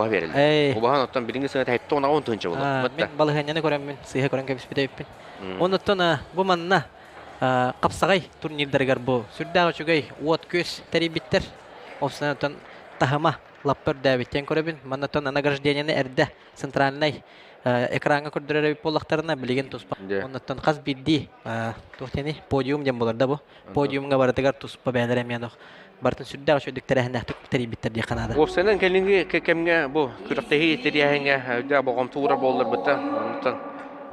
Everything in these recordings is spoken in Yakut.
Убаһа береллер. Эй. Убаһан оттон билиҥҥи сыаната 70 тыһыынча буолуо. Мин балаһыанньаны көрөммүн, сыыһа көрөн кэбиспит эбиппин. Оннуттан бу манна хапсаҕай турнирдарыгар бу сүрдээх үчүгэй уот-күөс тэрийбиттэр. Оттон таһыма лаппа үрдээбиттэн көрөбүн. Манна награждениены эрдэ центральнай экраҥҥа көрдөрөр эбит буоллахтарына билигин туспа. Оннуттан хас биирдии туох диэний подиум диэн буолар да бу. Подиумҥа барытыгар туспа бэйэлэрэ эмиэ барытын сүрдээх үчүгэйдик тэрээһиннээхтик тэрийбиттэр диэххэ наада. Уопсайынан кэлиҥҥи кэмҥэ бу күрэхтэһии тэрээһиҥҥэ өйдөөх болҕомто уурар буолларбыта. Онтон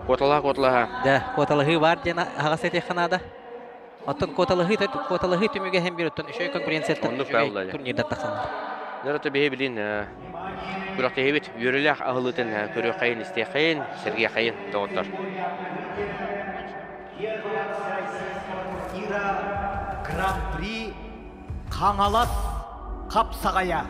куоталаһа куоталаһа. Дьэ, куоталаһыы баар диэн аһаҕас этиэххэ наада. Оттон куоталаһыы куоталаһыы түмүгэ иһин биир оттон үчүгэй конкуренцияттан үчүгэй турнирдар тахсаллар. Дөрөтө биһи билин күрэхтэһиибит үөрүүлээх аһылыытын көрүөххэйин, истиэххэйин, сэргиэххэйин доҕоттор. Ира Гран-при Хаҥалас хапсаҕайа.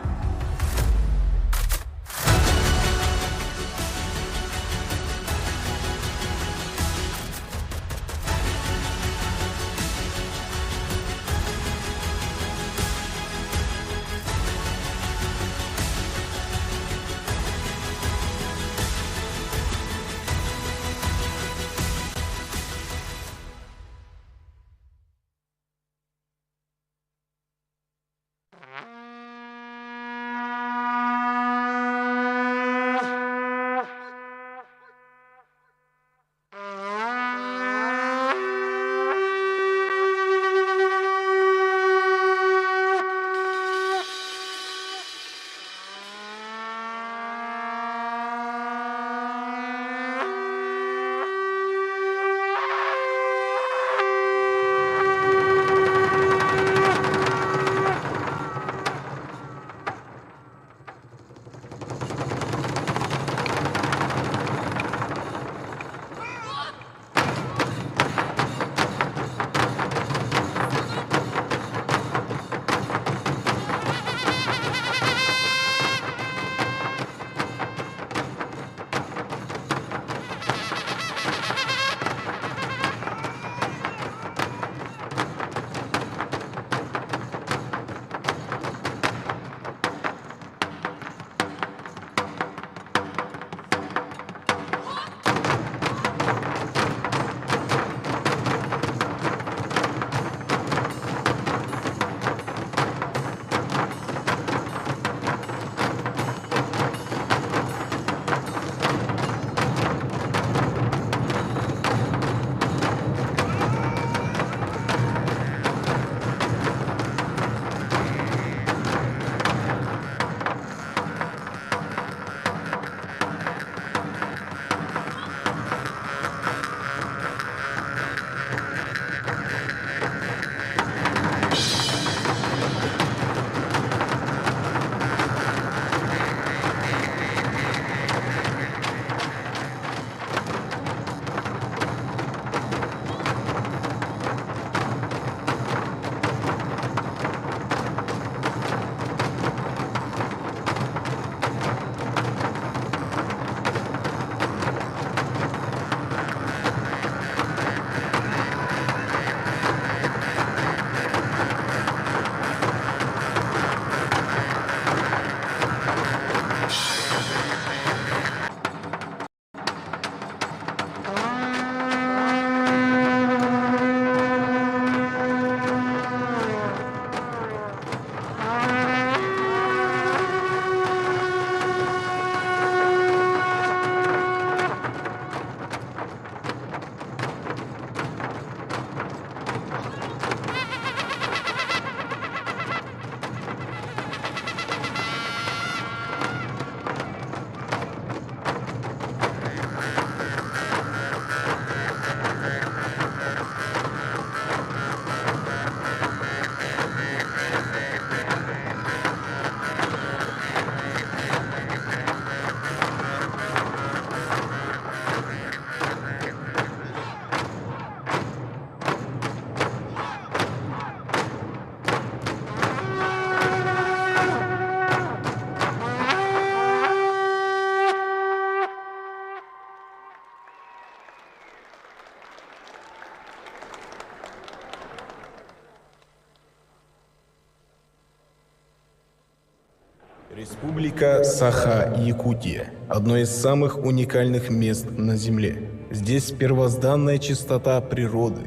Республика Саха-Якутия – одно из самых уникальных мест на Земле. Здесь первозданная чистота природы,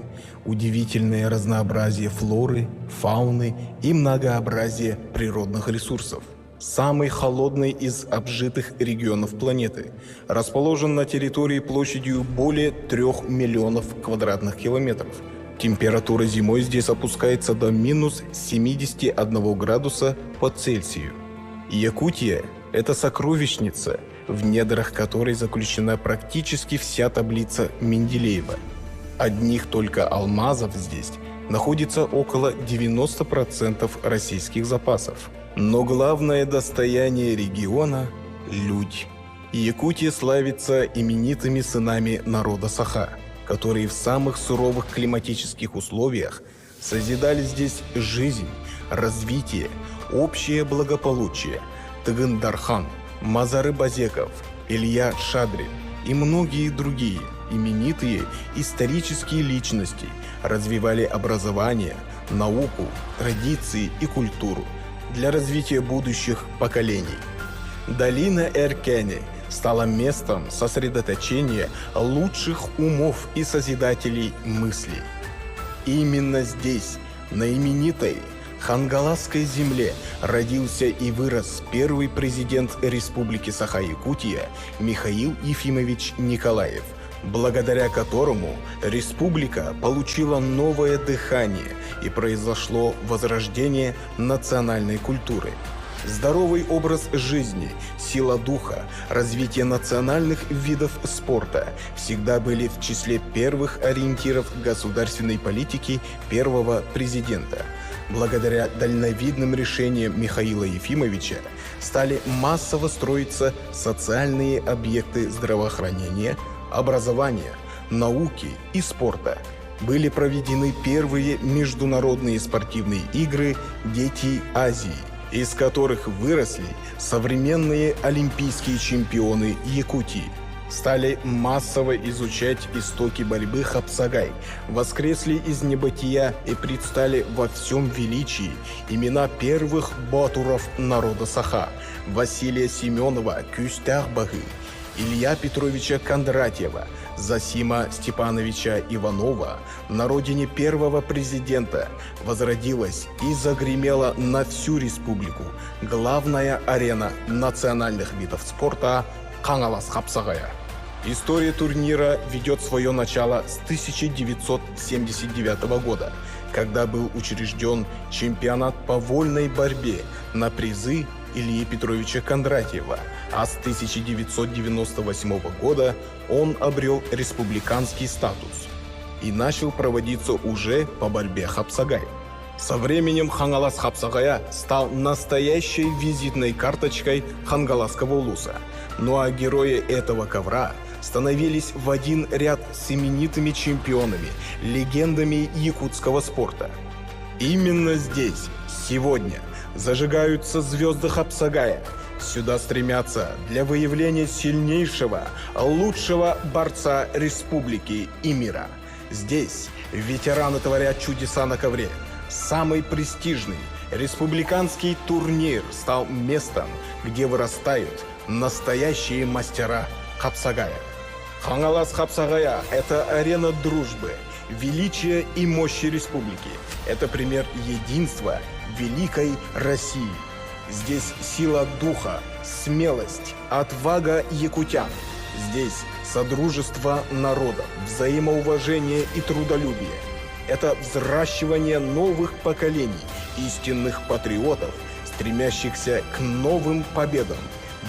удивительное разнообразие флоры, фауны и многообразие природных ресурсов. Самый холодный из обжитых регионов планеты, расположен на территории площадью более 3 миллионов квадратных километров. Температура зимой здесь опускается до минус 71 градуса по Цельсию. Якутия – это сокровищница, в недрах которой заключена практически вся таблица Менделеева. Одних только алмазов здесь находится около 90% российских запасов. Но главное достояние региона – люди. Якутия славится именитыми сынами народа Саха, которые в самых суровых климатических условиях созидали здесь жизнь, развитие, общее благополучие. Тыгын Дархан, Мазары Базеков, Илья Шадрин и многие другие именитые исторические личности развивали образование, науку, традиции и культуру для развития будущих поколений. Долина Эркени стала местом сосредоточения лучших умов и созидателей мыслей. Именно здесь, на именитой Хангаласской земле, родился и вырос первый президент Республики Саха-Якутия Михаил Ефимович Николаев, благодаря которому республика получила новое дыхание и произошло возрождение национальной культуры. Здоровый образ жизни, сила духа, развитие национальных видов спорта всегда были в числе первых ориентиров государственной политики первого президента. Благодаря дальновидным решениям Михаила Ефимовича стали массово строиться социальные объекты здравоохранения, образования, науки и спорта. Были проведены первые международные спортивные игры «Дети Азии», из которых выросли современные олимпийские чемпионы Якутии. Стали массово изучать истоки борьбы хапсагай, воскресли из небытия и предстали во всем величии имена первых батуров народа Саха Василия Семенова Кюстях-Багы, Илья Петровича Кондратьева, Засима Степановича Иванова на родине первого президента возродилась и загремела на всю республику главная арена национальных видов спорта Хаҥалас хапсаҕайа. История турнира ведет свое начало с 1979 года, когда был учрежден чемпионат по вольной борьбе на призы Ильи Петровича Кондратьева, а с 1998 года он обрел республиканский статус и начал проводиться уже по борьбе хапсагай. Со временем Хаҥалас хапсаҕайа стал настоящей визитной карточкой Хангаласского улуса. Ну а герои этого ковра становились в один ряд с именитыми чемпионами, легендами якутского спорта. Именно здесь, сегодня, зажигаются звезды Хапсагая. Сюда стремятся для выявления сильнейшего, лучшего борца республики и мира. Здесь ветераны творят чудеса на ковре. Самый престижный республиканский турнир стал местом, где вырастают настоящие мастера Хапсагая. Хаҥалас хапсаҕайа – это арена дружбы, величия и мощи республики. Это пример единства великой России. Здесь сила духа, смелость, отвага якутян. Здесь содружество народов, взаимоуважение и трудолюбие. Это взращивание новых поколений, истинных патриотов, стремящихся к новым победам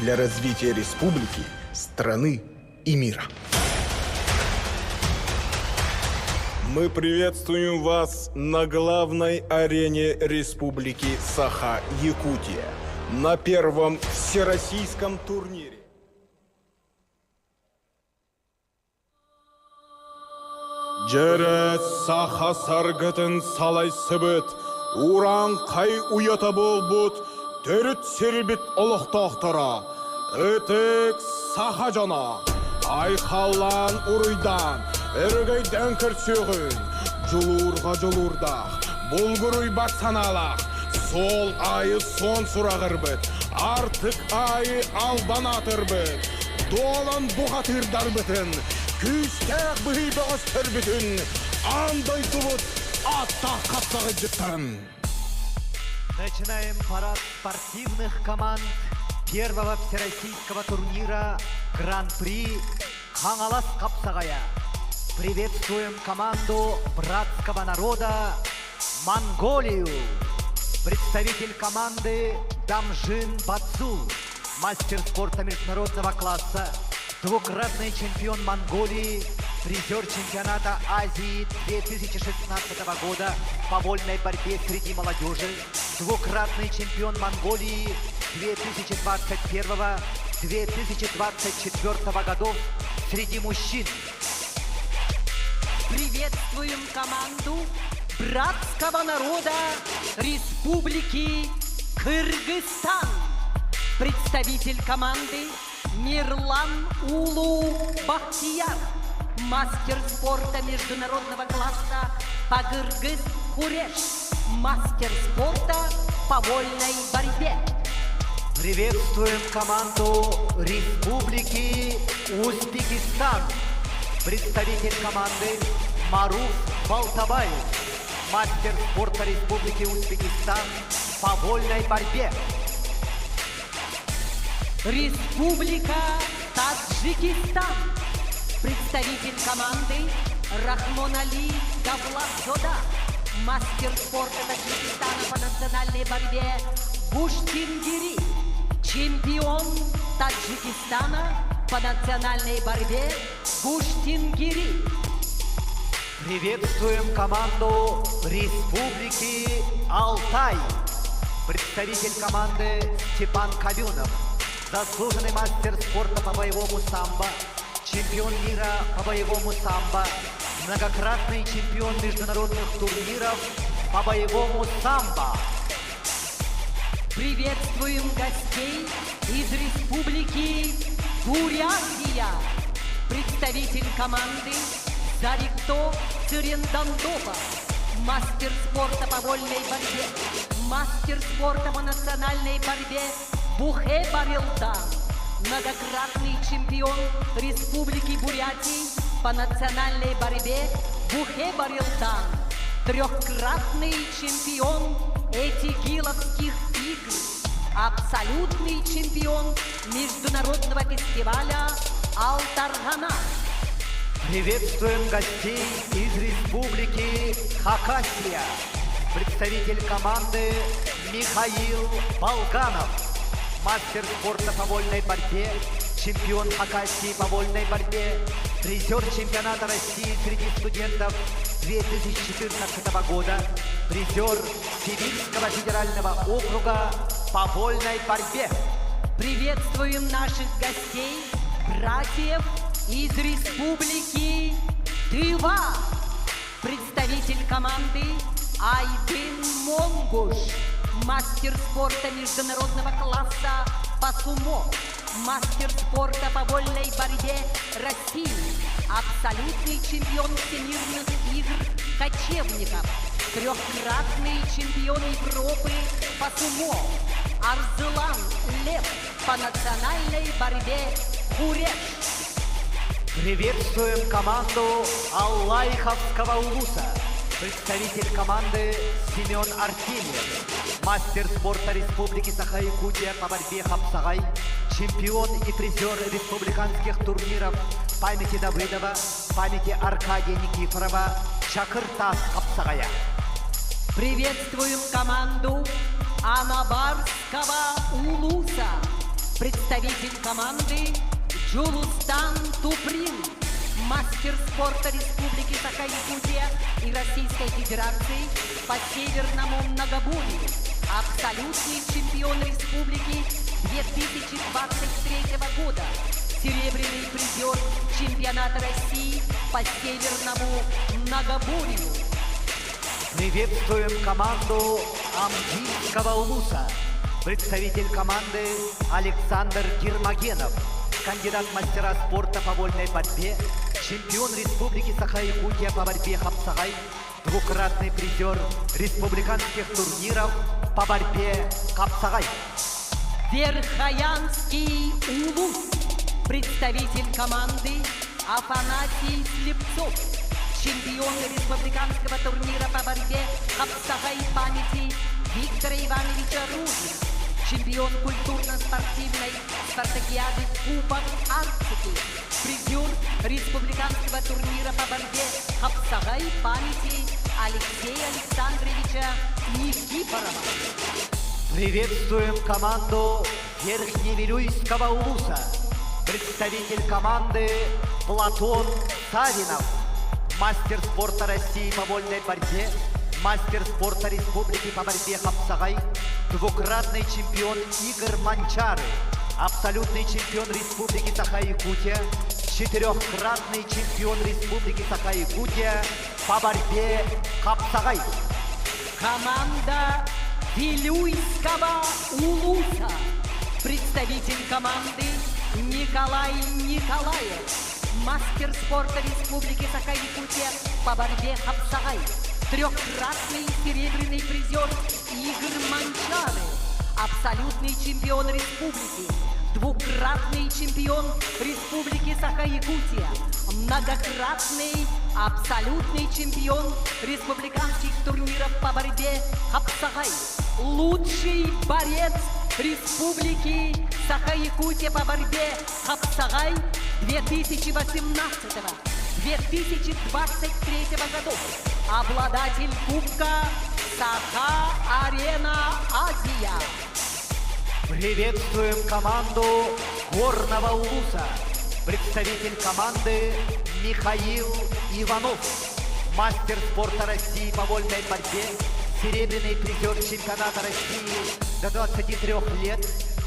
для развития республики, страны и мира. Мы приветствуем вас на главной арене Республики Саха-Якутия на первом всероссийском турнире. Дьэ, саха саргытын салайсыбыт, урааҥхай уйата буолбут, төрүт сирбит олохтоохторо, ытык саха дьоно, айхаллаан уруйдаан, өрөгөйдөөн көрсүөҕүҥ, дьулуурга дьулуурдаах, булгуруйбат санаалаах, суол аайы суон сураҕырбыт, Артык аайы албан аатырбыт, дуолан бухатыырдарбытын, күүстээх быһый бөҕөстөрбүтүн, аан дойдубут ааттаах хапсаҕайдьыттарын. Начинаем парад спортивных команд первого всероссийского турнира Гран-при Хаҥалас хапсаҕайа. Приветствуем команду братского народа Монголию! Представитель команды Дамжин Бацул, мастер спорта международного класса, двукратный чемпион Монголии, призер чемпионата Азии 2016 года по вольной борьбе среди молодежи, двукратный чемпион Монголии 2021-2024 годов среди мужчин. Приветствуем команду братского народа Республики Кыргызстан. Представитель команды Мирлан Улу Бахтияр, мастер спорта международного класса по Кыргыз Куреш, мастер спорта по вольной борьбе. Приветствуем команду Республики Узбекистан. Представитель команды Маруф Балтабаев, мастер спорта Республики Узбекистан по вольной борьбе. Республика Таджикистан. Представитель команды Рахмонали Давлатзода, мастер спорта Таджикистана по национальной борьбе Гуштингири, чемпион Таджикистана по национальной борьбе Гуштингири. Приветствуем команду Республики Алтай. Представитель команды Степан Кавюнов, заслуженный мастер спорта по боевому самбо, чемпион мира по боевому самбо, многократный чемпион международных турниров по боевому самбо. Приветствуем гостей из Республики Бурятия. Представитель команды Зарикто Цырендандопа, мастер спорта по вольной борьбе, мастер спорта по национальной борьбе Бухэ Барилдан, многократный чемпион Республики Бурятии по национальной борьбе Бухэ Барилдан, трехкратный чемпион Этигиловских игр, абсолютный чемпион международного фестиваля Алтаргана. Приветствуем гостей из Республики Хакасия. Представитель команды Михаил Болганов, мастер спорта по вольной борьбе, чемпион Хакасии по вольной борьбе, призер чемпионата России среди студентов 2014 года, призер Сибирского федерального округа по вольной борьбе. Приветствуем наших гостей, братьев из Республики Тыва. Представитель команды Айдын Монгуш, мастер спорта международного класса по сумо, мастер спорта по вольной борьбе России, абсолютный чемпион всемирных игр кочевников, трехкратный чемпион Европы по сумо, Арзылан Лев по национальной борьбе Куреш. Приветствуем команду Аллайховского улуса. Представитель команды Семен Артемьев, мастер спорта Республики Саха-Якутия по борьбе хапсагай, чемпион и призер республиканских турниров памяти Давыдова, памяти Аркадия Никифорова, Чакыртас хапсаҕайа. Приветствуем команду Анабарского улуса. Представитель команды Джулустан Туприн, мастер спорта Республики Саха-Якутия и Российской Федерации по северному многоборью, абсолютный чемпион республики 2023 года, серебряный призер чемпионата России по северному многоборью. Приветствуем команду Амгинского улуса. Представитель команды Александр Гермогенов, кандидат мастера спорта по вольной борьбе, чемпион Республики Саха-Якутия по борьбе хапсагай, двукратный призер республиканских турниров по борьбе хапсагай. Верхоянский Улус. Представитель команды Афанасий Слепцов. Чемпион республиканского турнира по борьбе «Хапсагай памяти» Виктора Ивановича Ружина. Чемпион культурно-спортивной спартакиады Кубок Арктики. Призер республиканского турнира по борьбе «Хапсагай памяти» Алексея Александровича Никифорова. Приветствуем команду Верхневилюйского улуса. Представитель команды Платон Савинов. Мастер спорта России по вольной борьбе, мастер спорта Республики по борьбе Хапсагай, двукратный чемпион игр Манчары, абсолютный чемпион Республики Саха-Якутия, четырехкратный чемпион Республики Саха-Якутия по борьбе Хапсагай. Команда Вилюйского Улуса. Представитель команды Николай Николаев. Мастер спорта Республики Саха-Якутия по борьбе Хапсагай. Трехкратный серебряный призер игр Манчары. Абсолютный чемпион республики. Двукратный чемпион Республики Саха-Якутия. Многократный абсолютный чемпион республиканских турниров по борьбе Хапсагай. Лучший борец Республики Саха-Якутия по борьбе Хапсагай 2018-2023 годов. Обладатель Кубка Саха-Арена Азия. Приветствуем команду Горного Улуса. Представитель команды Михаил Иванов. Мастер спорта России по вольной борьбе, серебряный призер чемпионата России до 23 лет,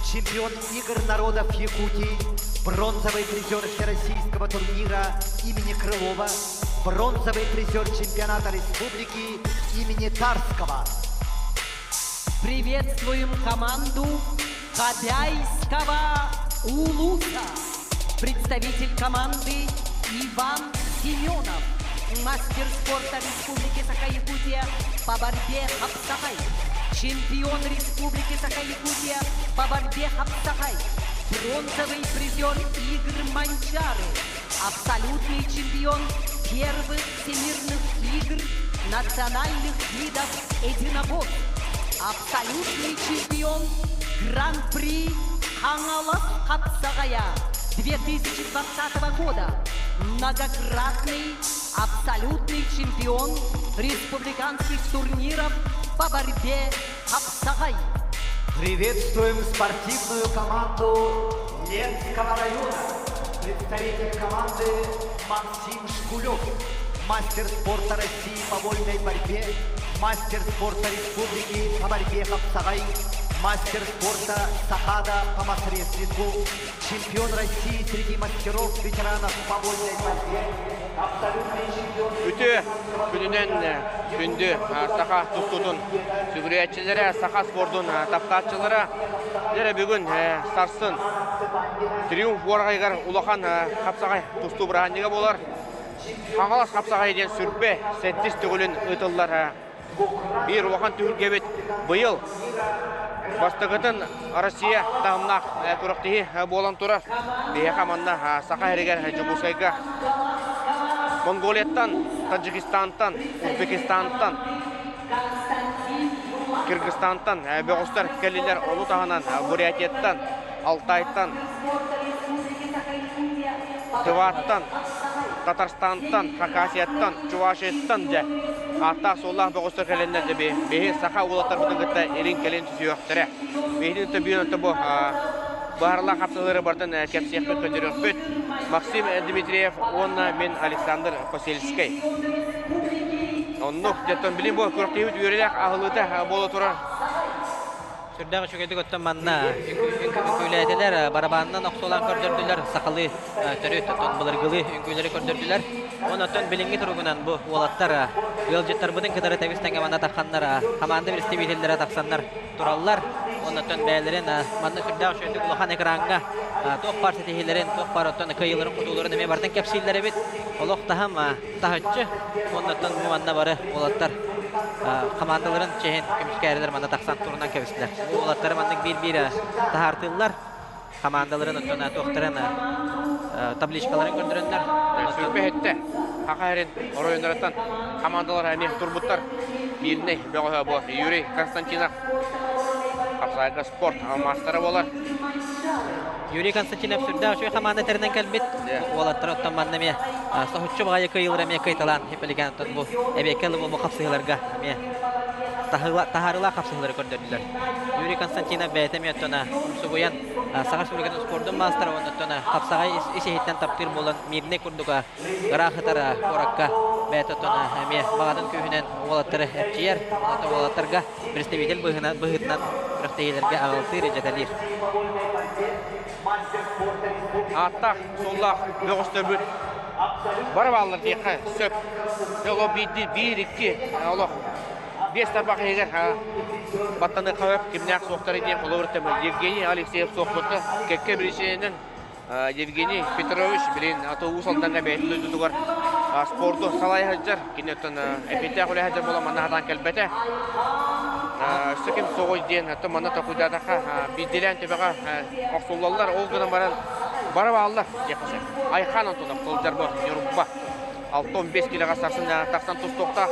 чемпион игр народов Якутии, бронзовый призер Всероссийского турнира имени Крылова, бронзовый призер чемпионата республики имени Тарского. Приветствуем команду Кобяйского Улуса. Представитель команды Иван Семенов. Мастер спорта Республики Саха-Якутия по борьбе Хапсагай. Чемпион Республики Саха-Якутия по борьбе Хапсагай. Бронзовый призер игр Манчары. Абсолютный чемпион первых всемирных игр национальных видов единоборств. Абсолютный чемпион Гран-при Хаҥалас хапсаҕайа 2020 года. Многократный абсолютный чемпион республиканских турниров по борьбе Хапсагай. Приветствуем спортивную команду Ленского района. Представитель команды Максим Шкулев. Мастер спорта России по вольной борьбе, мастер спорта Республики по борьбе Хапсагай, мастер спорта Сахада по мас-рестлингу, чемпион России среди мастеров ветеранов по вольной борьбе, абсолютный чемпион Үтүө күнүнэн күндү саха тустуутун сүгүрүйээччилэрэ, саха спордун таптааччылара. Дьэ бүгүн сарсын Триумф уораҕайыгар улахан хапсаҕай тустуу бырааһынньыга буолар. Хаҥалас хапсаҕай диэн 27 төгүлүн ыытыллар биир улахан түһүлгэбит быйыл бастакытын Россия таһымнаах күрэхтэһии буолан турар. Биһиэхэ манна Саха сиригэр Дьокуускайга Монголияттан, Таджикистантан, Узбекистантан, Кыргызстантан бөҕөстөр кэллилэр. Ону таһынан Бурятияттан, Алтайтан, Тываттан, Татарстантан, Хакасияттан, Чувашияттан дьэ ааттаах-суоллаах бөҕөстөр кэлэннэр дьэ биһи саха уолаттарбытын кытта илин-кэлин түсүөхтэрэ. Биһини төбүөн бу баһаралаах хапсалары бартан кэпсиэхпит көтөрүөхпүт. Максим Дмитриев уонна мин Александр Посельскай. Оннук дьэттон билин бу күрэхтэһиибит үөрүүлээх аһылыыта буола турар. Сүрдээх үчүгэйдик оттон манна үҥкүүлээтилэр, барабаанынан охсуолаан көрдөрдүлэр, сахалыы төрүт оттон былыргылыы үҥкүүлэри көрдөрдүлэр. Онон оттон билиҥҥи туругунан бу уолаттар ыалдьыттарбытын кытары тэбис тэҥҥэ манна тахханнар, хамаанда представителлэрэ тахсаннар тураллар. Онон бэйэлэрин манна сүрдээх үчүгэйдик улахан экраҥҥа туох баар ситиһиилэрин, туох баар оттон кыайыыларын-хотууларын эмиэ барытын кэпсииллэр эбит. Олох таһым таһыччы. Оннуттан бу манна бары уолаттар Хамаандаларын чэһин көмүскээрилэр манна тахсан турунан кэбистилэр. Бу уолаттары маннык биир-биир таһаартыыллар. Хамаандаларын оттон туохтарын табличкаларын көрдөрөннөр. Сүрбэһиттэ Хаха эрин оройуоннарыттан хамаандалар эмиэ турбуттар. Биирнэй бөҕөһө бу Юрий Константинов хапсаайга спорт маастара буолар. Юрий Константинов сүрдээх үчүгэй хамаанда тэринэн кэлбит. Уолаттар оттон манна эмиэ соһуччу баҕайы кыайыылар эмиэ кыайталаан Ипполиган оттон бу эбиэккэ ылы бу хапсыһыыларга эмиэ таһаарыылаах хапсыһыылары көрдөрдүлэр. Юрий Константинов бэйэтэ эмиэ оттон умсугуйан Саха Республикатын спордун маастара уонна оттон хапсаҕай ис-иһиттэн таптыыр буолан Мирнэй курдук ыраах ытар куоракка бэйэтэ оттон эмиэ баҕатын күүһүнэн уолаттары эрчийэр, уолаттарга представитель быһыытынан күрэхтэһиилэргэ аҕалтыыр, илдьэтэлиир. Ааттаах, суоллаах бөҕөстөрбүт бары бааллар диэххэ сөп. Олох биирдии, биир, икки, олох биэс тарбах иһигэр баттаныахха сөп. Кимнээх суохтары диэн холобур Евгений Алексеев суохпутта кэккэ биричиинэнэн Евгений Петрович билин аты Уус Алдаҥҥа бэйэтин дойдутугар спорду салайа сылдьар. Кини оттон эппиэттээх үлэ сылдьар буолан манна сатаан кэлбэтэ. Өссө ким суоҕуй диэн оттон манна толкуйдаатахха биирдиилээн төбөҕө охсуллаллар. Ол гынан баран бары бааллар диэххэ сөп. Айхан Антонов сылдьар бу Ньурба 6-15 килоҕа сарсын тахсан тустуохтаах.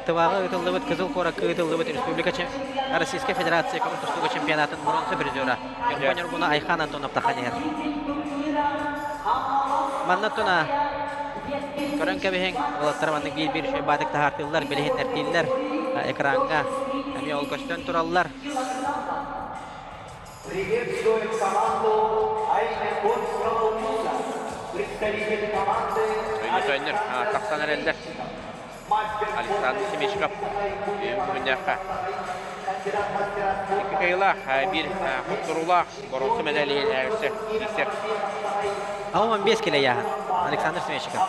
Тываҕа ыытыллыбыт Кызыл куоракка ыытыллыбыт Республика Российскай Федерация көҥүл тустууга чемпионатын боруонса призера Ньурба Ньургуна Айхан Антонов тахан иһэр. Манна туна көрөн кэбиһиҥ, уолаттар маннык биир-биир үчүгэй баатык таһаартыыллар, билиһиннэртииллэр экраҥҥа эмиэ ол көстөн тураллар. Приветствуем команду Аймеконского улуса. Представитель команды Өймөкөөннөр тахсан эрэллэр. Александр Семечков бүгүннээххэ икки кыайыылаах, биир хотторуулаах боруонса мэдээлиһин өссө киирсэр. 15 килэ яһын Александр Семечков.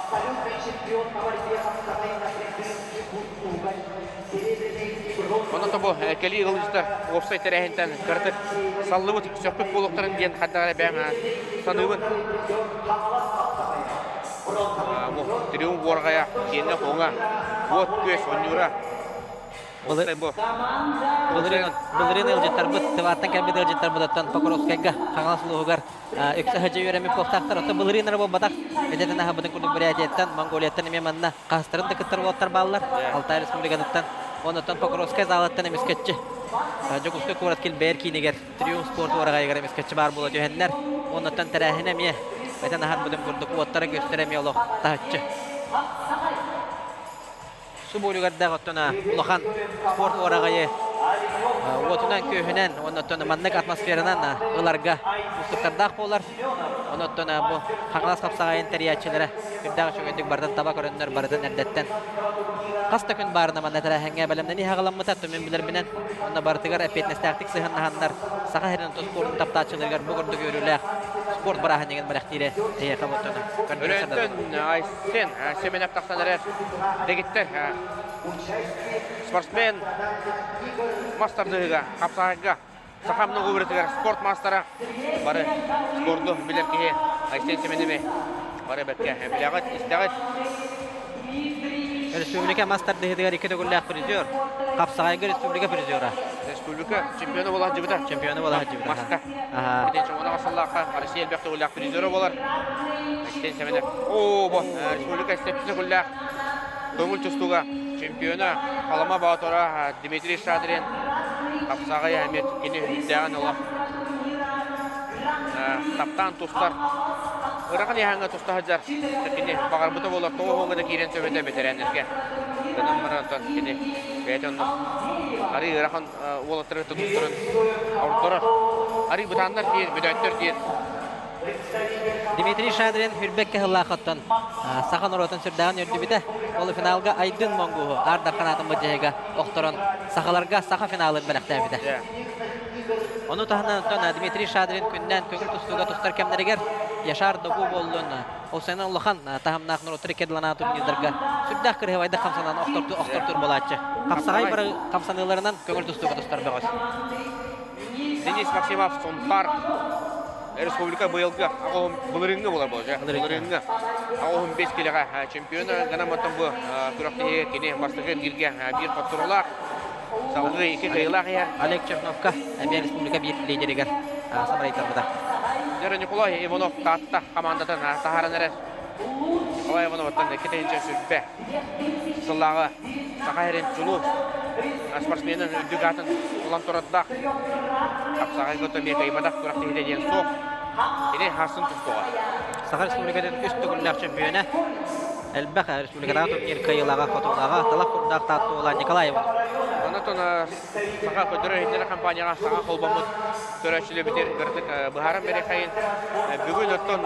Онон тобу кэлии ыалдьыттар уопсай тэрээһинтэн кыратык саллыбыт, сөхпүт буолуохтарын диэн хайдах эрэ бэйэм саныыбын. Бу триумф уорҕайа киэнэ хоҥа, уот күөс онньуура. Былырыын ыалдьыттарбыт, Тываттан кэлбит ыалдьыттарбыт оттон Покровскайга, Хаҥалас улууһугар үксэ сылдьа үөрэммит буолтаахтар. Оттон былырыын эрэ буолбатах, эдэтин аһабытын курдук Бурятияттан, Монголияттан эмиэ манна хаһыстарын да кыттар уолаттар бааллар. Алтай Республикатыттан. Оннуттан Покровскай залаттан эмискэччи Дьокуускай куорат килбэйэр киинигэр Триумф спорт уораҕайыгар эмискэччи баар буола түһэннэр. Оннуттан тэрээһинэ эмиэ этэн аһарбытым курдук уоттара көстөр эмиэ олох таһыччы. Субуолугардаах оттон улахан спорт уораҕайы уотунан-күөһүнэн уонна маннык атмосферанан ыларга уустуктардаах буолар. Онон бу Хаҥалас хапсаҕайын тэрийээччилэрэ үрдээх үчүгэйдик барытын таба көрөннөр барытын эрдэттэн хас да күн баарына манна тэрээһиҥҥэ бэлэмнэнии хаҕаламмыта түмүн билэрбинэн уонна барытыгар эппиэтинэстээхтик сыһыаннаһаннар Саха сирин спордун таптааччыларыгар бу курдук үөрүүлээх спорт бырааһынньыгын бэлэхтиирэ эһиэхэ буттуна. Өлөөнтөн Айсен Семенов тахсан эрэр дэгиттэр спортсмен мас тардыһыыга, хапсаҕайга саха многоборьетыгар спорт маастара бары спорду билэр киһи Айсен Семенович бары бэркэ билэҕит, истэҕит. Республика мас тардыһыытыгар икки төгүллээх призер, хапсаҕайга республика призера. Республика чемпиона буола сылдьыбыта. Чемпиона буола сылдьыбыта. Маска. Итин чоҥоно сыллаахха Россия элбэх төгүллээх призера буолар. Айсен Семенов. Оо, бу республика сэттэ төгүллээх көҥүл тустууга чемпиона Халыма Боотура Дмитрий Шадрин хапсаҕай эмиэ кини үрдээҕин олох таптаан тустар ырахан иһээҥҥэ туста сылдьар кини баҕарбыта буолар тоҕо уһуҥҥа да киирэн сөбөтө бэтэрээннэргэ гынан баран онтон кини бэйэтэ оннук арыы ыарахан уолаттары тустарын ордорор арыы бытааннар диир бөдөөттөр диир Дмитрий Шадрин Хүрбэккэ сыллаахаттан саха норуотун сүрдээҕин үөрдүбүтэ. Ол финалга Айдын Монгуһу Аар Дархан быдьаһыга охторон сахаларга саха финалын бэлэхтээбитэ. Ону таһынан оттон Дмитрий Шадрин күннээн көҥүл тустууга тустар кэмнэригэр Яшар Догу буоллун ол сайын улахан таһымнаах норуоттар иккардыланаан турнирдарга сүрдээх кырыһыбайдык хамсанан охтортуур буолааччы. Хапсаҕай бары хамсаныыларынан көҥүл тустууга тустар бөҕөс. Денис Максимов Сунтар. республика быйылгы былырыыҥҥы буолар буолар. Былырыыҥҥы 15 килэҕэ чемпиона гынан оттон бу күрэхтэһиигэ кини бастакы эргииргэ биир хотторуулаах, салгыы икки кыайыылаах иһэр. Олег Черновка эмиэ республика биир лидеригэр самарайтарбыта. Дьэ, Николай Иванов Таатта хамаандатын таһааран эрэр. Николай Ивановтан 2 020 сыллааҕы Саха сирин чулуу спортсменын үрдүк аатын ылан турардаах. Хапсаҕайга эмиэ кыайбатах күрэхтэһиитэ диэн суох. Кини харсын тустуоҕа. Саха Республикатын үс төгүллээх чөмпүйүөнэ, элбэх республикатааҕы турнир кыайыылааҕа, хотуулааҕа, талах курдаах Таатта уола Николай Иванов. Онон Саха көрдөрөр иһитиннэрэр компанияҕа саҥа холбоммут көрөөччүлэрбитин кыратык быһааран биэриэххэйин. Бүгүн оттон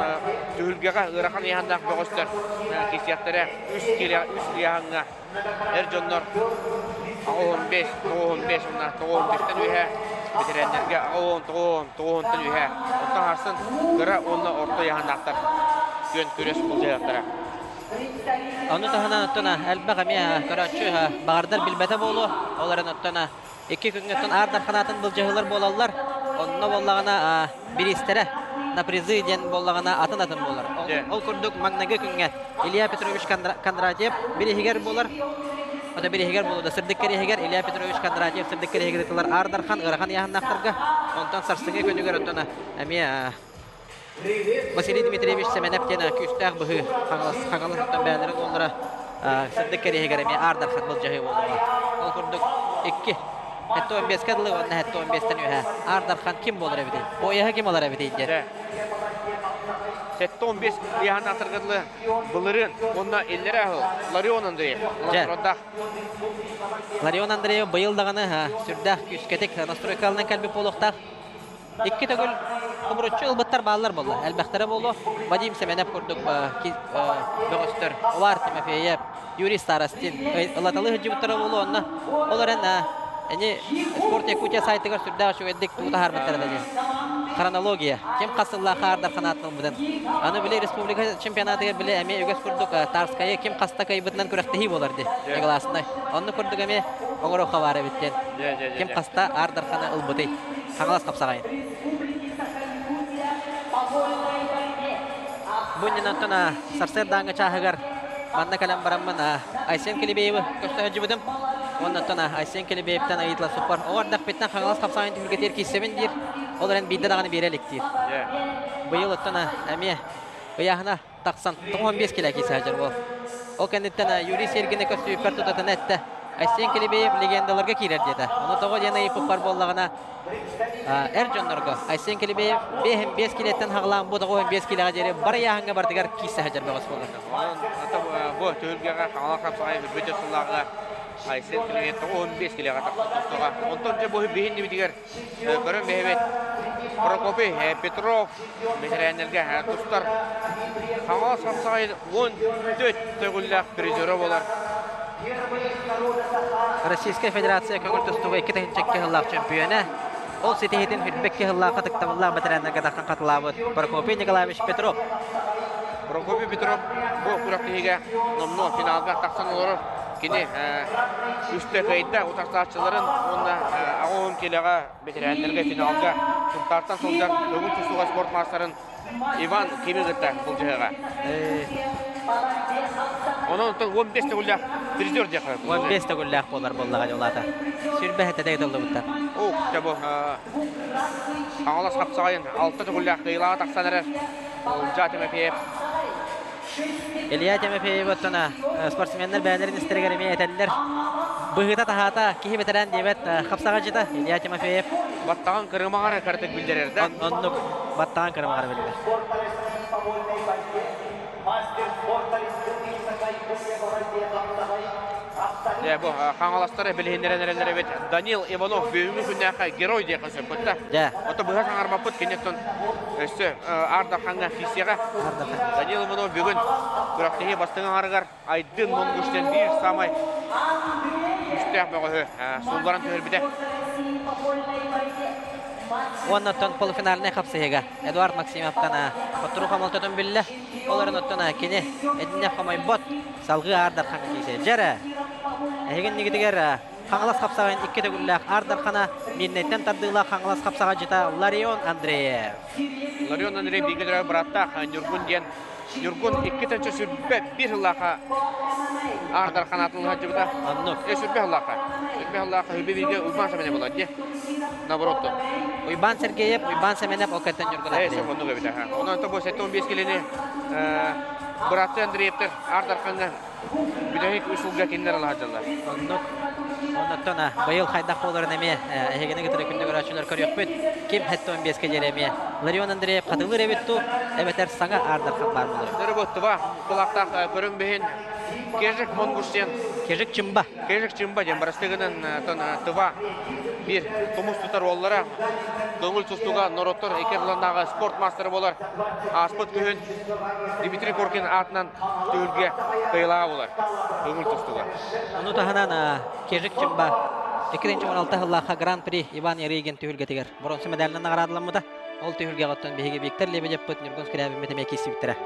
түһүлгэҕэ ыарахан ыйааһыннаах бөҕөстөр кисиэхтэрэ үс килэ үс ыйааһыҥҥа эр дьоннор 85, 95 уонна 95-тэн үөһэ бэтэрээннэргэ 89, 90-тан үөһэ. Онтон харсын кыра уонна орто ыйааһыннаахтар күөн күрэс былдьаһыахтара. Ону таһынан оттон элбэх эмиэ көрөөччү баҕардар билбэтэ буолуо. Ол эрэн оттон икки күҥҥэ оттон Аар Дарханаатын былдьаһыылар буолаллар. Онно буоллаҕына бириистэрэ на призы диэн буоллаҕына атын-атын буолар. Ол курдук маҥнайгы күҥҥэ Илья Петрович Кондратьев бирииһигэр буолар. Ото бирииһигэр буолуо да сырдык кэриэһигэр Илья Петрович Кондратьев сырдык кэриэһигэр ытылар Аар Дархан ыарахан ыйааһыннаахтарга. Онтон сарсыҥҥы күнүгэр оттон эмиэ Василий Дмитриевич Сэмэнэп диэн күүстээх быһыы Хаҥалас Хаҥалас бэйэлэрин уоллара сырдык кэриэһигэр эмиэ Аар Дархан былдьаһыы буолуоҕа. Ол курдук икки 75-ке дылы уонна 75-тэн үөһэ Аар Дархан ким буолар эбитий? Пояһы ким ылар эбитий диэн. 75 ыйаһын атыргыдлы былырыын уонна иллэрэ аһыл Ларион Андреев. Ларион Ларион Андреев быйыл даҕаны сүрдээх күүскэтик настройкалынан кэлбит буолуохтаах. Икки төгүл хомуруччу ылбыттар бааллар буолла. Элбэхтэрэ буолуо. Вадим Семенов курдук бөҕөстөр Улар Тимофеев, Юрий Старостин ылаталыы сылдьыбыттара буолуо. Онно ол эрэн эни Спорт Якутия сайтыгар сүрдээх үчүгэйдик тугу таһаарбыттара да диэн. Хронология. Ким хас сыллаах аардар ханаатын ылбытын. Аны били республика чемпионатыгар били эмиэ үгэс курдук Тарскайы ким хаста кыайбытынан күрэхтэһии буолар дии. Негласный. Онно курдук эмиэ оҥоруохха баар эбит диэн. Ким хаста аардарханы ылбытый? Хаҥалас хапсаҕайын. Бу иннинэ сарсыардааҥҥы чааһыгар манна кэлэн бараммын Айсен Килибеевы көрсө сылдьыбытым. Уонна Айсен Килибеевтэн ыйыталаспыппар, оҕо эрдэхпиттэн Хаҥалас хапсаҕайын түһүлгэтигэр киирсэбин диир. Ол эрэн биирдэ даҕаны биэрэ илик диир. Быйыл оттон эмиэ ыйааһына тахсан 95 килэ киирсэ сылдьар уол. Ол кэнниттэн Юрий Сергины көрсүбүппэр тутатына эттэ. Айсен Килибеев легендаларга киирэр диэтэ. Ону тоҕо диэн ыйыппыппар буоллаҕына, эр дьоннорго Айсен Килибеев 5 килэттэн хаҕалаан бу 95 килэҕэ диэри бар ыйааһыҥҥа бардыгар киирсэ сылдьар бөҕөс буолар. Онон бу түһүлгэҕэ Хаҥалас хапсаҕай үрбүтэ сыллааҕы Айсен Килибеев 95 килэҕэ тахсан тустуоҕа. Онтон дьэ бу биһин дибитигэр Көрөн бэһэбит Прокопий Петров бэтэрээннэргэ тустар Хаҥалас хапсаҕайын 14 төгүллээх призера буолар. Российскай Федерация көҥүл тустууга 2 сыллаах чөмпүйүөнэ. Ол ситиһиитин 22 сыллаах ытыктабыллаах бэтэрээннэргэ таххан хатылаабыт Прокопий Николаевич Петров. Прокопий Петров бу күрэхтэһиигэ номнуо финалга тахсан олорор. Кини үстэ кыайда утарсааччыларын уонна 80 килэҕэ бэтэрээннэргэ финалга Сунтаартан сылдьар көҥүл тустууга спорт маастарын Иван Кими кытта былдьаһыаҕа. Онон оттон 15 төгүллээх призер диэххэ. 15 төгүллээх буолар буоллаҕа дьолаата. Сүрбэ хэтэтэ ытыллыбыттар. О, дьэ бу Хаҥалас хапсаҕайын 6 төгүллээх кыайыылааҕа тахсан эрэр. Олдьа Тимофеев. Илья Тимофеев оттон спортсменнар бэйэлэрин истэригэр эмиэ этэллэр. Быһыыта-таһаата киһи бэтэрээн диэбэт хапсаҕайдьыта Илья Тимофеев. Баттаҕын кырымаҕар кыратык биллэрэр да? Оннук баттаҕын кырымаҕар биллэр. Дьэ, бу хаҥаластары билиһиннэрэн эрэллэр эбит. Данил Иванов бүгүҥҥү күннээххэ герой диэххэ сөп бытта. Дьэ. Ото быһа саҥарбаппыт киниттэн өссө Аар Дархаҥҥа киирсиэҕэ. Данил Иванов бүгүн күрэхтэһии бастыҥ аҥарыгар Айдын Монгуштен биир саамай күүстээх бөҕөһү суулларан түһэрбитэ. Уонна оттон полуфинальнай хапсыһыыга Эдуард Максимовтан хотторуу хомолтотун биллэ. Ол эрэн оттон кини эдинне хомойбот салгыы Аар Дархаҥҥа киирсэ. Дьэ эрэ, эһигин нигитигэр Хаҥалас хапсаҕайын икки төгүллээх Аар Дархана, Мирнэйтэн тардыылаах Хаҥалас хапсаҕайдьыта Ларион Андреев. Ларион Андреев бииргэ төрөөбүт бырааттаах Ньургун диэн. Ньургун 2 1 сыллаахха Аар Дархан аатын сылдьыбыта. Оннук. Сүрбэ сыллаахха. Сүрбэ сыллаахха Хүбү бииргэ Уйбаан Сэмэнэ буолар дии. Наоборот. Уйбаан Сергеев, Уйбаан Сэмэнэп ол кэнтэн Ньургун Андреев. Оннук эбит. Онон бу 75 килини бырааттыы Андреевтэр Аар Дархаҥҥа Бүтэһик үс сылга кинилэр алаһадьаллар. Оннук. Оннуттан быйыл хайдах буоларын эмиэ эһигини кытары күндү көрөөччүлэр көрүөхпүт. Ким 75-кэ диэри эмиэ Ларион Андреев хатылыыр эбит дуу, эбэтэр саҥа аардархан баар буолар. Нөрөбөттуба кулаактаах көрүҥ биһин Кежик Монгуш диэн. Кежик Чымба. Кежик Чымба диэн барастыгынан тыва биир тумус тутар уоллара көҥүл тустууга норуоттар икки ардыларынааҕы спорт маастара буолар. Ааспыт күһүн Дмитрий Коркин аатынан түһүлгэ кыайылааҕа буолар. Көҥүл тустууга. Ону таһынан Кежик Чымба 2016 сыллаахха Гран-при Иван Ярыгин түһүлгэтигэр боруонса медалынан наҕараадаламмыта. Ол түһүлгэҕэ оттон биһиги Виктор Лебедевпыт Ньургун Скрябиммит эмиэ киирсибиттэрэ.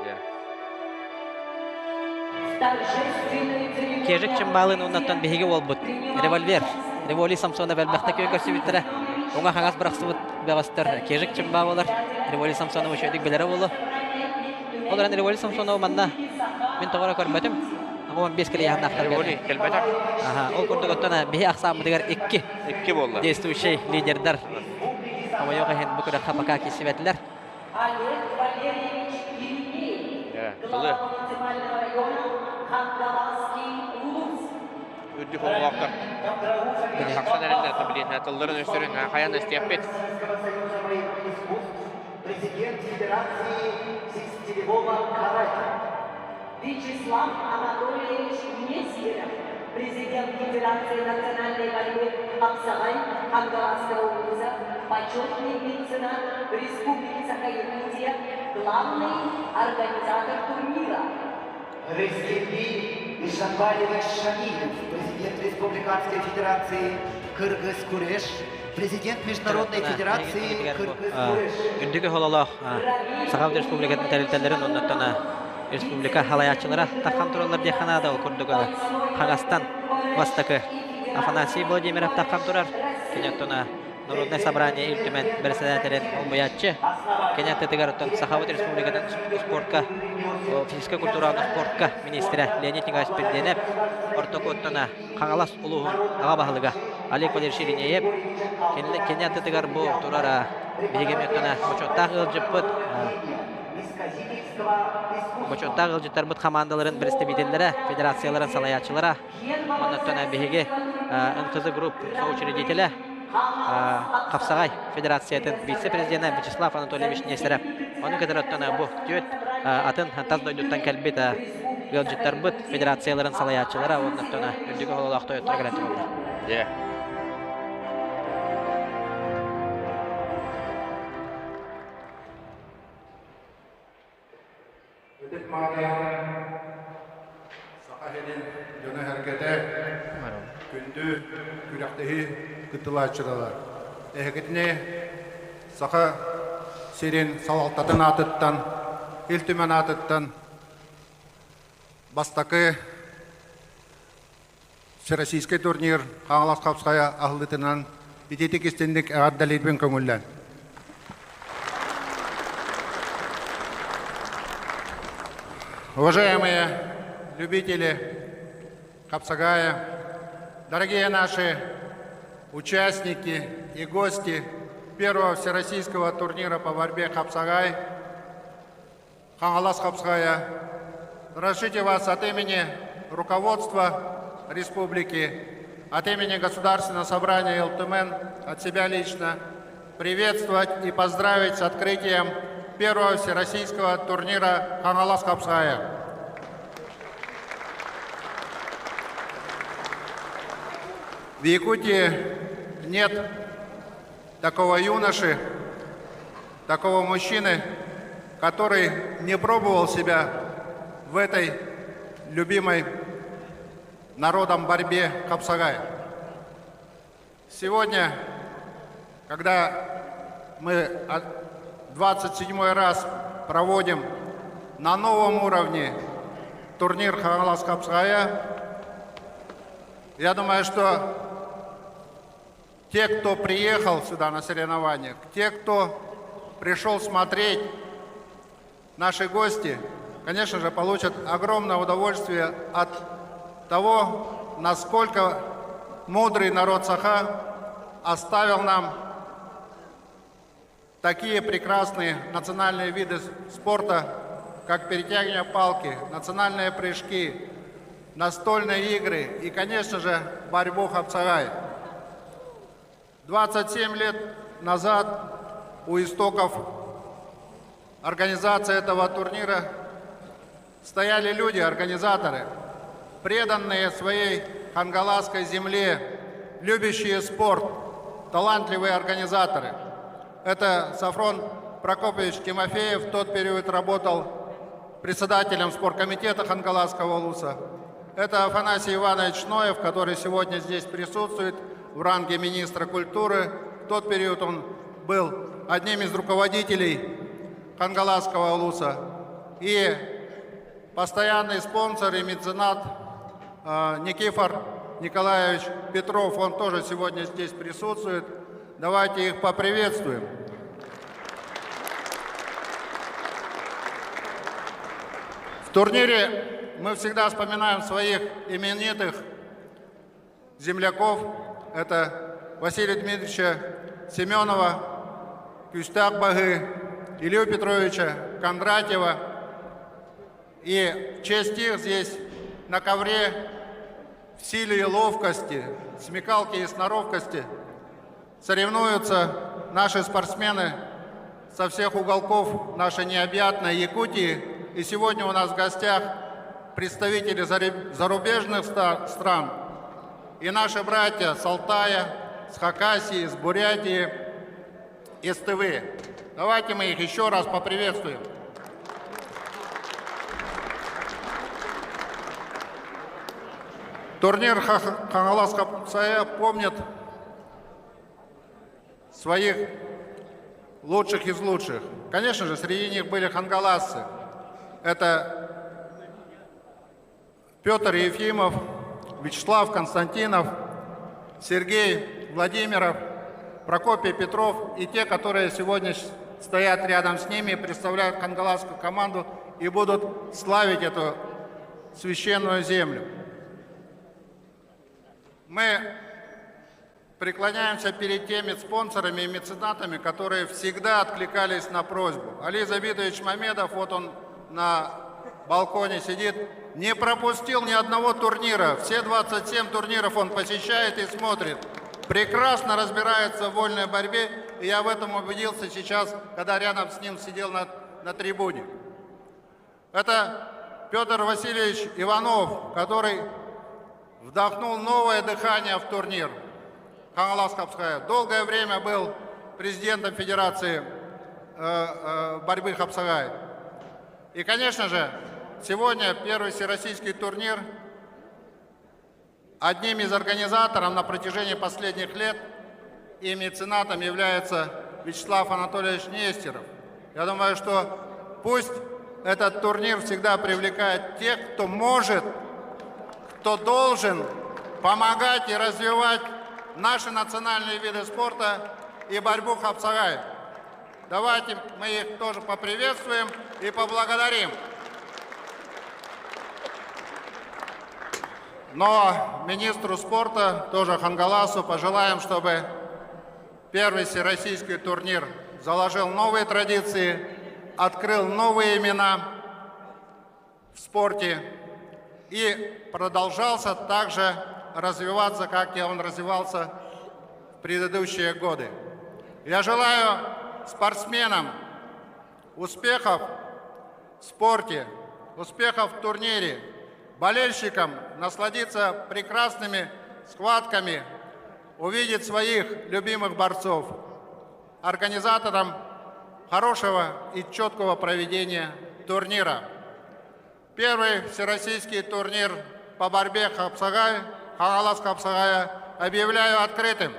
Кежик Чымбаалыын уоннаттан биһиги уолбут револьвер Револи Самсонов элбэхтэ күөн көрсүбүттэрэ. Уҥа хаҥас бырахсыбыт бөҕөстөр Кежик Чымбаа буолар. Револи Самсонов үчүгэйдик билэрэ буолуо. Ол эрэн Револи Самсонов манна мин тоҕо эрэ көрбөтүм. 15 килэ яһаннаахтар Револи кэлбэтэх. Аха, ол курдук оттон биһи ахсааммытыгар икки. Икки буолла. Действующий лидердар. Хомойуох иһин бу күрэххэ пока киирсибэтилэр. Олег Валерьевич Еремеев, Тылы. глава муниципального района Хангаласский улус. Үрдүк оҕолоохтор тахсан эрэллэр билин тылларын өстөрүн хайан истиэхпит. Президент Федерации сетевого карате. Вячеслав Анатольевич Нестеров, президент Федерации национальной борьбы Хапсагай Хангаласского улуса, почетный меценат Республики Саха-Якутия, главный организатор турнира. Рыскельди Ишанбаевич Шамилев, президент Республиканской Федерации Кыргыз-Куреш, президент Международной Федерации Кыргыз-Куреш. Үрдүкү хололоох Саха Республикатын тэрилтэлэрин оннуттан республика халайааччылара таххан тураллар диэххэ наада. Ол курдук Хаҥастан бастакы Афанасий Владимиров таххан турар. Кини оттон Народное собрание Ил Түмэн бэрэссэдээтэлин солбуйааччы. Кини аттытыгар оттон Сахабыт Республикатын спортка, физическэй культураҕа спортка министрэ Леонид Николаевич Спирдиэнэп, ортоку оттон Хаҥалас улууһун аҕа баһылыга Олег Валерьевич Иринеев. Кини аттытыгар бу турар биһиги оттон бочуоттаах ыалдьыппыт бочуоттаах ыалдьыттарбыт хамаандаларын представителлэрэ, федерацияларын салайааччылара. Оннуттан биһиги НКЗ Групп соучредителэ Хапсаҕай Федерациятын вице-президенэ Вячеслав Анатольевич Нестеров. Ону кытары оттон бу түөрт атын тас дойдуттан кэлбит ыалдьыттарбыт федерацияларын салайааччылара уонна үрдүкү хололоох тойоттор кэлэн тураллар. Yeah. Ытык мааны Саха сирин дьоно-сэргэтэ, күндү күрэхтэһии кыттылааччылара! Эһигитини Саха сирин салалтатын аатыттан, Ил Түмэн аатыттан бастакы Всероссийскай турнир Хаҥалас хапсаҕайа аһыллыытынан итиитик истинник эҕэрдэлиирбин көҥүллэн. Уважаемые любители Хапсагая, дорогие наши участники и гости первого всероссийского турнира по борьбе Хапсагай, Хаҥалас хапсаҕайа, разрешите вас от имени руководства республики, от имени Государственного собрания Ил Түмэн, от себя лично приветствовать и поздравить с открытием первого всероссийского турнира Хаҥалас хапсаҕайа. В Якутии нет такого юноши, такого мужчины, который не пробовал себя в этой любимой народом борьбе Хапсагай. Сегодня, когда мы 27 раз проводим на новом уровне турнир Хаҥалас хапсаҕайа, я думаю, что Те, кто приехал сюда на соревнования, те, кто пришел смотреть, наши гости, конечно же, получат огромное удовольствие от того, насколько мудрый народ Саха оставил нам такие прекрасные национальные виды спорта, как перетягивание палки, национальные прыжки, настольные игры и, конечно же, борьбу хапсагай. 27 лет назад у истоков организации этого турнира стояли люди, организаторы, преданные своей хангаласской земле, любящие спорт, талантливые организаторы. Это Сафрон Прокопьевич Тимофеев, в тот период работал председателем спорткомитета Хангаласского улуса. Это Афанасий Иванович Ноев, который сегодня здесь присутствует в ранге министра культуры. В тот период он был одним из руководителей Хангаласского улуса. И постоянный спонсор и меценат э, Никифор Николаевич Петров, он тоже сегодня здесь присутствует. Давайте их поприветствуем. В турнире мы всегда вспоминаем своих именитых земляков. Это Василия Дмитриевича Семенова, Кюстак Багы, Илью Петровича Кондратьева. И в честь их здесь на ковре в силе и ловкости, смекалке и сноровкости соревнуются наши спортсмены со всех уголков нашей необъятной Якутии. И сегодня у нас в гостях представители зарубежных стран и наши братья с Алтая, с Хакасии, с Бурятии, из Тывы. Давайте мы их еще раз поприветствуем. Турнир Хаҥалас хапсаҕайа помнит своих лучших из лучших. Конечно же, среди них были хангаласцы. Это Петр Ефимов, Вячеслав Константинов, Сергей Владимиров, Прокопий Петров и те, которые сегодня стоят рядом с ними, представляют хангаласскую команду и будут славить эту священную землю. Мы преклоняемся перед теми спонсорами и меценатами, которые всегда откликались на просьбу. Али Забидович Мамедов, вот он на балконе сидит, не пропустил ни одного турнира. Все 27 турниров он посещает и смотрит. Прекрасно разбирается в вольной борьбе, и я в этом убедился сейчас, когда рядом с ним сидел на, на трибуне. Это Петр Васильевич Иванов, который вдохнул новое дыхание в турнир. Хаҥалас хапсаҕайа. Долгое время был президентом Федерации э, э, борьбы хапсагай. И, конечно же, сегодня первый всероссийский турнир одним из организаторов на протяжении последних лет и меценатом является Вячеслав Анатольевич Нестеров. Я думаю, что пусть этот турнир всегда привлекает тех, кто может, кто должен помогать и развивать наши национальные виды спорта и борьбу хапсагай. Давайте мы их тоже поприветствуем и поблагодарим. Но министру спорта, тоже Хангаласу, пожелаем, чтобы первый всероссийский турнир заложил новые традиции, открыл новые имена в спорте и продолжался также развиваться, как и он развивался в предыдущие годы. Я желаю спортсменам успехов в спорте, успехов в турнире, болельщикам насладиться прекрасными схватками, увидеть своих любимых борцов, организаторам хорошего и четкого проведения турнира. Первый всероссийский турнир по борьбе хапсагай, Хаҥалас хапсаҕайа объявляю открытым.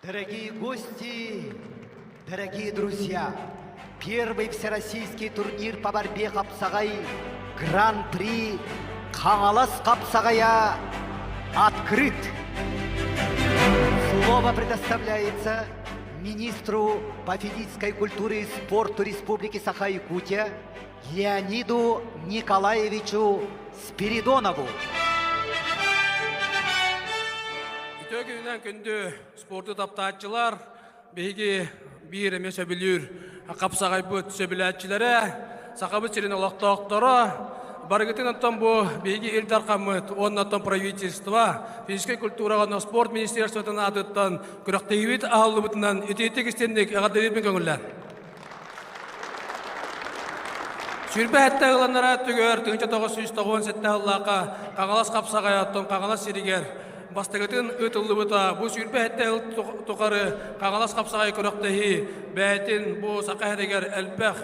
Дорогие гости, дорогие друзья, первый всероссийский турнир по борьбе Хапсагай Гран-при Хаҥалас Хапсагая открыт. Слово предоставляется министру по физической культуре и спорту Республики Саха-Якутия Леониду Николаевичу Спиридонову. Үтүө күнүнэн күндү спорту таптааччылар, биһиги биир эмэ сөбүлүүр хапсаҕайбыт сөбүлээччилэрэ, Сахабыт сирин олохтоохторо, барыгытын оттон бу биһиги Ил Дархаммыт уонна оттон правительство, физическэй культураҕа уонна спорт министерствотын аатыттан күрэхтэһиибит аһыллыбытынан итиитик истинник эҕэрдэлиирбин көҥүллээн. Сүүрбэ ыланнара түгэр 1997 сыллаахха Хаҥалас хапсаҕайаттан Хаҥалас сиригэр бастакытын ыытыллыбыта. Бу 27 сыл тухары Хаҥалас хапсаҕай күрэхтэһии бэйэтин бу саха сиригэр элбэх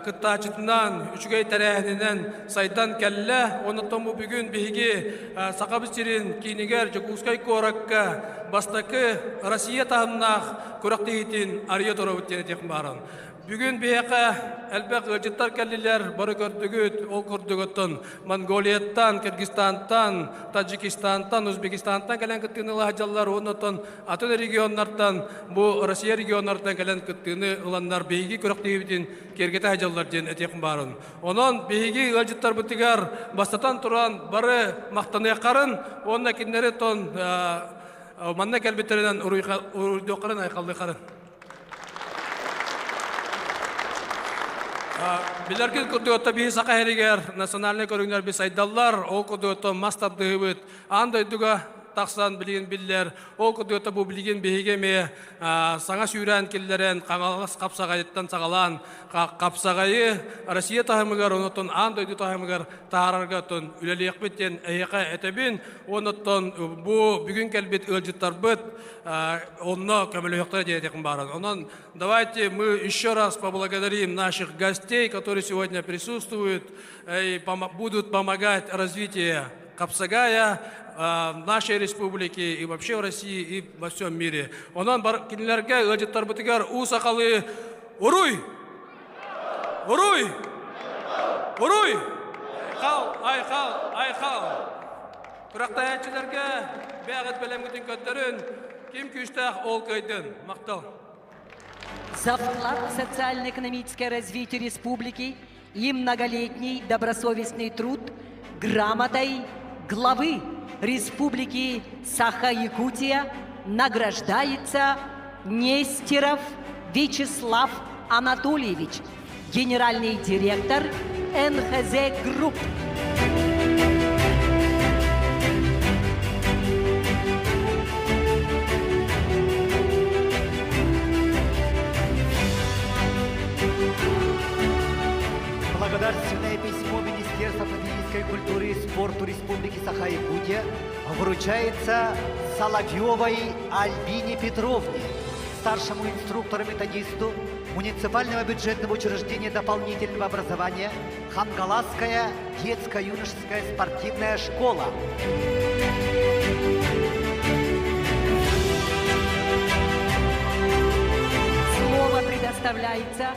кыттааччытынан, үчүгэй тэрээһининэн сайдан кэллэ. Оннуттан бу бүгүн биһиги Сахабыт сирин киинигэр Дьокуускай куоракка бастакы Россия таһымнаах күрэхтэһиитин арыйа турабыт диэн этиэх бааран. Бүгүн биһиэхэ элбэх ыалдьыттар кэллилэр, бары көрдүгүт, ол курдугуттан Монголияттан, Кыргызстантан, Таджикистантан, Узбекистантан кэлэн кыттыыны ыла сылдьаллар, уонна атын регионнартан, бу Россия регионнартан кэлэн кыттыыны ыланнар биһиги күрэхтэһиибитин киэргэтэ сылдьаллар диэн этиэх баарын. Онон биһиги ыалдьыттарбытыгар бастатан туран бары махтаныаххарын уонна кинилэри тон манна кэлбиттэринэн уруйдуоххарын айхаллыаххарын. Билэргит курдук биһи саха сиригэр национальнай көрүҥнэр би сайдаллар, ол курдук мас тардыһыбыт аан дойдуга тахсан билигин биллэр. Ол курдук бу билигин биһиги эмиэ саҥа сүүрээн киллэрэн Хаҥалас хапсаҕайыттан саҕалаан хапсаҕайы Россия таһымыгар, онтон аан дойду таһымыгар таһаарарга оттон үлэлиэхпит диэн эһиэхэ этэбин. Оннуттан бу бүгүн кэлбит ыалдьыттарбыт онно көмөлөһүөхтэрэ диэтиэхпин бааран. Онон давайте мы еще раз поблагодарим наших гостей, которые сегодня присутствуют и будут помогать развитию Хапсагая в нашей республике и вообще в России и во всем мире. Онон кинилэргэ ыалдьыттарбытыгар уу сахалыы Уруй! Уруй! Уруй! Айхал, айхал, айхал! Күрэхтэһээччилэргэ бэйэҕит бэлэмҥитин көрдөрүн, ким күүстээх ол кыайдын. Махтал. За вклад в социально-экономическое развитие республики и многолетний добросовестный труд грамотой главы Республики Саха-Якутия награждается Нестеров Вячеслав Анатольевич, генеральный директор НХЗ Групп. Благодарственное письмо Министерства физической культуры и спорту Республики Саха-Якутия вручается Соловьевой Альбине Петровне, старшему инструктору-методисту муниципального бюджетного учреждения дополнительного образования Хангаласская детско-юношеская спортивная школа. Слово предоставляется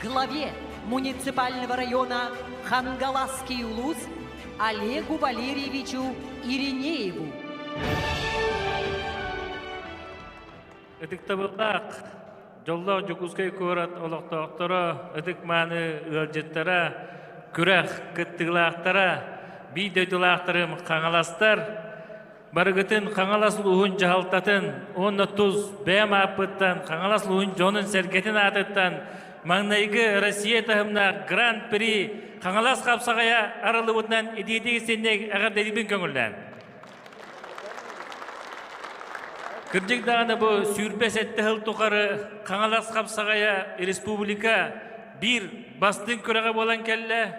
главе муниципального района Хангаласский улус Олегу Валерьевичу Иринееву. Ытыктабыллаах дьоллоох Дьокуускай куорат олохтоохторо, ытык-мааны ыалдьыттара, күрэх кыттыылаахтара, биир дойдулаахтарым хаҥаластар, барыгытын Хаҥалас улууһун дьаһалтатын уонна тус бэйэм ааппыттан Хаҥалас улууһун дьонун-сэргэтин аатыттан маҥнайгы Россия таһымнаах Гран-при Хаҥалас хапсаҕайа арыллыбытынан итиитик истинник эҕэрдэлиибин көҥүллээн. Кырдьык даҕаны бу 27 сыл тухары Хаҥалас хапсаҕайа республика биир бастыҥ күрэҕэ буолан кэллэ.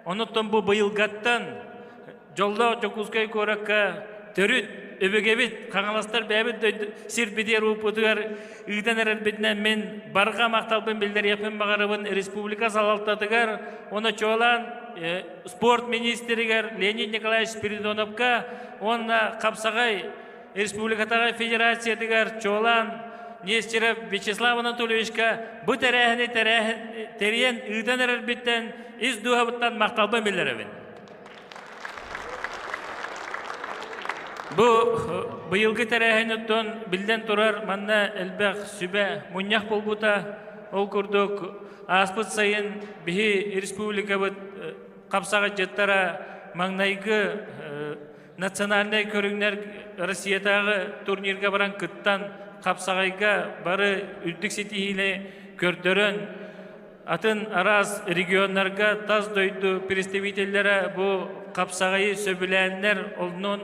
Онуттан бу быйылгаттан дьоллоох Дьокуускай куоракка төрүт өбүгэбит Хаҥаластар бэйэбит дойду сирбитигэр ууппутугар ыытан эрэрбитинэн мин барҕа махталбын биллэриэхпин баҕарабын республика салалтатыгар уонна чуолаан спорт министригэр Леонид Николаевич Спиридоновка уонна Хапсаҕай республикатааҕы федерациятыгар чуолаан Нестеров Вячеслав Анатольевичка бу тэрээһини тэрийэн ыытан эрэрбиттэн ис дууһабыттан махталбын биллэрэбин. Бу быйылгы тэрээһин оттон биллэн турар манна элбэх сүбэ мунньах буолбута. Ол курдук ааспыт сайын биһи республикабыт хапсаҕайдьыттара маҥнайгы национальнай көрүҥнэр Россиятааҕы турнирга баран кыттан хапсаҕайга бары үрдүк ситиһиини көрдөрөн атын араас регионнарга тас дойду представителлэрэ бу хапсаҕайы сөбүлээннэр онон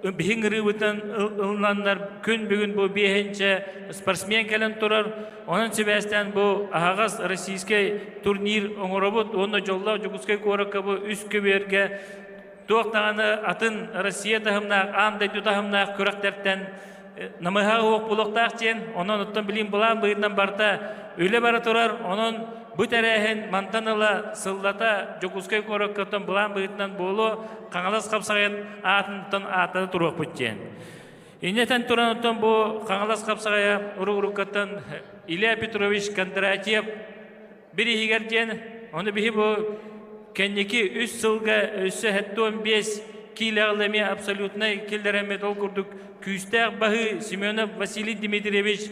биһиҥ ырыыбытын ылынаннар күн бүгүн бу биэһинчэ спортсмен кэлэн турар. Онон сибээстээн бу аһаҕас российскай турнир оҥоробут уонна дьоллоох Дьокуускай куоракка бу үс көбүөргэ туох даҕаны атын Россия таһымнаах, аан дойду таһымнаах күрэхтэртэн намыһаҕа уох булуохтаах диэн, онон оттон билим былаан быһыытынан барыта үлэ бара турар, онон бу тэрээһин мантан ыла сыллата Дьокуускай куораккаттан былаан быһыытынан буолуо, Хаҥалас хапсаҕайын аатыттан ааттата туруохпут диэн. Иннэтэн туран оттон бу Хаҥалас хапсаҕайа урук-уруккаттан Илья Петрович Кондратьев бир иһигэр диэн, ону биһи бу кэнники үс сылга өссө 75 киилэҕэ эмиэ абсолютнай киллэрэммит ол курдук күүстээх баһыы Семенов Василий Дмитриевич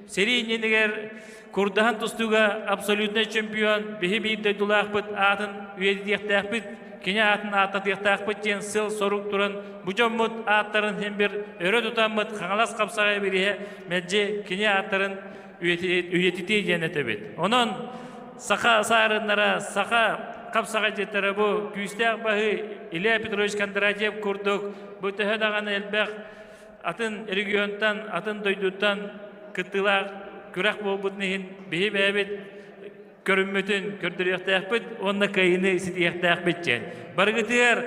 сэрии иннинигэр курдаһан тустууга абсолютнай чемпион биһи биир дойдулаахпыт аатын үйэтитиэхтээхпит кини аатын ааттатыахтаахпыт диэн сыл-сорук туран бу дьоммут ааттарын син бир өрө тутаммыт Хаҥалас хапсаҕай бириһэ мэлдьи кини ааттарын үйэтитии диэн этэбит. Онон саха саарыннара, саха хапсаҕайдьыттара бу күүстээх баһыы Илья Петрович Кондратьев курдук бу төһө даҕаны элбэх атын регионтан, атын дойдуттан кыттыылаах күрэх буолбутун иһин биһи бэйэбит көрүммүтүн көрдөрүөхтээхпит уонна кыайыыны ситиһиэхтээхпит диэн. Барыгытыгар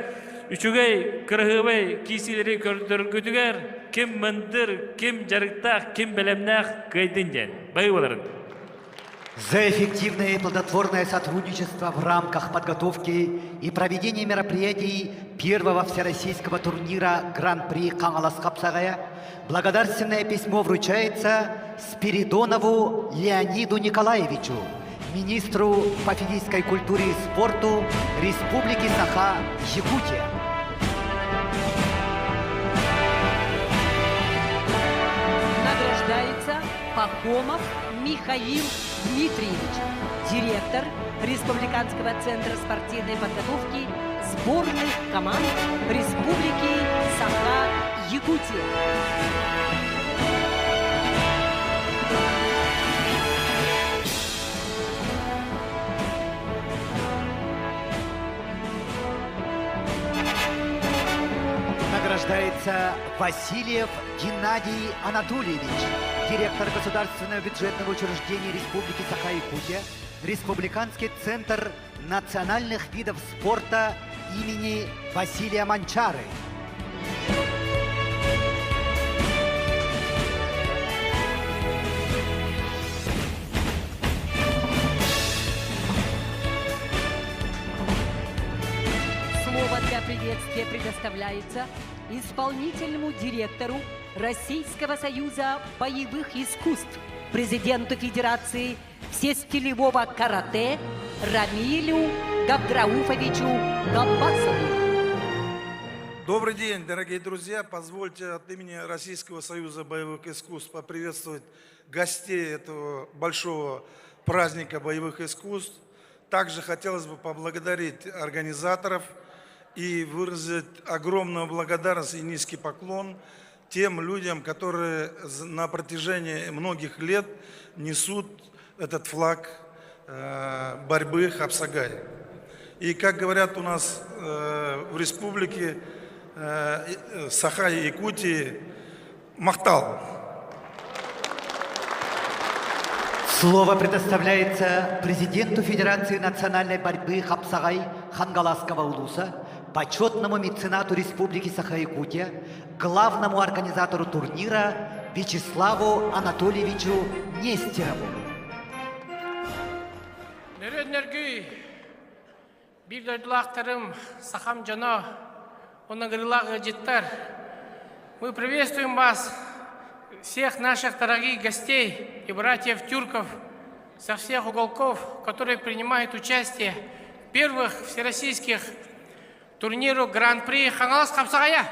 үчүгэй, кыраһыабай киисилэри көрдөргүтүгэр ким мындыр, ким дьарыктаах, ким бэлэмнээх кыайдын диэн. Бай боларын. За эффективное и плодотворное сотрудничество в рамках подготовки и проведения мероприятий первого всероссийского турнира Гран-при Хаҥалас хапсаҕайа благодарственное письмо вручается Спиридонову Леониду Николаевичу, министру по физической культуре и спорту Республики Саха-Якутия. Награждается Пахомов Михаил Дмитриевич, директор Республиканского центра спортивной подготовки сборных команд Республики Саха-Якутия. Награждается Васильев Геннадий Анатольевич, директор Государственного бюджетного учреждения Республики Саха-Якутия, Республиканский центр национальных видов спорта имени Василия Манчары. Слово для приветствия предоставляется исполнительному директору Российского союза боевых искусств, президенту Федерации всестилевого карате Рамилю Габдрауфовичу Габбасову. Добрый день, дорогие друзья. Позвольте от имени Российского союза боевых искусств поприветствовать гостей этого большого праздника боевых искусств. Также хотелось бы поблагодарить организаторов и выразить огромную благодарность и низкий поклон тем людям, которые на протяжении многих лет несут этот флаг борьбы Хапсагай. И как говорят у нас в республике Саха и Якутии, Махтал. Слово предоставляется президенту Федерации национальной борьбы Хапсагай Хангаласского улуса, почетному меценату Республики Саха-Якутия, главному организатору турнира Вячеславу Анатольевичу Нестерову. Нөрүөн биир дойдулаахтарым, сахам дьоно, уонна ыҥырыылаах ыалдьыттар. Мы приветствуем вас. всех наших дорогих гостей и братьев тюрков со всех уголков, которые принимают участие в первых всероссийских турниру Гран-при Хаҥалас хапсаҕайа.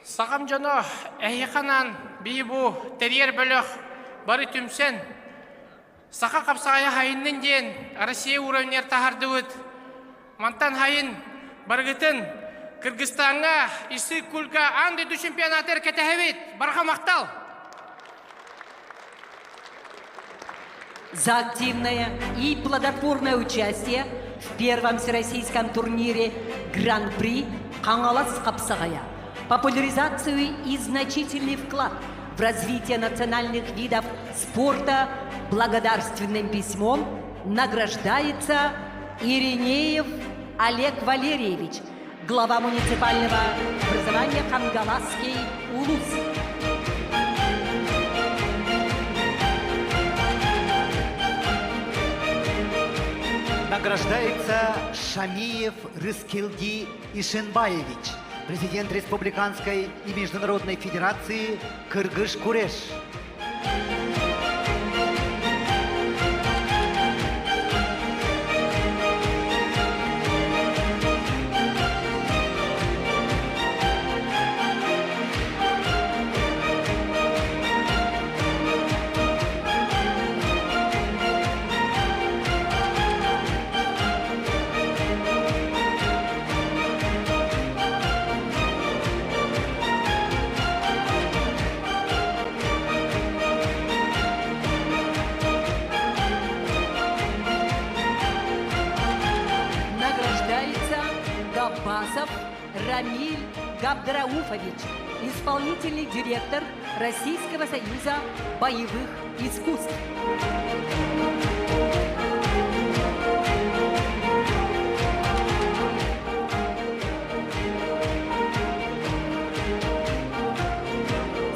Сахам дьоно эһиэхэ анаан бии бу тэрийэр бөлөх бары түмсэн Саха хапсаҕайа хайыннын диэн Россия уровньар таһардыбыт. Мантан хайын барыгытын Кыргызстаҥҥа Иссык-Кульга аан дойду чемпионатыгар кэтэһэбит. Барҕа махтал! За активное и плодотворное участие в первом всероссийском турнире Гран-при Хаҥалас хапсаҕайа, популяризацию и значительный вклад в развитие национальных видов спорта благодарственным письмом награждается Иринеев Олег Валерьевич, глава муниципального образования Хангаласский Улус. Награждается Шамиев Рыскелди Ишенбаевич, президент Республиканской и Международной Федерации Кыргыш-Куреш. Награждается Габбасов Рамиль Габдрауфович, исполнительный директор Российского союза боевых искусств.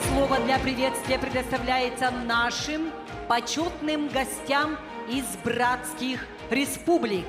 Слово для приветствия предоставляется нашим почетным гостям из братских республик.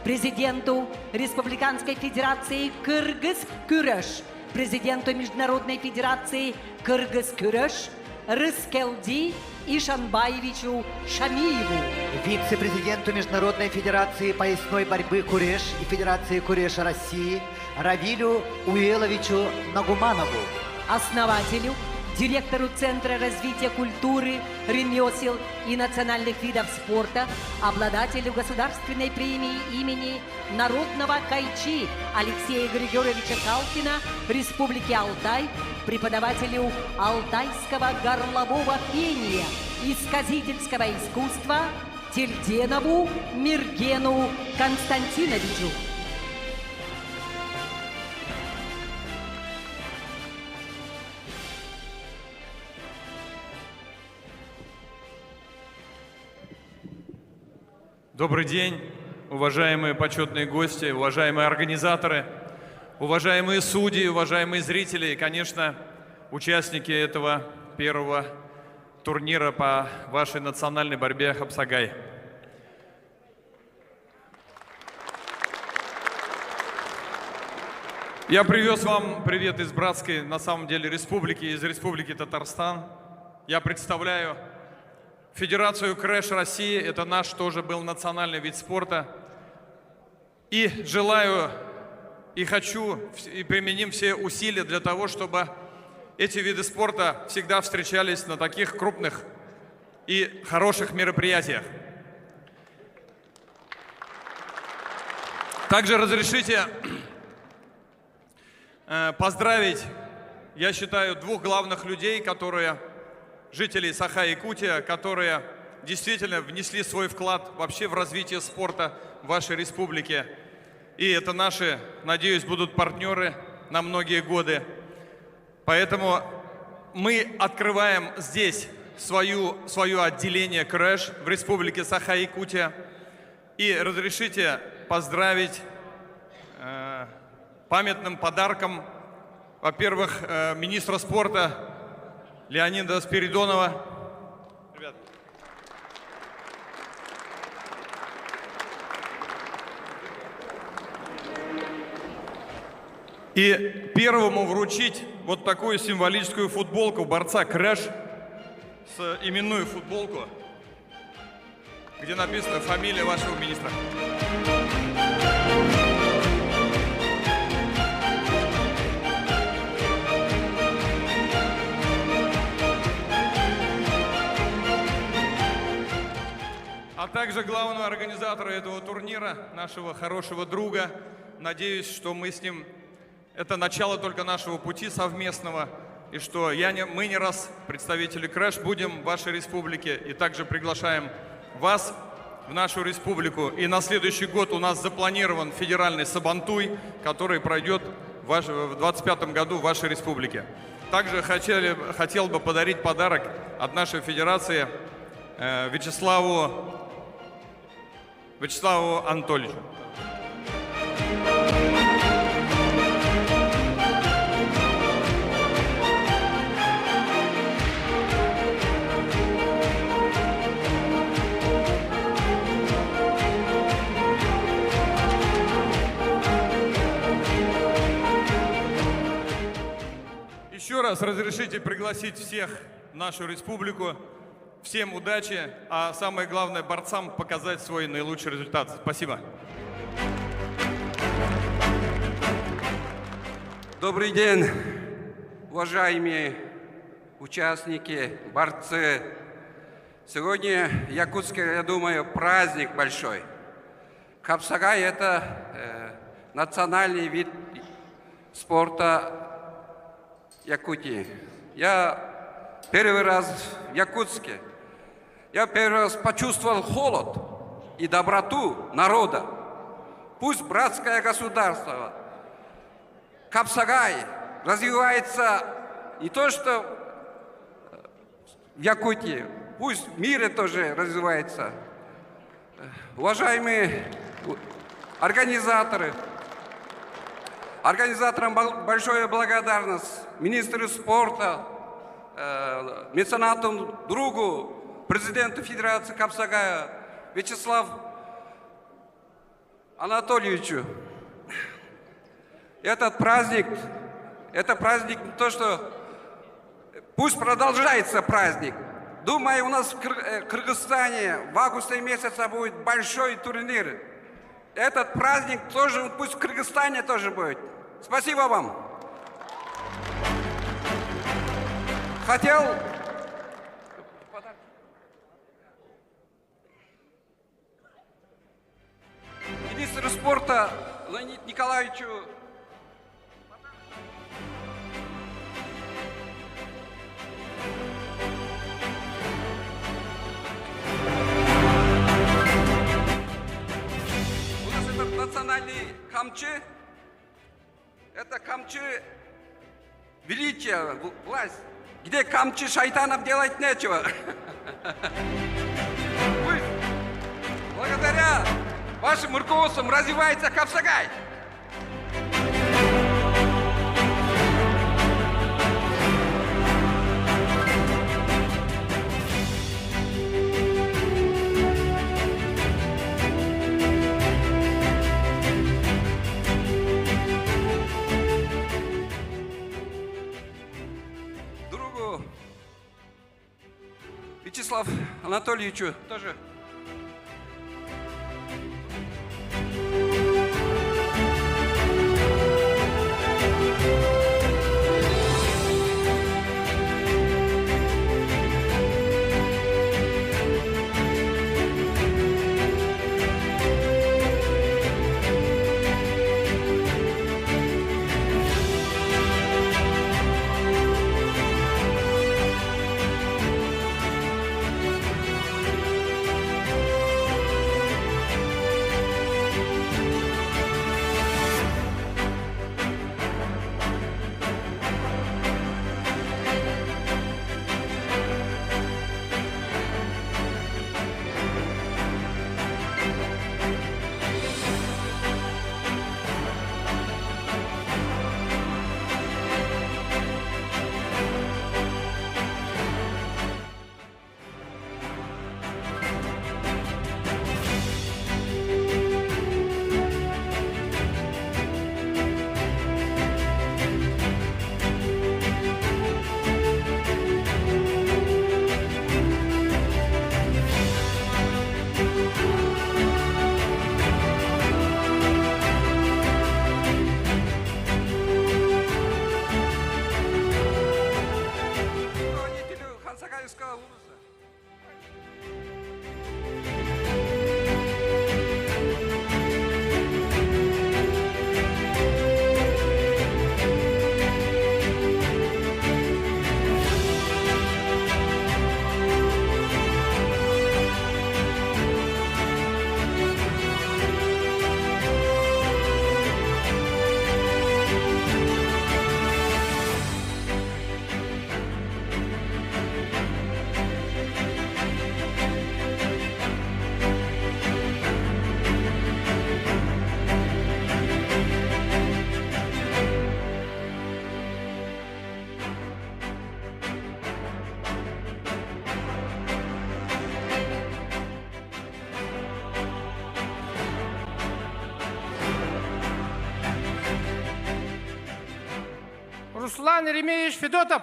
Президенту Республиканской Федерации Кыргыз-Күреш, президенту Международной Федерации Кыргыз-Күреш Рыскелди Ишанбаевичу Шамиеву. Вице-президенту Международной Федерации поясной борьбы Куреш и Федерации Куреша России Равилю Уеловичу Нагуманову. Основателю, директору Центра развития культуры, ремесел и национальных видов спорта, обладателю государственной премии имени Народного Кайчи Алексея Григорьевича Калкина Республики Алтай, преподавателю алтайского горлового пения и сказительского искусства Тельденову Миргену Константиновичу. Добрый день, уважаемые почетные гости, уважаемые организаторы, уважаемые судьи, уважаемые зрители и, конечно, участники этого первого турнира по вашей национальной борьбе Хапсагай. Я привез вам привет из братской, на самом деле, республики, из республики Татарстан. Я представляю Федерацию Крэш России, это наш тоже был национальный вид спорта. И желаю, и хочу, и применим все усилия для того, чтобы эти виды спорта всегда встречались на таких крупных и хороших мероприятиях. Также разрешите поздравить, я считаю, двух главных людей, которые, жителей Саха-Якутия, которые действительно внесли свой вклад вообще в развитие спорта в вашей республике. И это наши, надеюсь, будут партнеры на многие годы. Поэтому мы открываем здесь свою, свое отделение «Крэш» в республике Саха-Якутия. И разрешите поздравить памятным подарком, во-первых, министра спорта Леонида Спиридонова. Ребят. И первому вручить вот такую символическую футболку борца Крэш с именную футболку, где написана фамилия вашего министра. А также главного организатора этого турнира, нашего хорошего друга. Надеюсь, что мы с ним... Это начало только нашего пути совместного. И что я не, мы не раз, представители Крэш, будем в вашей республике. И также приглашаем вас в нашу республику. И на следующий год у нас запланирован федеральный Сабантуй, который пройдет в 2025 году в вашей республике. Также хотели, хотел бы подарить подарок от нашей федерации э, Вячеславу, Вячеславу Анатольевичу. Еще раз разрешите пригласить всех в нашу республику. Всем удачи, а самое главное борцам показать свой наилучший результат. Спасибо. Добрый день, уважаемые участники, борцы. Сегодня в Якутске, я думаю, праздник большой. Капсагай – это э, национальный вид спорта Якутии. Я первый раз в Якутске. Я первый раз почувствовал холод и доброту народа. Пусть братское государство, Капсагай развивается не то что в Якутии, пусть в мире тоже развивается. Уважаемые организаторы, организаторам большая благодарность, министру спорта, э, меценату, другу, президенту Федерации Капсагая Вячеслав Анатольевичу. Этот праздник, это праздник не то, что пусть продолжается праздник. Думаю, у нас в э, Кыргызстане в августе месяце будет большой турнир. Этот праздник тоже, пусть в Кыргызстане тоже будет. Спасибо вам. Хотел министру спорта Леонид Николаевичу У нас этот национальный камчы, это камчы величия, власть. Где камчы шайтанов делать нечего. Пусть благодаря вашим руководствам развивается Капсагай. Другу Вячеслав Анатольевичу тоже. Руслан Еремеевич Федотов.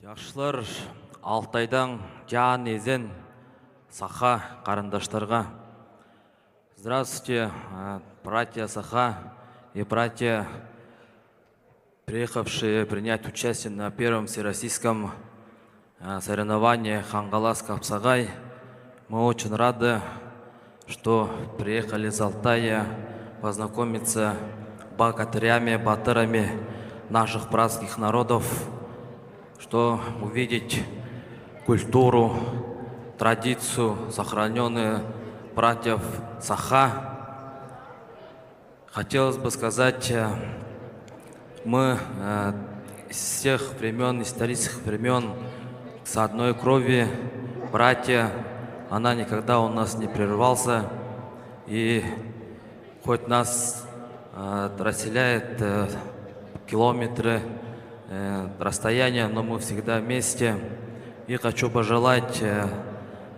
Жакшылар Алтайдан жан эзен саха карындаштарга. Здравствуйте, братья Саха и братья, приехавшие принять участие на первом всероссийском соревновании Хангалас Капсагай. Мы очень рады, что приехали из Алтая познакомиться с богатырями, батырами наших братских народов, что увидеть культуру, традицию, сохраненную братьев Саха. Хотелось бы сказать, мы из всех времен, исторических времен, с одной крови, братья, она никогда у нас не прерывался. И хоть нас расселяет километры расстояния, но мы всегда вместе. И хочу пожелать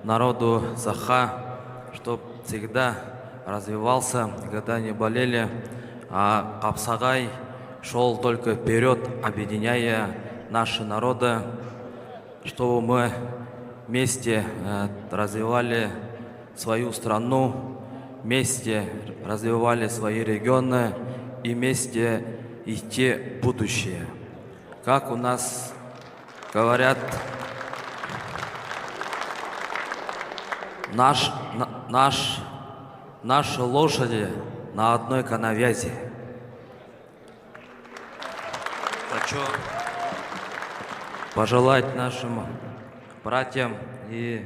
народу Саха, чтобы всегда развивался, никогда не болели, а Капсагай шел только вперед, объединяя наши народы, чтобы мы вместе развивали свою страну, вместе развивали свои регионы и вместе идти в будущее. Как у нас говорят, наш, наш, наши лошади на одной коновязи. Хочу пожелать нашим братьям и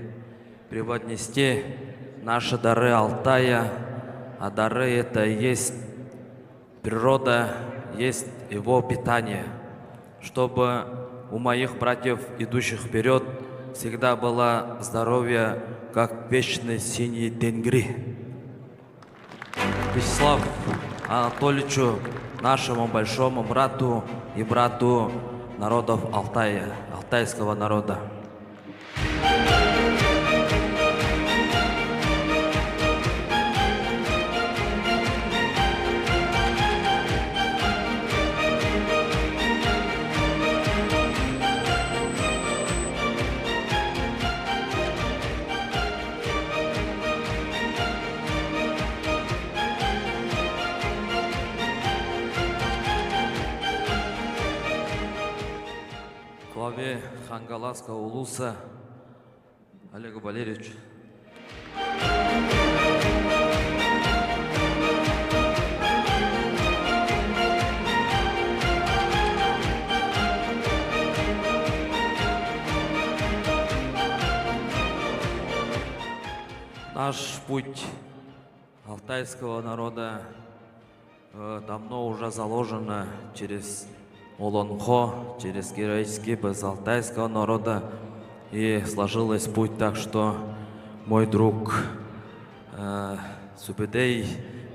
преподнести наши дары Алтая. А дары это и есть природа, есть его питание. Чтобы у моих братьев, идущих вперед, всегда было здоровье, как вечный синий тенгри. Вячеслав Анатольевичу, нашему большому брату и брату народов Алтая, алтайского народа. Главе Хангаласского улуса Олегу Валерьевичу. Наш путь алтайского народа давно уже заложено через Олонхо, через героический без алтайского народа. И сложилось путь так, что мой друг Субедей,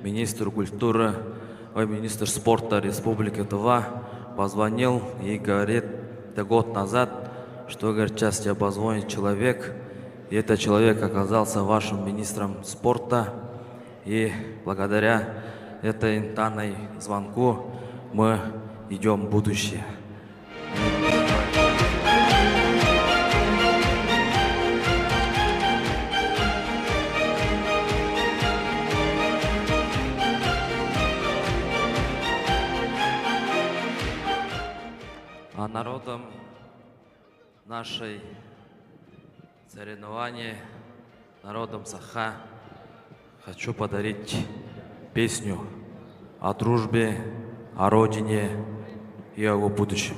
министр культуры, ой, министр спорта Республики Тува, позвонил и говорит, это год назад, что, говорит, сейчас тебе позвонит человек, и этот человек оказался вашим министром спорта, и благодаря этой данной звонку мы идем в будущее. А народом нашей соревновании народом Саха хочу подарить песню о дружбе, о родине и о его будущем.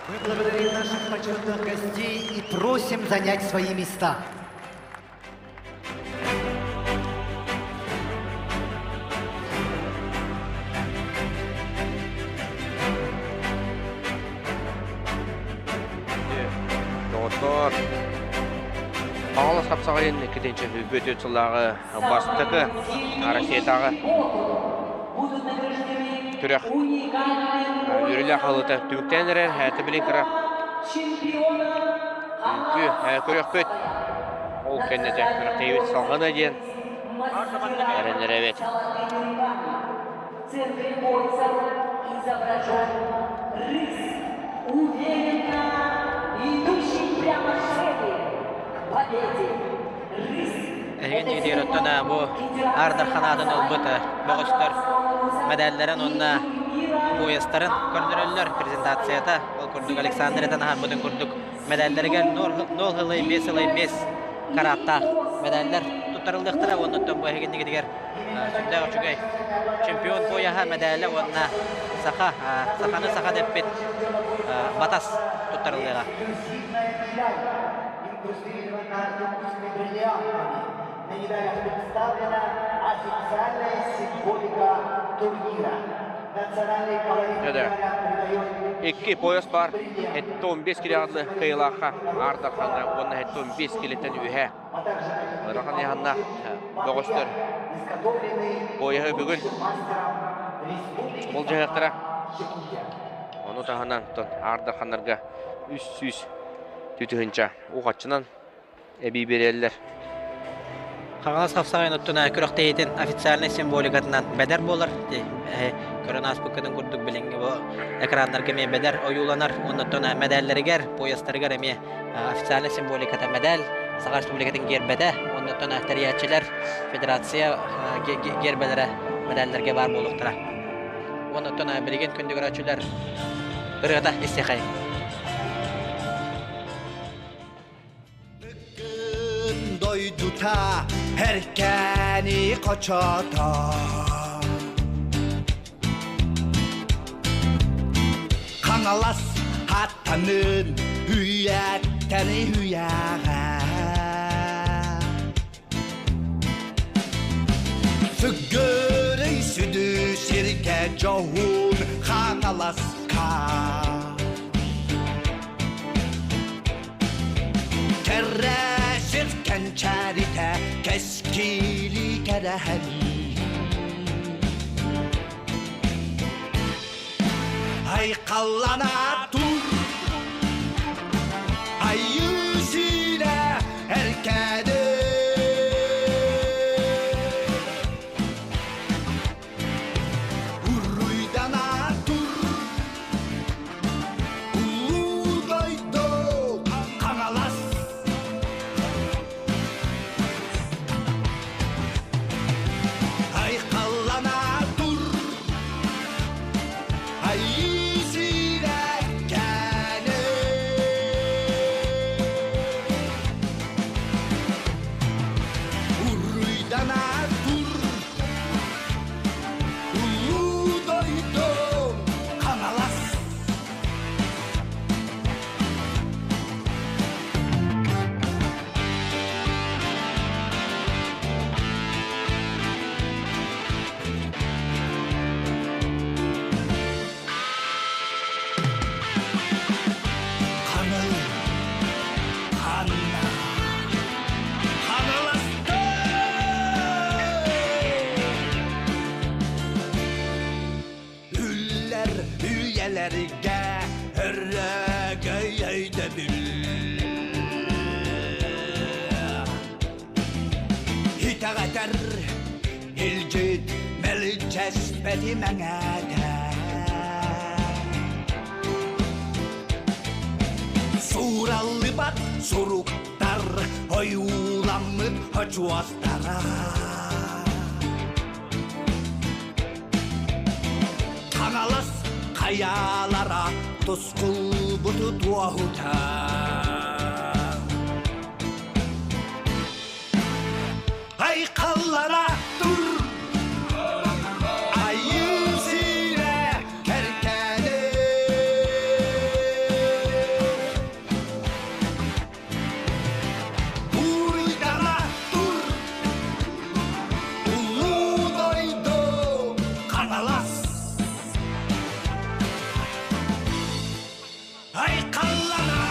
Мы благодарим наших почетных гостей и просим занять свои места. Доҕоттоор, Хаҥалас хапсаҕайын иккитинчи бүөтүн сыллааҕы бастакы Россиятааҕы күрэх үөрүүлээх аһылыыта түмүктээн эрэр. Тэбили кыра үҥкүү көрүөхпүт. Ол кэннэ дьэ күрэхтэһиибит салҕана диэн эрэннэрэбит. В центре кольца изображен рысь. Уверенно. Эһигин игитигэр оттон бу Аар Дархан аатын ылбыт бөҕөстөр мэдээллэрин уонна поястарын көрдөрөллөр презентацията. Ол курдук Александр этэн аһарбытын курдук мэдээллэригэр 0,5 ылай 5 карааттаах мэдээллэр туттарыллыахтара уонна оттон бу эһигин игитигэр сүрдээх үчүгэй чемпион пояһа мэдээлэ уонна саха саханы саха дэппит батас туттарыллыаҕа. На медалях представлена официальная символика турнира. Национальный колорит Икки пояс бар. 75 килоадлы кыйылаахха Аар Дарханга уонна 75 килиттен үһэ. Ырахан яһанна бөҕөстөр пояһы бүгүн болдьаһыахтара. Ону таһынан Аар Дарханнарга 300 түтүһүнча ухаччынан эбии биэрэллэр. Хаҥалас хапсаҕайын оттон күрэхтэһиитин официальнай символикатынан бэдэр буолар. Көрөн ааспыккытын курдук билиҥҥи бу экраннарга эмиэ бэдэр ойууланар. Оннуттан мэдээллэригэр, поястарыгар эмиэ официальнай символиката мэдээл, Саха Республикатын гиэрбэтэ, оннуттан тэрийээччилэр федерация гиэрбэлэрэ мэдээллэргэ баар буолуохтара. Оннуттан билигин күндү көрөөччүлэр ырыата истиэхэй. Дойдута эркээни хочото Хаҥалас хаттанын үйэттэн үйэҕэ Сүгүрүй сүдү сиргэ дьоһун Хаҥаласка Кэрэ сир кэнчээритэ кэскили кэрэһэлии Айхаллана тур Айыы сиинэ эркээни Уруйдана тур Улуу дойду Хаҥалас Айхаллана тур Айыы сирэккэни Уруйдана тур Улуу дойду Хаҥалас Хаҥыл ханна Хаҥаласта Үллэр үйэлэргэ өрөгөй өйдөбүл Итэҕэтэр илдьит мэлдьэспэти мэҥээтэ Суураллыбат суруктар ойууламмыт хочуостара Хаҥалас хайаалара тускулбуту туоһута Айхаллара тур Айыы сирэ кэркэни Уруйдана тур Улуу дойду Хаҥалас Айхаллана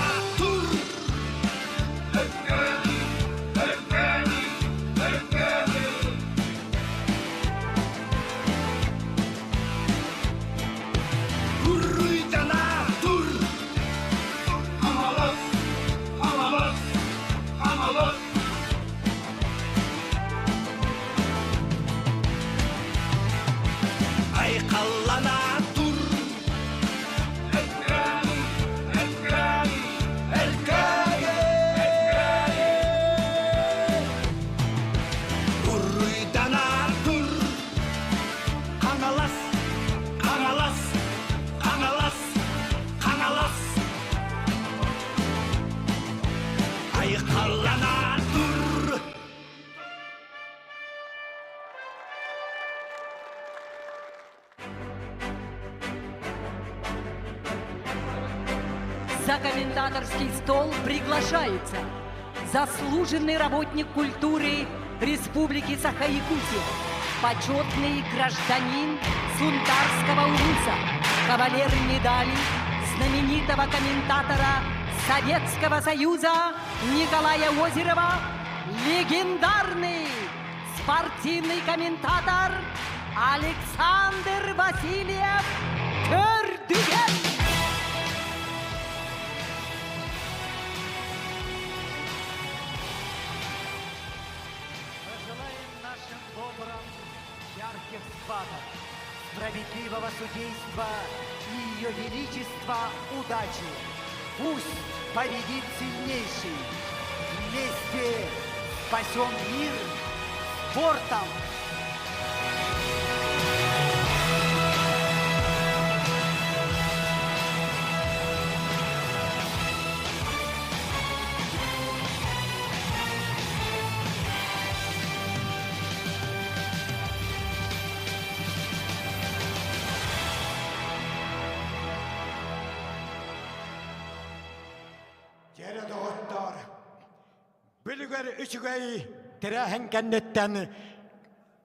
комментаторский стол приглашается заслуженный работник культуры Республики Саха-Якутия, почетный гражданин Сунтарского улуса, кавалер медали знаменитого комментатора Советского Союза Николая Озерова, легендарный спортивный комментатор Александр Васильев Көрдүгэн! Пожелаем нашим бобрам ярких схваток, справедливого судейства и ее величества удачи. Пусть победит сильнейший. Вместе спасем мир спортом! Дьэрэ доҕоттоор, Бүлүгэр үчүгэй тэрээһин кэнниттэн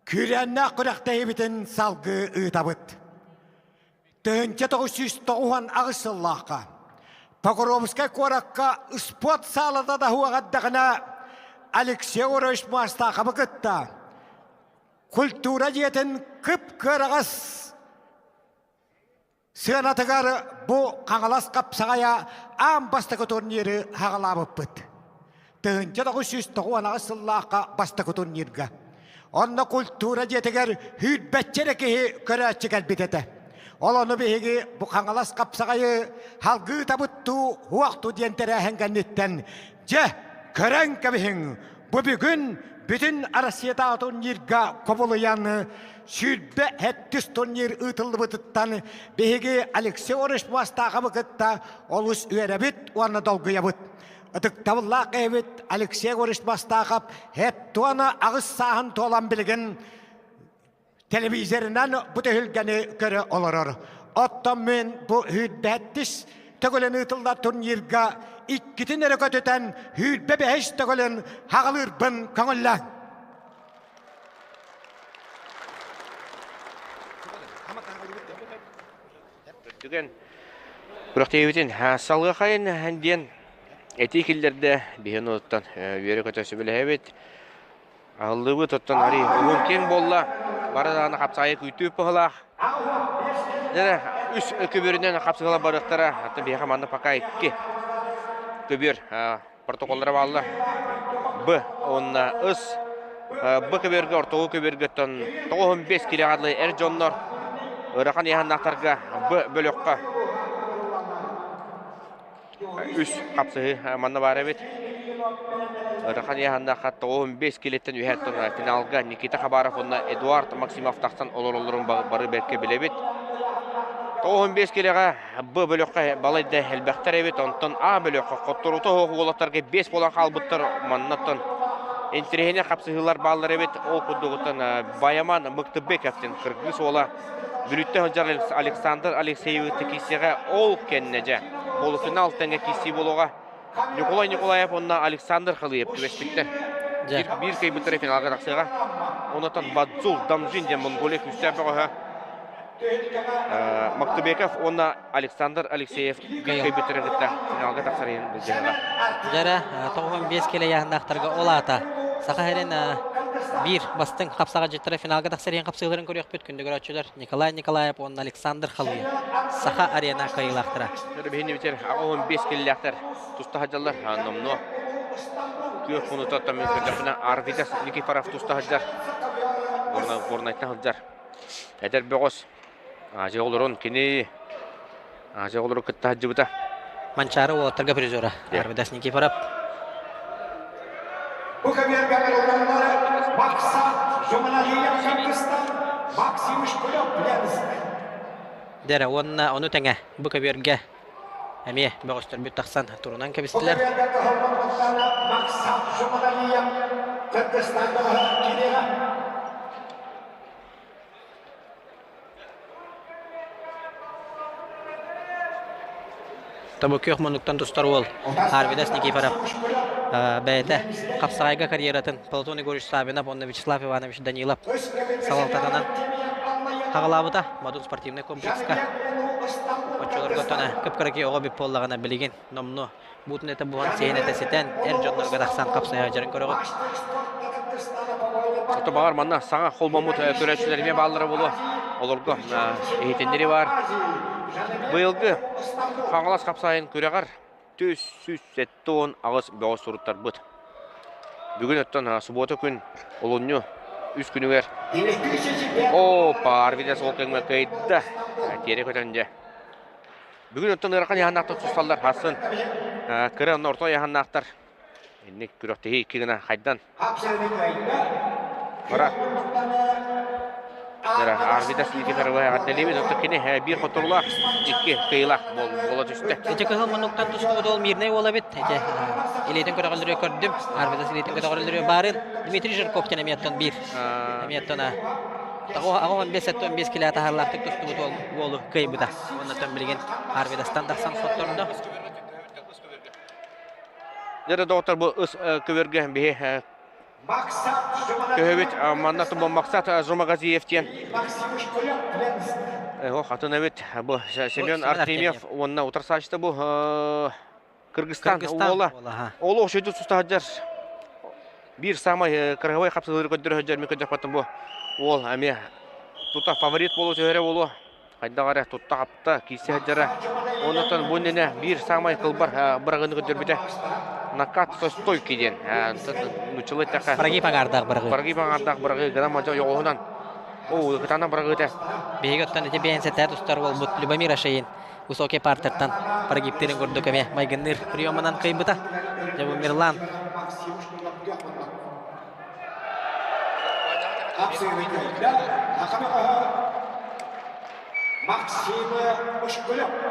күүрээннээх күрэхтэһиибитин салгыы ыытабыт. 1998 сыллаахха Покровскай куоракка спорт саалата да уоҕардаҕына Алексей Егорович Муостаахабы кытта культура дьиэтин кып-кыараҕас Сыанатыгар бу Хаҥалас хапсаҕайа аан бастакы турниры хаҕалаабыппыт. 1998 сыллаахха бастакы турнирга. Онно культура дьиэтигэр сүүрбэччэ эрэ киһи көрөөччү кэлбит этэ. Ол ону биһиги бу Хаҥалас хапсаҕайы халгыы табыттуу хуохту диэн тэрээһин кэнниттэн дьэ көрөн кэбиһиҥ Бу бүгүн бүтүн Россиятааҕы турнирга кубулуйан 27 турнир ыытыллыбытыттан биһиги Алексей Орович Муостаахабы кытта олус үөрэбит уонна долгуйабыт. Ытыктабыллаах киһибит Алексей Егорович Мастаахап һэттуона аҕыс сааһын туолан билигин телевизорынан бу түһүлгэни көрө олорор. Оттон мин бу сүүрбэттис төгүлүн ыытыллар турнирга иккитин эрэ көтүтэн 25 төгүлүн хаҕылыырбын көҥүллээҥ. Түгэн күрэхтэһиибитин салгыахайын диэн этии киллэрдэ биһин оттон үөрэ-көтө сөбүлэһэбит. Аһыллыбыт оттон ари уһун киэҥ буолла. Бары даҕаны хапсаайы күүтүү пыһылаах. Дьэ, үс көбүөрүнэн хапсыһыла барыахтара. Аттан биһиэхэ манна пока икки көбүөр протоколлара бааллар. Б уонна С. Б көбүөргэ ортоку көбүөргөттөн 95 килоҕа дылы эр дьоннор ыарахан ыйааһыннаахтарга Б бөлөххө Үс хапсыһыы манна баар эбит. Ыарахан ыйааһыннаахха 95 килиттэн үһэ финалга Никита Хабаров уонна Эдуард Максимов тахсан олороллорун бары бэркэ билэбит. 95 килэҕэ Б бөлөххө балайда элбэхтэр эбит, онтон А бөлөххө хотторута суох уолаттарга 5 буолан хаалбыттар. Маннаттан интэриэһинэй хапсыһыылар бааллар эбит. Ол курдугуттан Баяман Мыктыбеков диэн кыргыз уола Бүлүүттэн сылдьар Александр Алексеевы киирсиэҕэ ол кэннэ дьэ полуфинал тэҥэ киирсии буолуоҕа. Николай Николаев уонна Александр Халыев түбэспиттэр. Биир кыайбыттара финалга тахсыаҕа. Онтон Бадзул Дамжин диэн Монголия күүстээх бөҕөһө Мактыбеков уонна Александр Алексеев биир кыайбыттарын кытта финалга тахсар иһин былдьаһыаҕа. Дьэрэ, 95 килэ ыйааһыннаахтарга ол аата Саха сирин биир бастыҥ хапсаҕайдьыттара финалга тахсар иһин хапсыыларын көрүөхпүт. Күндү көрөөччүлэр Николай Николаев уонна Александр Халыев Саха арена кыайыылаахтара. Биһини битэр 85 киллээхтэр туста сылдьаллар. Номнуо күөх хонута мен көрдөхпүнэ Арвидас Никифоров туста сылдьар. Горнайтан сылдьар. Эдэр бөҕөс Азия оҕолорун кини Азия оҕолору кытта сылдьыбыта. Манчаары уолаттарга призера Арвидас Никифоров. Бу кэмиэргэ ыҥырыллаллар Максат Жуманалиев Кыргызстан, Максим Шкулев Ленск. Дэрэ уонна ону тэҥэ бу көбүөргэ эмиэ бөҕөстөрбүт тахсан турунан Бу кэбистилэр. кэмиэргэ кыһыллан Максат Жуманалиев Кыргызстан бөҕөһө кириэҕэ. Табы күөх муннуктан тустар уол Арвидас Никифоров бэйэтэ хапсаҕайга карьератын Платон Егорович Савинов уонна Вячеслав Иванович Данилов салалтатынан хаҕалаабыта Модун спортивнай комплекска. Оччолорго тона кып-кыракый оҕо бүп буоллаҕына билигин номнуо буутун этэ буһан сиһин этэ ситэн эр дьоннорго тахсан хапсайа дьарын көрөҕүт. Ото баҕар манна саҥа холбоммут көрөөччүлэр эмиэ бааллара буолуо. Олорго иһитиннэри баар. Быйылгы Хаҥалас хапсаайын күрэҕэр 378 бөҕө суруттарбыт. Бүгүн оттон субуота күн олунньу үс күнүгэр О, Парвидес ол кэмҥэ кыайда. Тиэрэ көтөн дьэ. Бүгүн оттон ыарахан ыйааһыннаахтар тусталлар хасын кыра онно орто ыйааһыннаахтар инник күрэхтэһии икки гына хайдан бара Арвидас Никифорова эҕэрдэлиибит оттон кини биир хотторулаах икки кыайыылаах буола түстэ. Ити кыһыл муннуктан тустубут ол мирнэй уола эбит. Ити илиитин көтөҕөллөрү көрдүм. Арвидас илиитин көтөҕөллөрү баарын Дмитрий Жирков диэн эмиэттэн биир. Эмиэттэн 85-75 килэ таһарлаахтык тустубут уолу кыайбыта. Уонна билигин Арвидастан тахсан хоттордо. Дьэ доҕоттор бу ыс көбөргө биһи көһөбүт манна туман Максат Жумагазиев диэн атын эбит бу Семен Артемьев уонна утарсааччыта бу Кыргызстан уола олох шөйдү тустаһадьар биир самай кыргавай хапсыһыыры көрдөрө сылдьар мен көрдөхпөттүм бу уол эмиэ тута фаворит буолуо түһэрэ буолуо хайдах эрэ тутта хапта киирсэ сылдьара оннуттан бу иннинэ биир самай кылбар бырагыны көрдөрбүтэ накат со стойки диэн нуччалыы эттэххэ Бараги паҥаардаах бырагы Бараги паҥаардаах бырагы гынан мадьа ойоҕоһунан оо кытаанах бырагыта биһиги оттон ити бэйэн сэтээ тустар уолбут Любомир Ашеин высокий партертан прогибтыырын курдук эмиэ майгынныыр приемунан кыайбыта. Дьэ бу Мирлан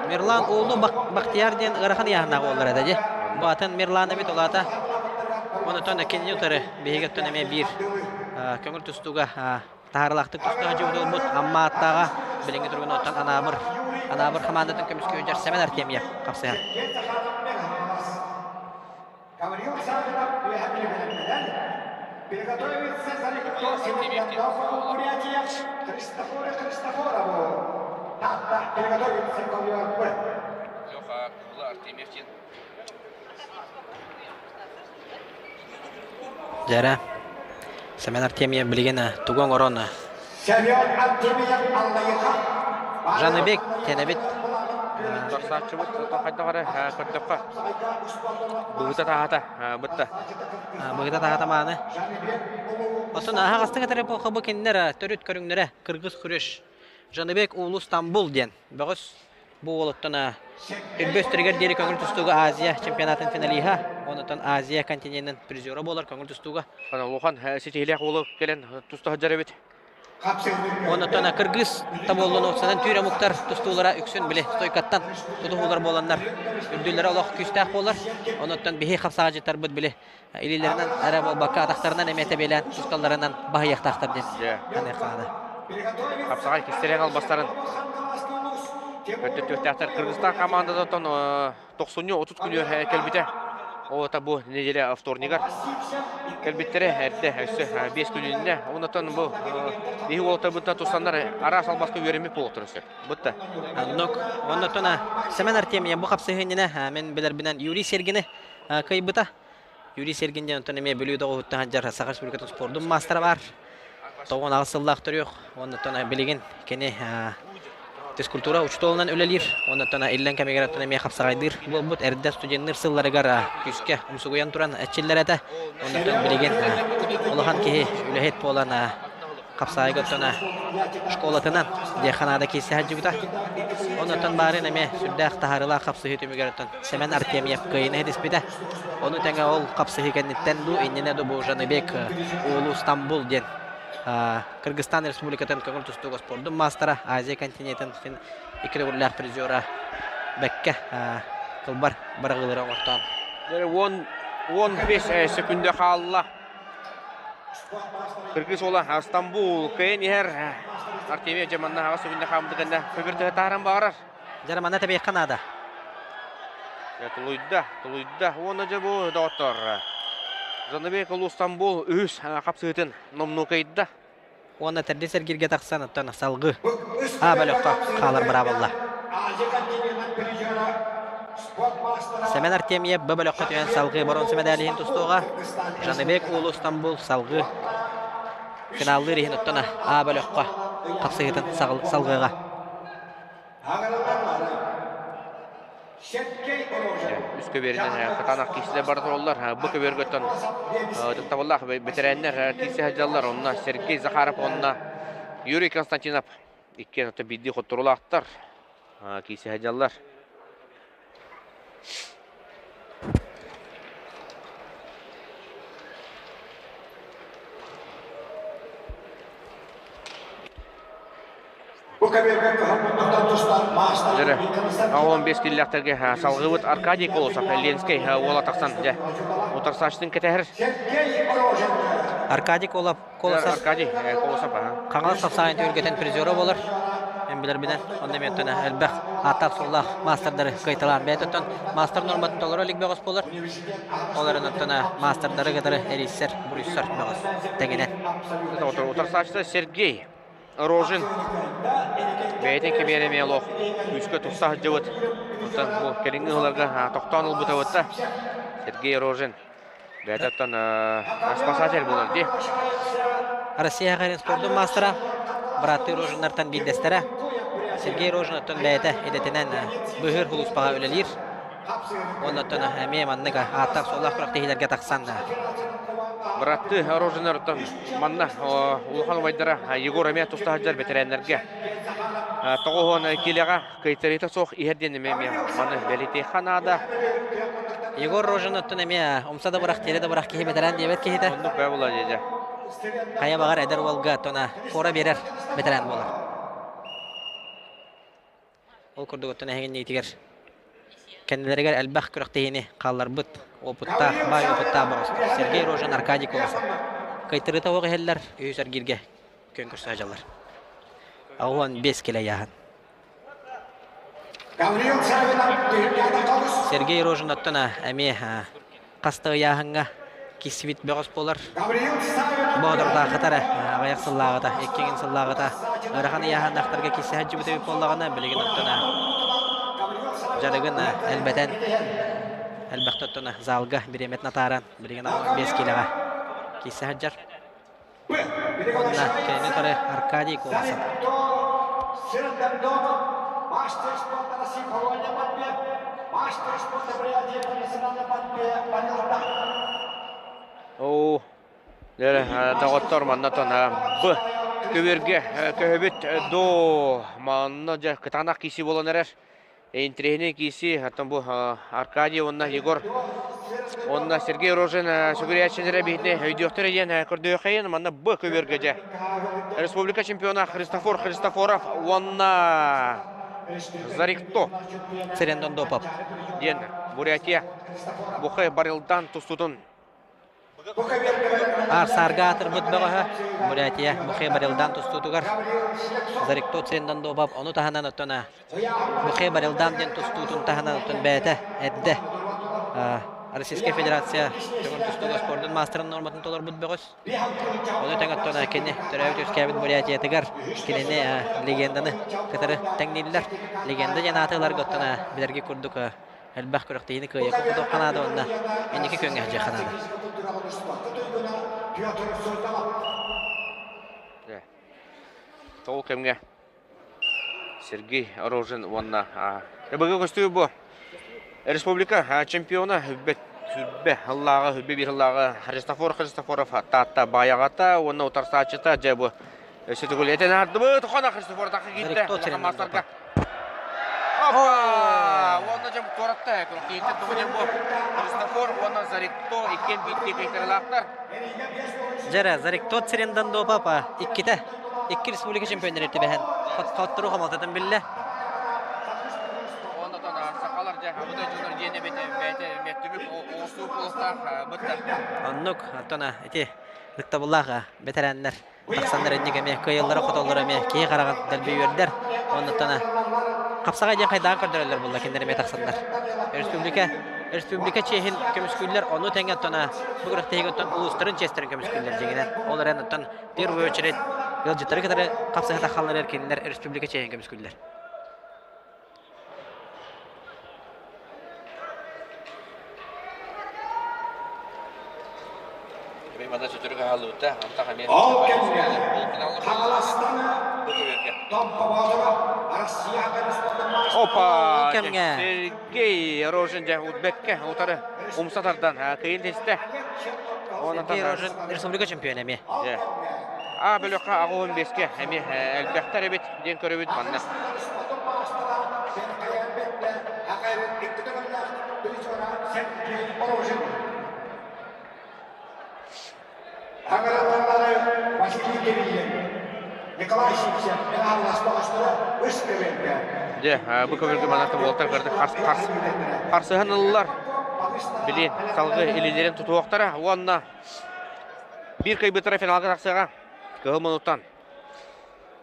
Мирлан уулу Бахтияр диэн ыарахан ыйааһыннаах уоллар этэ дии. Бу атын Мирлан эбит улаата. Онутон кинини утары биһиги оттон эмиэ биир көҥүл тустууга таһаарылаахтык тустаах дьыбытылбыт Амма аттааҕа билиҥҥи туругунан оттон Анаабыр Анаабыр хамаандатын көмүскүү Сэмэн Артемьев хапсыһар. Дьэрэ, Семен Артемьев билигин тугу оҥорон Жаныбек тэнэбит Барсааччыбыт хайдах эрэ көрдөххө быһыта таһата бытта. Быһыта таһата мааны. Оттон аһаҕастык этэр эпоха бу кинилэр төрүт көрүҥнэрэ кыргыз күрүш Жаныбек Уулу Стамбул диэн бөҕөс Бу уолуттан Үрбөстөрүгэр диэри көҥүл тустууга Азия чемпионатын финалиһа, онтон Азия континенын призера буолар көҥүл тустууга. Улахан ситиһилээх уолу кэлэн туста сылдьар эбит. Онтон кыргыз таболлонуопсанан түүр омуктар тустуулара үксүн били стойкаттан тутуһуулар буоланнар үрдүллэрэ олох күүстээх буолар. Онтон биһи хапсаҕадьыттарбыт били илиилэринэн эрэ буолбакка атахтарынан эмиэ тэбиэлээн тусталларынан баһыйыахтаахтар диэн ханыаххаана. Хапсаҕай кистэлэҥ албастарын көрдөттүөхтээхтэр. Кыргызстан командатыттан тохсунньу 30 күнү кэлбитэ. Ол бу неделя вторнигар кэлбиттэрэ эрдэ өссө 5 күнүннэ. Онтон бу биһи уолаттарбыттан тустаннар араас албаска үөрэммит буолуохтарын сөп. Бутта. Оннук. Оннуттан Семен Артемьев бу хапсыһыынньына мен билэрбинэн Юрий Сергини кыайбыта. Юрий Сергин диэн онтон эмиэ Бүлүү доҕоһуттан сылдьар Саха Республикатын спордун маастара баар. 98 сыллаах төрүөх. Оннуттан билигин кини физкультура учууталынан үлэлиир. Оннуттан иллэҥ кэмигэр оттон эмиэ хапсаҕайдыыр буолбут. Эрдэ студенныыр сылларыгар күүскэ умсугуйан туран эрчиллэр этэ. Оннуттан билигин улахан киһи үлэһит буолан хапсаайга оттон школатынан диэххэ наада киирсэ сылдьыбыта. Оннуттан баарын эмиэ сүрдээх таһаарыылаах хапсыһыы түмүгэр оттон Сэмэн Артемьев кыайыыны ситиспитэ. Ону тэҥэ ол хапсыһыы кэнниттэн дуу, иннинэ дуу бу Жаныбек Уулу Стамбул диэн Кыргызстан Республикатын көҥүл тустууга спордун маастара, Азия континентын икки төгүллээх призера бэккэ кылбар быраҕыылары оҥортоон. 15 секунда хаалла. Кыргыз уола Стамбул кыайан иһэр. Артемьев дьэ манна аҕыс секунда хааммыты кэннэ көбүр тыһа таһааран баҕарар. Дьэ манна тэбиэххэ наада. Тулуйда, тулуйда. Уонна дьэ бу доҕоттор. Жаныбек Улуу Стамбул үһүс хапсыытын номнуокайда. Уонна төрдүс эргиргэ тахсан оттон салгыы А бөлөххө хаалар быраабылла. Сэмэн Артемьев Б бөлөххө түһэн салгыы боруонса мэдээлиһин тустуоҕа. Жаныбек Уулу Стамбул салгыы финаллыыр иһин оттон А бөлөххө хапсыһыытын салгыаҕа. Үс көбүөрүнэн кытаанах киисилэр бара тураллар. Бу көбүөргөттөн ытыктабыллаах бэтэрээннэр киирсэ сылдьаллар. Онно Сергей Захаров уонна Юрий Константинов иккиэн биирдии хотторуулаахтар киирсэ сылдьаллар. Дьэрэ, 15 киллэхтэргэ салгыбыт Аркадий Колосов, Ленскэй уола тахсан дьэ утарсааччытын кэтэһэр. Аркадий Колосов Аркадий Колосов Хаҥалас сапсаайын түһүлгэтин призера буолар. Мен билэрбинэн, онно эмиэ элбэх ааттаах-суоллаах маастардары кыайталаан бэйэтэ оттон маастар норматын толоро илик бөҕөс буолар. Ол эрэн оттон маастардары кытары эрийсэр, буруйсар бөҕөс тэҥинэн. Утарсааччыта Сергей Рожин бэйэтин кэмигэр эмиэ олох күүскэ тупса сылдьыбыт. Оттон бу кэлиҥҥи сылларга тохтоон ылбыта бытта. Сергей Рожин бэйэтэ оттон спасатель буолар дии. Россия хәрин спордун маастара, бырааттыы Рожиннартан биирдэстэрэ. Сергей Рожин оттон бэйэтэ идэтинэн быыһыыр сулууспаҕа үлэлиир. Уонна оттон эмиэ маннык ааттаах-суоллаах күрэхтэһиилэргэ тахсан Бырааттыы Рожиннартан манна улахан убайдара Егор эмиэ туста сылдьар бэтэрээннэргэ 90 киилэҕэ кыайтарыыта суох иһэр диэн эмиэ маны бэлиэтиэххэ наада. Егор Рожин оттон эмиэ умса да бырах, тиэрэ да бырах киһи бэтэрээн диэбэт киһитэ. Оннук бээ була дьэ. Хайа баҕар эдэр уолга тона фора биэрэр бэтэрээн буолар. Ол курдук оттон эһигинниитигэр кэннилэригэр элбэх күрэхтэһиини хаалларбыт опыттаах, баай опыттаах бөҕөстөр Сергей Рожин, Аркадий Колосов. Кыайтарыыта оһох иһэллэр, үһүс эргииргэ күөн көрсө сылдьаллар. 15 килэ ыйааһын. Сергей Рожин оттон эмиэ хас да ыйааһыҥҥа киирсибит бөҕөс буолар. Боодурдаахыта эрэ аҕыйах сыллааҕыта, иккиҥин сыллааҕыта ыарахан ыйааһыннаахтарга киирсэ сылдьыбыт эбит буоллаҕына, билигин оттон дьарыгын элбэтэн, элбэхтэ оттон залга бириэмэтин атааран, билигин 5 киилэҕэ киирсэ сылдьар. Уонна кинини утары Аркадий Колосов. Оо, доҕоттор манна тон б көбүөргэ көһөбүт до манна дьэ кытаанах киси буолан эрэр. Интириэһинэй киирсии, оттон бу Аркадий уонна Егор уонна Сергей Рожин сүгүрүйээччилэрэ биһини өйдүөхтэрэ диэн көрдөөххөйүн манна Б көбүөргэ дьэ республика чемпиона Христофор Христофоров уонна Зарикто Церендон Допов диэн Бурятия Бухай Барилдан тустутун Аар-саарга аатырбыт бөҕөһө Бурятия Мухе Барилдан тустуутугар Зарикто Цендандобов ону таһынан оттон Мухе Барилдан диэн тустуутун таһынан оттон бэйэтэ эрдэ Российская Федерация көҥүл тустууга спордун маастарын норматын толорбут бөҕөс. Ону тэҥ оттон кини төрөөбүт-үөскээбит Бурятиятыгар кинини легенданы кытары тэҥнииллэр. Легенда диэн ааты ыларга оттон билэрги курдук элбэх күрэхтэһиини кыайыахха хотуохха наада уонна инники күөҥҥэ сылдьыахха наада. Тоҕу кэмҥэ Сергей Рожин уонна БГ көстүү бу республика чемпиона Хүббэ Хүббэ ыллааҕа Хүббэ биир ыллааҕа Христофор Христофоров Таатта Баайаҕата уонна утарсааччыта дьэ бу Өссө төгүл этэн аһардыбыт. Хона Христофор тахы киирдэ. Улахан маастарга. Опа! Уонна дьэ туоратта. Киирдэ тугу диэн бу Христофор уонна Зарикто иккиэн биирдии кыайтарылаахтар. Дьэрэ, Зарикто Церендандо папа иккитэ. Икки республика чемпионнары түбэһэн хотторуу хомолтотун биллэ. Уонна сахалар дьэ абытай дьоннор диэн эбит бэйэтэ түмүк оҕустуу куоластаах бытта. Оннук, оттон ити ытыктабыллаах бэтэрээннэр тахсаннар инник эмиэ кыайаллара-хотоллоро эмиэ киһи хараҕын дэлби үөрдэр. Оннуттан Хапсаҕай диэн хайдаҕын көрдөрөллөр буолла кинилэр эмиэ тахсаннар. Республика республика чиэһин көмүскүүллэр, ону тэҥэ оттон бу күрэхтэһиигэ оттон улуустарын чиэстэрин көмүскүүллэр дьиҥинэн. Ол эрэн оттон в первую очередь ыалдьыттары кытары хапсыһа таххаллар кинилэр республика чиэһин көмүскүүллэр. Манна сөтөрүк аһаллыбыта, антах эмиэ Ол кэмҥэ Хаҥаластан Томпобоотура Россия Опа! Кэмҥэ Сергей Рожин дьэ Узбекке утары умса тардан кыйын тестэ. Сергей Рожин республика чемпиона эмиэ. А бөлөххө аҕыһын беске эмиэ элбэхтэр эбит диэн көрөбүт манна. Аҥаралары Василий Кириллин, Николай Сивцев аалласпаҕастара үс көбүөргэ. Дьэ, бу көбүөргэ манаты уолтар кырдык харсыһан ыллар. Билин салгы илилерин тутуохтара уонна биир кыйбыттара финалга тахсыаҕа. Кыһыл мунуттан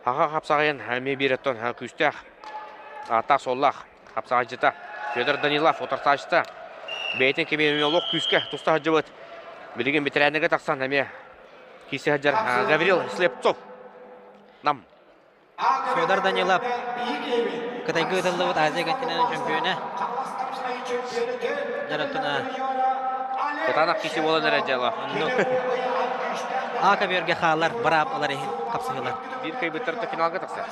Хаха хапсаҕайын эмиэ биир оттон күүстээх ааттаах-суоллаах хапсаҕайдьыта Федор Данилов утарсааччыта бэйэтин кэмигэр эмиэ олох күүскэ туста сылдьыбыт. Билигин бэтэрээннэргэ тахсан эмиэ киирсэ сылдьар Гаврил Слепцов. Нам. Федор Данилов Кытайга ыытыллыбыт Азия континенын чөмпүйүөнэ. Дьаратына Кытаанах киси буолан эрэ дьыала. Оннук. А көбүөргэ хаалар быраап ылар иһин хапсыһыылар. Биир кыайбыттар финалга тахсар.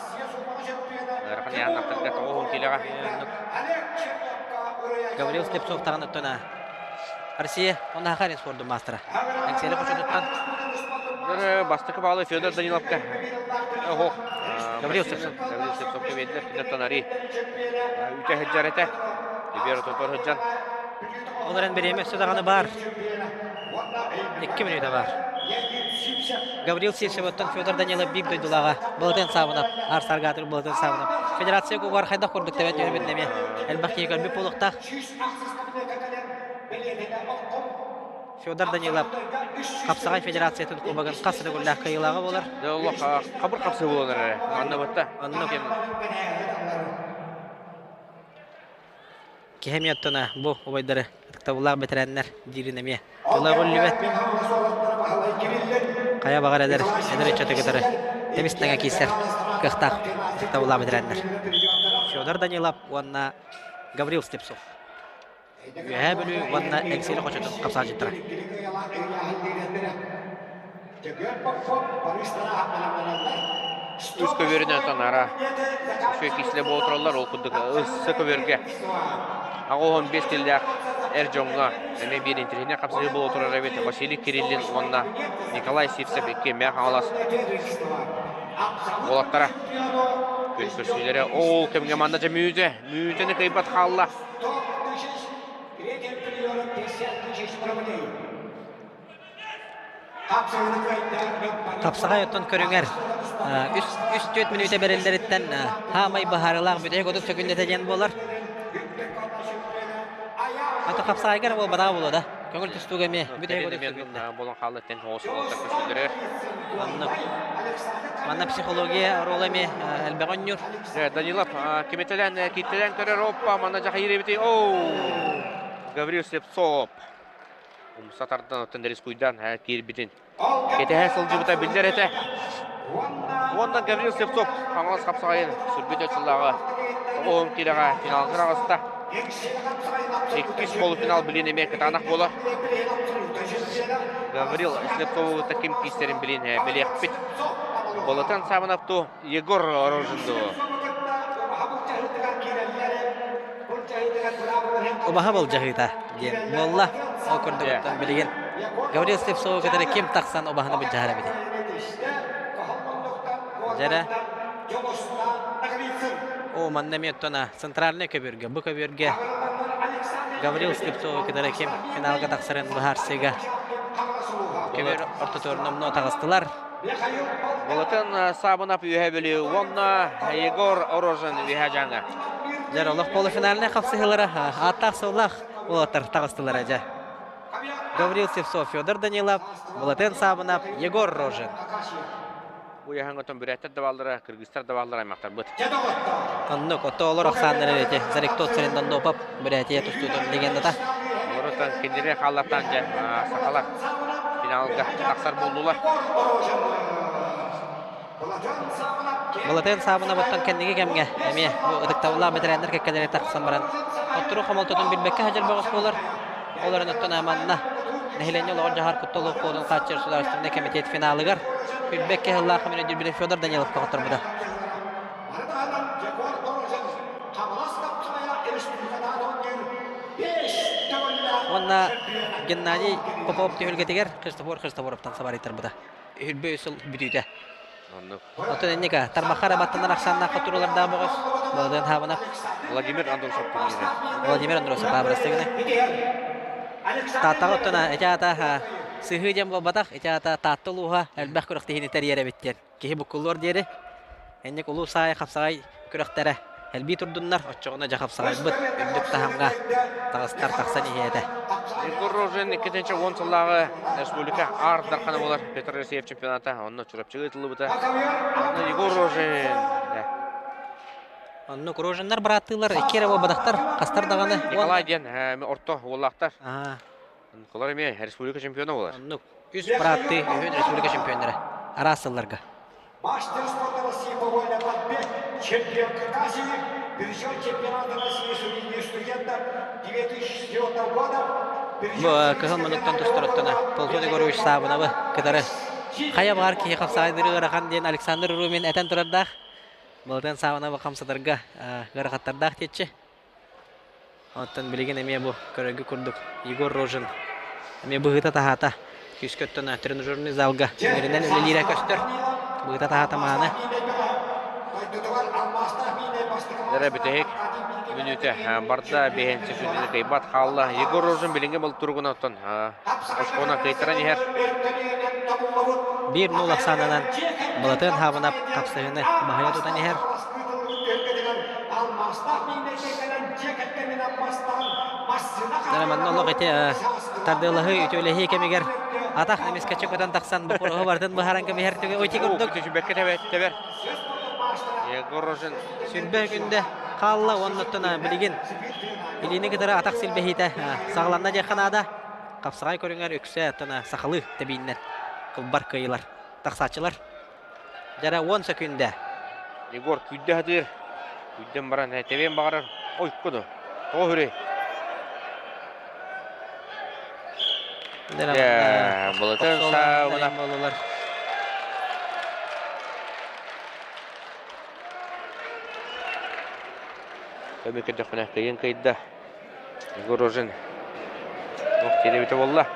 Ыарахан ыйааннахтарга 90 киилэҕэ. Гаврил Слепцов таҕан оттон Россия онно Хахарин спордун маастара. Эҥсиэли хочотуттан Бастакы баалы Федор Даниловка. Ох, Гаврил Слепцов. Гаврил Слепцовка биэрдилэр. Киниттэн ари үтэ сылдьар этэ. Ибер тотор сылдьан. Ол эрэн бириэмэ өссө даҕаны баар. 2 мүнүүтэ баар. Гаврил Сивцевоттан Федор Данилов биир дойдулааҕа Былатын Саабынап, Аар-саргаатыр Былатын Саабынап. Федерация кубогар хайдах курдук тэбэн түһэрбит эмиэ элбэх киһи көрбүт буолуохтаах. Федор Данилов Хапсаҕай Федерациятын кубогын хас регуллаах кыайыылааҕа буолар. Дьэ олох хабыр хапсыы буолан эрэ. Манна бытта. Оннук. Киһи эмиэ оттон бу убайдары ытыктабыллаах бэтэрээннэр диирин эмиэ тыла өҕүллүбэт. Хайа баҕар эдэр эдэр ыччаты кытары тэбис тэҥэ киирсэр кыахтаах ытыктабыллаах бэтэрээннэр. Федор Данилов уонна Гаврил Слепцов. Үөһээ Бүлүү уонна Эҥсиэли хочотун хапсааччыттара. Үс көбүөрүнэн танара үчүгэй киислэ буола тураллар, ол курдук ыссы көбүөргэ 85 тиллээх эр дьоҥҥо эмиэ биир интэриэһинэй хапсыһыы буола турар эбит. Василий Кириллин уонна Николай Сивцев икки Мэҥэ Хаҥалас уолаттара күөн көрсүүлэрэ ол кэмҥэ манна дьэ Мүтэ Мүтэни кыайбат хаалла. Хапсаҕай оттон көрүҥэр үс-түөрт мүнүүтэ бэриллэриттэн хаамай быһаарыылаах бүтэһик 30 сөкүндэтэ диэн буолар. Ата хапсаҕайга эрэ буолбатаҕа буолуо да. Көҥүл тустууга эмиэ бүтэһик 30 сөкүндэ. Буолан хаалла тэн оҕус уолаттар көстүүлэрэ. Оннук. Манна психология оруола эмиэ элбэҕи оонньуур. Данилов кимитэлээн кииттэлээн көрөр оппа манна дьахайыр эбити оу Гаврил Слепцов умса тардан оттон рискуйдан киирбитин кэтэһэ сылдьыбыта биллэр этэ. Уонна Гаврил Слепцов Хаҥалас хапсаҕайын сүрбүт очуллааҕы оҕоһун кирэҕэ финалга таҕыста. Иккис полуфинал билин эмиэ кытаанах буолар. Гаврил Слепцову ким киистэрин билин билиэхпит. Болотан Савановту Егор Рожинду. Убаһа болдьаһыыта диэн буолла. Ол курдук билигин Гаврил Слепцову кытары ким тахсан убаһаны былдьаһар эбитий? Дьэрэ. О, манна эмиэ оттон центральный көбүөргэ, бу көбүөргэ Гаврил Слепцову кытары ким финалга тахсарын быһаарсыыга көбүөр ортотугар номнуо таҕыстылар. Болотун Сабынов үөһэ Бүлүү уонна Егор Рожин үөһэ Дьааҥы. Дьэр олох полуфинальнай хапсыһыылара ааттаах-суоллаах уолаттар таҕыстылар дьэ. Гаврил Севцов, Федор Данилов, Болотен Сабынов, Егор Рожин. Бу яһаҥҥытын бүрээттэр да бааллара, кыргызтар да бааллара аймахтарбыт. Оннук, ото олор ахсааннара эти Заректо Церендондопов Бүрээтийэ тустуутун легендата. Олорутан кинилэри хааллартаан дьэ сахалар финалга тахсар буоллулар. Былатын Саабынабыттан кэнники кэмҥэ эмиэ бу ытыктабыллаах бэтэрээннэр кэккэлэрэ тахсан баран оттору хомолтотун билбэккэ сылдьар бөҕөс буолар. Ол эрэн оттон манна нэһилиэнньэ олоҕун дьаһар куттал суолун хааччыйар судаарыстыбаннай кэмитиэт финалыгар Күлбэккэ сыллаах Минөдүрбүлэ Федор Даниловка хотторбута. Уонна Геннадий Попов түһүлгэтигэр Христофор Христофоровтан сабарыйтарбыта. Үрбө сыл бүтүүтэ. Оттон инника тарбахха эрэ баттанар ахсааннаах хотуруулардаах бөҕөс Владимир Хабанов. Владимир Андросов турниры. Владимир Андросов аабырастыгына. Тааттаҕа оттон ити аата сыһыы диэн буолбатах, ити аата Таатта улууһа элбэх күрэхтэһиини тэрийэр эбит диэн. Киһи буккуллуор диэри инник улуус аайы хапсаҕай күрэхтэрэ элбии турдуннар, оччоҕуна дьэ хапсаҕайбыт үрдүк таһымҥа таҕыстар тахсан иһиэ этэ. Егор Рожин 2010 сыллааҕы республика Аар Дархана буолар Петр Алексеев чемпионата онно Чурапчыга ыытыллыбыта. Онно Егор Рожин Оннук Рожиннар бырааттыылар икки эрэ буолбатахтар, хастар даҕаны. Николай диэн орто уоллаахтар. Олор эмиэ республика чемпиона буолар. Оннук. Үс бырааттыы үһүн республика чемпионнара араас сылларга. Мастер спорта России по вольной борьбе, чемпион Кавказии, призер чемпионата России среди студентов 2004 года. Бу кыһыл муннуктан тустар Полтон Егорович Саабынабы кытары хайа баҕар киһи хапсаҕайдыры ыарахан диэн Александр Румин этэн турардаах. Былытын Саабынабы хамсатарга ыарахаттардаах диэччи. Оттон билигин эмиэ бу көрөргө курдук Егор Рожин эмиэ быһыыта-таһаата күүскэ оттон тренажерный залга үөрэнэн үлэлиирэ көстөр. Быһыыта-таһаата мааны. Эрэ бүтэһик мүнүүтэ барда биһэнчи сүдүнү кыйбат хаалла. Егор Рожин билиҥҥи был туругунан оттон оскуона кыйтаран иһэр. 1-0 ахсаанынан Былатыан Хаабынап хапсыһыыны баһыйа тутан иһэр. Манна олох ити тардыалаһыы, үтүөлэһии кэмигэр атах эмискэччи көтөн тахсан боппуруоһу барытын быһааран кэбиһэр түгэн ити курдук Түчүбэккэ тэбэр. Егор Рожин сүрбэ күндэ хаалла уоннаттан билигин илиини кытары атах силбэһиитэ саҕаланна диэххэ наада. Хапсаҕай көрүҥэр үксэ тына сахалыы тэбииннэр кылбар кыайыылар тахсааччылар. Дьара 10 сөкүүндэ. Егор күйдэ сатыыр. Күйдэн баран тэбиэн баҕарар. Ой, куду. Тоҕо хүрүй? Былытын саабына. Болулар. Көмүк көрдөхпүнэ кыйын кыйда. Егор Рожин туох диэбитэ буолла?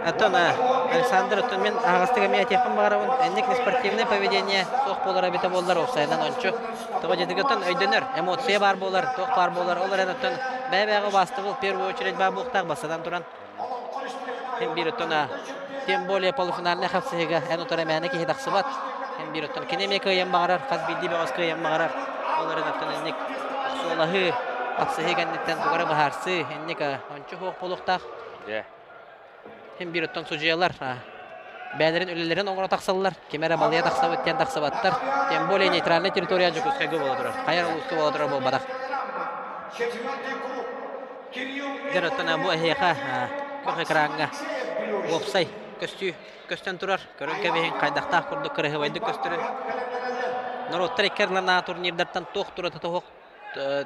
Оттон Александр, оттон мин аһаҕастык эмиэ этиэхпин баҕарабын. Инник неспортивное поведение суох буолар эбитэ буоллар, уопсайынан ончу. Тоҕо диэтик оттон өйдөнөр, эмоция баар буолар, туох баар буолар. Ол эрэн оттон бэйэ-бэйэҕэ убаастабыл в первую очередь баар буолуохтаах бастатан туран. Хин биир оттон тем более полуфинальнай хапсыһыыга эн утары мээнэ киһи тахсыбат. Хин биир оттон кини эмиэ кыайан баҕарар, хас биирдии бөҕөс кыайан баҕарар. Ол эрэн оттон инник охсуолаһыы, хапсыһыы кэнниттэн тугу эрэ быһаарсыы, инник ончу суох буолуохтаах. Хин биир оттон судьуйалар бэйэлэрин үлэлэрин оҥоро тахсаллар. Ким эрэ балыйа тахсабыт диэн тахсыбаттар. Тем более нейтральная территория Дьокуускайга буола турар. Хайа улууска буола турар буолбатах. Дьэ, оттон бу эһиэхэ күөх экраҥҥа уопсай көстүү көстөн турар. Көрөн кэбиһиҥ, хайдахтаах курдук кыраһыабайдык көстөрүн. Норуоттар икки ардыларынааҕы турнирдартан туох турата туох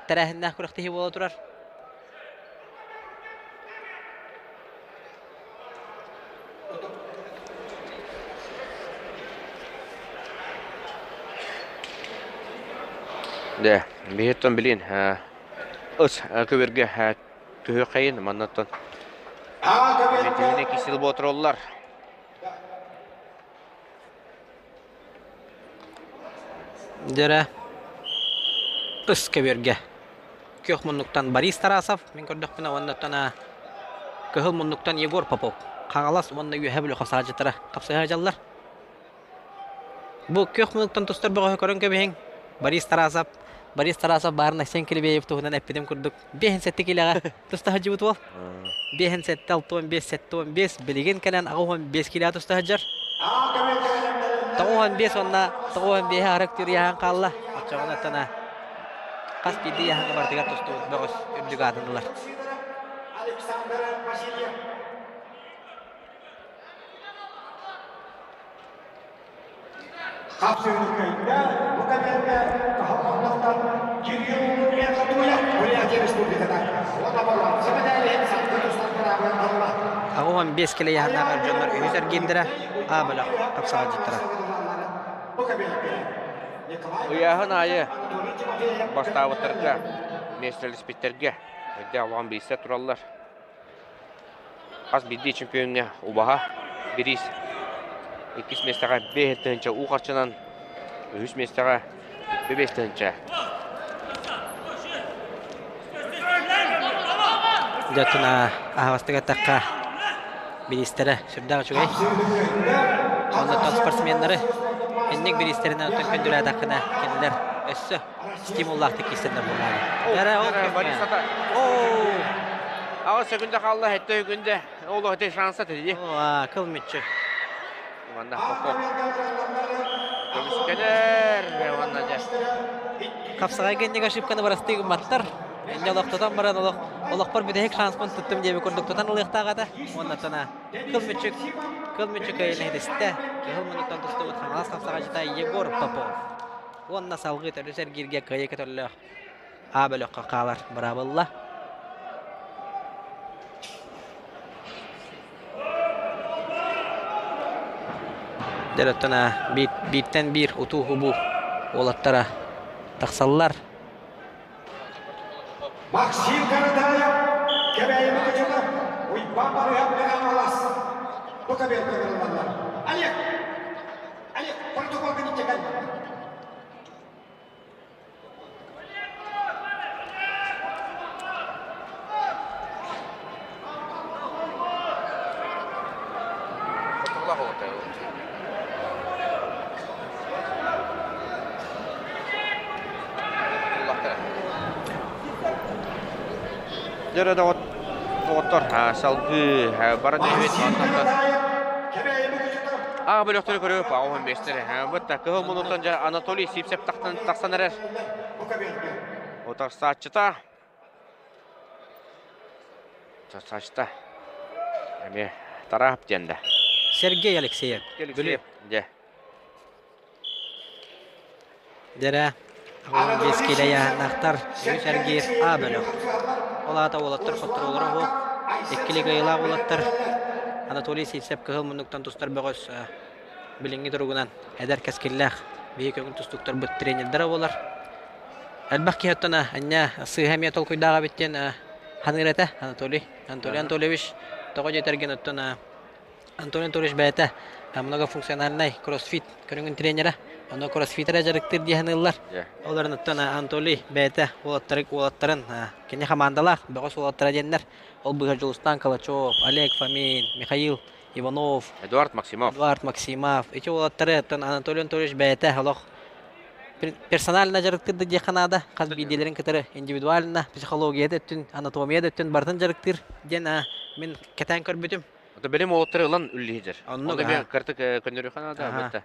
тэрээһиннээх күрэхтэһии буола турар. Дьэ, биһиттэн билин Ыс көбүргэ түһүөххэйин маннаттан Митиһини кисил буотуроллар. Дьэрэ ыс көбүөргэ күөх муннуктан Борис Тарасов мин көрдөхпүнэ уоннаттан кыһыл муннуктан Егор Попов Хаҥалас уонна Үөһээ Бүлүү хапсаҕайдьыттара хапсыһа сылдьаллар. Бу күөх муннуктан тустар бөҕөһү көрөн кэбиһиҥ. Борис Тарасов. Борис Тарасов баарын Айсен Килибеев туһунан эппитим курдук 57 килэҕэ туста сылдьыбыт уол. 57 65 75 билигин кэлэн 85 килэҕэ туста сылдьар. 95 уонна 95 арык түрүйэһэн хаалла. Оччоҕуна тана хас биирдии яһаҥҥа барытыгар тустубут бөҕөс үрдүк аатын ылар. Александр Васильев. Хапсыгыныккайда бу кэмҥэ Каһалҕаннартан Кирилл Мехатуев Бурятия Республиката уонна боруонса мэдээлин салгыы тустар быраабын ылла. 85 килэ яһаннаах дьоннор үһүс эргиирдэрэ А бөлөх хапсаҕайдьыттара. Ыйааһын аайы бастаабыттарга, миэстэлэспиттэргэ эрдэ улахан бириистэр тураллар. Хас биирдии чемпиоҥҥа убаһа бириис иккис миэстэҕэ 5 тыһыынча уу харчынан, үһүс миэстэҕэ 5 тыһыынча. Дьэ, аһаҕастык эттэххэ, бириистэрэ сүрдээх үчүгэй. Оннуттан спортсменнары инник бириистэринэн оттон күндүлээтэххинэ, кинилэр өссө стимуллаахтык киирсэннэр буоллаҕа. Эрэ ол Борис ата. Аҕыс секунда хаалла, сэттэ секунда. Ол өтө шанса тиди. Кыл мүччү. Уонна Попов. Көмүскэнэр уонна дьэ. Хапсаҕайга инник ошибканы барастыы гымматтар. Инньэ олохтотон баран олох олохпор бүтэһик шанспын туттум диэби курдук тутан ылыахтаах этэ. Уонна тана кыл мүччүк кыл мүччү кыайын иһитистэ. Кыһыл муннуктан тустубут Хаҥалас хапсаҕайдьыта Егор Попов. Уонна салгыы төрүс эргииргэ кыайыы көтөллөөх А бөлөххө хаалар быраабылла. Дьэ, бииртэн биир утуу-хубуу уолаттара тахсаллар. Максим Каратаев, Кэбээйи Мукучута, Уйбаан Барыһап Хаҥалас. Бу кабинетка кырыллаллар. Олег! Олег, протоколга ничекай. Дьэ, доҕоттор, салгыы баран иһэбит. Аҕа бөлөхтөрү көрүп, аҕа бэстэр. Бытта кыһыл мунуттан дьэ Анатолий Сипсев тахсан эрэр. Утарсааччыта. Утарсааччыта. Эмиэ Тараап диэн да. Сергей Алексеев. Алексеев, дьэ. Дэрэ, 85 киилэ ыйааһыннаахтар үс эргиир А бөлөх. Ол аата уолаттар хотторолоро суох. Иккилик ыйылаах уолаттар Анатолий Сивцев кыһыл муннуктан тустар бөҕөс билиҥҥи туругунан эдэр кэскиллээх биһи көҥүл тустууктарбыт тренердэрэ буолар. Элбэх киһи оттон анньа сыыһа эмиэ толкуйдаах эбит диэн ханыыр этэ Анатолий. Анатолий Анатольевич тоҕо диэтэргин оттон Антон Анатольевич бэйэтэ многофункциональнай кроссфит көрүҥүн тренерэ. Ону кроссфит эрэ дьарыктыыр дии саныыллар. Олорун оттон Анатолий бэйэтэ уолаттары уолаттарын кини хамаандалаах бөҕөс уолаттара диэннэр. Ол быыһа Дьулустан Калачев, Олег Фомин, Михаил Иванов, Эдуард Максимов. Эдуард Максимов. Ити уолаттары оттон Анатолий Анатольевич бэйэтэ олох персонально дьарыктыыр да диэххэ наада. Хас биирдиилэрин кытары индивидуально, психология да өттүн, анатомия да өттүн барытын дьарыктыыр диэн мин кэтээн көрбүтүм. Ото бэлэм уолаттары ылан үллиһидер. Оннук Онно мен кыртык көннөрүөххэ наада бытта.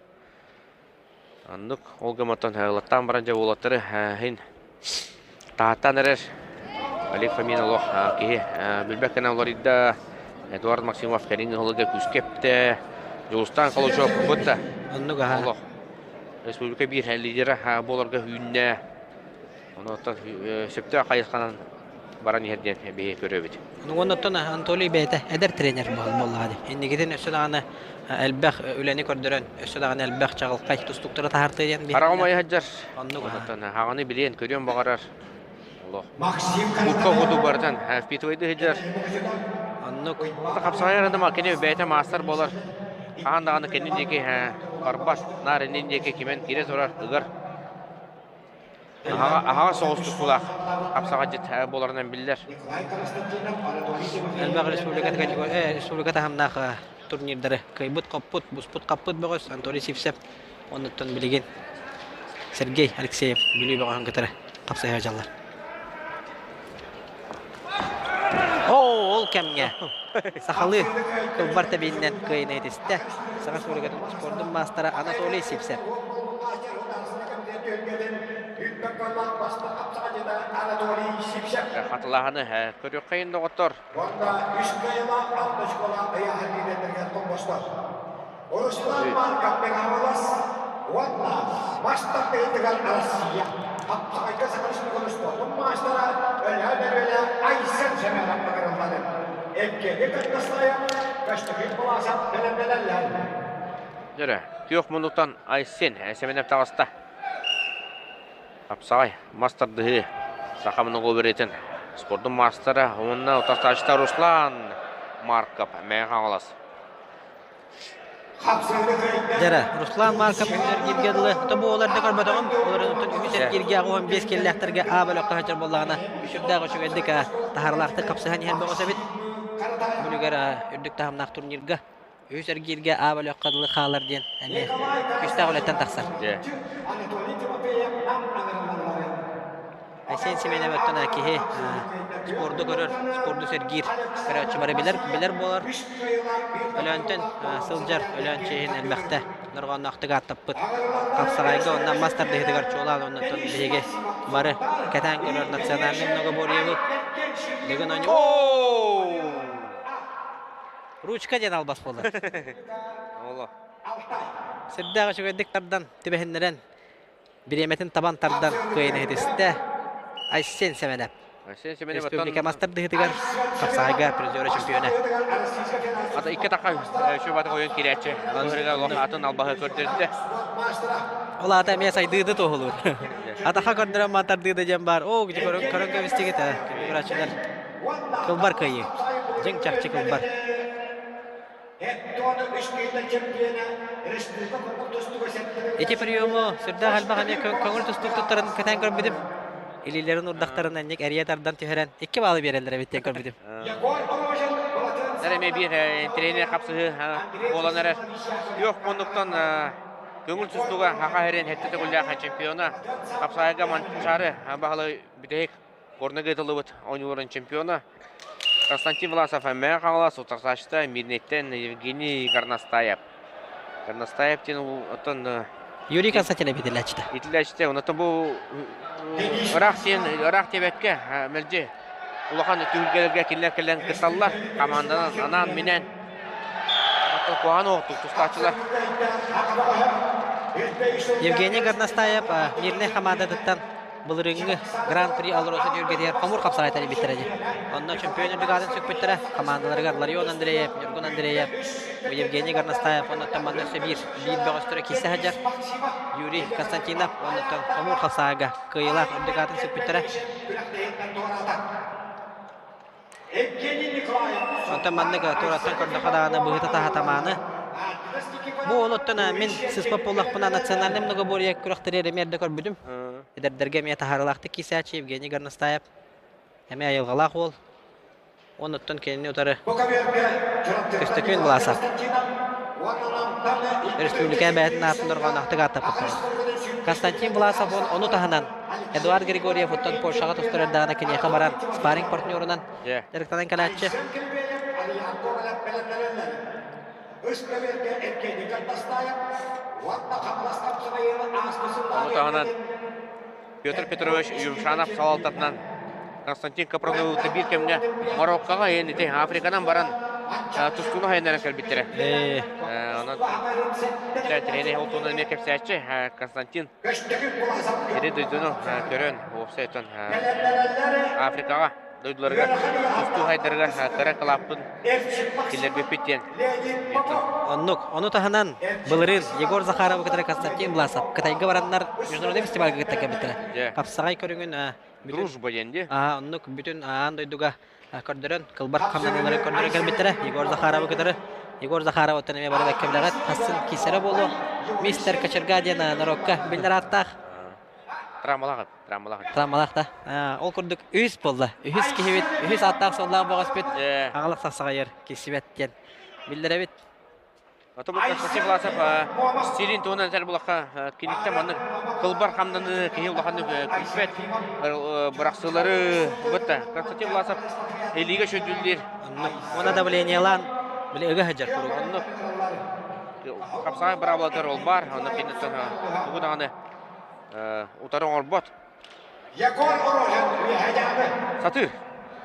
Оннук ол гыматтан ылаттаан баран дьэ уолаттары хин тааттан эрэр Олег Фомин олох киһи билбэт гына олоридда. Эдуард Максимов кэлин ыһылыга күүскэ эптэ. Дьулустан Холочев бытта. Оннук аха. Олох республика биир лидера буоларга үүннэ. Онуоттан сөптөөх хайысханан баран иһэр диэн биһи көрөбүт. Уоннаттан Анатолий бэйэтэ эдэр тренер буоллаҕа дии. Инникитин өссө даҕаны элбэх үлэни көрдөрөн, өссө даҕаны элбэх чаҕылхай тустуктары таһаартыа диэн Хараҕым айа сылдьар. Оннук. Онуоттан хаҕаны билиэн, көрүөн баҕарар. Олох. Курка курдук барытын впитывайды сылдьар. Оннук. Хапсаҕай арындама кини бэйэтэ маастар буолар. Хаһан даҕаны кэннин диэки барбас, наар иннин диэки кимэн киирэ турар, ыгар. Аһаҕас соҕус тустуулаах хапсаҕайдьыт буоларынан биллэр. Элбэх республика республика таһымнаах турнирдары кыайбыт-хоппут, буспут-хаппыт бөҕөс Анатолий Сивцев оннуттан билигин Сергей Алексеев Бүлүү бөҕөһүн кытары. Қапсайа жаллар. Оо, ол кэмҥэ сахалыы кылбар тэбииннэн кыайыны этистэ. Саха Республикатын спордун маастара Анатолий Сипсев. Хатылаһаны көрүөххэйин доҕоттор. Руслан Марков Мегаполос уонна мастар тыытыгар Россия хапсаҕайга Саха Республикатын спордун маастара Өлөөн Өрүөлэ Айсен Семенов ыҥырылларын Евгений Кыргызстаев, Көстөкүүн Буласов бэлэмнэнэллэр. Дөрө, күөх муннуктан Айсен Семенов таҕыста. Хапсаҕай, мас тардыһыы, саха многоборьетын спордун маастара уонна утарсааччыта Руслан Марков Мэҥэ Хаҥалас. Дьэрэ, Руслан Марков үһүс эргииргэ дылы, то бу олорда көрбөтөҕүм, олорунуттан үһүс эргииргэ 15 киллээхтэргэ А бөлөххө сылдьар буоллаҕына, сүрдээх үчүгэйдик таһаарылаахтык хапсыһан иһэр бөҕөс эбит. Бүлүгэр үрдүк таһымнаах турнирга үһүс эргииргэ А бөлөххө дылы хаалар диэн эмиэ күүстээх үлэттэн тахсар. Айсен Семенов өттүн киһи спорду көрөр, спорду сэргиир көрөөччү бары билэр, билэр буолар. Өлөөнтөн сылдьар Өлөөн чиэһин элбэхтэ дорҕоонноохтук ааттаппыт. Хапсаҕайга онно мас тардыһыытыгар чуолаан оннуттан биһиги бары кэтээн көрөр национальный многоборьебыт. Бүгүн оонньуу Ручка диэн албас буолар. Оло. Сүрдээх үчүгэйдик тардан, түбэһиннэрэн бириэмэтин табан тардан кыайан иһитистэ Айсен Сэмэнэп. Айсен Сэмэнэп Республика мастардыһытыгар хапсаҕайга призера чемпиона. Ата икки тақа шубаты ойон кирээччи. Ылырыга атын албаһы көрдөрдө. Ол аата эмиэ сайдыыды туоһулуур. Атаха көрдөрөн мантардыыды диэн баар. Оо, көрөн көрөн кэбистигит ээ. Көрөөччүлэр. Кылбар кыайыы. Дьиҥ чахчы кылбар. Ити приему сүрдээх элбэх эмиэ көҥүл тустуук туттарын кэтээн көрбүтүм. Илиилэрин урдахтарын анньык эрийэ тардан түһэрэн икки баалы биэрэллэр эбит диэн көрбүтүм. Эр эмиэ биир тренер хапсыһыы буолан эрэр. Күөх муннуктан көҥүл тустууга Саха сирин сэттэ төгүллээх чемпиона хапсаайга Манчаары баһылай бүтэһик Горнайга ыытыллыбыт оонньууларын чемпиона Константин Власов Мэҥэ Хаҥалас утарсааччыта Мирнэйтэн Евгений Горностаев. Горностаев диэн оттон Юрий Константинов итилээччитэ. Итилээччитэ. Онтон бу ыраах сиэн ыраах диэбэккэ мэлдьи улахан түһүлгэлэргэ кинилэр кэлэн кытталлар. Команданан анаан-минээн оттон куһаҕан оҕотук тустааччылар. Евгений Горностаев Мирнэй хамаандатыттан былырыыҥҥы Гран-при Алроса түһүлгэтигэр хомуур хапсаҕай тэрийбиттэрэ дии. Онно чемпион үрдүк аатын сүкпүттэрэ. Хамаандаларыгар Ларион Андреев, Ньургун Андреев, Евгений Горностаев, оннуттан манна өссө биир биир бөҕөстөрө киирсэ сылдьар. Юрий Константинов, оннуттан хомуур хапсаҕайга кыайыылаах үрдүк аатын сүкпүттэрэ. Онтон маннык туораттан көрдөххө даҕаны быһыта таһатамааны. Бу олоттон мин сыспат буоллахпына национальнай многоборье күрэхтэри эмиэ эрдэ көрбүтүм. Эдэрдэргэ эмиэ таһаарыылаахтык киисээччи Евгений Горностаев эмиэ айылҕалаах уол. Онуттан кинини утары Көстөкүүн Власов. Республика бэйэтин аатын дорҕооноохтук ааттаппыттар. Константин Власов ону таһынан Эдуард Григорьев оттон Польшаҕа тустар эрдэҕинэ киниэхэ баран спарринг партнерунан дьарыктанан кэлээччи. Ону таһынан Петр Петрович Юмшанов салалтатынан Константин Капроновы биир кэмҥэ Мароккоҕа иһин ити Африканан баран тустууну хайыннаран кэлбиттэрэ. Онон тренер ол туһунан эмиэ кэпсээччи Константин сири дойдуну көрөн уопсайтан Африкаҕа дойдуларыгар тустуу хайдарыгар кыра кылааппын киллэрбиппит диэн. Оннук. Ону таһынан былырыын Егор Захаровы кытары Константин Власов Кытайга бараннар международный фестивальга кытта кэлбиттэрэ. Хапсаҕай көрүҥүн Дружба диэн дии. Аа, оннук бүтүн аан дойдуга көрдөрөн, кылбар хамнаныылары көрдөрөн кэлбиттэрэ. Егор Захаровы кытары Егор Захаров оттон эмиэ бары бэккэ билэҕит. Хассын киирсэрэ буолуо. Мистер Кочерга диэн норуокка биллэр ааттаах. Травмалаах травмалаах. Травмалаах да. Ол курдук үһүс буолла. Үһүс киһибит, үһүс ааттаах-суоллаах бөҕөспүт аҕалах сахсаҕайар киирсибэт диэн биллэрэбит. Ото бу Константин Власов стилин туһунан этэр булахха киниттэн маннык кылбар хамнаны киһи улаханнык күүппэт бырахсыылары бытта Константин Власов илиигэ шөдүллүүр. Уонна давлениелаан били ыга сылдьар куруук. Оннук хапсаҕай быраабылатыгар ол баар, онно киниттэн тугу даҕаны утары оҥорбот. Сатыыр.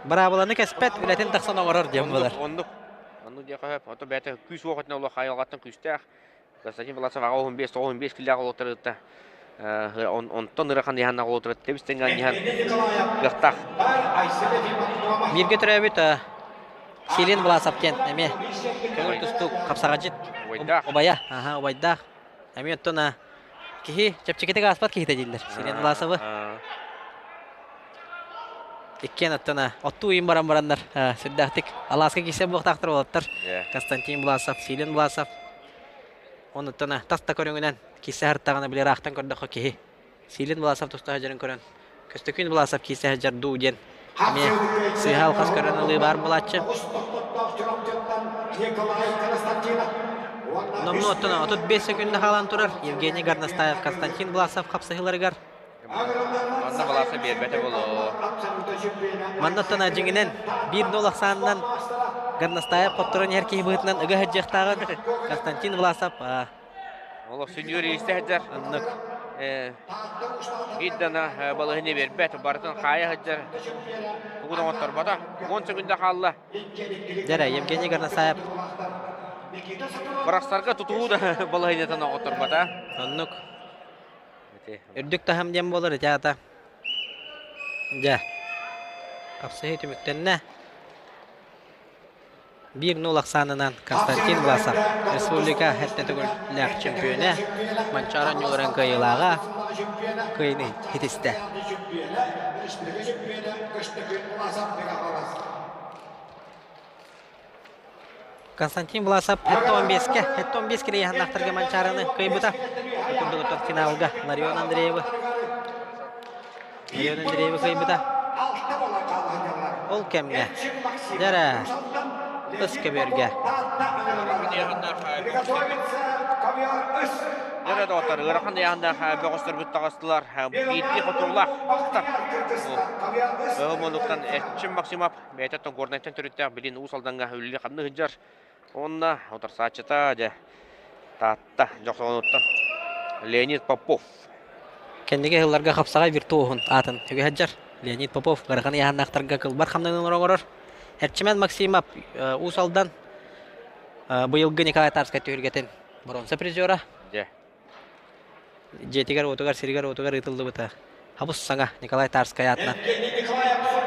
Быраабыланы кэспэт, үлэтин тахсан оҥорор диэн буолар. Оннук. Оннук диэххэ сөп. Ото бэйэтэ күүс уох өттүнэн олох айылҕаттан күүстээх. Константин Власов аҕа 15 95 киллээх олоттарыытта онтон ырахан иһан оҕолотура тэбис тэҥҥэ иһан кыахтаах. Бииргэ төрөөбүт Селин Власов диэн эмиэ көҥүл тустуук хапсаҕадьыт убайа, аха убайдаах. Эмиэ оттон киһи чэпчэкитик ааспат киһитэ дииллэр Селин Власовы. Иккиэн оттон оттуу ыйын баран бараннар сүрдээхтик алааска киирсэр буолуохтаахтар уолаттар. Константин Власов, Силин Власов. Онуттан тас да көрүҥүнэн киирсэ сырыттаҕына били ыраахтан көрдөххө киһи Силин Власов туста сылдьарын көрөн Көстөкүүн Власов киирсэ сылдьар дуу диэн эмиэ сыыһа-алҕас көрөн ылыы баар буолааччы. Номнуо оттон 35 секүндэ хаалан турар Евгений Горностаев Константин Власов хапсыһыыларыгар. Манна Власов биэрбэтэ буолуо. Манна оттон дьиҥинэн биир нол ахсаанынан Горностаев хотторон иһэр киһи быһыытынан ыга сылдьыахтааҕын Константин Власов Олох сүнньүгэр иистэ сылдьар. Оннук. Биир дана балаһыны биэрбэт, барытын хаайа сылдьар. Тугу да оҥотторбото. 10 секунда хаалла. Дьэрэ, Евгений Горнасаев. Бырахсарга тутуу да балаһынньатын оҥотторбото. Оннук. Үрдүк таһым диэн буолар ити аата. Дьэ. Хапсыһыы түмүктэннэ. 1-0 ахсаанынан Константин Власов республика сэттэ төгүллээх чөмпүйүөнэ, Манчаары оонньууларын кыайыылааҕа кыайыыны ситистэ. Константин Власов 75-ке 75 килейханнаахтарга Манчаарыны кыайбыта. Курдугуттан финалга Ларион Андреевы Леон Андреевы кыайбыта. Ол кэмҥэ дьэрэ ыс көбүөргэ. Дьэрэ доҕоттор, ыарахан ыйаһыннаах бөҕөстөрбүт таҕыстылар. Биирдии хотуулаах Өһөмонуктан Эрчим Максимов бэйэтэ Горнайтан төрүттээх билин Уус Алдаҥҥа үлэлии-хамныы сылдьар. Уонна утарсааччыта дьэ Таатта Дьохсоҕонуттан Леонид Попов. Кэнники сылларга хапсаҕай виртуоһун аатын үгэ сылдьар Леонид Попов ыарахан ыйааһыннаахтарга кылбар хамнанан оҥорор. Эрчимэн Максимов Уус Алдан быйылгы Николай Тарскай түһүлгэтин боруонса призера. Дьэ. Дьиэтигэр-уотугар, сиригэр-уотугар ыытыллыбыта. Хабыс саҥа Николай Тарскай аатынан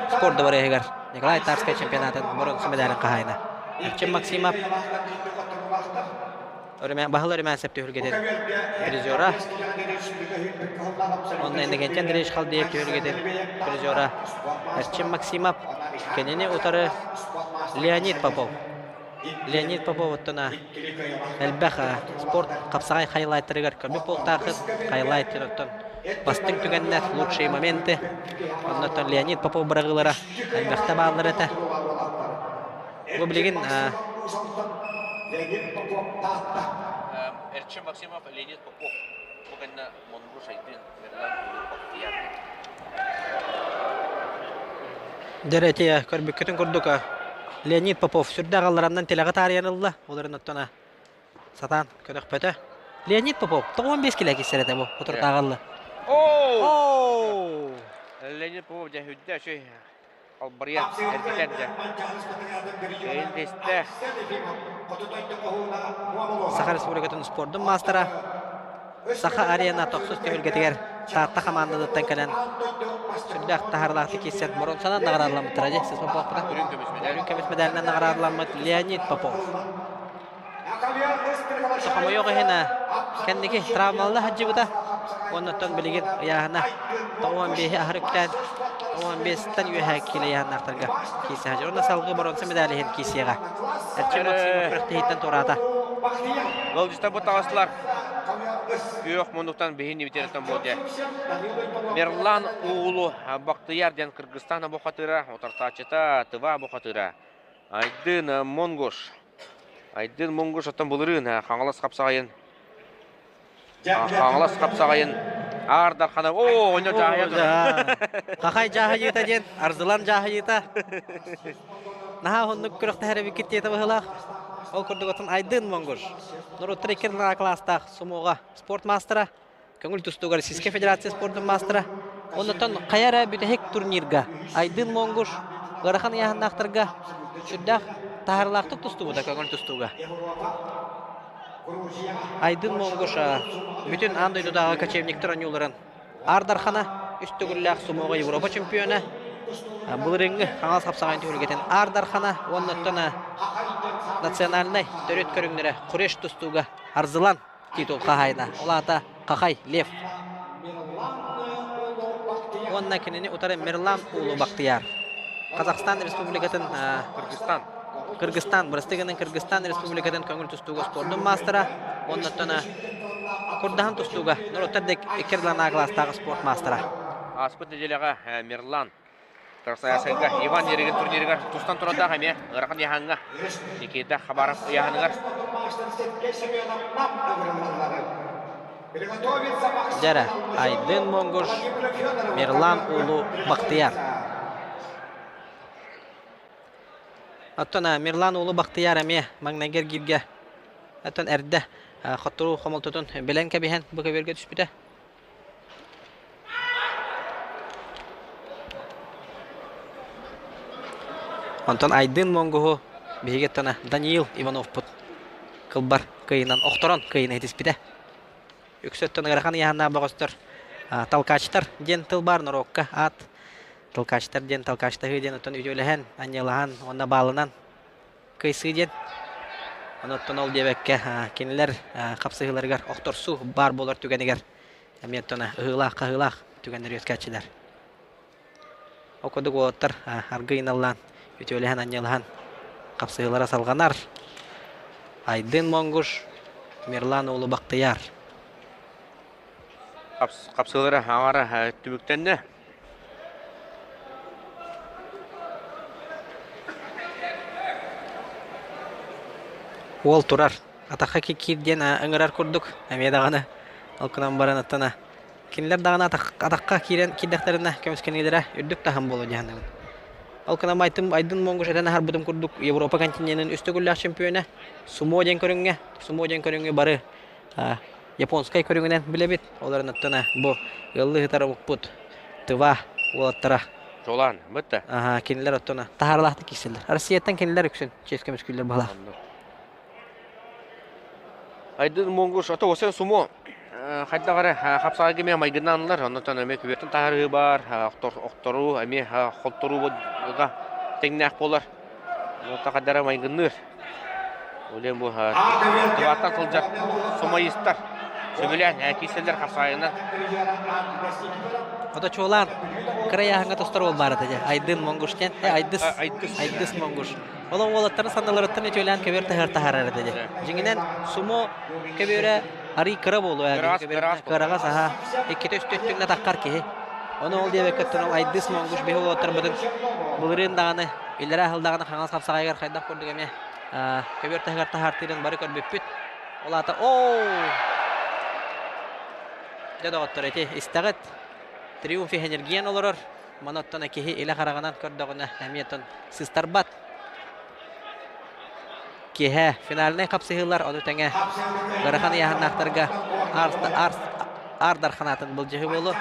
спорт дыбарыаһыгар Николай Тарскай чемпионатын боруонса медалын хаһаайына. Эрчим Максимов Баһыл Өрүмээнсэп түһүлгэтин призера. Онно Иннокентий Андреевич Халдеев түһүлгэтин призера Эрчим Максимов. Кинини утары Леонид Попов. Леонид Попов оттон элбэх спорт хапсаҕай хайлайтарыгар көмө буолтаахыт хайлайтер оттон бастыҥ түгэннэр лучшие моменты оннуттан Леонид Попов быраҕыылара элбэхтэ бааллар этэ бу билигин Эрчим Максимов Леонид Попов бу кэннэ Монгур Шайдын Мерлан Бахтияр Дьэ көрбүккүтүн курдук Леонид Попов сүрдээх аллараннан тилэҕи таарыйан ылла. Ол эрэн оттон сатаан көтөхпөтө. Леонид Попов 95 килэ киссэр этэ бу утуртааҕы ылла. Оо! Леонид Попов дьэ үрдэ үчүгэй албарыйан эргитэн дьэ. Кэйин Саха Республикатын спордун маастара Саха арена тохсус түһүлгэтигэр Таатта хамаандатыттан кэлэн сүрдээх таһаарыылаахтык киирсэн боруонсанан наҕараадаламмыттара дии сис Поповпута. Үрүҥ көмүс мэдээлинэн наҕараадаламмыт Леонид Попов. Хомойуох иһин кэнники травмалана сылдьыбыта. Уоннаттан билигин ыйааһына 95-и аһар үктээн 95-тэн үөһэ киилэ ыйааһыннаахтарга киирсэ сылдьар. Уонна салгыы боруонса медали иһин киирсиэҕэ. Эрчим Максимов күрэхтэһииттэн туораата. Ыалдьыттар бу таҕыстылар. Күөх муннуктан биһи нибитериттэн буолдэ. Мерлан Уулу Бактыяр диэн Кыргызстан бухатыра, утарсааччыта Тыва бухатыра. Айдын Монгуш. Айдын Монгуш оттон былырыын Хаҥалас хапсаҕайын Хаҥалас хапсаҕайын Аар Дархана оо онно дьааһыйа Хахай дьааһыйыыта диэн Арзылан дьааһыйыыта Наһаа уһуннук күрэхтэһэр эбиккит диэтэ быһыылаах. Ол курдук оттон Айдын Монгуш норуоттар икки кылаастаах сумоҕа спорт маастара көҥүл тустууга Российскай Федерация спордун маастара. Оннуттан хайа эрэ бүтэһик турнирга Айдын Монгуш ыарахан ыйааһыннаахтарга сүрдээх таһаарыылаахтык тустубута көҥүл тустууга. Айдын Монгуш бүтүн аан дойдутааҕы кочевниктар оонньууларын Аар Дархана үс төгүллээх сумоҕа Европа чемпиона былырыыҥҥы Хаҥалас хапсаҕайын түһүлгэтин Аар Дархана уонна оттон национальнай төрүт көрүҥнэрэ Куреш тустууга Арзылан титул хаһаайына. Ол аата Хахай Лев. Уонна кинини утары Мирлан Уулу Бахтияр. Казахстан Республикатын Кыргызстан. Кыргызстан, бырастыы гынан Кыргызстан Республикатын көҥүл тустууга спордун маастара, оннуттан Курдаһан тустууга норуоттар иккердыланаа кылаастааҕы спорт маастара. Ааспыт нэдиэлэҕэ Мирлан Красноярскайга Иван Еригин турнирыгар тустан турардаах эмиэ ыарахан ыйааһыҥҥа Никита Хабаров ыйааһыныгар Дьэрэ, Айдын Монгуш, Мирлан Улу Бахтияр. Оттон Мирлан Улу Бахтияр эмиэ маҥнайгы эргииргэ оттон эрдэ хотторуу хомолтотун билэн кэбиһэн бу көбүөргэ түспүтэ. Онтон Айдын Монгуһу биһиги оттон Даниил Ивановпут кылбар кыйынан охторон кыйына итиспитэ. Үксэ оттон ыарахан ыйааһыннаах бөҕөстөр толкачтар диэн тыл баар норуокка аат толкачтар диэн толкачтаһыы диэн оттон үтүөлэһэн, анньыалаһан уонна баалынан кыйсыы диэн. Оттон ол диэбэккэ кинилэр хапсыһыыларыгар охторсуу баар буолар түгэнигэр эмиэ оттон ыһыылаах-хаһыылаах түгэннэр үөскээччилэр. Ол курдук уолаттар аргыый наллаан, үтүөлэһэн анньыалаһан хапсыһыылара салҕанар. Айдын Монгуш, Мирлан уолу Бахтыяр. Хапсыһыылара аҥара түмүктэннэ. Уол турар. Атахха киир диэн ыҥырар курдук. Эмиэ даҕаны ол гынан баран аттана кинилэр даҕаны атахха киирэн киирдэхтэринэ көмүскэниилэрэ үрдүк таһым буолуо дии саныыбын. Ол гынан Айдын, Айдын Монгуш этэн аһарбытым курдук Европа континенын үс төгүллээх чемпиона сумо диэн көрүҥҥэ, сумо диэн көрүҥҥэ бары японскай көрүҥүнэн билэбит. Олорон оттон бу ыаллыы сытар омукпут Тыва уолаттара. Чолаан, бытта. Аха, кинилэр оттон таһаарылаахтык киирсэллэр. Россияттан кинилэр үксүн чиэс көмүскүүллэр баһылаах. Айдын Монгуш, ото осе сумо хайдах эрэ хапсаҕайга эмиэ майгыннаанылар, оннуттан эмиэ күбүөттэн таһаарыы баар, охторуу эмиэ холторууга тэҥнээх буолар. Онно хайдара майгынныыр. Олен бу тываттан сылдьар сумоистар сөбүлээн киирсэллэр хапсаҕайынан. Ото чуолаан кыра ыйааһыҥҥа тостор уол баар этэ дьэ. Айдын Монгуш диэн. Айдыс. Айдыс Монгуш. Ол уолаттарын санныларыттан үтүөлээн көбүөр таһар таһаарар этэ дьэ. Дьиҥинэн сумо көбүөрэ арый кыра буолуо кыраҕас аха иккитэ үстэ өттүҥҥэ таххар киһи. Ону ол диэбэккэ оттон ол Айдыс Монгуш биһи уолаттарбытын былырыын даҕаны иллэрээ сыл даҕаны хаҥас хапсаҕайыгар хайдах курдук эмиэ көбүөр таһыгар таһаартыырын бары көрбүппүт. Ол аата оо Дьэ доҕоттор ити истэҕит Триумф иһэн олорор. Маны оттон киһи илэ хараҕынан көрдөҕүнэ эмиэ оттон сыстарбат. Киэһэ финальнай хапсыһыылар ону тэҥэ ыарахан ыйааһыннаахтарга Аар Дарханаатын былдьаһыы буолуо.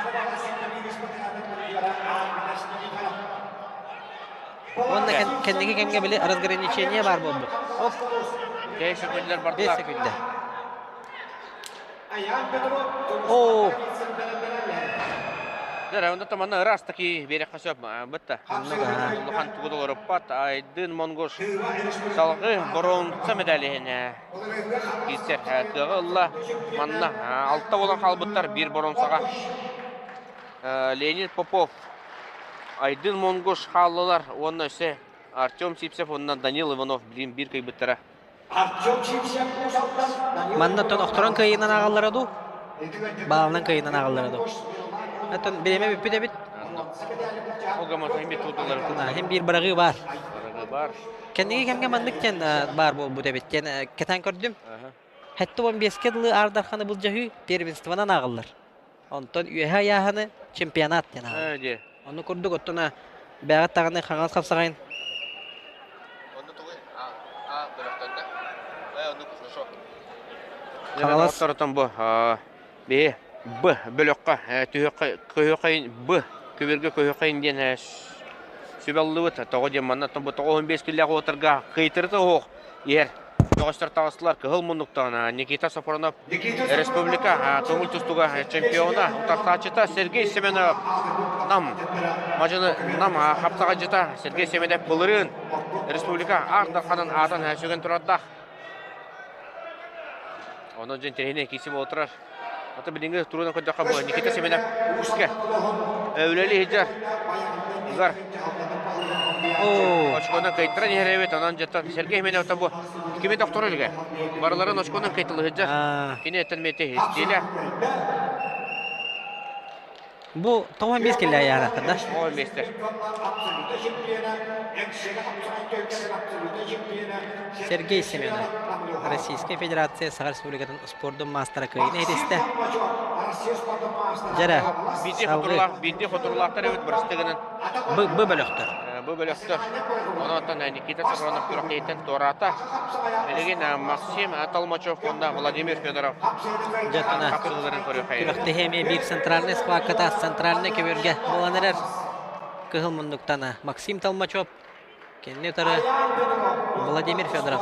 Уонна кэнники кэмҥэ били разграничение баар буолбут. Оп. 5 секундалар бардылар. 5 секунда. Оо. Дьэ, онно манна ыраас таки биэрэххэ сөп бытта. Улахан тугу да олоруппат. Айдын Монгуш салгыы боруонса медалиһин киирсэр кыаҕы ылла. Манна алта буолан хаалбыттар биир боруонсаҕа. Леонид Попов, Айдын Монгуш хааллылар уонна өссө Артем Сипсев уонна Данил Иванов билин биир кыйбыттара. Манна оттон охторон кыайыынан ааҕаллара дуу? Баалынан кыайыынан ааҕаллара дуу? Оттон бириэмэ бүппүт эбит. Ол гамма хим биир Хим биир быраҕыы баар. Быраҕыы баар. Кэнниги кэмҥэ маннык диэн баар буолбут эбит диэн кэтээн көрдүм. Хэтти 15-ке дылы Аардарханы былдьаһыы первенствонан ааҕыллар. Онтон үөһэ ыйааһыны чемпионат диэн ааҕыллар. Ону курдук оттон бэҕэт даҕаны хаҥас хапсаҕайын Хаҥалас бу биһи Б бөлөххө түһүөххэ Б көбүөргэ көһүөххэйин диэн сүбэллыбыт. Тоҕо диэн манна бу 95 киллээх уотарга кыйтырыта оһох иһэр бөҕөстөр таҕыстылар. Кыһыл муннуктан Никита Софронов республика көҥүл тустууга чемпиона, утарсааччыта Сергей Семенов Нам мадьыны Нам хапсаҕайдьыта Сергей Семенов былырыын республика Аар Дарханын аатын сүгэн турардаах. Онон дьон интэриэһинэй киирсии буола турар. Ата билиҥҥи туруунан көрдөххө бу Никита Семенов күүскэ үлэлии сылдьар. Ыгар. Очконан кыайтаран иһэр эбит. Онон дьэ Сергей Семенов бу кими тохторо илигэ. Барыларын очконан кыайтылыы сылдьар. Кини эттэн миэтэ истиилэ. Бу 95 киллэ айаанахтар да? 95-тер. Сергей Семенов, Российская Федерация Саха Республикатын спордун маастара кыайыыны иһитистэ. Дьэрэ, Биирдии хотуруулаах, биирдии хотуруулаахтар эбит бырастыгынан. Б, Б бөлөхтөр. Бу бөлөхтөр. Онон Никита Соколов күрэхтэһииттэн туораата. Билигин Максим Толмачев уонна Владимир Федоров хапсыһыыларын көрүөххэйин. Күрэхтэһии эмиэ биир центральнай схватката центральнай көбүөргэ буолан эрэр. Кыһыл муннуктан Максим Толмачев, кэнни утары Владимир Федоров.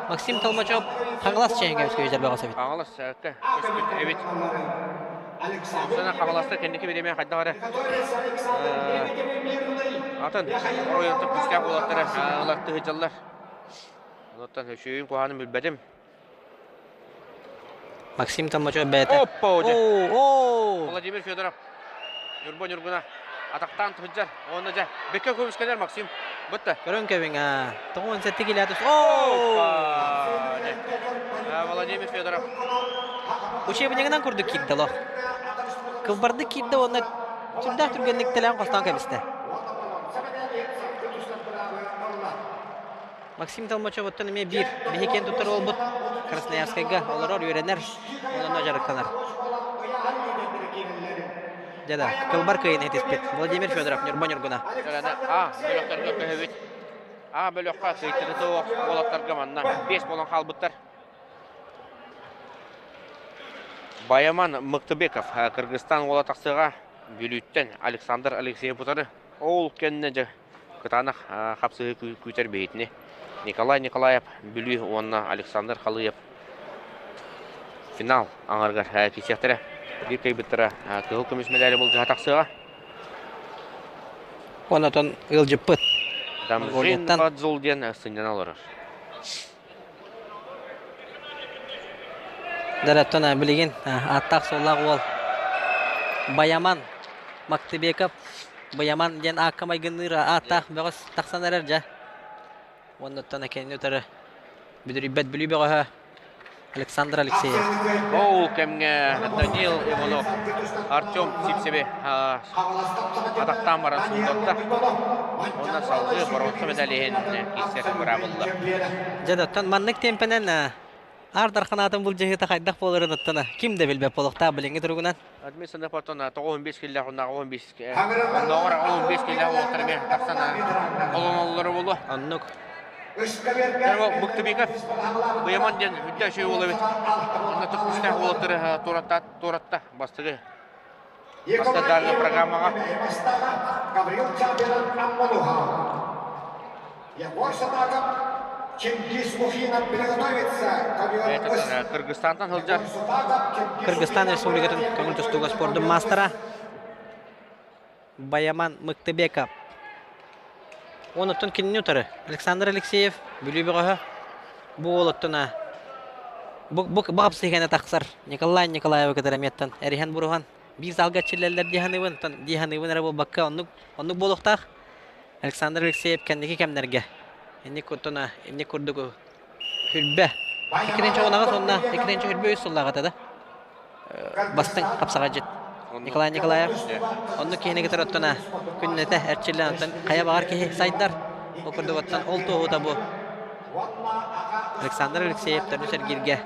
Максим Толмачев Хаҥалас чэйин көмүскэ бөҕөс эбит. Хаҥалас көспүт эбит. Сана Хаҥаласта кэнники бириэмэ хайдах эрэ атын оройуонтан күүстээх уолаттары ылартыы сылдьаллар. Онуттан үчүгэйин куһаҕанын билбэтим. Максим Толмачев бэйэтэ. Оппа Владимир Федоров Ньурба Ньургуна атахтаан сылдьар. Уонна дьэ бэккэ көмүскэнэр Максим. Бытта. Көрөн кэбиҥ аа. 97 килээтус. Владимир Федоров. Учебнигынан курдук киирдэ олох. Кылбардык киирдэ уонна сүрдээх түргэнник тэлээн хостоон кэбистэ. Максим Толмачев оттон эмиэ биир биһи киэн туттар уолбут Красноярскайга олорор, үөрэнэр, онно дьарыктанар. Дьэ да, кылбар кыайыыны этиспит Владимир Федоров, Ньурба Ньургуна. А бөлөхтөргө көһөбүт. А бөлөххө кыайтарыта уолаттарга манна 5 буолан хаалбыттар. Баяман Мыктыбеков Кыргызстан уола тахсыаҕа Бүлүүттэн Александр Алексеев утары. Ол кэннэ дьэ кытаанах хапсыһыы күүтэр биһитини Николай Николаев Бүлүү уонна Александр Халыев финал аҥарыгар киирсиэхтэрэ. Биир кыайбыттара кыһыл көмүс мэдээли былдьаһа тахсыаҕа. Онотон ыалдьыппыт. Дамжин Бадзул диэн сынньана олорор. Дәрәттон билигин ааттаах-суоллаах уол Баяман Мактыбеков Баяман диэн аакка майгынныыр ааттаах бөҕөс тахсан эрэр дьэ. Уоннаттан кэнни утары бүдүрүйбэт Бүлүү бөҕөһө Александр Алексеев. Ол кэмҥэ Даниил Иванов Артем Сипсеви атахтаан баран суулларда. Уонна салгыы боруонса медалиһин киирсэр быраабылла. Дьэ, оттон маннык темпэнэн Аар Дархан былдьаһыыта хайдах буоларын оттон ким да билбэт буолуохтаах билиҥҥи туругунан. Административный потон 95 киллээх оннооҕор 15 оннооҕор 15 киллээх уолаттар эмиэ тахсан олоноллоро буолуо. Оннук. Мыктыбеков Быйаман диэн үрдэ үчүгэй уол эбит. Онно түспүстээх уолаттары туоратта туоратта бастакы бастакы программаҕа. Гаврил Чабинов Аммалуха. Егор Сатаков Чингиз Мухинов приготовится. Кыргызстантан сылдьар. Кыргызстан Республикатын көҥүл тустууга спордун маастара Баяман Мыктыбеков. Онуттан кинини утары Александр Алексеев Бүлүү бөҕөһө бу уолуттан бу бу хапсыһыгана тахсар Николай Николаевы кытары эмиэттэн эриһэн буруһан биир залга эрчиллэллэр дии саныыбын дии саныыбын эрэ буолбакка оннук оннук буолуохтаах Александр Алексеев кэнники кэмнэргэ инник курдук инник курдук хүрбэ иккитинчи уонаҕас уонна иккитинчи хүрбэ үс сыллааҕыта да бастыҥ хапсаҕайдьыт Николай Николаев оннук киһини кытары оттон күннэтэ эрчиллэн оттон хайа баҕар киһи сайдар. Ол курдук ол туоһута бу Александр Алексеев төрүс эргииргэ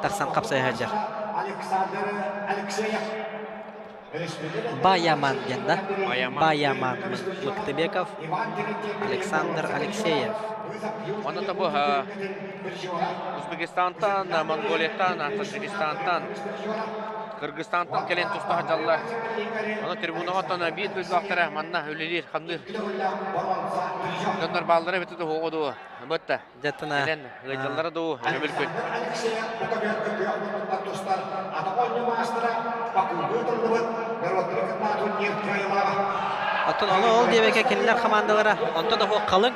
тахсан хапсайа сылдьар. Баяман диэн да? Баяман Мыктыбеков, Александр Алексеев. Онно тобу Узбекистантан, Монголияттан, Таджикистантан, Кыргызстантан кэлэн туста сылдьаллар. Ону трибунаҕа оттон биир дойдулаахтара манна үлэлиир, хамныыр. Дьоннор бааллара эбитэ дуу, дуу, бытта. Дьаттана. Кэлэн ыалдьаллара дуу, өрөбүл күн. Оттон ону ол диэбэккэ кинилэр хамаандалара онтон да халыҥ.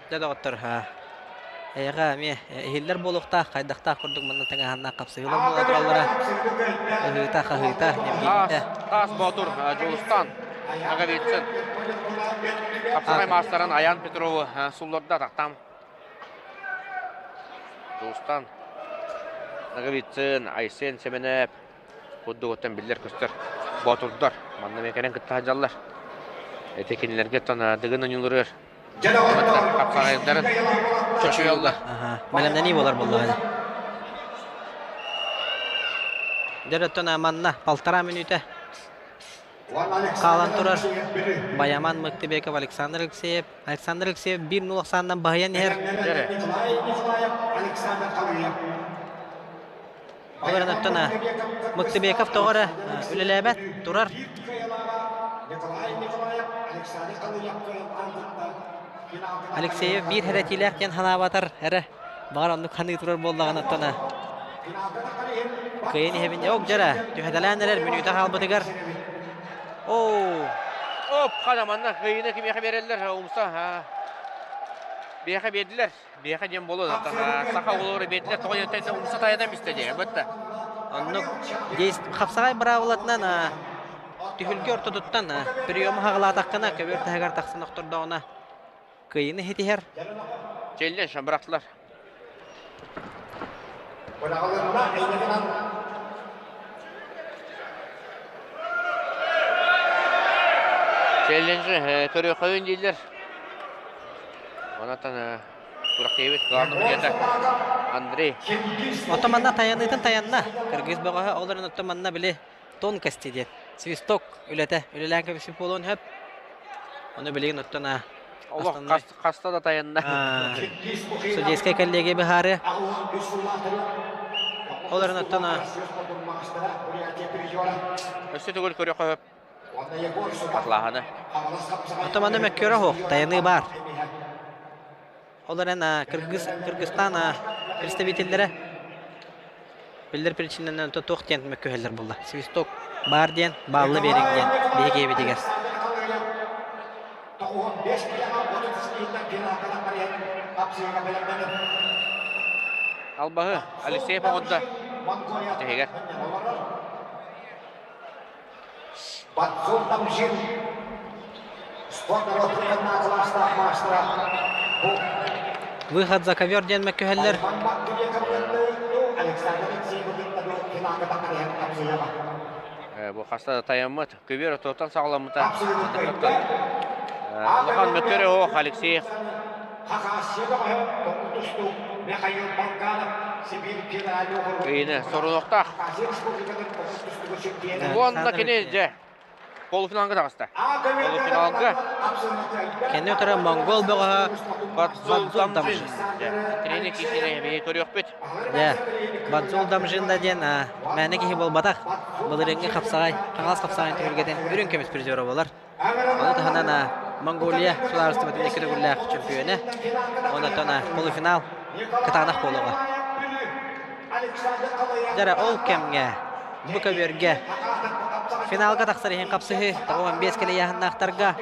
Дьэ доҕоттор, эйэҕэ эмиэ иһиллэр буолуохтаах, хайдахтаах курдук манна тыҥааһыннаах хапсыһыылар буола тураллара. Ыһыыта, хаһыыта, ньиргийиитэ. Таас Боотур Дьулустан Ноговицын хапсаҕай маастарын Аян Петрову сулларда атахтаан Дьулустан Ноговицын, Айсен Сэмэнэп курдугуттан биллэр-көстөр боотурдар манна эмиэ кэлэн кытта сылдьаллар. Ити кинилэргэ Дыгын ойууларыгар хапсаҕайдарын чочуйаллар. Бэлэмнэнии буолар буоллаҕа. Дьэ оттон манна полтора мүнүүтэ хаалан турар Баяман Мыктыбеков Александр Алексеев. Александр Алексеев 1-0 ахсаанынан баһыйан иһэр. Ол эрэн оттон Мыктыбеков тоҕо эрэ үлэлээбэт, турар. Алексеев биир хэрэтиилээх диэн санаабатар эрэ, баҕар оннук ханыы турар буоллаҕына оттон кыайан иһэбин. Ок дьара, түһэтэлээн эрэр мүнүүтэ хаалбытыгар. Оо! Оп, хана манна кыайыыны кимиэхэ биэрэллэр, умса биэхэ биэрдилэр. Биэхэ диэн буолуо саха оҕолоро биэрдилэр тоҕо диэн умса тайанан бистэ диэ бытта. Оннук хапсаҕай быраабылатынан түһүлгэ ортотуттан приему хаҕылаатаххына көбүөр таһыгар тахсан охтордоҕуна кыайыыны ситиһэр. Челлен шамбырахтылар. Челленджи көрүөххөйүн дииллэр. Онтон күрэхтэһиибит главный судьята Андрей. Оттон манна тайаныытын таянна. Кыргыз бөҕөһө ол эрэн оттон манна били тонкости диэн свисток үлэтэ үлэлээн кэбиспит буолуон сөп. Ону билигин оттон Олох хаста да таянна. Судейскай коллегия быһаарыа. Ол эрэн оттон Өссө төгүл көрүөххэ сөп. Атлааһыны. Оттон манна мөккүөрэ суох, тайаныы баар. Ол эрэн Кыргыз, Кыргызстан представителлэрэ биллэр причинанан туох диэн мөккүһэллэр буолла. Свисток баар диэн, баалла биэриҥ диэн биһиги эбитигэр. Албаһы Алексей оҕонда тэһигэр. Батзор Тамжин спорт норуоттарынан кылаастаах маастара бу Выход за ковер диэн мөккүһэллэр. Бу хаста да тайаммыт көбүөр отуттан саҕаламмыта. Улахан мөккүөрэ оһох Алексеев. Кыйыны сорунуохтаах. Уонна кини дьэ полуфиналга таҕыста. Полуфиналга Кэнни утары монгол бөҕөһө Бадзул Дамжин. Тренер киһини биһи көрүөхпүт. Дьэ, Бадзул Дамжин да диэн мээнэ киһи буолбатах. Былырыыҥҥы хапсаҕай, Хаҥалас хапсаҕайын түһүлгэтин үрүҥ көмүс призера буолар. Ону таһынан Монголия судаарыстыбатын икки төгүллээх чөмпүйүөнэ. Онтон полуфинал кытаанах буолуоҕа. Дьэ ол кэмҥэ бу көбүөргэ финалга тахсар иһин хапсыһыы 95 кэлэйээһиннаахтарга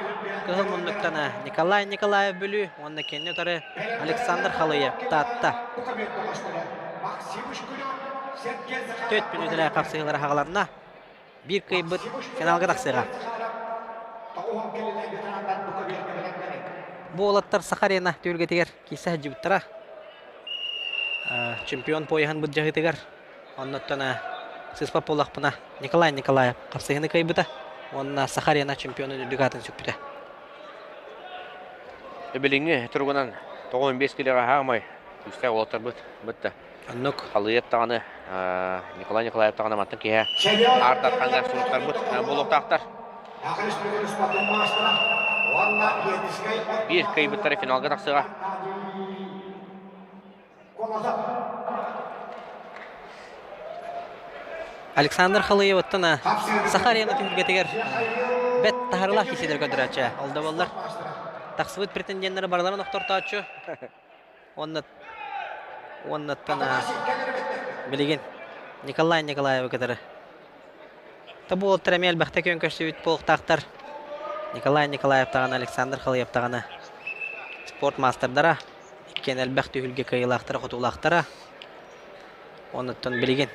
кыһыл муннуктан Николай Николаев Бүлүү уонна кини утары Александр Халыев Таатта. Төрт мүнүүтэлээх хапсыһыылара хаҕаланна. Биир кыайбыт финалга тахсыаҕа. Бу уолаттар Саха Арена түһүлгэтигэр киирсэ сылдьыбыттара. Чемпион пояһын былдьаһыытыгар оннуттан сыыспат буоллахпына Николай Николаев хапсыһыыны кыайбыта. Уонна Саха арена чемпионун үрдүк аатын сүкпүтэ. Билиҥҥи туругунан 95 килоҕа хаамай күүстээх уолаттарбыт бытта. Оннук. Халыйат даҕаны Николай Николаев даҕаны мантан киһи Аар Дархаҥҥа суруктарбыт буолуохтаахтар. Биир кыайбыттары финалга тахсыаҕа. Александр Халыеваттан Саха арена түһүлгэтигэр бэт таһарылаах киһилэр көрдөрөөччү. Ол да буоллар тахсыбыт претенденнары барыларын охтортооччу. Уонна уоннаттан билигин Николай Николаевы кытары Та буолтар эмиэ элбэхтэ күөн көрсүбүт буолуохтаахтар. Николай Николаев даҕаны, Александр Халыев даҕаны спорт маастардара, иккиэн элбэх түһүлгэ кыайыылаахтара-хотуулаахтара. Онуттан билигин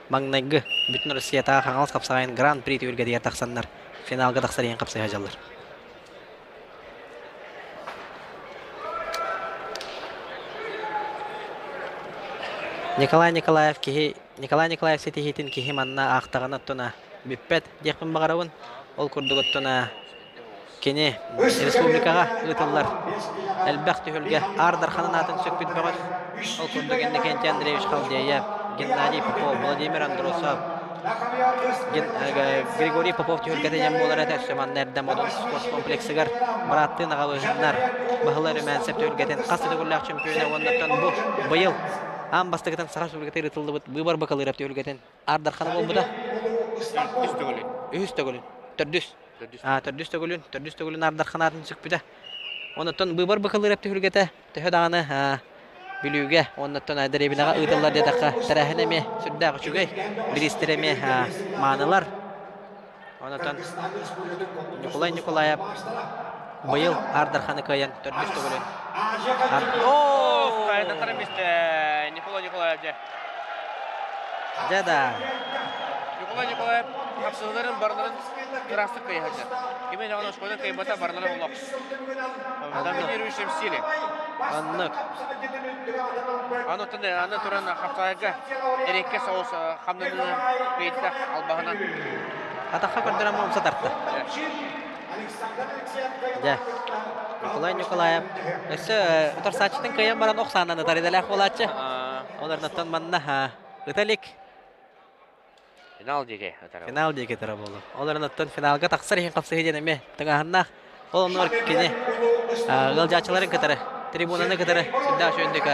маҥнайгы бүтүн Россиятааҕы Хаҥалас хапсаҕайын Гран-при түһүлгэтигэр тахсаннар финалга тахсар иһин хапсыһа дьаллар. Николай Николаев киһи Николай Николаев ситиһиитин киһи манна аахтаҕына оттон бүппэт диэхпин баҕарабын. Ол курдук оттон кини республикаҕа ыытыллар элбэх түһүлгэ Аар Дарханын аатын сүкпүт бөҕөс. Ол курдук Иннокентий Андреевич Халдеев, Геннадий Попов, Владимир Андросов, Григорий Попов түһүлгэтэ диэн буолар этэ. Өссө манна эрдэ Модун спорт комплексыгар бырааттыы Наҕабыһыннар Баһылай Румянцев түһүлгэтин хас да төгүллээх чөмпүйүөнэ уоннаттан бу быйыл аан бастакытын Саха Республикатыгар ыытыллыбыт быыбар бакалыырап түһүлгэтин Аар Дархана буолбута. Үс төгүлүн. Үһүс төгүлүн. Төрдүс. Төрдүс төгүлүн. Төрдүс төгүлүн Аар Дархан аатын сүкпүтэ. Онуттан быыбар бакалыырап түһүлгэтэ төһө даҕаны Бүлүүгэ уоннаттан дэриэбинэҕэ ыытыллар диэтэххэ тэрээһин эмиэ сүрдээх үчүгэй, бириистэр эмиэ маанылар. Онотон Ньукулай Ньукулаев быйыл Аар Дарханы кыайан төрдүс төгүлүн Оо, кайнатар мисте Николай Николаев дьэ. Дьэ да. Николай Николаев хапсыһыыларын барыларын ыраастык кыайыһар. Кими даҕаны оскуоланы кыайбата барыларын олох. Доминирующем стиле. Оннук. Аны аны туран хапсаайга эрэккэ соҕус хамнаныны кыйытта албаһынан. Атахха көрдөрөн умса тарта. Дьэ, Николай Николаев өссө утарсааччытын кыайан баран ох саанан ытар идэлээх буолааччы. Олорнуттан манна ыта илик. Финал диэки ытара. Финал диэки ытара буолуо. Ол эрэн финалга тахсар иһин хапсыһыы диэн эмиэ тыҥааһыннаах. Ол оннугар кини ыалдьааччыларын кытары, трибунаны кытары сүрдээх үчүгэйдик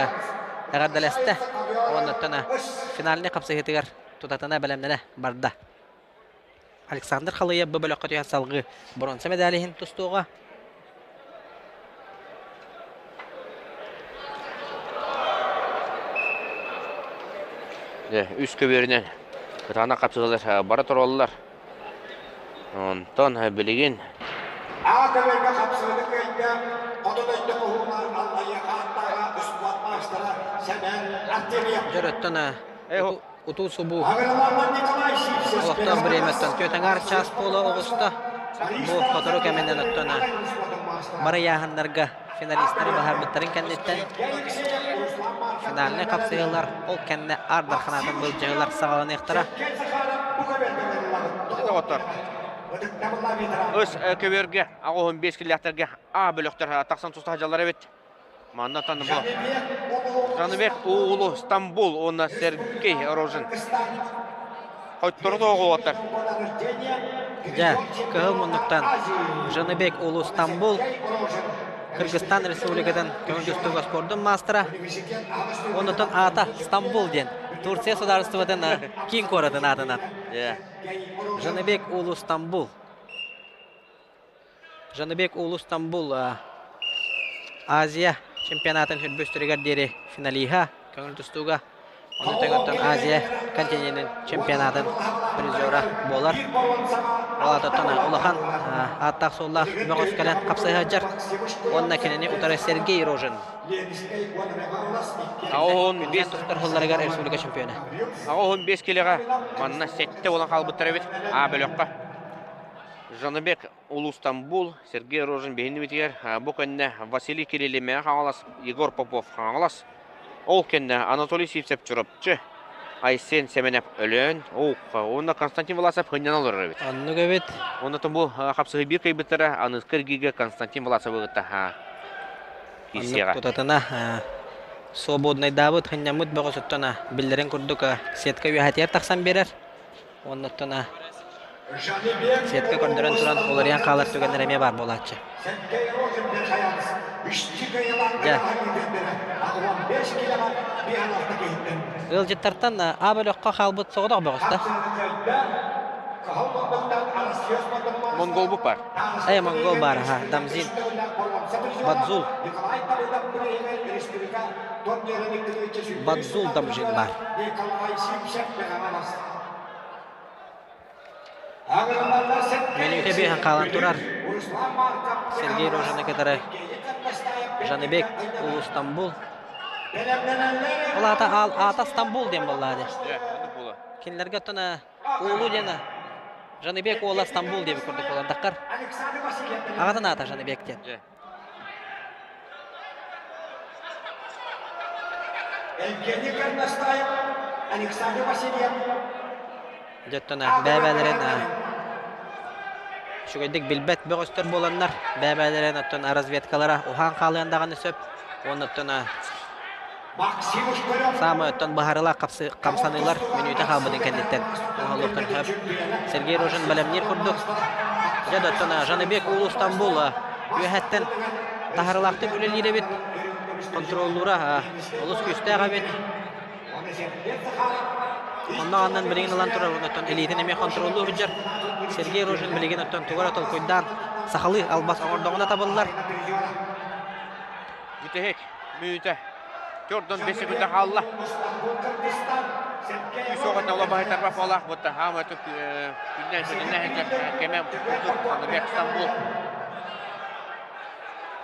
эҕэрдэлэстэ. Уоннаттан финальнай хапсыһыытыгар тутатына бэлэмнэнэ барда. Александр Халыев бу бөлөххө түһэн салгыы боруонса медали иһин тустуоҕа. Үс көбүөрүнэн кытаанах хапсыһыылар бара тураллар. Онтон билигин А көбүөргэ хапсыһыыны кыайда Хоту дойду хоһууна Аллайыаха аттааҕа успуорт маастара Сэмэн Артемьев. Дьөрөттөн утуу-субуу олохтоох бириэмэттэн түөтэҥэр час буола оҕуста. Бу сотору кэминэн оттон бары ыйааһыннарга финалистары баһарбыттарын кэнниттэн финальнай хапсыһыылар ол кэннэ Аар Дарханаатын былдьаһыылар саҕаланыахтара. Доҕоттор, Өс көбүөргэ 85 киллээхтэргэ А бөлөхтөр тахсан туста сылдьаллар эбит. Манна бу Жаныбек Уулу Стамбул уонна Сергей Рожин Хоттору тоҕуоттар. Дьэ, кыһыл муннуктан Жаныбек Улу Стамбул Кыргызстан Республикатын көҥүл тустууга спордун маастара. Оннуттан аата Стамбул диэн Турция судаарыстыбатын киин куоратын аатынан. Жаныбек Улу Стамбул Жаныбек Уулу Стамбул Азия чемпионатын үрбүстэригэр диэри финалиһа көҥүл тустууга ону тэҥ Азия континенин чемпионатын призера буолар. Ол аатыттан улахан ааттаах-суоллаах бөҕөс кэлэн хапсыһааччар уонна кинини утары Сергей Рожин. 85 тустар сылларыгар республика чемпиона. 85 килоҕа манна сэттэ буолан хаалбыттар эбит А бөлөххө. Жаныбек Улуу Стамбул, Сергей Рожин биһиннибитигэр бу кэннэ Василий Кириллимэҕэ Хаҥалас, Егор Попов Хаҥалас, ол кэннэ Анатолий Сивцев Чурапчы. Айсен Семенов Өлөөн, уонна Константин Власов хынньан олорор эбит. Оннук эбит. Онно бу хапсыһыы биир кыйбыттара аныгыскы эргииргэ Константин Власовы кытта киирсиэҕэ. Тутатына свободнайдаабыт хынньаммыт бөҕөсүттэн биллэрин курдук сетка үөһэтигэр тахсан биэрэр. Оннуттан сетка көрдөрөн туран уларыйан хаалар түгэннэр эмиэ баар буолааччы. Дьэ. Ыалдьыттартан А бөлөххө хаалбыт соҕотох бөҕөстө. Монголбут бар. Э, монгол бар, аха. Дамзин. Бадзул. Бадзул Дамжин бар. Мүнүүтэ биэһэн хаалан турар. Сергей Рожаны кытары Жаныбек Улуу Стамбул. Ол аата, аата Стамбул диэн буоллаа дии. Кинилэргэ оттон Уулу диэн Жаныбек уола Стамбул диэбит курдук буолан таххар. Аҕатын аата Жаныбек диэн. Евгений Горностаев, Александр Васильев. Дьоттон бэйэ-бэйэлэрин үчүгэйдик билбэт бөҕөстөр буоланнар бэйэ-бэйэлэрин оттон разведкалара уһаан хаалыан даҕаны сөп. Уонна оттон саамай оттон быһаарыылаах хамсаныылар мүнүүтэ хаалбытын кэнниттэн оҥоһуллуохтарын сөп. Сергей Рожин бэлэмниир курдук. Дьэ да оттон Жаныбек Уулу Стамбул үөһэттэн таһарылаахтык үлэлиир эбит. Контроллуура олус күүстээх эбит. Онно аннан билигин ылан турар, оттон илиитин эмиэ контроллуу сылдьар. Сергей Рожин билигин оттон тугу эрэ толкуйдаан сахалыы албас оҥордоҕуна табыллар. Бүтэһик мүнүүтэ төрдөн 5 секунда хаалла. Үс оҕотна ула баһытарба фалах бутта хаама түк күннэн сүннэн кеме курдук Стамбул.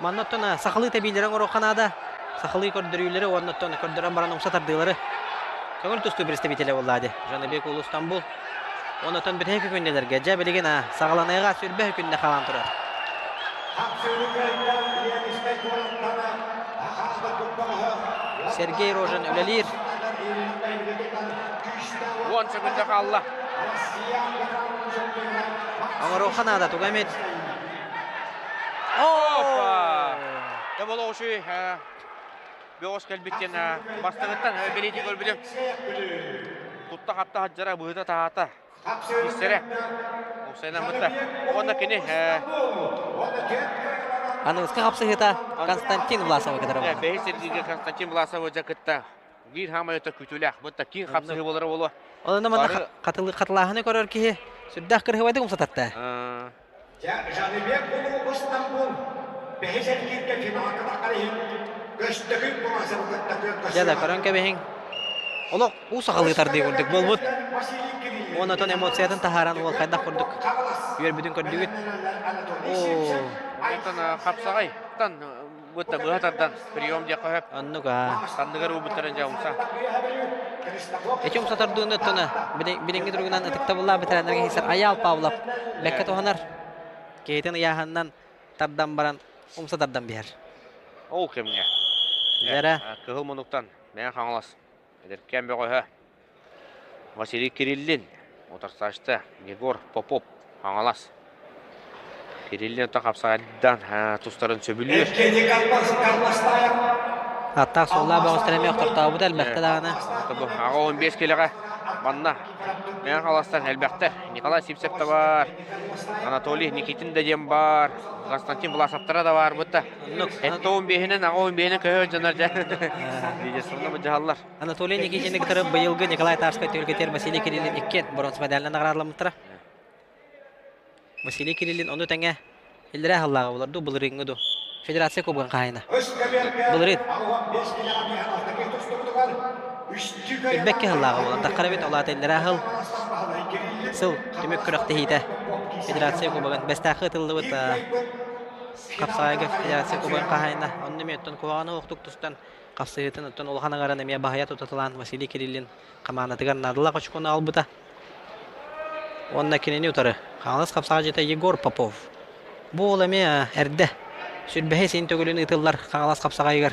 Манна оттон сахалыы тэбиилэрин оҥоруохха наада. Сахалыы көрдөрүүлэри уонна оттон көрдөрөн баран умса тардыылары. Көҥүл тустуу представителэ буолла дии. Жаныбек Улуу Стамбул. Уонна оттон бүтэһик күннэлэргэ дьэ билигин саҕаланыаҕа сүрбэ күннэ халаан турар. Сергей Рожин үлэлиир. 10 секунда хаалла. Оҥоруохха наада туга эмит. Опа! Доболоуши бөҕөс кэлбиттэн бастыгыттан бэлиэтии көрбүтүм. Тутта хапта хаджара быһыта таһаата. Истэрэ. Усайнаммыта. Уонна кини Аныгыскы хапсыһыыта Константин Власовы кытары буолла. Бэһис сирдигэ Константин Власовы кытта биир хаамай өтө күтүүлээх. Бу такие хапсыһыы буолара буолуо. Онон манна хатылааһыны көрөр киһи сүрдээх кырыһыбайдык умсататта. Жаныбек Улуу Стамбул бэһис эргииргэ финалга таххар иһин көстөкүн Власовы кытта Дьэ да көрөн кэбиһиҥ. Олох уу сахалыы тардыы курдук буолбут. Уонна отон эмоциятын таһааран уол хайдах курдук үөрбүтүн көрдүгүт. Оо. Онтон хапсаҕай тан бытта быһа тардан прием диэххэ сөп. Оннук аа. Санныгар уубуттарын дьэ умса. Эти умса тардыыны оттон билиҥҥи туругунан ытыктабыллаах ветераннарга хийсэр Айаал Павлов бэккэ туһанар. Киһитин ыйааһынынан тардан баран умса тардан биһэр. Ол кэмҥэ. Дьэрэ. Кыһыл мунуктан Мэҥэ Хаҥалас эдэркээн бөҕөһө Василий Кириллин утарсааччыта Егор Попов Хаҥалас Кириллин оттон хапсаҕайдан тустарын сөбүлүүр. Аттаах суоллаах бөҕөстөр эмиэ охтортообута элбэхтэ даҕаны. Аҕа 15 килэҕэ манна Мэҥэ Хаҥаластан элбэхтэр. Николай Сивцев да баар, Анатолий Никитин да диэн баар, Константин Власовтара да баар бытта. Этто 15-инэн, аҕа 15-инэн көһө дьоннор дьэ. Видеосурна быдьаһаллар. Анатолий Никитини кытары быйылгы Николай Тарскай түһүлгэтигэр Василий Кириллин иккиэн боруонса медалынан наҕараадаламмыттара. Василий Кириллин ону тэҥэ иллэрээ сыллааҕы булар дуу, былырыыҥҥы дуу Федерация Кубогын хаһаайына. Былырыын Үрбэкки сыллааҕы буолан таххар эбит, ол аата иллэрээ сыл сыл түмүк күрэхтэһиитэ Федерация Кубогын Бэстээххэ ытыллыбыт хапсаҕайга Федерация Кубогын хаһаайына. Онно эмиэ оттон куһаҕаны оһохтук тустан хапсыһыытын оттон улахан аҥарын эмиэ баһыйа тутаталаан Василий Кириллин хамаандатыгар наадалаах очкону аҕалбыта. Уонна кинини утары Хаҥалас хапсаҕайдьыта Егор Попов. Бу уол эмиэ эрдэ сүрбэһи син төгүлүн ыытыллар Хаҥалас хапсаҕайыгар.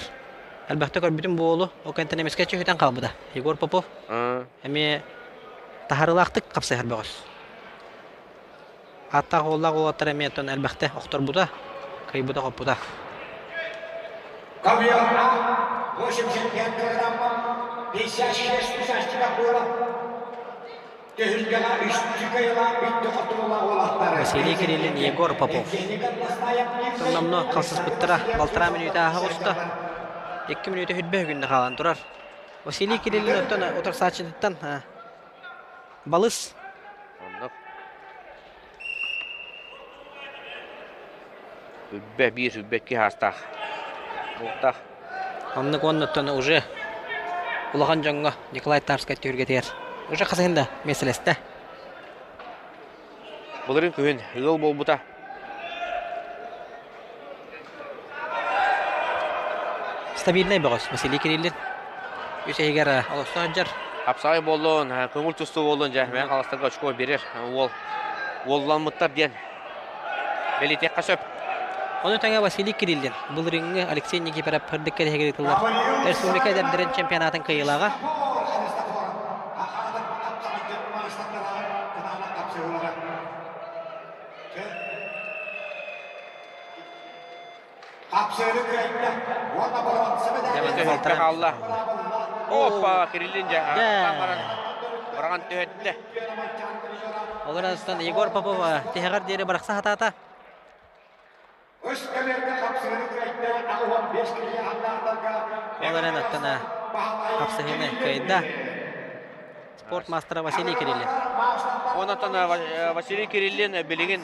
Элбэхтэ көрбүтүм буолу, ол кэнтэн эмискэ чүһүтэн хаалбыта. Егор Попов эмиэ таһарылаахтык хапсыһар бөҕөс. Ааттаах уоллаах уолаттар эмиэ оттон элбэхтэ охторбута, кыайбыта-хоппута. Ковер А, 85 килограмма, 56 участников было. Василий Кириллин, Егор Попов. Тонномно халсыспыттара балтараа мүнүүтэ ааһа оҕуста. Икки мүнүүтэ хүрбэ күннэ хаалан турар. Василий Кириллин оттон утарсааччытыттан балыс. Оннук. Үрбэ биир үрбэ икки хаастаах. Бултаах. Оннук уоннуттан уже улахан дьоҥҥо Николай Тарскай түһүлгэтигэр уже хасыһын да миэстэлэстэ. Былырыын күһүн ыал буолбута. Стабильнай бөҕөс Василий Кириллин. Үс иһигэр олохсо сылдьар. Хапсаҕай буоллун, көҥүл тустуу буоллун дьэ, мэҥэ халастарга очко биэрэр уол уолламмыттар диэн бэлиэтиэххэ сөп. Ону тэҥэ Василий Кириллин былырыыҥҥы Алексей Никифоров үрдүк кэриһигэр ыытыллар республика эдэрдэрин чемпионатын кыайыылааҕа. Хаалла. Опа, Кириллин дьэ, баран баран түһэттэ. Ол эрэн Егор Попов тиһэҕэр диэри барахса хатаата. Ол эрэн аттана хапсыһыыны кыайда. Спорт маастара Василий Кириллин. Онтон Василий Кириллин билигин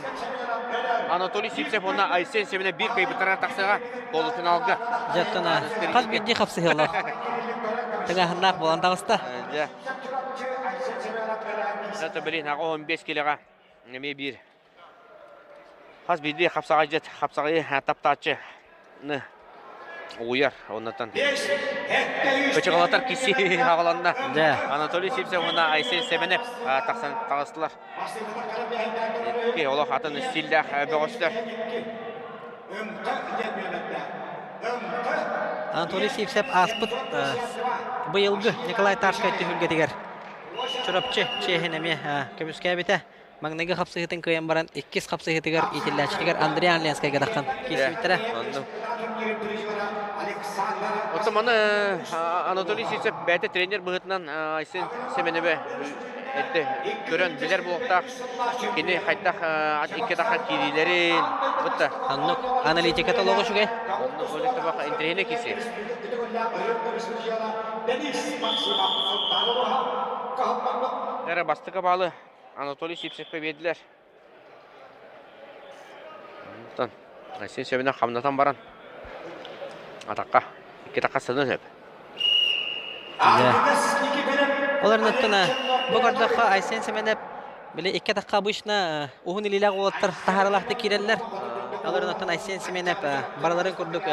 Анатолий Сивцев уонна Айсен Семенов биир кыайбыттара тахсыаҕа полуфиналга. Дьэ, хас биирдии хапсыһыылар тыҥааһыннаах буолан таҕыста. Дьэ. Это билин 15 килоҕа эмиэ биир Хас биирдии хапсаҕайдьыт хапсаҕайы таптааччы угуйар оннуттан кычыгалатар киси аҕаланна. Анатолий Сивцев уонна Айсен Семенев тахсан таҕыстылар. Икки олох атын стиллээх бөҕөстөр. Анатолий Сивцев ааспыт быйылгы Николай Тарскай түһүлгэтигэр Чурапчы чиэһин эмиэ көмүскээбитэ. Маҥнайгы хапсыһыытын кыайан баран, иккис хапсыһыытыгар иитиллээччитигэр Андрей Анленскайга таххан киирсибиттэрэ. Оттон маны Анатолий Сивцев бэйэтэ тренер быһыытынан Айсен Семеневе эрдэ көрөн билэр буолуохтаах. Кини хайдах икки атахха киириилэрин бытта. Оннук аналитиката олоҕо үчүгэй. Оннук интэриэһинэй киси. Эрэ бастакы баалы Анатолий Сивцевкэ биэрдилэр. Онтон Айсен Семенов хамнатан баран атахха икки атахха сыныан сөп. Ол эрнэттэн бу көрдөххө Айсен Семенов били икки атахха обычно уһун илиилээх уолаттар таһааралаахтык киирэллэр. Ол эрнэттэн Айсен Семенов барыларын курдук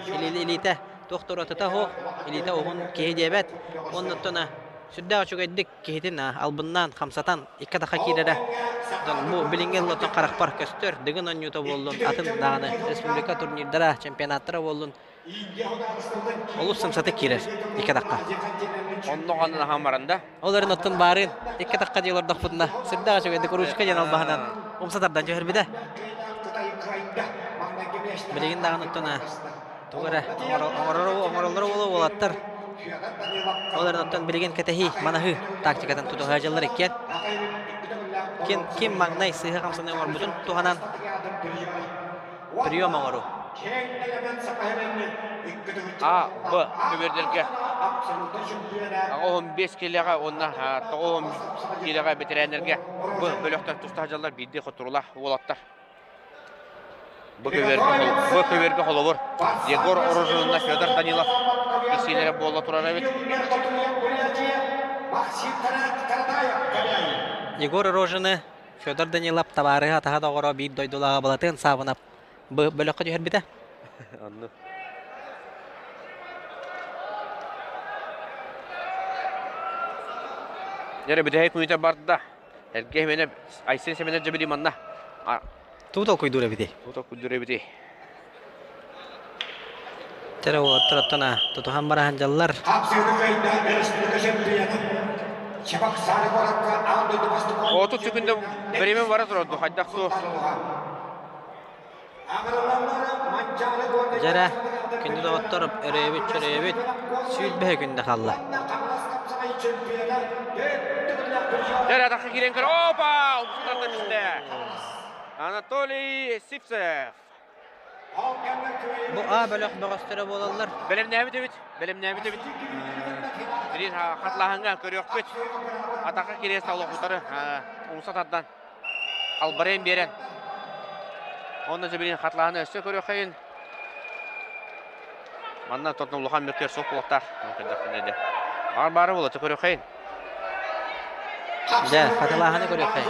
илиитэ туох да уратыта суох, илиитэ уһун киһи диэбэт. Оннуттан сүрдээх үчүгэйдик киһитин албыннаан, хамсатан икки атахха киирэрэ бу билиҥҥи ыллатан харахпар көстөр. Дыгын оонньуута буоллун, атын даҕаны республика турнирдара, чемпионаттара буоллун олус сымсатык киирэр икки атахха. Онно ханна аһаан баран да? Ол эрэн оттон баарыын икки атахха дии олордохпутуна сүрдээх үчүгэйдик ручка диэн албаһынан умса тардан түһэрбитэ. Билигин даҕаны оттон тугу эрэ оҥороллоро буолуо уолаттар. Ол эрэн оттон билигин кэтэһии, манаһыы тактикатын тутуһа дьыллар иккиэн. Ким, ким маҥнай сыыһа хамсаныы оҥорбутун туһанан прием оҥоруу. А, Б көбүөрдэргэ 15 килэҕэ уонна 9 килэҕэ бэтэрээннэргэ Б бөлөхтөр тустаах дьаллар биирдии хотурулаах уолаттар. Бу көбүөргэ холобур Егор Рожинна Федор Данилов киирсиилэрэ буола турар эбит. Егор Рожины Федор Данилов табаарыһа атаһа доҕоро биир дойдулааҕа Балатын Саабынап бөлөххө түһэрбитэ. Оннук. Дьэ, бүтэһик мүнүүтэ барда. Эргэ Семенов, Айсен Семенов дьэ били манна. Тугу толкуйдуур эбитий? Тугу толкуйдуур эбитий? Тере уолаттар оттон тутуһан бараһан дьаллар. 30 секунда время бара турар хайдах суох. Дьэрэ, күндү доҕоттор, өрөөбүт чөрөөбүт, сүүрбэһэ күндэ хаалла. Дьэрэ, атахха киирэн көр. Опа! Умсутарда түстэ. Анатолий Сивцев. Бу А бөлөх бөҕөстөрө буолаллар. Бэлэмнээбит эбит, бэлэмнээбит эбит. Билин хатлааһыҥҥа көрүөхпүт. Атахха кириэс олохутары умса тардан албарыйан биэрэн. Онно дьэ билин хатлааһыны өссө көрүөххэйин. Манна тотно улахан мөккүөр суох буолуохтаах. Баар баара буола көрүөххэйин. Дьэ, хатылааһыны көрүөххэйин.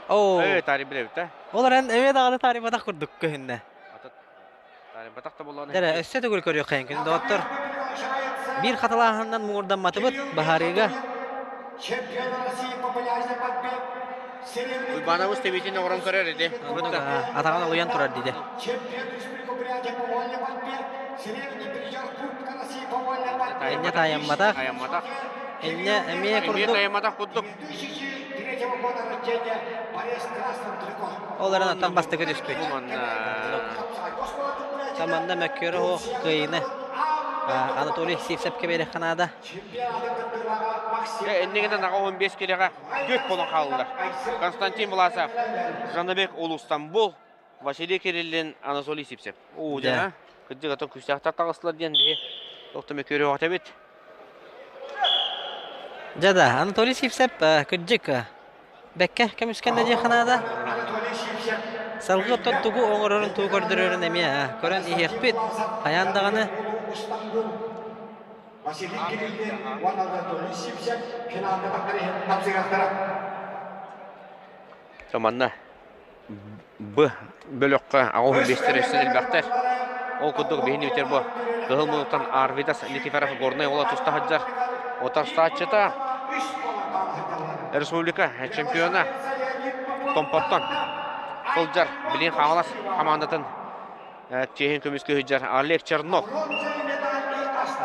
Оо. Э, таарый билэбит да. Ол эрэн эмиэ даҕаны таарыйбатах курдук көһүннэ. Таарыйбатах да буоллаҕына. Дэрэ, өссө төгүл көрүөххэйин күн доҕоттор. Биир хатылааһынынан муҥурдамматыбыт баһаарыыга. Уйбаанабыс тэбиитин оҥорон көрөр ити. Атаҕын олуйан турар диде. Энньэ таайамматах. Таайамматах. Энньэ эмиэ курдук. Эмиэ таайамматах курдук. Ол эрэн оттон бастакы түспүт. Таманна мөккүөрэ суох кыайыыны Анатолий Сивцевкэ биэриэххэ наада. Иннигинэн аҕа 15 килэҕэ түөрт буолан хааллылар. Константин Власов, Жанабек Улустамбул, Василий Кириллин, Анатолий Сивцев. Уу дьэ, кырдьык атын күүстээхтэр таҕыстылар диэн биһи туох да мөккүөрү эбит. Дьэ да, Анатолий Сивцев кырдьык бэккэ көмүскэннэ диэххэ наада. Салгыы оттон тугу оҥорорун, тугу көрдөрөрүн эмиэ көрөн иһиэхпит. Хайаан даҕаны Василий Кириллин уонна Анатолий Сивцев финалга таххар иһин тапсыахтара. Манна Б бөлөххө аҕыс биэстэр өссө элбэхтэр. Ол курдук биһини бүтэр бу Кыһыл муннуктан Арвидас Никифоров Горнай уола туста сылдьар. Утарсааччыта республика чемпиона Томпоттон сылдьар Билин Хаҥалас хамаандатын чиэһин көмүскүү сылдьар Олег Чернов.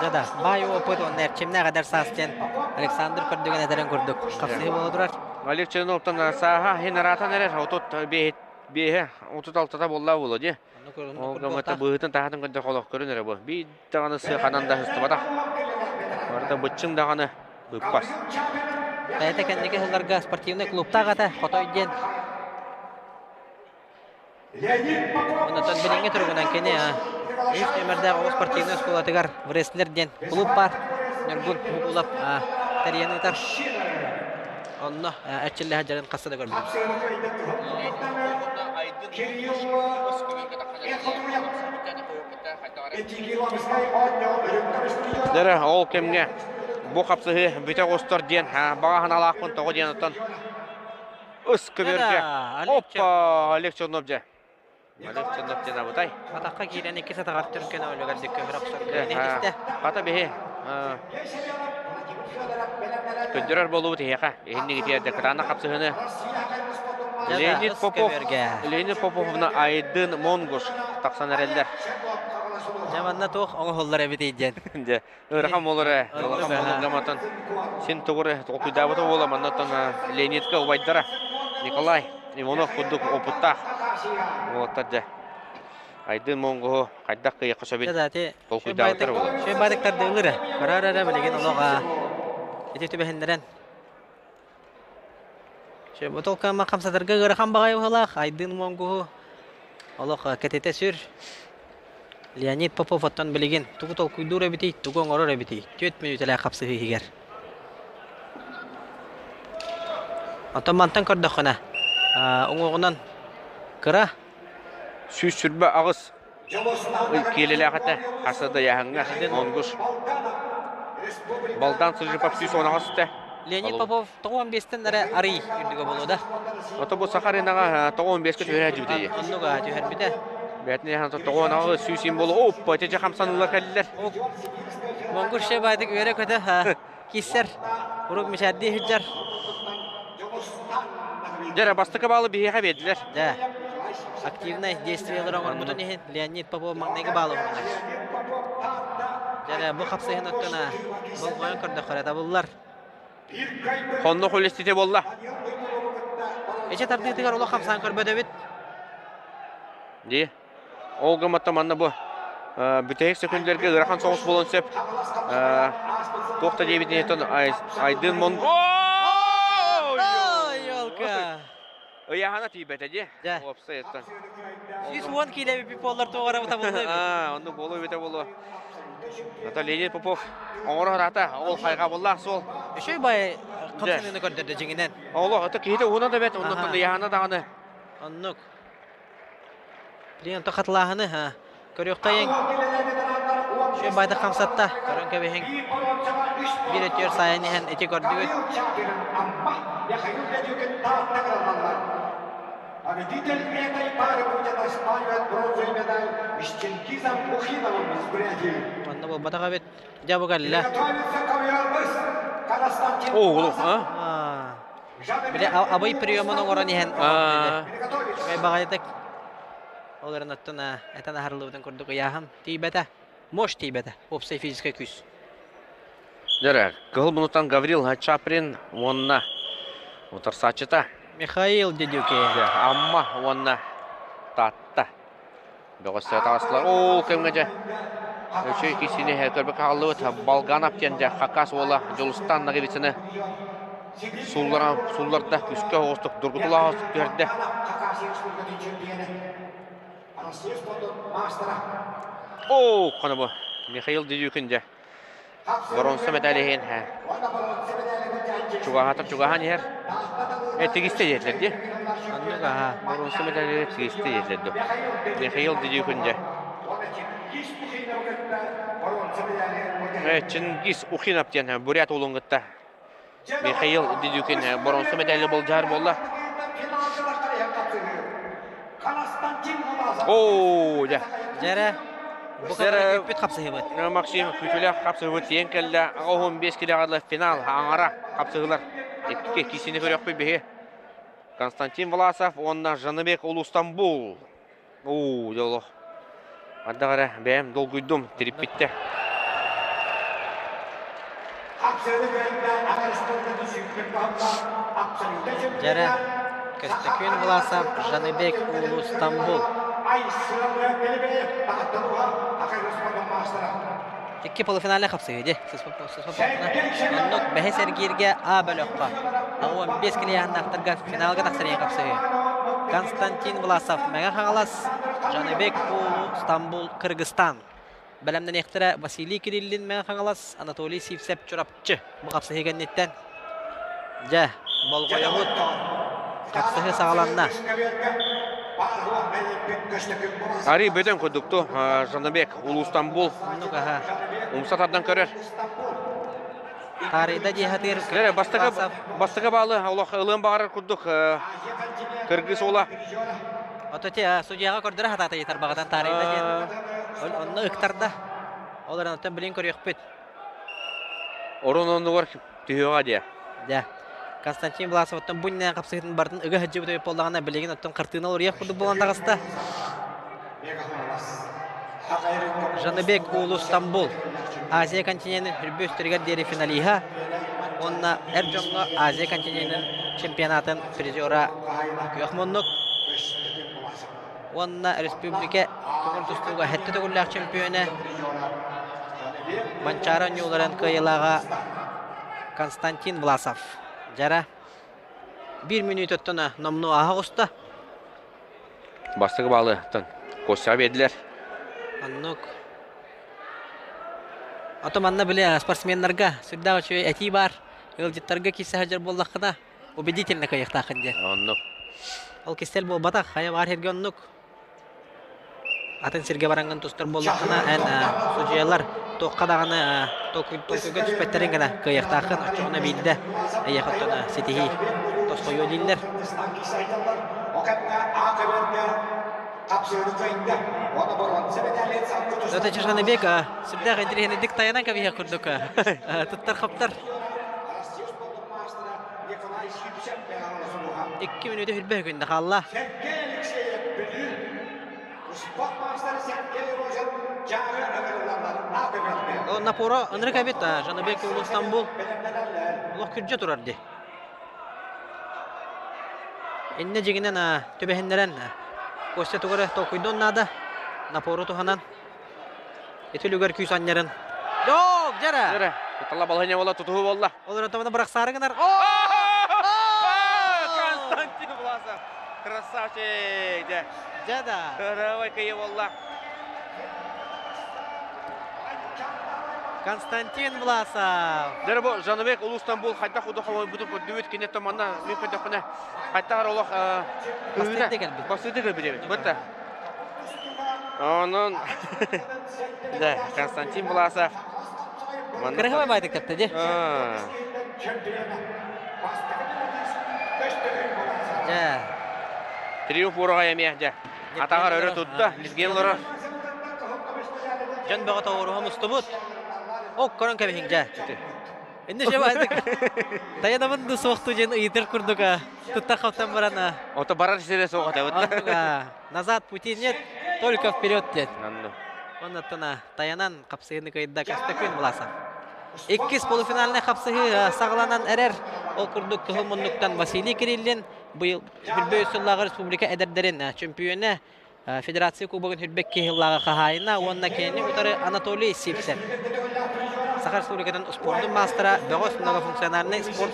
Дьэ да, баай опыт уонна эрчимнээх эдэр саас диэн Александр көрдүгэн этэрин курдук хапсыһыы буола турар. Олег Черновтан сааһа иһин араатан эрэр, отут биэһэ, отут алтата буолла буолуо дии. Ол гыммыта быһыытын таһатын көрдөх олох көрүн эрэ бу. Биир даҕаны сыаханан да сыстыбатах. Барыта быччыҥ даҕаны ыппас. Бэйэтэ кэнники сылларга спортивнай клубтаах этэ, Хотой диэн. Онтон билиҥҥи туругунан кини үс нүөмэрдээх оҕо спортивнай оскуолатыгар Врестлер диэн клуб баар. Ньургун Мукулов тэрийэн ыытар. Онно эрчиллэ сылдьарын хаста да көрбүтүм. Дэрэ, ол кэмҥэ бу хапсыһыы бүтэ оҕустар диэн баҕа санаалаахпын тоҕо диэн оттон Ыс көбүөргэ. Оппа, Олег Чернов дьэ. Олег Чернов диэн абытай. Атахха киирэн иккис атаҕар түргэн өлүгэрдик көмөр охсор иһитистэ. Хата биһи көрдөрөр буолубут иһиэхэ. Иһинник итиэрдэ кытаанах хапсыһыны. Леонид Попов, Леонид Поповна Айдын Монгуш тахсан эрэллэр. Дьэ манна туох оҥоһуллар эбитий диэн. Дьэ, Ыарахан буолар ээ. Ыарахан буолар гаматан син тугу эрэ толкуйдаабыта буола маннаттан Леонидка убайдара Николай Иванов курдук опыттаах уолаттар дьэ. Айдын Монгоһу хайдах кыайыахха сөбүн толкуйдаабыттар буолар. Шөй бадыктардыылыр ээ. Көрөр эрэ билигин олох ити түбэһиннэрэн. Шөй бу толкама хамсатарга ыарахан баҕайы быһылаах Айдын Монгоһу олох кэтитэ сүр. Леонид Попов оттон билигин тугу толкуйдуур эбитий, тугу оҥорор эбитий? Түөрт мүнүүтэлээх хапсыһыы иһигэр. Оттон мантан көрдөххүнэ, уҥуоҕунан кыра 128 киилэлээх этэ. Хаса да яһаҥҥа Монгуш. Балдан Сыжипов 118 этэ. Леонид Попов 95-тэн эрэ арый үрдүгэ буолуо да. Ото бу Саха аренаҕа 95-ке түһэрэ дьүбүтэ. Оннуга түһэрбитэ. Бээтин яхан тоҕо сүүс болу оппа тече хамсаныла кэллэр. Монгур шебайдык үөрэ көтө киссер урук мишадди хиджар. Дьэрэ бастакы баалы биһиэхэ биэрдилэр. Дьэ. Активнай действиелары оҥорбутун иһин Леонид Попов маҥнайгы баалы уһунар. Дьэ, бу хапсыһын оттон болҕойон көрдөххө табыллар. Хоннох үлэстите буолла. Эчэ тардыытыгар олох хамсаан көрбөтөбүт. Дии. Ол гымматта манна бу бүтэһик сөкүндэргэ ыарахан соҕус буолуон сөп. Туох да диэбитин Айдын Мон... Елка! Ыйаһана тиийбэтэ дии. Уопсай еттен. 110 киилэ пиполлар туоҕара табыллы. Аа, онну болу эбитэ болу. Ата Леонид Попов оҥоро араата, ол хайҕа буллаах суол. Үчүгэй бай хамсаныыны көрдөрдө дьиҥинэн. Олох, ата киһитэ уһуна да бэт, оннуттан ыйаһана даҕаны. Оннук. Билигин онто хатылааһыны ха. Көрүөххэйиҥ. Үчүгэй баайдык хамсатта. Көрөн кэбиһиҥ. Биир өттүгэр саайан иһэн ити көрдүгүт. Победитель этой пары будет оспаривать бронзовый медаль с Чингизом Мухиновым из Бурятии. Онно буолбатах эбит. Дьэ бу кэллэ. О, улух, а? Били абый приемун оҥорон иһэн үчүгэй баҕайытык ол эрэн оттон этэн аһарыллыбытын курдук ыйааһын тиийбэтэ. Мощь тиийбэтэ. Уопсай физическэй күүс. Дьэрэ, кыһыл мунутан Гаврил Чаприн уонна утарсааччыта Михаил Дедюки. Амма уонна Таатта. Бөҕөстөр таҕыстылар. Ол кэмҥэ дьэ үчүгэй киисини көрбөккө хааллыбыт. Балганов диэн дьэ Хакас уола Дьулустан Ноговицыны суулларан суулларда күскэ оҕустук дургутулаах түһэрдэ. Оо, хонобу Михаил Дедюкин дьэ Боруонса медаль иһин чугаһаатар чугаһаан иһэр. Э, тигистэ диэтилэр дии. Оннук аха. Боруонса медали тигистэ диэтилэр дуу. Михаил Дедюкин дьэ. Э, Чингиз Ухинов диэн бурят уолун кытта Михаил Дедюкин боруонса медали былдьаһар буолла. Оо, дьэ. Дьэрэ, бу Дьэрэ, күүппүт хапсыһыбыт. Максим күүтүүлээх хапсыһыбыт тиийэн кэллэ. 15 килоҕа финал аҥара хапсыһыылар. Икки киисини көрүөхпүт биһи. Константин Власов уонна Жаныбек Улустамбул. Уу, дьоло. Ардах эрэ бэйэм долгуйдум, тириппиттэ. Дьэрэ, Көстөкүүн Власов, Жаныбек Улу Стамбул. Икки полуфинале хапсыһыы дии. Оннук бэһис эргииргэ А бөлөххө 15 килиэһаннаахтарга финалга тахсар иһин хапсыһыы. Константин Власов Мэҥэ Хаҥалас, Жаныбек Уулу Стамбул, Кыргызстан. Бэлэмнэниэхтэрэ Василий Кириллин Мэҥэ Хаҥалас, Анатолий Сивцев Чурапчы. Бу хапсыһыы кэнниттэн дьэ болҕойобут хапсыһыы саҕаланна. Арый бөтөн курдукту Жаныбек Улуустамбул умса тардан көрөр. Таарыйда дии хатыыр. Лere бастакы бастакы баалы олох ылыан баҕарар курдук кыргыз уола. Ото те судьяға көрдөрө хатаата тарбаҕатан таарыйда диэн. Онно ыктарда. Ол эрэн оттон билин көрүөхпүт. Орун оннугар түһүөҕэ диэ. Дьэ. Константин Власов оттон бу иннинэ хапсыһыытын барытын ыга сылдьыбыт эбит буоллаҕына, билигин оттон хартыына уларыйах курдук буолан таҕыста. Жаныбек Уулу Стамбул Азия континенын үрбү үстэригэр диэри финалиһа уонна эр дьоҥҥо Азия континенын чемпионатын призера Күөх Муннук уонна республика көҥүл тустууга сэттэ төгүллээх чемпиона Манчаары оонньууларын кыайыылааҕа Константин Власов. Дьара биир мүнүүтэттэн номнуо ааһа оҕуста. Бастакы баалыттан Костяҕа биэрдилэр. Оннук. Ото манна били спортсменнарга сүрдээх үчүгэй этии баар. Ыалдьыттарга киирсэ сылдьар буоллаххына, убедительно кыайыахтааххын диэн. Оннук. Ол кистэл буолбатах, хайа баар сиргэ оннук. Атын сиргэ бараҥҥын тустар буоллаххына, эн судьуйалар туохха даҕаны толкуйга түспэттэрин гына кыайыахтааххын, оччоҕуна биирдэ эйиэхэ оттон ситиһии тосхойуо дииллэр. Это Чешаныбек сүрдээх интириэһинэйдик тайанан кэбиһиэх курдук туттар-хаптар. Икки мүнүүтэ хүрбэ күндэ хаалла. Напора ынырык эбит, Жаныбек Стамбул олох күрдьэ турар дии. Иннэ дьиҥинэн түбэһиннэрэн Костя тугу эрэ толкуйдуон наада. Напору туһанан ити үлүгэр күүс анньарын. Док, дьэрэ! Дьэрэ. Кутала балаһыня буола тутуһу буолла. Ол эрэ бырахсаары гынар. Константин Власов! Красавчик! Дьэ. Дьэ да. Кыраабай кыйы буолла. Константин Власов. Дьэ бу Жаныбек улуустан бул хайдах удох хомойбутун көрдүбүт кине томанна мен көрдөхпүнэ хайдах олох Бастыты кэлбит. Бастыты кэлбит эбит. Бытта. Онон да Константин Власов. Кырыһыбай байтык тапта ди. Дьэ. Триумф ураҕай эмиэ дьэ. Атаҕар өрө тутта, лизген олорор. Дьон бөҕө тоҕуоруһа мустубут. Ок, көрөн кэбиһиҥ дьэ. Инне же баайдык. Таянабын ду суохту диэн ыйытар курдук туттар хаптан баран. Ото барар сирэ суох этэ. Назад пути нет, только вперед диэн. Оннуттан таянан хапсыһыыны кыайда Костякин Власов. Иккис полуфинальнай хапсыһыы саҕаланан эрэр. Ол курдук кыһыл муннуктан Василий Кириллин быйыл Хүрбэ сыллааҕы республика эдэрдэрин чөмпүйүөнэ Федерация Кубогын Хүрбэк киһи хаһаайына уонна кинини утары Анатолий Сивцев. Саха Республикатын спордун маастара, бөҕөс многофункциональнай спорт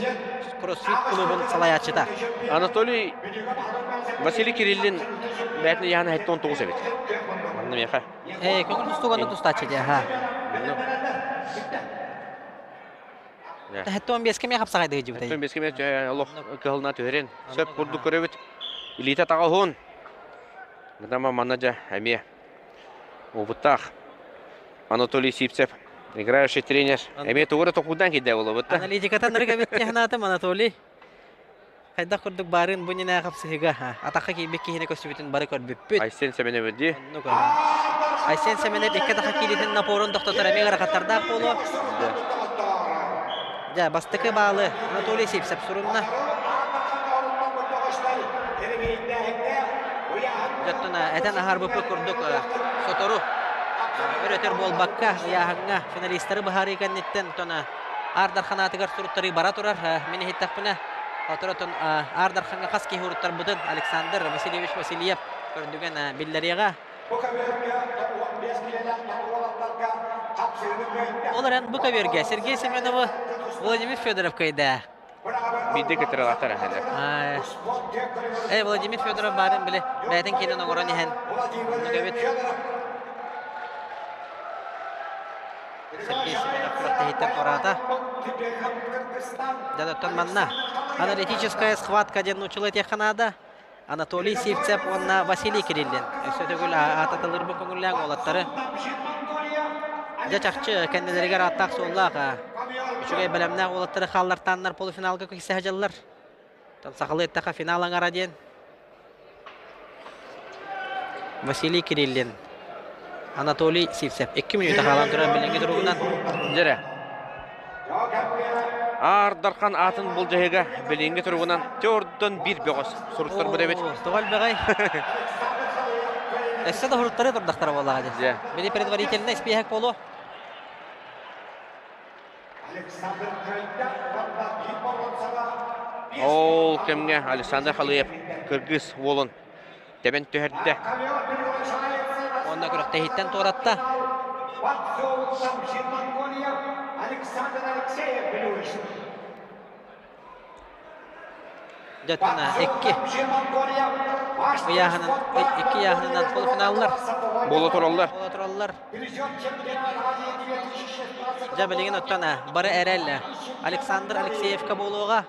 кроссфит клубун салайааччыта. Анатолий Василий Кириллин бэйэтин ыйаһына 79 эбит. Манна миэхэ. Ээ, көҥүл тустууганны тустааччы дии, аха. Хэттон бескэ миэхэ хапсаҕайдыы дьибит. Хэттон бескэ миэхэ олох кыһылына түһэрин. Сөп курдук көрөбүт. Илиитэ таҕа уһун. Гынама манна дьэ эмиэ опыттаах Анатолий Сивцев играющий тренер. Эмиэ тугу эрэ токуйдаан киирдэ буолуобут. Аналитикатан ырыга бит Анатолий. Хайдах курдук баарын бу нинэ хапсыһыга атахха киирбит киһини көстүбүтүн бары көрбүппүт. Айсен Семенов дии. Оннук Айсен Семенов икки атахха кииритин напорун тохтотор эмиэ ыарахаттардаах буолуо. Дьэ, бастакы баалы Анатолий Сивцев сурунна. Дьоттун этэн аһарбыппыт курдук сотору өр-өтөр буолбакка ыйааһыҥҥа финалистары быһаарыы кэнниттэн тона Аар Дархан аатыгар суруттарыы бара турар. Мин иһиттэхпинэ, оторотон Аар Дархаҥҥа хас киһи уруттарбытын Александр Васильевич Васильев көрдүгэн биллэриэҕэ. Ол эрэн бу көбүөргэ Сергей Семеновы Владимир Федоров кыайда. Биирдэ кытыралаатар эһэлэр. Э, Владимир Федоров баарын били бэйэтин киинин оҥорон иһэн оннук эбит. Сергей Семенов күрэхтэһииттэн туораата. Дьэ, манна аналитическая схватка диэн нууччалыы этиэххэ наада. Анатолий Сивцев уонна Василий Кириллин. Өссө төгүл аататылырбын көҥүллээн уолаттары. Дьэ чахчы кэннилэригэр ааттаах-суоллаах үчүгэй бэлэмнээх уолаттары хааллартааннар полуфиналга киирсэ сылдьаллар. Сахалыы эттэххэ финал аҥара диэн. Василий Кириллин, Анатолий Сивцев. 2 мүнүүтэ хаалан турар билиҥҥи туругунан. Дьэрэ. Аар Дархан атын былдьаһыга билиҥҥи туругунан төрдөн биир бөҕөс суруттарбыт эбит. Тоҕо элбэҕэй? Өссө да суруттары турдахтара буоллаҕа дии. Били предварительный испиэһэк буолуо. Ол кэмҥэ Александр Халыев кыргыз уолун тэбэн түһэрдэ. Уонна күрэхтэһииттэн туоратта. Дьэ, икки ыйааһынын икки ыйааһынынан полуфиналлар буола тураллар. Буола тураллар. Дьэ, билигин оттон бары эрэл Александр Алексеевка буолуоҕа.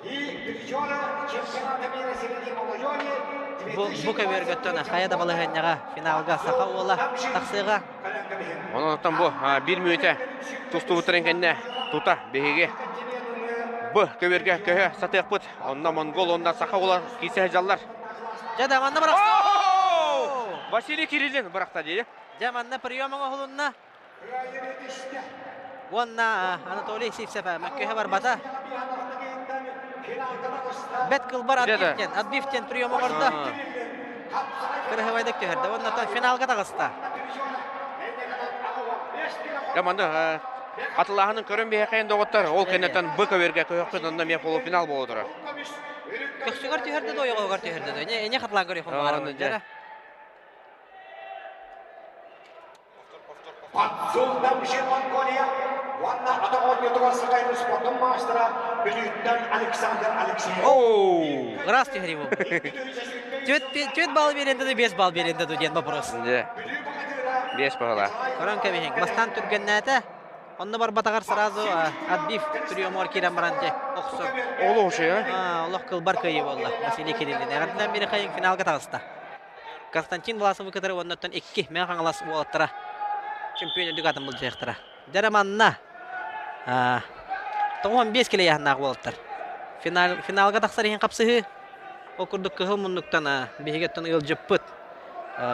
Бу, бу көбүөргэ оттон хайа да балаһыанньаҕа финалга саха уола тахсыаҕа. Онон оттон бу биир мүнүүтэ тустубуттарын кэннэ тута биһиги бу көбүөргэ көһө сатыахпыт. Онно монгол уонна саха уола киирсэ сылдьаллар. Дьэ да манна бырахта. Василий Кириллин бырахта дии. Дьэ манна прием оҥоһулунна. Уонна Анатолий Сивцев мөккүһэ барбата. Бэт кылбар отбив диэн, отбив диэн прием оҥордо. Кырыһыбайдык түһэрдэ. Оннотон финалга таҕыста. Команда атылааһынын көрөн биһэхэйин доҕоттор. Ол кэннэтэн б көбүөргэ көһөхпүт онно эмиэ полуфинал буола турар. Көхсүгэр түһэрдэ да ойоҕоһугар түһэрдэ да. Эне хатылаан көрүөхүм баҕарабын. Дьара. Подсуннамшин Монголия уонна атах оонньуутугар Сахайын спордун маастара Бүлүүттэн Александр Алексеев. Ыраас түһэрии бу. Түөт балл биэрэн да 5 балл биэрэн да диэн вопрос. 5 балла. Көрөн кэбиһиҥ. Бастаан түргэннээтэ. Онно барбатаҕар сразу отбив приемугар киирэн баран дьэ охсор. Олох үчүгэй, а? Олох кылбар кыайыы буолла Василий Кириллин. Эҕэрдэлээн биэрэхэйиҥ финалга таҕыста. Константин Власовы кытары уоннаттан икки Мэҥэ Хаҥалас уолаттара чемпион үрдүк аатын былдьыахтара. Дьэ манна 95 килэ ыйааһыннаах уолаттар. Финал, финалга тахсар иһин хапсыһыы. Ол курдук кыһыл муннуктан биһиги оттон ыалдьыппыт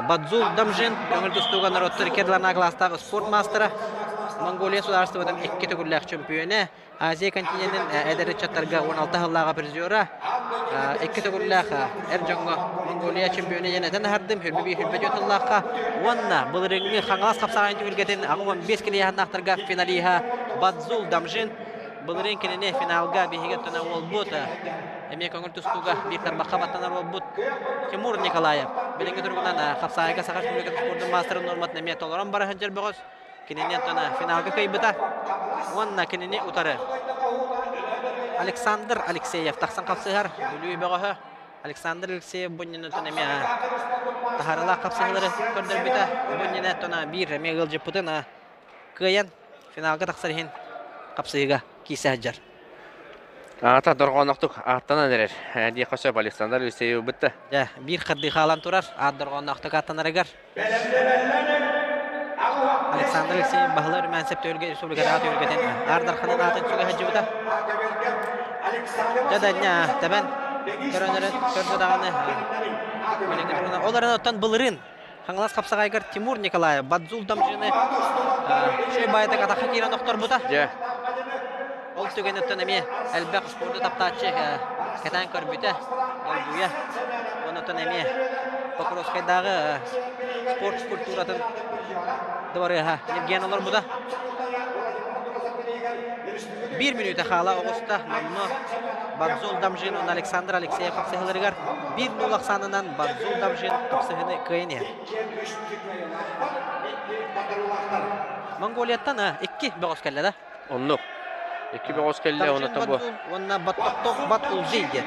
Бадзул Дамжин көҥүл тустууга норуоттар икки ардыларынааҕы кылаастаах спорт маастара, Монголия судаарыстыбатын икки төгүллээх чөмпүйүөнэ, Азия континенин эдэр ыччаттарга 16 сыллааҕы призера, икки төгүллээх эр дьоҥҥо Монголия чемпиона диэн этэн аһардым, хүрбэ 1 сыллаахха уонна былырыыҥҥы Хаҥалас хапсаҕайын түһүлгэтин 85 килиэһаннаахтарга финалиһа Бадзул Дамжин былырыын кинини финалга биһиги оттон уолбут эмиэ көҥүл тустууга биир тарбахха баттанар уолбут Тимур Николаев билиҥҥи туругунан хапсаҕайга Саха Республикатын спордун маастарын нуорматын эмиэ толорон бара сылдьар бөҕөс Кинини оттон финалга кыайбыта уонна кинини утары Александр Алексеев тахсан хапсыһар Бүлүү бөҕөһө Александр Алексеев бунньунутун эмиэ таһаарыылаах хапсыһыылары көрдөрбүтэ. Бунньуна оттон биир эмиэ ыалдьыппытын кыайан финалга тахсар иһин хапсыһыыга киирсэ сылдьар. Аата дорҕооннохтук ааттанан эрэр диэххэ сөп Александр Алексеев бытта. Дьэ, биир хардыы хаалан турар аат дорҕоонноохтук ааттанарыгар. Александр Алексеев баһылай Румянцев түһүлгэ республикатааҕы түһүлгэтин Аар Дарханын аатын сүгэ сылдьыбыта. Дьэ да тэбэн көрөнөрө көрдө даҕаны билиҥҥи туругунан ол эрэн оттон былырыын Хаҥалас хапсаҕайыгар Тимур Николаев Бадзул Дамжины үчүгэй баайытык атахха киирэн охторбута. Дьэ. Ол түгэниттэн эмиэ элбэх спорду таптааччы кэтээн көрбүтэ, долгуйа. Онтон эмиэ Покровскайдааҕы спорт культуратын дыбарыаһа Евген олорбута. Биир мүнүүтэ хаала оҕуста номнуо Бадзул Дамжин уонна Александр Алексеев хапсыһыыларыгар биир нуул ахсаанынан Бадзул Дамжин хапсыһыыны кыайан иһэр. Монголияттан икки бөҕөс кэллэ да? Оннук. Икки бөҕөс кэллэ, оннуттан бу. Уонна Баттохтох Бат Улзей диэн.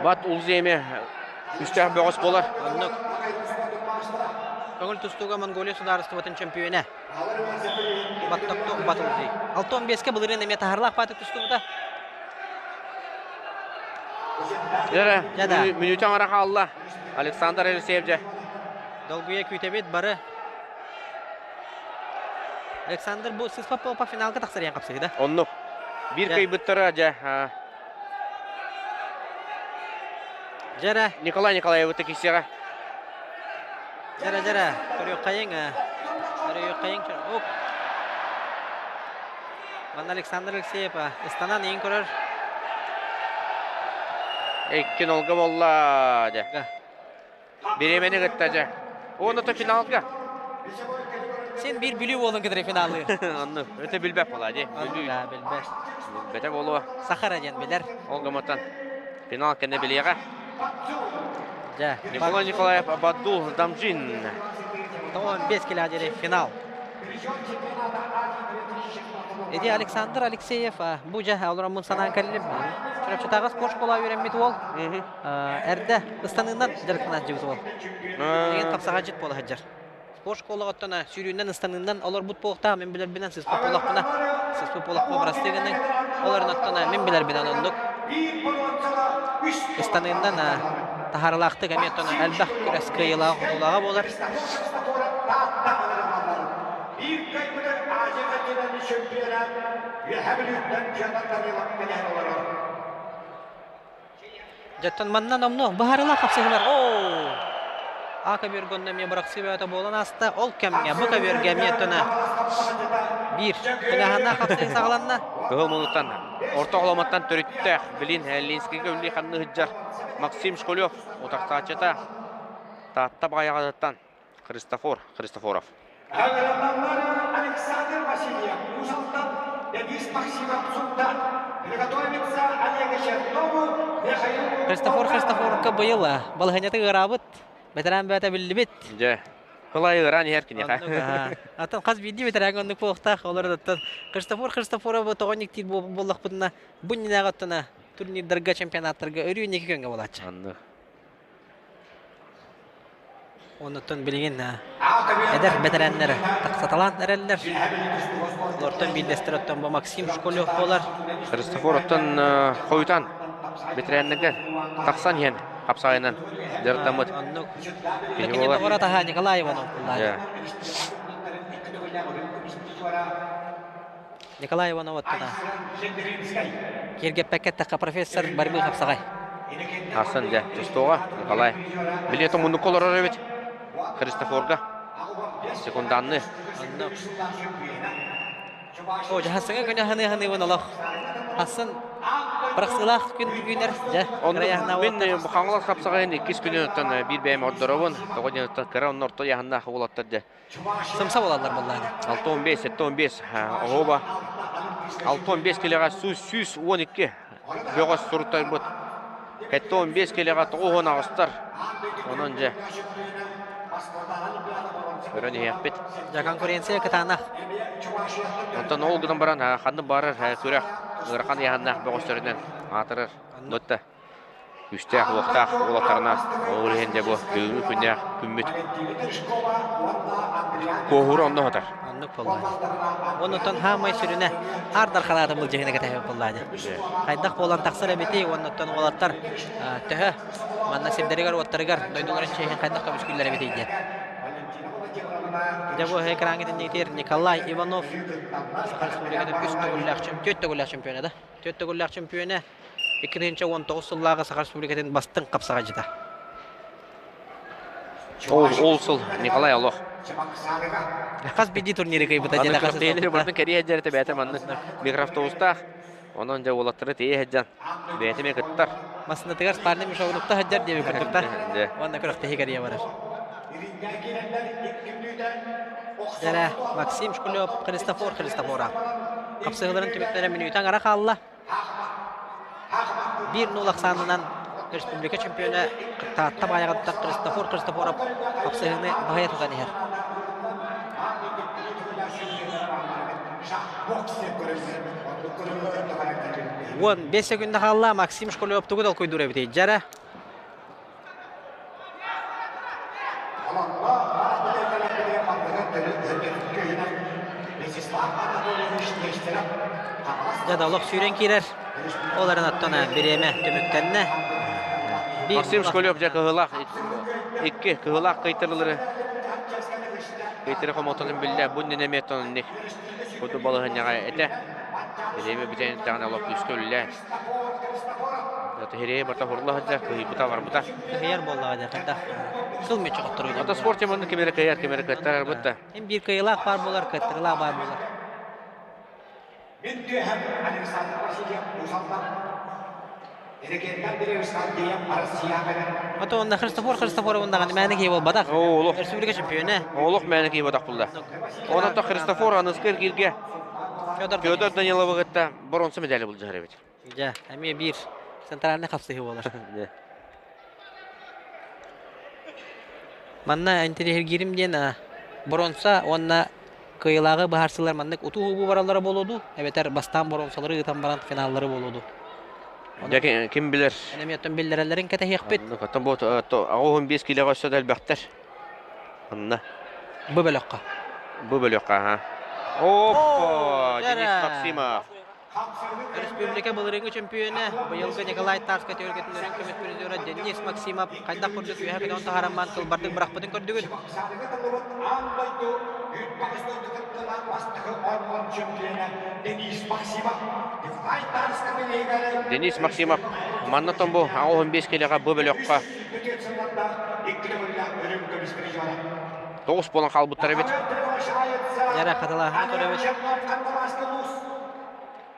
Бат Улзей эмиэ үстээх бөҕөс буолар. Оннук. Көҥүл тустууга Монголия судаарыстыбатын чөмпүйүөнэ. Баттохтох Бат Улзей. 65-ке былырыын эмиэ таһарлаах баатык тустубута. Дьэ, мүнүүтэ аҥара хаалла. Александр Елисеев дьэ. Долгуйа күүтэбит бары. Александр бу сыспа попа финалга тахсар диэн хапсыһыы да? Оннук. Биир кыйбыттара дьэ. Дьэрэ. Николай Николаевы кисиэҕэ. Дьэрэ дьэрэ. Көрүөххэйиҥ. Көрүөххэйиҥ. Оп. Манна Александр Алексеев ыстанан иин көрөр. Икки нолга болла дьэ. Бириэмэни кытта дьэ. Уонна то финалга. Син биир Бүлүү буолун кытары финалы. Онну өтө билбэт буолаа дии. Бүлүү. Да, билбэт. Билбэтэ буолуо. Сахара диэн билэр. Ол гыммытан финал кэннэ билиэҕэ. Дьэ. Николай Николаев Абадул Дамжин. 95 кило диэри финал. Эди Александр Алексеев бу дьэ олороммун санаан кэллим. Чурапчытааҕы спорт школа үөрэммит уол. Эрдэ ыстаныынан дьарыктанааччы уол. Билигин хапсаҕайдьыт буола сылдьар. Спорт школаҕыттан сүүрүүнэн ыстаныынан олорбут буолуохтаах мин билэрбинэн сыспыт буоллахпына сыспыт буоллахпына бырастыы гыныҥ. Ол эрэн оттон мин билэрбинэн оннук ыстаныынан таһаарылаахтык эмиэ оттон элбэх күрэс кыайыылааҕа хотуулааҕа буолар. Биир кыайбыты Азия континенын чемпиона Үөһээ Бүлүүттэн Федор Данилов кэлэн олорор. Дьэттэн манна номнуо быһаарыылаах хапсыһыылар. Оо! А көбүөргэ онно эмиэ бырахсыы бөҕөтө буолан ааста. Ол кэмҥэ бу көбүөргэ эмиэ оттон биир тыҥааһыннаах хапсыһыы саҕаланна. Кыһыл мунуттан орто холомоттон төрүттээх билин Ленскийгэ үлли ханны сылдьар Максим Шкулев утарсааччыта Таатта Баайаҕатыттан Христофор Христофоров. Александр Васильев, Уус-Алдан, Денис Максимов, Сунтар. Приготовиться Олега Чернову, Михаил Христофор Христофоровка быйыл балаһыанньата ыараабыт, бэтэрээн бэйэтэ биллибит. Дьэ, Кылай ыараан иһэр киниэхэ. Атын хас биирдии бэтэрээн оннук буолуохтаах, олор оттон Христофор Христофоров тоҕо никтиир буоллахпытына, бу иннинээҕи оттон турнирдарга, чемпионаттарга өрүү инники күөҥҥэ буолааччы. Оннук. Оннуттан билигин эдэр бэтэрээннэр тахсаталаан эрэллэр. Олортон биирдэстэр оттон бу Максим Школев буолар. Христофор оттон хойутан бэтэрээннэргэ тахсан иһэн хапсаайынан дьарыктаммыт. Оннук. Кини доҕоро таһа Николай Иванов буллаан. Николай Иванов оттона. Киэргэппэккэ эттэххэ профессор борьбы хапсаҕай. Асан дьэ, тустууга Николай. Билиэтин муннукка олорор эбит. Христофорга. Секунданны. Онно. О, дьаһасыҥа күнэ ханыы-ханыыбын олох. Хассын бырахсыылаах күн үүнэр. Дьэ, Мин Хаҥалас хапсаҕайын иккис күнүн оттон биир бэйэм ордоробун. Тоҕо диэн оттон кыра онно орто яһаннаах уолаттар дьэ Сымса буолаллар буоллаҕына. 65, 75, оһуоба. 65 килэҕэ 112 бөҕөс суруттарбыт. 75 килэҕэ 98-тар. Онон дьэ көрөн иһиэхпит. Дьэ конкуренция кытаанах. Онтон ол гынан баран ханнык баарар күрэх ыарахан ыйааһыннаах бөҕөстөрүнэн аатырар. Бытта. Күүстээх-уохтаах уолаттарынан ол иһин дьэ бу бүгүҥҥү күннээх күммүт куоһуура онно сытар. Оннук буоллаҕа. Оннуттан хаамай сүрүнэ аардар ханаатын былдьаһыына кэтэһэбит буоллаҕа. Хайдах буолан тахсар эбитий уоннуттан уолаттар төһө манна сирдэригэр-уоттарыгар дойдуларын чиэһин хайдах көмүскүүллэр эбитий диэн. Дьэ бу экраҥҥа итинниктиир Николай Иванов Саха Республикатын үс төгүллээх түөрт төгүллээх чемпиона да. Түөрт төгүллээх чемпиона 2019 сыллааҕы Саха Республикатын бастыҥ хапсаҕайдьыта. Ол, ол сыл Николай Олох. Хас биирдии турниры кыайбыта диэн хас биирдии барытын кэрийэ дьэрэтэ бэйэтэ маннык микроавтобустаах. Онон дьэ уолаттары тиийэ сылдьан бэйэтэ эмиэ кыттар. Массыынатыгар спальный мешогунукта сылдьар диэби курдуктар. Уонна күрэхтэһии кэрийэ барар. Дьэрэ Максим Шкулев, Христофор Христофоров. Хапсыһыыларын түмүктэрэ мүнүүтэ аҥара хаалла. 1-0 ахсаанынан республика чемпиона Таатта Баайаҕаттан Христофор Христофоров хапсыһыыны баһыйа тутан иһэр. 15 секунда хаалла Максим Шкулев тугу толкуйдуур эбитий? Дьэрэ Дьэ да олох сүүрэн киирэр. Ол эрэн оттон бириэмэ түмүктэннэ. Максим Школев дьэ кыһылаах икки кыһылаах кыйтырылары кыйтыры хомототун биллэ. Бу иннинэ эмиэ тонник куду балаһынньаҕа этэ. Бириэмэ бүтэн даҕаны олох күүскэ үллээн. Тиһириэ барта хурла сылдьар, кыһыйбыта барбыта. Кыһыйар буоллаҕа дьэ хайдах сыл мүччү хотторуу диэн. Ата спорт теманы ким эрэ кыайар, ким эрэ кыаттарар да. Им биир кыайыылаах баар буолар, кыаттарылаах баар буолар. Мин түөһэм Александр Васильев Усаллар. Ото онно Христофор Христофоровын даҕаны мээнэ киһи буолбатах. Олох. Республика чемпиона. Олох мээнэ киһи буолбатах булла. Онон Христофор аныскы эргииргэ Федор Даниловы кытта боруонса медали былдьаһар эбит. Дьэ, эмиэ биир центральный хапсыһыы буолар. Манна интэриэһиргиирим диэн боруонса уонна кыайыылааҕы быһаарсыылар маннык утуу-уһуу бараллара буолуо дуу, эбэтэр бастаан боруонсалары ыытан баран финаллары буолуо дуу? Дьэ, ким билэр? Эмиэ оттон биллэрэллэрин кэтэһиэхпит. Оттон бу 85 килоҕа өссө да элбэхтэр. Онно. Бу бөлөххө. Бу бөлөххө, аха. Оппо! Денис Максимов. Республика былырыыҥҥы чөмпүйүөнэ, быйылгы Николай Тарскай түһүлгэтин үрүҥ көмүс призера Денис Максимов хайдах курдук үөһэ көтөҕөн таһаараммаан кылбардык бырахпытын көрдүгүт. Денис Максимов манна бу 85 килоҕа бу бөлөххө тоҕус буолан хаалбыттар эбит. Дьэрэ хатылааһыны көрөбүт.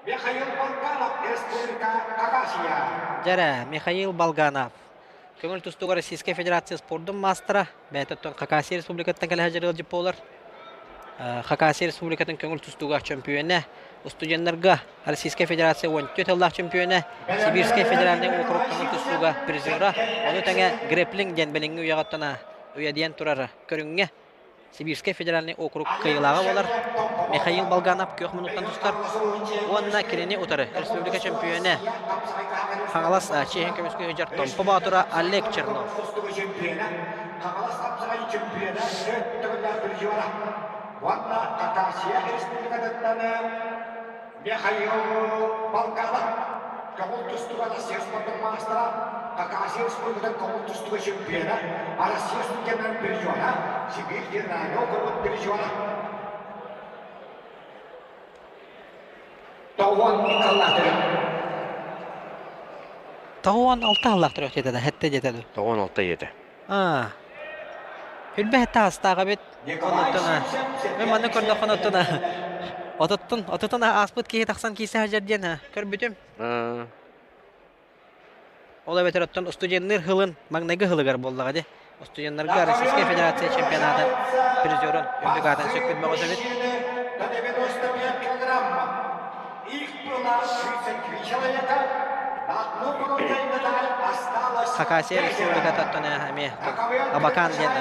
Михаил Болганов, Республика Хакасия. Дьэрэ, Михаил Болганов. Көҥүл тустууга Российскай Федерация спордун маастара, бэйэтэ Хакасия Республикаттан кэлэ сылдьар ыалдьыт буолар. Хакасия Республикатын көҥүл тустууга чөмпүйүөнэ, студеннарга Российскай Федерация 14 сыллаах чөмпүйүөнэ, Сибирскэй федеральнай округ көҥүл тустууга призера, ону тэҥэ грэпплинг диэн билиҥҥи үйэҕэ үйэдийэн турар көрүҥҥэ Сибирскэй федеральнай округ кыайыылааҕа буолар Михаил Болганов күөх муннуктан тустар уонна кинини утары республика чөмпүйүөнэ Хаҥалас чиэһин көмүскүү сылдьар Томпо Боотура Олег Чернов. Хаҥалас хапсаҕай чөмпүйүөнэ төрт төгүллээх призера уонна Хакасия республикатыттан Михаил Болганов көҥүл тустууга Россия спордун маастара, Хакасия Республикатын көҥүл тустууга чемпиона, Россия студеннарын призера, Сибирь федеральнай округун призера. Тоҕуон иккаллаах Тоҕуон алта аллаах төрөх диэтэ да, хэттэ диэтэ ду. Тоҕуон алта диэтэ. Аа. Хүлбэ хэттэ астаах эбит. Онуттан мен манна көрдөххүнэ оттон отуттун отутун ааспыт киһи тахсан киирсэ сылдьар диэн көрбүтүм. Ол эбэтэр оттон студенныыр хылын маҥнайгы хылыгар буоллаҕа дии. Студеннарга Российскай Федерация чемпионатын призерун үрдүк аатын сүкпүт бөҕөс эбит. До 95 килограмма. Их было 33 человека. На одну бронзовую медаль осталось Хакасия Республиката оттон эмиэ Абакан диэн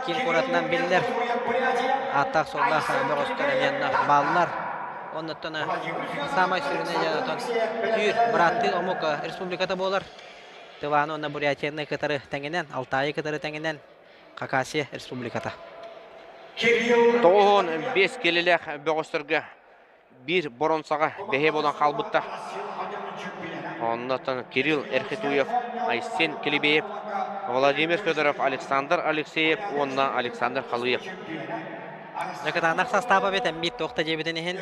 киин куоратынан биллэр. Ааттаах-суоллаах бөҕөстөр эмиэ бааллар. Оннуттан саамай сүрүнэ диэн отон түүр бырааттыы омук республиката буолар. Тываны уонна Бурятияны кытары тэҥинэн, Алтайы кытары тэҥинэн Хакасия республиката. 95 килилээх бөҕөстөргө биир боронсаҕа бэһиэ буолан хаалбыттар. Оннотон Кирилл Эрхитуев, Айсен Килибеев, Владимир Федоров, Александр Алексеев уонна Александр Халыев. Кытаанах састааба эбит эмбит туох да диэбитин иһин.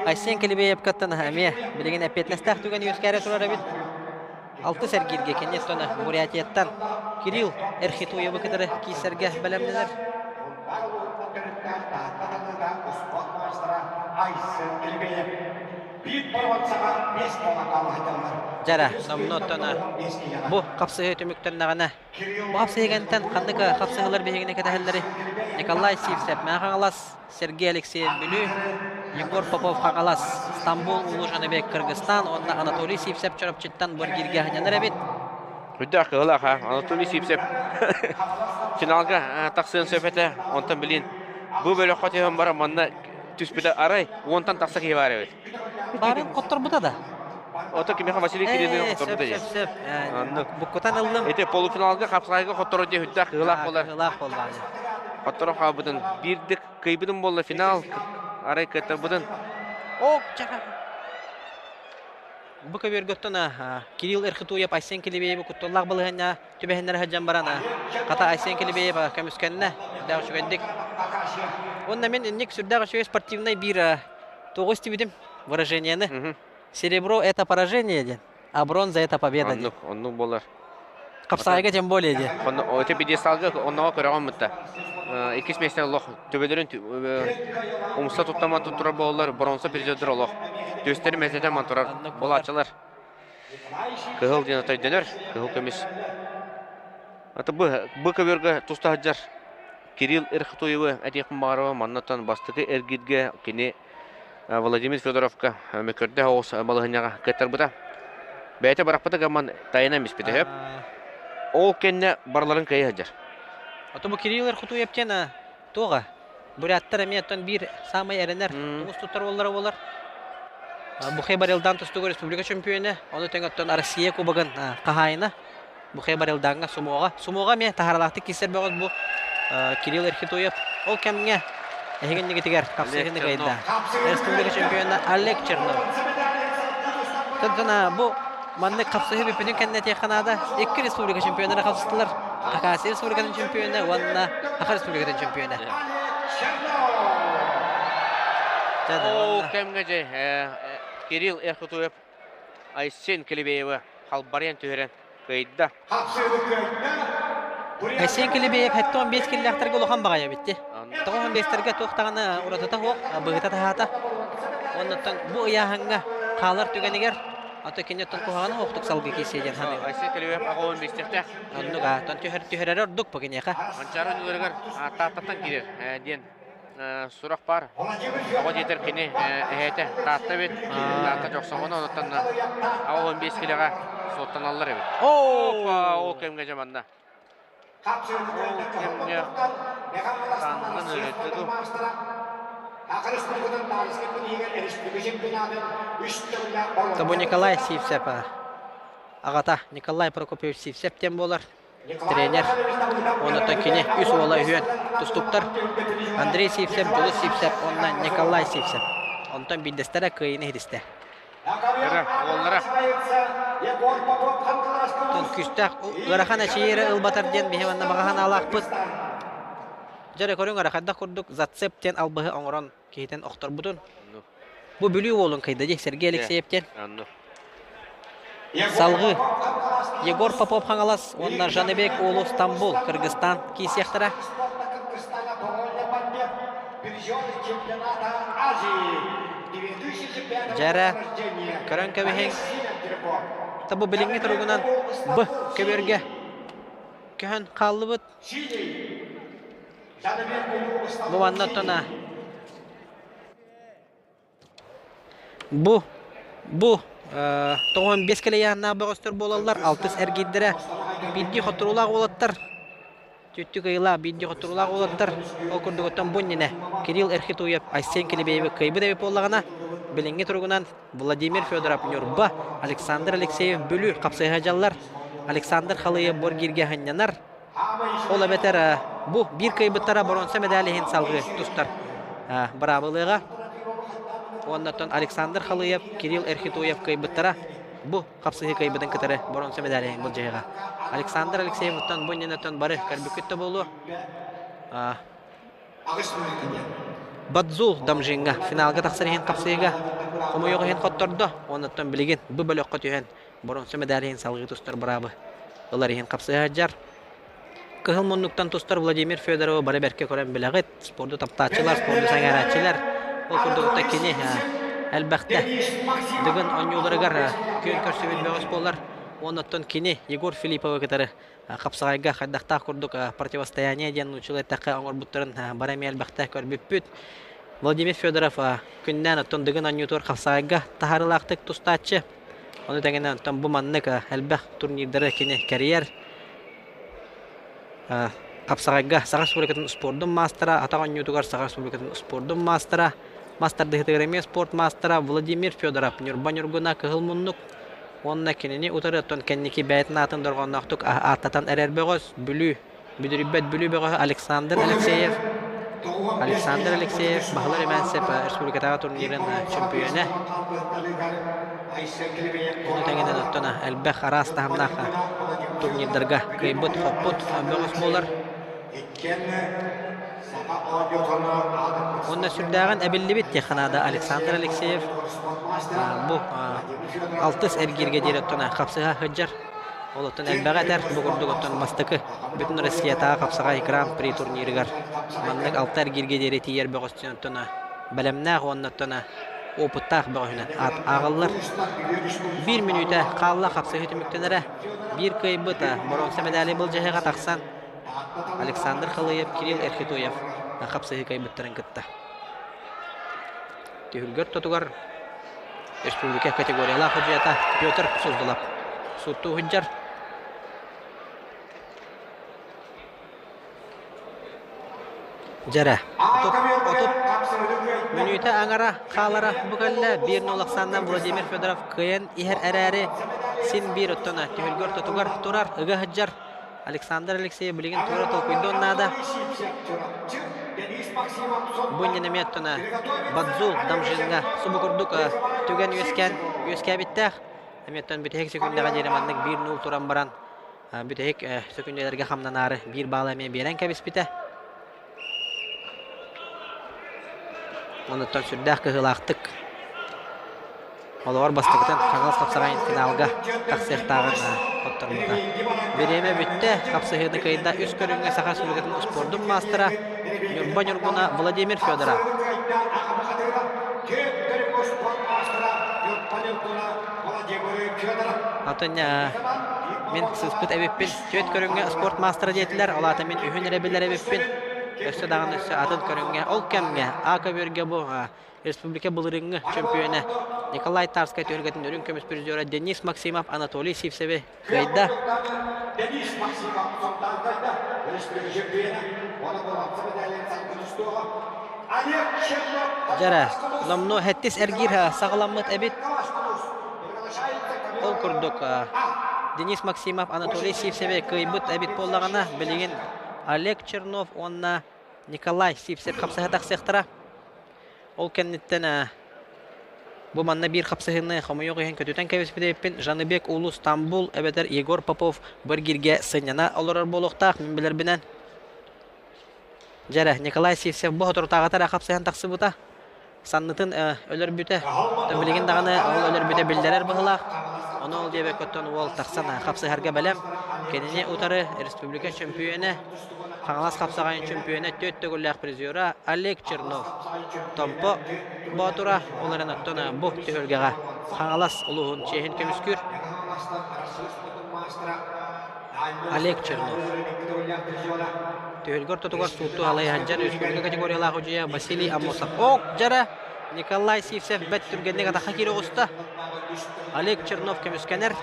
Айсен Килибеевкаттан эмиэ билигин эппиэтинэстээх түгэн үөскээрэ турар эбит. Алтыс эргииргэ кини тоно Бурятияттан Кирилл Эрхитуевы кытары киирсэргэ бэлэмнэнэр. Дьара, номнуо тоно бу хапсыһыы түмүктэннэҕинэ Бу хапсыһыгантан ханнык хапсыһыылар биһигини кэтэһэллэри Николай Сивцев Мэҥэ Хаҥалас, Сергей Алексеев Бүлүү, Егор Попов Хаҥалас, Стамбул Улуу Жаныбек Кыргызстан уонна Анатолий Сивцев Чурапчыттан Бургиргэ сынньанар эбит. Үрдээх кыһылаах Анатолий Сивцев финалга тахсыан сөп этэ. Онтон билин бу бөлөххө түһэн баран манна түспүтэ арай уонтан тахса киһи баар эбит. Баарын хотторбута да. Ото кимиэхэ Василий Кириллович хотторбута Сөп, сөп, сөп. Буккутан ыллым. Ити полуфиналга хапсаайга хотторо диэ хүттээх кыһылаах болар. Кыһылаах боллаҕа. Хотторо хаалбытын биирдик кыйбытын болла финал арай кыттарбытын. Ок, чаха. Бу көбүөргөттөн Кирилл Эрхитуев Айсен Килибеевы кутталлаах балаһыанньа түбэһиннэрэ сылдьан баран хата Айсен Килибеев көмүскэннэ сүрдээх үчүгэйдик. Уонна мин инник сүрдээх үчүгэй спортивнай биир туоҕу истибитим выражениены. Серебро это поражение диэн, а бронза это победа диэн. Оннук, оннук буолар. Хапсаайга тем более диэн. Өтө пьедесталга онноҕо көрөҕүн мытта. Иккис миэстэ олох төбөлөрүн умса туттаман туттурар буолаллар, бронза призердер олох. Түөстэрин мэлтэтэн мантурар булааччылар. Кыһыл диэн өйдөнөр, кыһыл көмүс. Аты бу бу көбүөргэ туста сылдьар Кирилл Эрхтуевы этиэхпин баҕарабын маннаттан бастакы эргииргэ кини Владимир Федоровка мөкөрдөөх оҕус балаһынньаҕа кыттарбыта. Бэйэтэ бырахпыта гамман тайынан биспитэ сөп. Ол кэннэ барыларын кыайа сылдьар. Ото бу Кирилл Эрхтуев диэн туоҕа Буряттар эмиэ оттон биир саамай эрэнэр тумус туттар уоллара буолар. Бухай Барилдан тустууга республика чөмпүйүөнэ, ону тэҥэ оттон Россия кубогын хаһаайына Бухай Барилдаҥҥа Сумоҕа. Сумоҕа эмиэ таһааралаахтык киирсэр бөҕөс бу Кирилл Эрхитуев. Ол кэмҥэ эһиги иннигитигэр хапсыһыыны кыайда. Республика чемпиона Олег Чернов. Тантана бу маннык хапсыһыы бүппүтүн кэннэ этиэххэ наада. Икки республика чемпионнара хапсыстылар. Хакасия республикатын чемпиона уонна Саха республикатын чемпиона. Ол кэмҥэ дьэ Кирилл Эрхутуев Айсен Килибеевы халбарыйан түһэрэн кыайда. Айсен Килибеев 75 киллээхтэргэ улахан баҕайы эбит. 95-тэргэ туох даҕаны уратыта суох, быһыта таһаата. Оннуттан бу ыйааһыҥҥа хаалар түгэнигэр ато кини оттон куһаҕаны оохтук салгыы киирсиэ диэн саныыбын. Айсен Калиев аҕабын билсиэхтээх. Оннук ааттан түһэр түһэрэрэ ордук бу киниэхэ. Манчаары ойууларыгар Тааттаттан киирэр диэн сурах баар. Тоҕо диэтэр кини эһээтэ Таатта эбит. Таатта Дьохсоҕоно онуттан 85 килэҕэ суоттаналлар эбит. Опа, ол кэмҥэ дьэ манна. Ол кэмҥэ таннан өлөттө дуу. Тобу Николай Сивцев аҕата Николай Прокопьевич Сивцев диэн буолар. Тренер. Онуттан кини үс уола үһүөн тустуктар. Андрей Сивцев, Дьулус Сивцев уонна Николай Сивцев. Онтон биирдэстэрэ кыайыыны иһитистэ. Уоллара. Оттон күүстээх ыарахан эчийиэрэ ылбатар диэн биһи манна баҕа санаалаахпыт. Дьэ көрүҥ эрэ хайдах курдук зацеп диэн албаһы оҥорон киһитин охторбутун. Бу Бүлүү уолун кыйда дии Сергей Алексеев диэн. Салгыы Егор Попов Хаҥалас уонна Жаныбек Уулу Стамбул, Кыргызстан киирсиэхтэрэ. Дьэрэ, көрөн кэбиһиҥ. Табу билиҥҥи туругунан Б көбүөргэ көһөн хааллыбыт. Бу манна оттон Бу бу 95 кэлэйээннээх бөҕөстөр буолаллар, алтыс эргиирдэрэ биирдии хотторуулаах уолаттар, түттүк ыйылаах биирдии хотторуулаах уолаттар. Ол курдук оттон бу иннинэ Кирилл Эрхитуев Айсен Килибеевы кыайбыт эбит буоллаҕына, билиҥҥи туругунан Владимир Федоров Ньурба, Александр Алексеев Бүлүү хапсыһа дьаллар, Александр Халыев Боргиргэ сынньанар. Ол эбэтэр бу биир кыайбыттара боруонса медаль иһин салгыы тустар быраабылыаҕа. Уоннаттан Александр Халыев, Кирилл Эрхитуев кыайбыттара бу хапсыһыы кыайбытын кытары боруонса медаль иһин былдьаһыаҕа. Александр Алексеевыттан бу иннинэттэн бары көрбүккүт да буолуо. Бадзул Дамжиҥҥа финалга тахсар иһин хапсыһыыга хомойуох иһин хоттордо. Уоннаттан билигин бу бөлөххө түһэн боруонса медаль иһин салгыы тустар быраабы ылар иһин хапсыһа сылдьар. Кыһыл муннуктан тустар Владимир Федоровы бары бэркэ көрөн билэҕит. Спорду таптааччылар, спорду сэҥээрээччилэр. Ол курдук кини элбэхтэ Дыгын оонньууларыгар күөн көрсүбүт бөҕөс буолар. Оннуттан кини Егор Филипповы кытары хапсаҕайга хайдахтаах курдук противостояние диэн нууччалыы эттэххэ оҥорбуттарын бары эмиэ элбэхтэ көрбүппүт. Владимир Федоров күннээн оттон Дыгын оонньуутугар хапсаҕайга таһаарыылаахтык тустааччы. Ону тэҥинэн оттон бу маннык элбэх турнирдары кини кэрийэр. Хапсаҕайга Саха Республикатын спордун маастара, атах оонньуутугар Саха Республикатын спордун маастара, мас тардыһыытыгар эмиэ спорт маастара Владимир Федоров Ньурба Ньургуна Кыһыл Муннук уонна кинини утары оттон кэнники бэйэтин аатын дорҕоонноохтук ааттатан эрэр бөҕөс Бүлүү Бүдүрүйбэт Бүлүү бөҕөһө Александр Алексеев Александр Алексеев Баһылай Румянцев республикатааҕы турнирын чөмпүйүөнэ. Ону тэҥинэн оттон элбэх араас таһымнаах турнирдарга кыайбыт, хоппут бөҕөс буолар. Уонна сүрдээҕин эбиллибит диэххэ наада Александр Алексеев бу алтыс эргииргэ диэри оттон хапсыһа сылдьар. Ол оттон элбэҕи этэр, бу курдук оттон бастакы бүтүн Россиятааҕы хапсаҕай Гран-при турнирыгар маннык алта эргииргэ диэри тиийэр бөҕөстөн оттон бэлэмнээх уонна оттон опыттаах бөҕөһүнэн ааҕыллар. Биир мүнүүтэ хаалла хапсыһыы түмүктэнэрэ. Биир кыайбыт боруонса медали былдьаһыыга тахсан Александр Халыев, Кирилл Эрхитуев хапсыһыы кыайбыттарын кытта. Түһүлгэ ортотугар республика категориялаах судьуйата Петр Суздалов суттуу сылдьар. Дьэрэ, 30 мүнүүтэ аҥара хаалара бу кэллэ. Биир нол ахсаанынан Владимир Федоров кыайан иһэр эрээри син биир оттон түһүлгэ ортотугар турар, ыга сылдьар. Александр Алексеев билигин туора толкуйдуон наада. Бу иннинэ эмиэ оттон Бадзул Дамжиҥҥа субу курдук түгэн үөскээн үөскээбиттээх. Эмиэ оттон бүтэһик секундаҕа диэри маннык 1-0 туран баран бүтэһик сөкүндэлэргэ хамнанаары биир баалы эмиэ биэрэн кэбиспитэ. Онуттан сүрдээх кыһыылаахтык олоҕор бастакытын Хаҥалас хапсаҕайын финалга тахсыахтааҕын хотторбута. Бириэмэ бүттэ, хапсыһыыны кыайда үс көрүҥҥэ Саха Республикатын успуордун маастара Ньурба Ньургуна Владимир Федоров. Атын мин сыыспыт эбиппин. Түөрт көрүҥҥэ спорт маастара диэтилэр, ол аата мин үһүн эрэ билэр эбиппин. Өссө даҕаны өссө атын көрүҥҥэ. Ол кэмҥэ А көбүөргэ бу республика былырыыҥҥы чөмпүйүөнэ Николай Тарскай түһүлгэтин үрүҥ көмүс призера Денис Максимов Анатолий Сивцеви кыайда. Денис Максимов кайда республика чемпиона, оны боронса медалин салгы Дьэрэ, номнуо сэттис эргиир саҕаламмыт эбит. Ол курдук Денис Максимов Анатолий Сивцеви кыайбыт эбит буоллаҕына, билигин Олег Чернов уонна Николай Сивцев хапсыһа тахсыахтара. Ол кэнниттэн бу манна биир хапсыһыыны хомойуох иһин көтүтэн кэбиспит эбиппин. Жаныбек Улу Стамбул эбэтэр Егор Попов бу эргииргэ сынньана олорор буолуохтаах мин билэрбинэн. Дьэ эрэ, Николай Сивцев бу соторутааҕыта эрэ хапсыһан тахсыбыта. Саннытын өлөрбүтэ. Билигин даҕаны ол өлөрбүтэ биллэрэр быһыылаах. Ону ол диэбэккэттэн уол тахсан хапсыһарга бэлэм. Кинини утары республика чөмпүйүөнэ, Хаҥалас хапсаҕайын чөмпүйүөнэ түөрт төгүллээх призера Олег Чернов. Томпо Боотура ол эрэн оттон бу түһүлгэҕэ Хаҥалас улууһун чиэһин көмүскүүр. Олег Чернов. Түһүлгэ ортотугар сууттуу алайыһадьар республика категориялаах удьуйа Василий Аммосов. Ок, дьара! Николай Сивцев бэт түргэнник атахха киирэ оҕуста. Олег Чернов көмүскэнэр.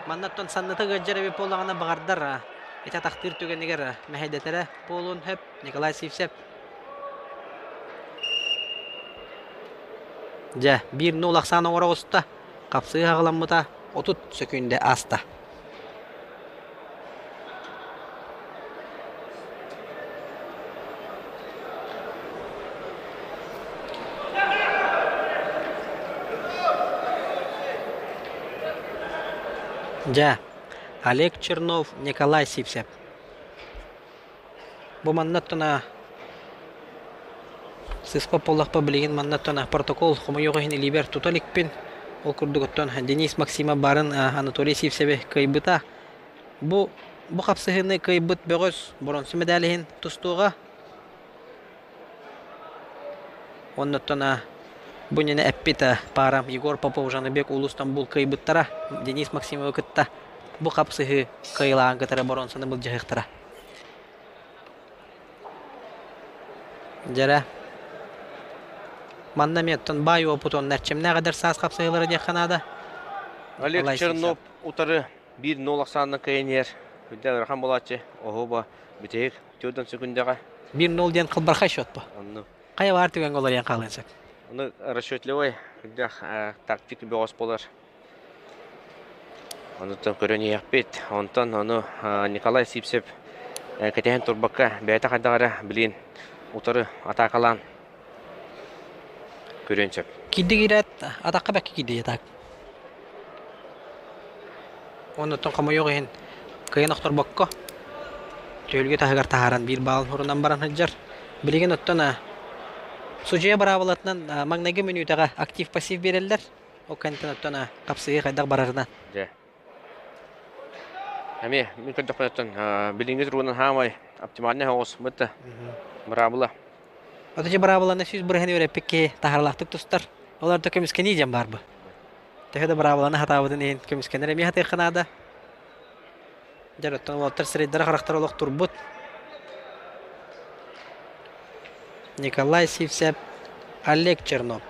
Маннаттан санныта ыалдьар эбит буоллаҕына баҕардар ити атахтыыр түгэнигэр мэһэйдэтэрэ буолуон сөп. Николай Сивцев. Дьэ, 1-0 ахсаан оҥоро оҕуста. Хапсыы аҕаламмыта 30 сөкүүндэ ааста. Дьэ, Олег Чернов, Николай Сивцев. Бу манна оттон сыыспат буоллахпа билигин манна оттон протокол хомойуох иһин илиибэр тута иликпин. Ол курдук оттон Денис Максимов баарын Анатолий Сивцеви кыайбыта. Бу бу хапсыһыыны кыайбыт бөҕөс боронсу медаль иһин тустуоҕа. Оннуттан бу иннинэ эппит паарам Егор Попов, Жаныбек Улус Стамбул кыайбыттара. Денис Максимовы кытта бу хапсыһыы кыайыылааҕын кытары боруонсаны былдьаһыахтара. Дьэрэ. Манна эмиэ оттон баай уопут уонна эрчимнээх эдэр саас хапсыһыылара диэххэ наада. Олег Чернов утары 1-0 ахсаанна кыайан иһэр. Үрдэ ыарахан буолааччы. Оһуоба бүтэһик 4 секундаҕа. 1-0 диэн кылбархай счет бу. Онну. Хайа баар түгэҥҥэ уларыйан хаалыан сөп. Ону расчетливай үрдэх тактик бөҕөс буолар. Онуттан көрөн иһиэхпит. Онтон ону Николай Сивцев кэтэһэн турбакка бэйэтэ хайдах эрэ билин утары атаакалаан көрүөн сөп. Киирдик киирээт атахха бэккэ киирдэ так. Оннуттан хомойуох иһин кыайан охторбокко түһүлгэ таһыгар таһааран биир баалын хорунан баран сылдьар. Билигин оттон судьуйа быраабылатынан маҥнайгы мүнүүтэҕэ актив-пассив биэрэллэр. Ол кэнниттэн оттон хапсыһыы хайдах барарынан. Дьэ. Эмиэ мин көрдөхпүнэ оттон билиҥҥи туругунан хаамай оптимальный оҕус бытта быраабыла. Отуча быраабыланы 100% үөрэппит киһи таһаарылаахтык тустар. Олордо көмүскэнии диэн баар бу. Төһө да быраабыланы хатаабытын иһин көмүскэнэр эмиэ хатыахха наада. Дьэ, оттон уолаттар сирэйдэрэ-харахтара олох турбут. Николай Сивцев, Олег Чернов.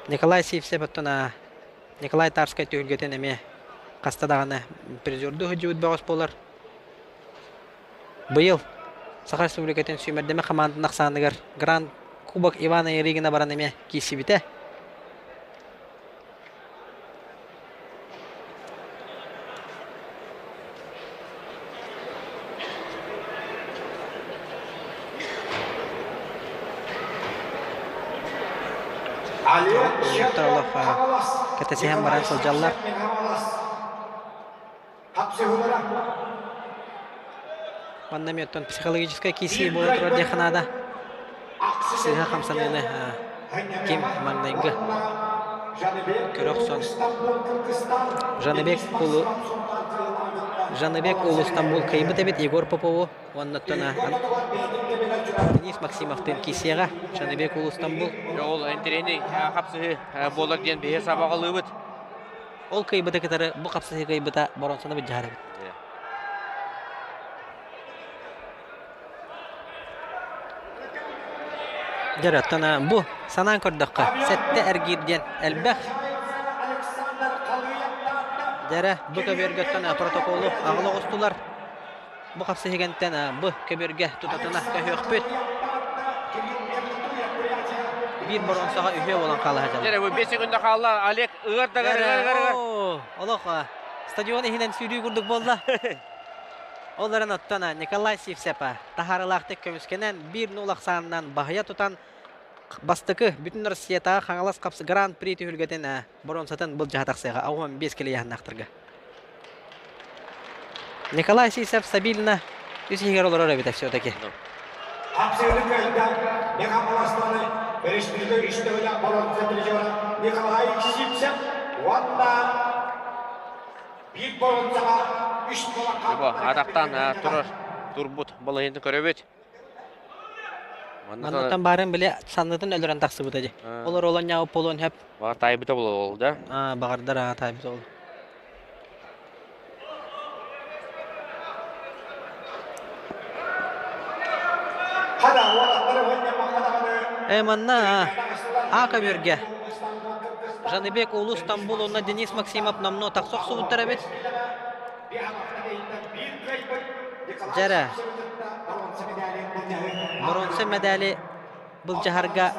Николай Сивцев оттон Николай Тарскай түһүлгэтин эмиэ хаста даҕаны призердуу сылдьыбыт бөҕөс буолар. Быйыл Саха Республикатын сүүмэрдэмэ хамаандатын ахсааныгар Гранд Кубок Ивана Ярыгина баран эмиэ киирсибитэ. Кэтэсиһэн баран сылдьаллар. Манна эмиэ оттон психологическай киирсии буола турар диэххэ наада. Сыыһа хамсаныыны ким маҥнайгы көрө охсон Жаныбек Улу. Жаныбек уол Стамбул кыайбыт эбит Егор Попову уонна Денис Максимовтыын киисиэҕэ Жаныбек уол Стамбул. Ол интэриэһинэй хапсыһыы буолар диэн биһи сабаҕалыыбыт. Ол кыайбыты кытары бу хапсыһыы кыайбыта боронсаны былдьаһар эбит. Дьэ, оттон бу санаан көрдөххө, сэттэ эргиир диэн элбэх. Дьэрэ, бу көбүөргэттэн протоколу аҕала оҕустулар. Бу хапсыһыгантан бу көбүөргэ тутатына көһүөхпүт. Биир боруонсаҕа үһүө буолан хаалаһа дьалла. Дьэрэ, бу 5 секунда хаалла. Олег ыар да ыар, ыар, ыар. Олох стадион иһинэн сүүрүү курдук буолла. Ол эрэн оттон Николай Сивцев таһаарыылаахтык көмүскэнэн, биир нуул ахсаанынан баһыйа тутан, бастакы бүтүн Россиятааҕы Хаҥалас хапс Гран-при түһүлгэтин боруонсатын былдьаһа тахсыаҕа 15 килийэһиннээхтэргэ. Николай Сивцев стабильно үс иһигэр олорор эбит все-таки. Хапсыгыны кыайда Мегаполастаны республика үстөҕүлэ боруонса призера Николай Сивцев уонна Бу атахтан турар турбут балаһыйын көрөбүт. Маннаттан баарын биле саннытын өлөрөн тахсыбыта дии. Олор олонньаабыт буолуон сөп. Баҕар таайбыта буолуо да? Аа, баҕардар аа таайбыта ол. Э манна А көбүөргэ Жаныбек Улус Стамбул уонна Денис Максимов номнуо тахса охсубуттар эбит. Дьэрэ, боруонса мэдээли былдьаһарга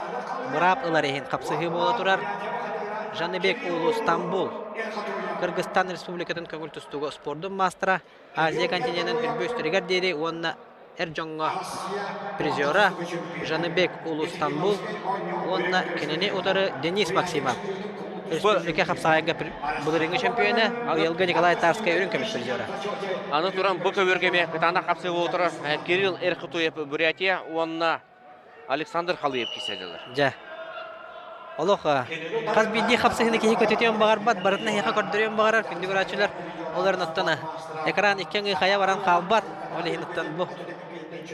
быраап ылар иһин хапсыһыы буола турар. Жаныбек Улус Стамбул Кыргызстан Республикатын көҥүл тустууга спордун маастара Азия континенын үрбүөстэригэр диэри уонна эр дьоҥҥо призера Жаныбек Улустамбул уонна кинини утары Денис Максимов республика хапсаҕайга былырыыҥҥы чөмпүйүөнэ быйылгы Николай Тарскай үрүҥ көмүс призера. Аны туран бу көбүөргэ эмиэ кытаанах хапсыы буола турар Кирилл Эрхутуев Бурятия уонна Александр Халыев киирсэллэр. Дьэ. Олох хас биирдии хапсыһыыны киһи көтүтүөн баҕарбат, барытын эһиэхэ көрдөрүөн баҕарар күндү көрөөччүлэр. Олорон оттон экран икки аҥыы хайа баран хаалбат. Ол иһин оттон бу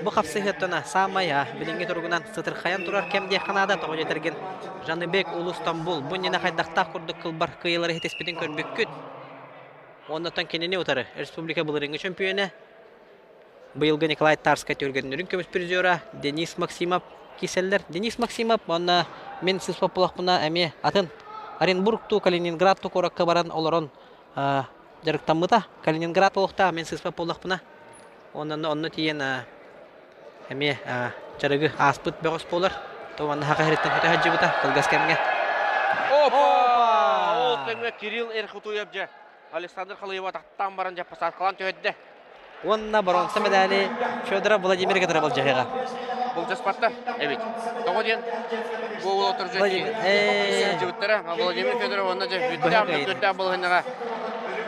бу хапсыһыыттан саамай билиҥҥи туругунан сытырхайан турар кэм диэххэ наада. Тоҕо диэтэргин Жаныбек Улус Стамбул бу иннинэ хайдахтаах курдук кылбар кыайыылары иһитиспитин көрбүккүт. Оннуттан кинини утары республика былырыыҥҥы чөмпүйүөнэ Быйылгы Николай Тарскай түһүлгэтин үрүҥ көмүс призера Денис Максимов киирсэллэр. Денис Максимов уонна мин сыыспат буоллахпына эмиэ атын Оренбург туу Калининград туу куоракка баран олорон дьарыктаммыта. Калининград олохтоох мин сыыспат буоллахпына. Онно онно тиийэн эмиэ дьарыгы ааспыт бөҕөс буолар. То уонна саха сириттэн көтө сылдьыбыта кылгас кэмҥэ. Опа! Ол кэмҥэ Кирилл Эрхутуев дьэ Александр Халыева атахтаан баран дьэ посадкалаан түһэрдэ. Уонна боруонса медали Федоров Владимир кытары былдьаһыаҕа. Былдьаспатта эбит. Тоҕо диэн бу уолаттар сылдьыбыттара. Владимир Федоров уонна дьэ бүттэх мөкүрдээх балаһыннаҕа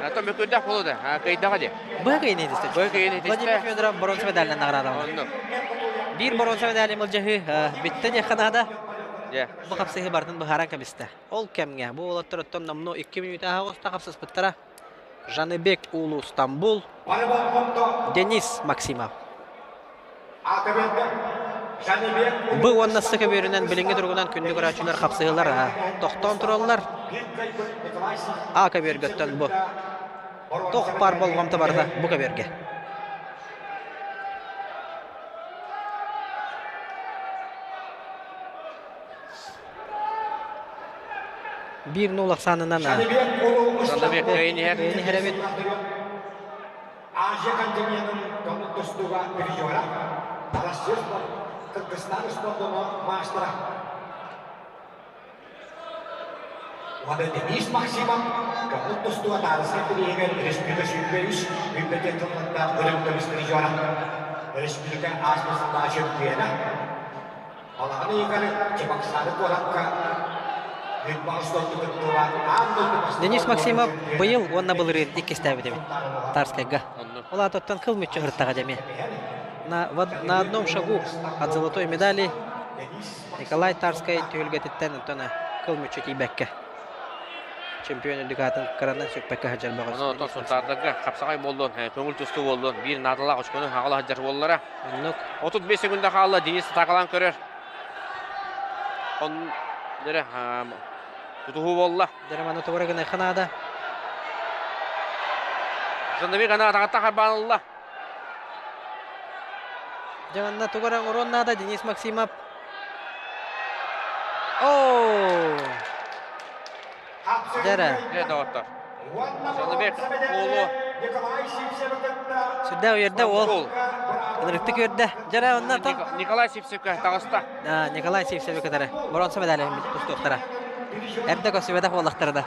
Ато мөкүрдээх буолуо да кыйдаҕа дии. Быһа кыйын иһитистэ. Быһа кыйын иһитистэ. Владимир Федоров боруонса медалынан наҕараадаланна. Биир боруонса медали былдьаһыы бүттэ диэххэ наада. Бу хапсыһыы барытын быһааран кэбистэ. Ол кэмҥэ бу уолаттар оттон номнуо 2 мүнүүтэ аһаҕаста хапсыспыттара. Жаныбек Улу Стамбул, Денис Максимов. Бу уонна сы көбүөрүнэн билиҥҥи туругунан күндү көрөөччүлэр хапсыһыылар тохтоон тураллар. А көбүөргөттөн бу. Тох пар болҕомто барыта бу көбүөргэ. Биир нул ахсаанынан Жаныбек кыайын иһэр. Кыайын иһэр эбит. Азия континентын көмүл тустууга призера, Россия Кыргызстан спордуна маастара. Уонна Денис Максимов көмүл тустууга таарыскай бирииһигэр республика 103 бүппэтиэн тыллардаах өрүм көмүс призера, республика ааспыт сыллааҕы чөмпүйүөнэ. Балаҕан ыйыгар Чебоксары куоракка Денис Максимов быйыл уонна былырыын иккистээбит эбит Тарскайга. Ол аатыттан кыл мүччү сырыттаҕа дьэ эмиэ. На, на одном шагу от золотой медали Николай Тарскай түһүлгэтиттэн онтон кыл мүччү тиийбэккэ. чемпион үрдүк аатын кыранан сүкпэккэ сылдьар бөҕөс. Онон оттон Сунтаардарга хапсаҕай буоллун, көҥүл тустуу буоллун, биир наадалаах очкону аҕала сылдьар буоллара. Оннук. 35 секунда хаалла, Денис атаакалаан көрөр. Он дэрэ тутуһуу буолла. Дэрэ маны тугура гыныахха наада. Жаннабек аны атаҕаттан харбаан ылла. Дьэ манна тугу эрэ оҥоруон наада Денис Максимов. Оо! Дьэ эрэ. Дьэ доҕоттор. Жаннабек уолу Сүрдээх үөрдэ уол. Ынырыктык үөрдэ. Дьэ эрэ онно Николай Сивцевка таҕыста. Николай Сивцевы кытары боруонса медали тустуохтара. Эрдэ көрсүбэтэх буоллахтара да.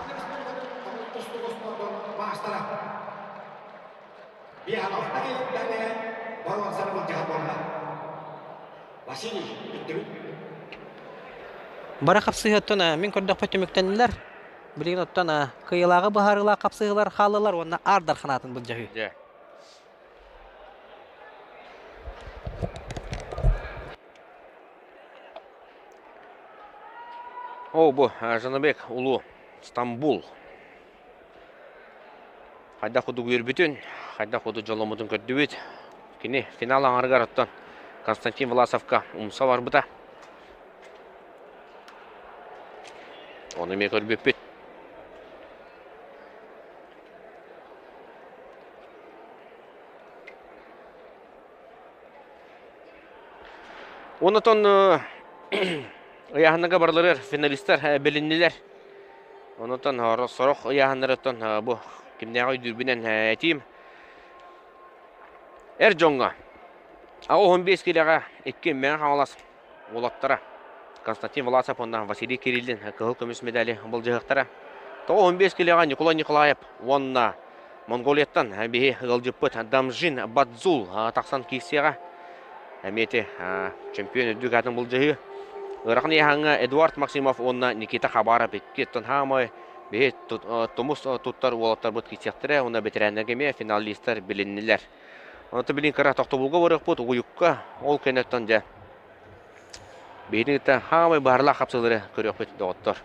Бары хапсыһыаттан мин көрдөхпө түмүктэннилэр. Билигин оттон кыайыылааҕы быһаарыылаах хапсыһыылар хааллылар уонна аардар ханаатын былдьаһыы. Дьэ. О, бу Жанабек улуу Стамбул Хайдах курдук үөрбүтүн, хайдах курдук дьолломмутун көрдүбүт. Кини финал аҥарыгар оттон Константин Власовка умса барбыта. Ону эмиэ көрбүппүт. Онотон ыйааһыннарга барыларыгар финалистар билиннилэр. Онотон сорох ыйааһыннарыттан бу кимнээҕи өйдүүрбүнэн этиим. Эр дьоҥҥо 15 киилэҕэ икки Мэҥэ Хаҥалас уолаттара Константин Власов уонна Василий Кириллин кыһыл көмүс медали былдьаһыахтара. 95 киилэҕэ Николай Николаев уонна Монголияттан биһи ыалдьыппыт Дамжин Бадзул тахсан киирсиэҕэ. Эмиэ ити чемпион үрдүк аатын былдьаһыы. Ыарахан ыйааһыҥҥа Эдуард Максимов уонна Никита Хабаров икки хамай биһи тумус туттар уолаттарбыт киирсиэхтэрэ уонна бэтэрээннэргэ эмиэ финалистар билиннилэр. Онтон билин кыра тохтобулга барыахпыт угуйукка ол кэнниттэн дьэ биһини кытта хаамай баһарлаах хапсыылары көрүөхпүт доҕоттор.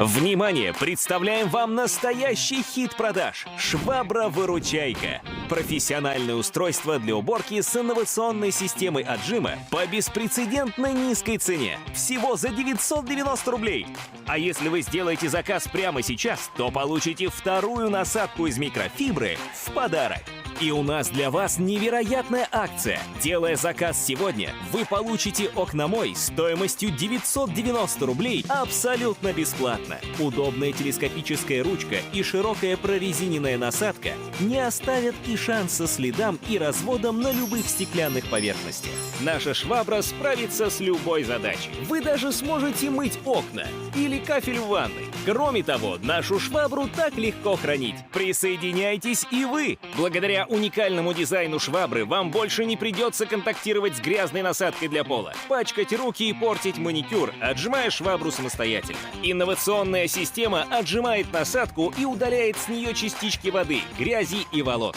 Внимание! Представляем вам настоящий хит продаж – «Швабра-выручайка». Профессиональное устройство для уборки с инновационной системой отжима по беспрецедентно низкой цене – всего за 990 рублей. А если вы сделаете заказ прямо сейчас, то получите вторую насадку из микрофибры в подарок. И у нас для вас невероятная акция. Делая заказ сегодня, вы получите окномой стоимостью 990 рублей абсолютно бесплатно. Удобная телескопическая ручка и широкая прорезиненная насадка не оставят и шанса следам и разводам на любых стеклянных поверхностях. Наша швабра справится с любой задачей. Вы даже сможете мыть окна или кафель в ванной. Кроме того, нашу швабру так легко хранить. Присоединяйтесь и вы! Благодаря уникальному дизайну швабры вам больше не придется контактировать с грязной насадкой для пола, пачкать руки и портить маникюр, отжимая швабру самостоятельно. Инновационная система отжимает насадку и удаляет с нее частички воды, грязи и волос.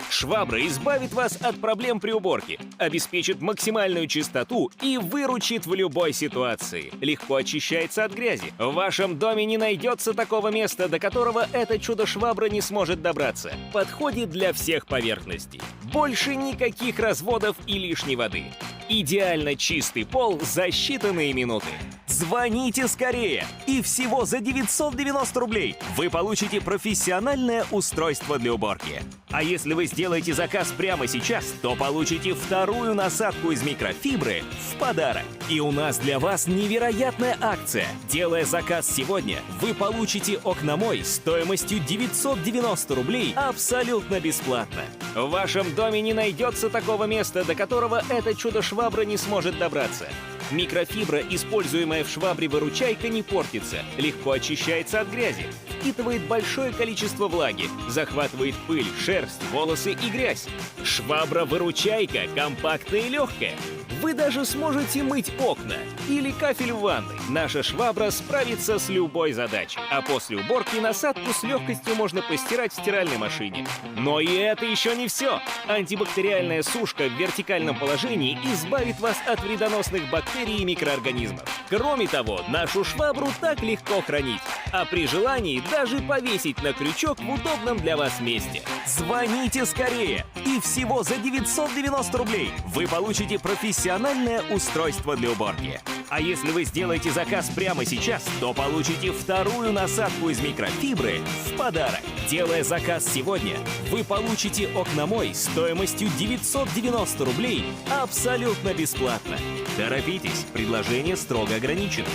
Швабра избавит вас от проблем при уборке, обеспечит максимальную чистоту и выручит в любой ситуации. Легко очищается от грязи. В вашем доме не найдется такого места, до которого это чудо-швабра не сможет добраться. Подходит для всех поверхностей. Больше никаких разводов и лишней воды. Идеально чистый пол за считанные минуты. Звоните скорее! И всего за 990 рублей вы получите профессиональное устройство для уборки. А если вы сделаете заказ прямо сейчас, то получите вторую насадку из микрофибры в подарок. И у нас для вас невероятная акция. Делая заказ сегодня, вы получите окномой стоимостью 990 рублей абсолютно бесплатно. В вашем доме не найдется такого места, до которого это чудо-швабра не сможет добраться. Микрофибра, используемая в швабре выручайка, не портится, легко очищается от грязи, впитывает большое количество влаги, захватывает пыль, шерсть, волосы и грязь. Швабра-выручайка компактная и легкая. Вы даже сможете мыть окна или кафель в ванной. Наша швабра справится с любой задачей. А после уборки насадку с легкостью можно постирать в стиральной машине. Но и это еще не все. Антибактериальная сушка в вертикальном положении избавит вас от вредоносных бактерий и микроорганизмов. Кроме того, нашу швабру так легко хранить. А при желании даже повесить на крючок в удобном для вас месте. Звоните скорее! И всего за 990 рублей вы получите профессиональное устройство для уборки. А если вы сделаете заказ прямо сейчас, то получите вторую насадку из микрофибры в подарок. Делая заказ сегодня, вы получите окномой стоимостью 990 рублей абсолютно бесплатно. Торопитесь, предложение строго ограничено.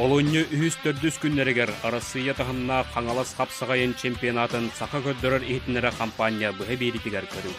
Олунньу үһүс-төрдүс күннэригэр Арассыыйа таһымнаах Хаҥалас хапсаҕайын чемпионатын Саха көрдөрөр-иһитиннэрэр хампаанньа быһа биэриитигэр көрүҥ.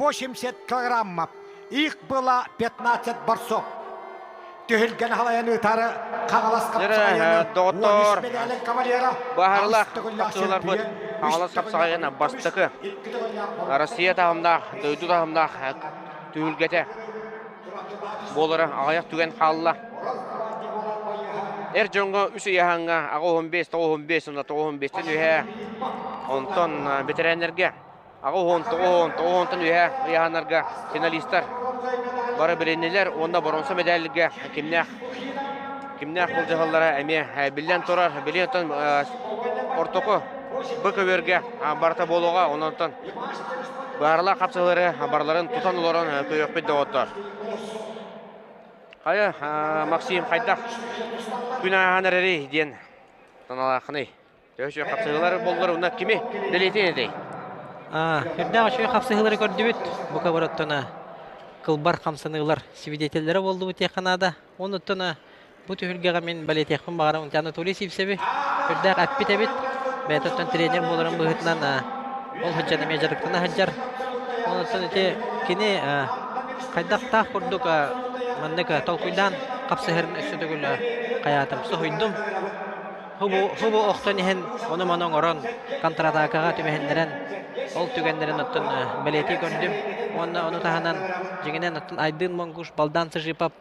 80 килограммов. Их было 15 борцов. Түһүлгэн халайан ыытары Хаҥалас хапсаҕайаны Доҕоттоор, баһарлах хапсыһыыларбыт Хаҥалас хапсаҕайын бастакы Россия таһымнаах, дойду таһымнаах түһүлгэтэ буолара аҕыйах түгэн хаалла. Эр дьоҥҥо үс ыйааһыҥҥа 85, 95 уонна 95-тэн үөһэ, онтон бэтэрээннэргэ 89, 90-тан үөһэ ыйааһыннарга финалистар бары билиннилэр уонна боруонса мэдээлгэ кимнээх кимнээх былдьаһаллара эмиэ биллэн турар. Билигин оттон ортоку бу көбүөргэ барыта буолуоҕа, онон быһаарылаах хапсыһыылары барыларын тутан олорон көрүөхпүт доҕоттор. Хайа, Максим хайдах күн ааһан эрэрий диэн санаалааххыный? Төһө үчүгэй хапсыһыылар буоллар уонна кими бэлиэтиэн этэй? Үрдээх үчүгэй хапсыһыылары көрдүбүт. Бука барыттан кылбар хамсаныылар свидетеллэрэ буоллубут диэххэ наада. Онуттан бу түһүлгэҕэ мин бэлиэтиэхпин баҕарабын Анатолий Сивцеви үрдээх эппит эбит. Бэйэтэ тренер буоларын быһыытынан ол сылдьан эмиэ дьарыктана сылдьар. Онуттан ити кини хайдахтаах курдук маннык толкуйдаан хапсыһарын өссө төгүл хайаатым соһуйдум. Хубу охтон иһэн ону-маны оҥорон, контратакаҕа түбэһиннэрэн, ол түгэннэрин оттон бэлиэтии көрдүм. Уонна ону таһынан, дьиҥинэн, оттон Айдын Монгуш, Балдан Сыжипов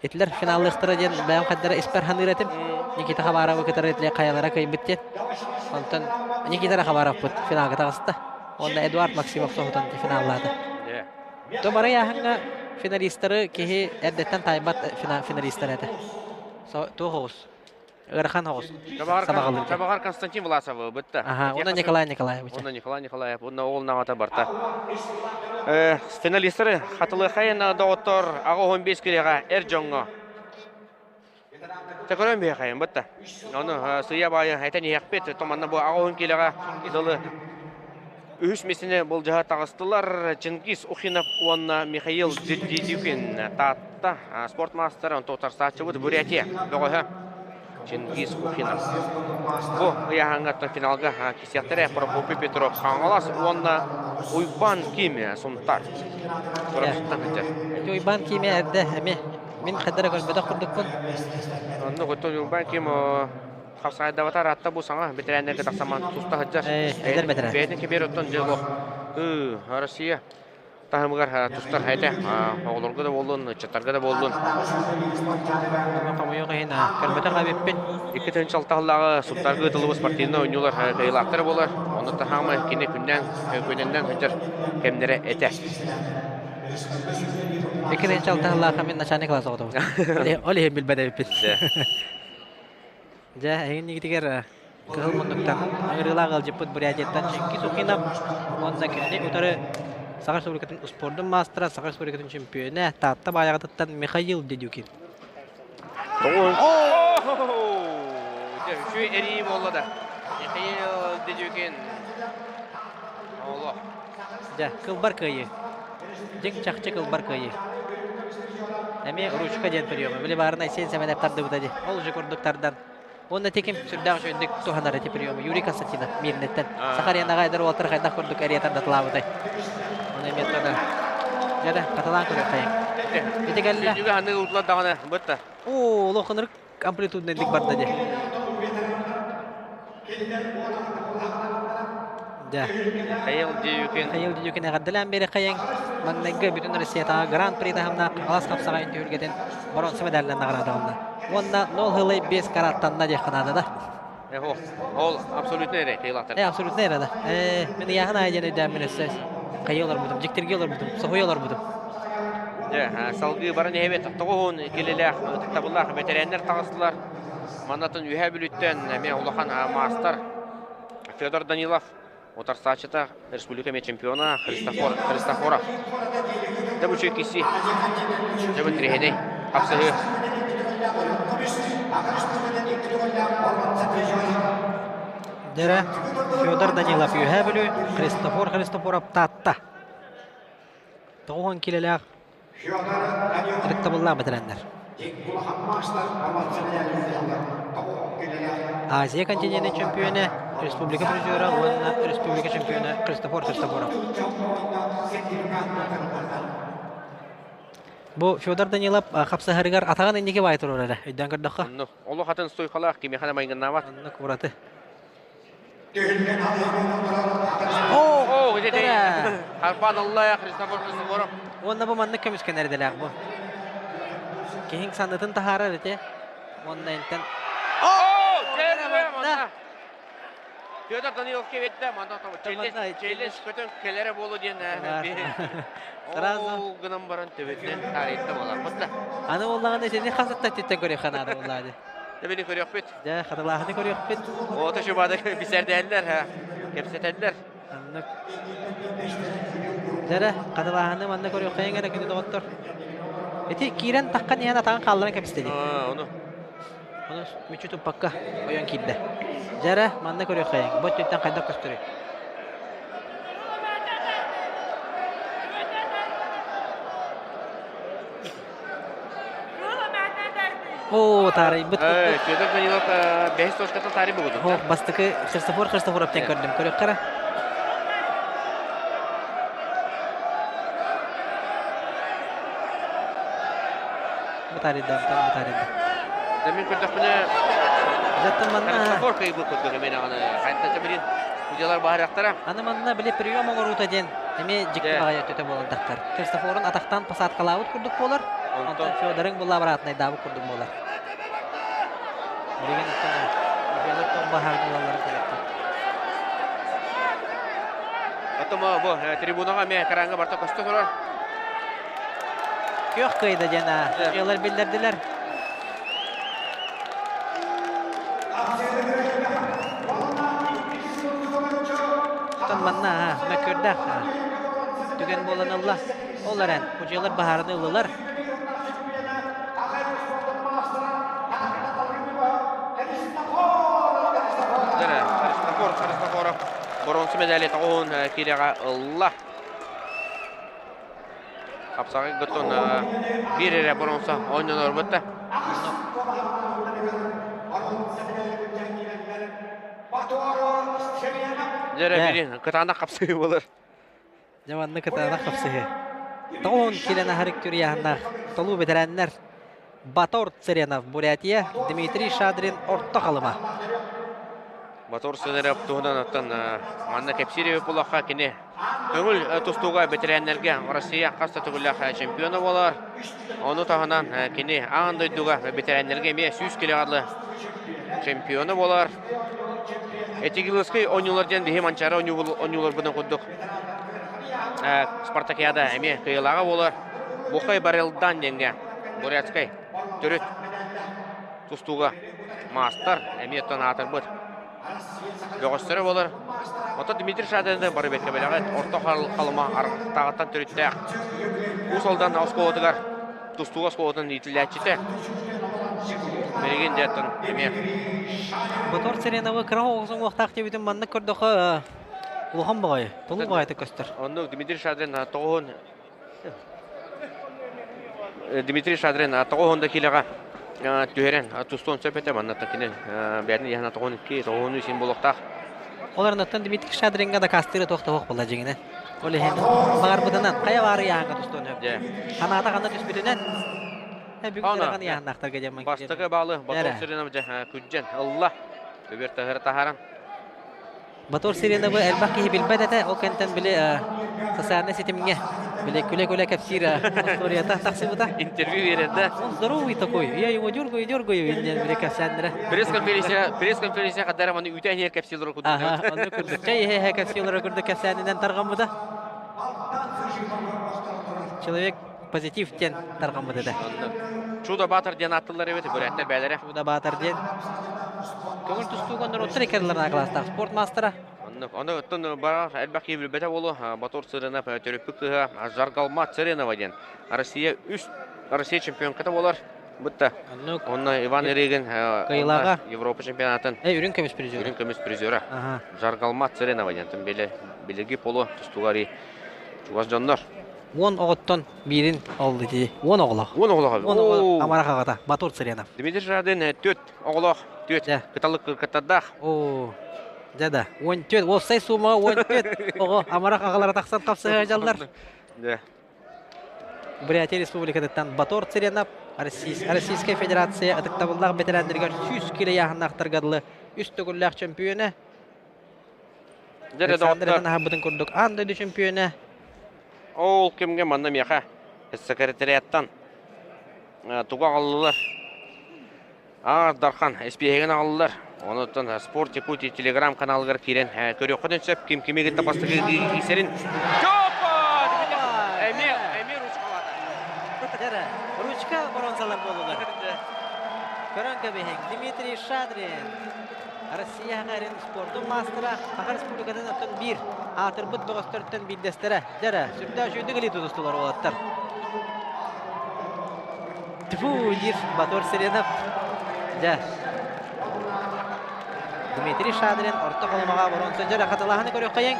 итилэр финаллыахтара диэн бэйэм хайдара испэр саныыр этим. Никита Хабаровы кытары итилэр хайалара кыайбыт диэн. Онтон Никита Хабаровпыт финалга таҕыста. Уонна Эдуард Максимов соһутан финаллаата. То бары ыйааһыҥҥа финалистары киһи эрдэттэн таайбат финалистар этэ. Туох оҕус? Ыарахан оҕус. Сабаҕалыыр. Сабаҕар Константин Власов бытта. Аха, уонна Николай Николаевич. Уонна Николай Николаев, уонна ол наҕата барта. Финалистары хатылыахайын доҕоттор 85 килеҕэ эр дьоҥҥо. Тэкөрөн биһэхэйин бытта. Ону сыйа баайы этэн иһэхпит. Томанна бу 80 килеҕэ дылы Үһүс миэстэни былдьаһа таҕыстылар Чингиз Ухинов уонна Михаил Дедюкин. Таатта спорт маастара, онтон утарсааччыбыт Бурятия бөҕөһө Чингиз Ухинов. Бу ыйааһыҥҥа финалга кисиэхтэрэ Прокопий Петров Хаҥалас уонна Уйбан Ким Сунтар. Уйбан Кими эрдэ эми мин хайдара көрбөтөх курдукпун. Оннук оттон Уйбан Ким Хапсаайдабата ыраатта бу саҥа бэтэрээннэргэ тахсаман туста сылдьар. Эдэр бэтэрээн. Бэйэтин кэбиэр оттон дьэ олох Россия таһымыгар тустар этэ. Оҕолорго да буоллун, ыччаттарга да буоллун. Хомойуох иһин көрбөтөх эбиппин. 2 сыллааҕы Сунтаарга ыытыллыбыт спортивнай оонньуулар кыайыылаахтара буолар. Онно таһаамай кини күннээн күнүнэн сылдьар кэмнэрэ этэ. 2 сыллааҕы сыллаахха мин начальник класс оҕотобун. Ол иһин билбэт эбиппин. Дьэ, эһигиннигитигэр кыһыл муннуктан ыҥырыылаах ыалдьыппыт Бурятияттан Чингиз Ухинов уонна кинини утары Саха Республикатын успуордун маастара, Саха Республикатын чөмпүйүөнэ Таатта Баайаҕатыттан Михаил Дедюкин. Дьэ, үчүгэй эрии буолла да. Михаил Дедюкин. Олох. Дьэ, кылбар кыайыы. Дьиҥ чахчы кылбар кыайыы. Эмиэ ручка диэн приемы. Били баарына Айсен Сэмэнэп тардыбыта дии. Ол же курдук тардан. Уонна тиким сүрдээх үчүгэйдик туһанар эти приемы. Юрий Константинов Мирнеттен. Саха аренаҕа эдэр уолаттар хайдах курдук эрийэ тардатылаабытай. Оны эмиэ тона. Дьэ да, хатылаан көрүөххэйиҥ. Ити кэллэ. Сүнньүгэ ханнык утулар даҕаны бытта. Оо, олох ынырык амплитуднайдык барда дии. Дьэ. Михаил Дедюкин. Михаил Дедюкин эҕэрдэлээн биэриэххэйиҥ. Маҥнайгы бүтүн Россиятааҕы Гран-при таһымнаах Хаҥалас хапсаҕайын түһүлгэтин боруонса медалынан наҕараадаланна. Уонна нол хылай 5 караттанна диэххэ наада да. Эхо, ол абсолютно эрэ кыйылаахтар. Э, абсолютно эрэ да. Э, мин ыйааһын аайы диэн өйдөөн өссө хайыы олорбутум, дьиктирги олорбутум, соһуйа олорбутум. Дьэ, салгыы баран иһэбит тоҕуһун килилээх, ытыктабыллаах бэтэрээннэр таҕыстылар. Маннатын Үөһээ Бүлүүттэн эмиэ улахан маастар Федор Данилов утарсааччыта республика эмиэ чемпиона Христофор Христофоров. Дьэ бу киси. Дьэ бу тириһинэй хапсыһыы. Дьэрэ Федор Данилов Үөһээ Бүлүү, Христофор Христофоров Таатта. 90 килэлээх ытыктабыллаах бэтэрээннэр. Азия континенын чөмпүйүөнэ, республика призера уонна республика чемпиона Христофор Христофоров. Бу Федор Данилов хапсаһарыгар атаҕын инники баай турар эрэ, өйдөөн көрдөххө. Оннук. Олох атын стойкалаах кимиэхэ да майгыннаабат. Оннук ураты. Оо, ити Харбан Аллая Христофор Христофоров. Уонна бу маннык көмүскэнэр идэлээх бу. Киһиҥ саннытын таһаарар ити. Уонна интен Федор Данилов кебетте, манна челлендж көтөн келере болу диэн Сразу. Ол гынан баран төбөтүнэн таарыйда буолар. Аны боллаҕына сени хасатта түттен көрүөххэ наада буоллаады. Төбөнү көрүөхпүт. Дьэ, хатылааһыны көрүөхпүт. Ото шубада бисэрдээллэр, кэпсэтэллэр. Аннык. Дьэрэ, хатылааһыны манна көрүөххэйиҥ эрэ күнү доҕоттор. Ити киирэн таххан иһэн атаҕын хаалларан кэбистэ дии. Ону. Ону мүччү туппакка ойон киирдэ. Дьэрэ, манна көрүөххэйиҥ. Бу өттүттэн хайдах көстөрүй? Оо, таарыйбыт курдук. Федор Данилов бэһис точкаттан таарый бугудун. Оо, бастакы Христофор Христофоров диэн көрдүм. Көрүөххэ эрэ. Бу таарыйда, бу таарыйда. Да мин көрдөхпүнэ Заттан манна Христофор кыйбыт курдук эмиэ даҕаны хайта билин судьялар баһарыахтара. Аны манна били прием оҥоруута диэн эмиэ дьикти баҕайы өттүтэ буолан таххар. Христофорун атахтаан посадкалаабыт курдук буолар. Онтон Федорыҥ була обратнайдаабыт курдук буолар. Билигин оттон Федор тоҕо баһаарга ылалларын көрөттүм. Оттон бу трибунаҕа эмиэ экраҥҥа барыта көстө турар. Күөх кыайда диэн судьялар биллэрдилэр. Оттон манна мөккүөрдээх түгэн буолан ылла. Ол эрэн, судьуйалар баһаараны ыллылар. Христофор Христофоров боруонса медали тоҕуһун киилэҕэ ылла. Хапсаҕай гытын биир эрэ боруонса оонньонор да. Дьэрэ бирин кытаанах хапсыы болар. Дьэ манна кытаанах хапсыһыы. Тоҕуһун килэн аһарык түрүйаһыннаах толуу бэтэрээннэр Батор Цыренов Бурятия, Дмитрий Шадрин Орто Халыма. Батор Цыренов туһунан оттон манна кэпсиир булахха кини көҥүл тустууга бэтэрээннэргэ Россия хас да төгүллээх чемпиона буолар. Ону таһынан кини аан дойдуга бэтэрээннэргэ эмиэ 100 килоҕа чемпиона буолар. Этигилыскай оонньуулар диэн биһи Манчаары оонньууларбытын курдук Спартакиада эмиэ кыайыылааҕа буолар. Бухай Барелдан диэҥҥэ Бурятскай төрүт тустууга маастар эмиэ оттон аатырбыт бөҕөстөрө буолар. Оттон Дмитрий Шадин бары бэркэ бэлэҕит Орто Халыма Арҕахтааҕыттан төрүттээх Уус Алдан оскуолатыгар тустууга оскуолатын иитиллээччитэ. Билигин дьэ оттон эмиэ Ботор Цереновы кыра оҕус уҥуохтаах диэбитин маннык көрдөхө улахан баҕайы, толуу баҕайытык көстөр. Оннук Дмитрий Шадрин тоҕуһун Дмитрий Шадрин тоҕуһун да киилэҕэ түһэрэн тустуон сөп этэ манна кини бэйэтин иһэн тоҕуһун икки тоҕуһун үс буолуохтаах. Ол эрэнаттан Дмитрий Шадринга дакаастыыра туох да суох буолла дьиҥинэн. Ол иһин баҕарбытынан хайа баары ыйааһыҥҥа тустуон сөп. Санаата ханна түспүтүнэн бүгүн ырахан ыйааһыннаахтарга диэн Бастакы баалы Батор Сиринов күрдьэн ылла. Көбүөр таһыра таһааран Батор Сиреновы элбэх киһи билбэт этэ, ол кэнтэн били социальнай ситимҥэ били күлэ-күлэ кэпсиир историята тахсыбыта. Интервью биэрэрдэ. Он здоровый такой, я его дергаю, дергаю, диэн били кэпсээннэрэ. Пресс-конференция, пресс-конференция хадара маны үтэ иһэр кэпсиилэр курдук. Аха, онно курдук. Чай иһэ-иһэ кэпсиилэр курдук кэпсээнинэн тарҕаммыта. Человек позитив диэн тарҕаммыт этэ. Чудо Баатар диэн ааттылар эбит, бүрээттэр бээлэрэ. Чудо Баатар диэн. Көҥүл тустууга норуоттар иккардыларына кылаастаах спорт маастара. Оннук. Ону оттон баар элбэх киһи билбэтэ буолуо. Батор Цырынов төрөппүт кыыһа Жаргалма Цырынова диэн Россия үс Россия чемпионката буолар. Бытта. Оннук. Онно Иван Иригин Кыйылаага. Европа чемпионатын. Үрүҥ көмүс призера. Үрүҥ көмүс призера. Жаргалма Цырынова диэн билиги полу тустууга чугас дьоннор. Уон оҕоттон биирин олду дии. Уон оҕолоох. Уон оҕолоох. Уон оҕо амарах аҕата Батур Цыренов. Дмитрий Жадин түөрт оҕолоох, түөрт кыталык кыргыттардаах. Оо, дьэ да. 14, уопсай суумаҕа 14 оҕо амарах аҕалара тахсан хапсыһа дьаллар. Да. Бурятия Республикатыттан Батор Цыренов Российскай Федерация ытыктабыллаах бэтэрээннэригэр 100 кило ыйааһыннаахтарга дылы үс төгүллээх чөмпүйүөнэ. Дьэ, Александр этэн аһарбытын курдук аан дойду чөмпүйүөнэ. Ол кэмҥэ манна миэхэ секретариаттан тугу аҕаллылар? Аар Дархан испииһэгин аҕаллылар. Онуттан Спорт Якутии телеграм-каналыгар киирэн көрүөххүтүн сөп. Ким кими кытта бастакы киирсэрин. Эмиэ эмиэ ручкалаата. Дьэрэ, ручка боруонсалар буоллулар. Көрөн кэбиһиҥ, Дмитрий Шадрин. Россия эрин спордун маастара, Саха Республикатын оттон биир аатырбыт бөҕөстөртөн биирдэстэрэ. Дьэрэ, сүрдээх үчүгэйдик илии тутустулар уолаттар. Тьфу, диир Батор Сиренов. Дьэ. Дмитрий Шадрин орто холомоҕо боруонса дьэрэ хатылааһыны көрүөххэйиҥ.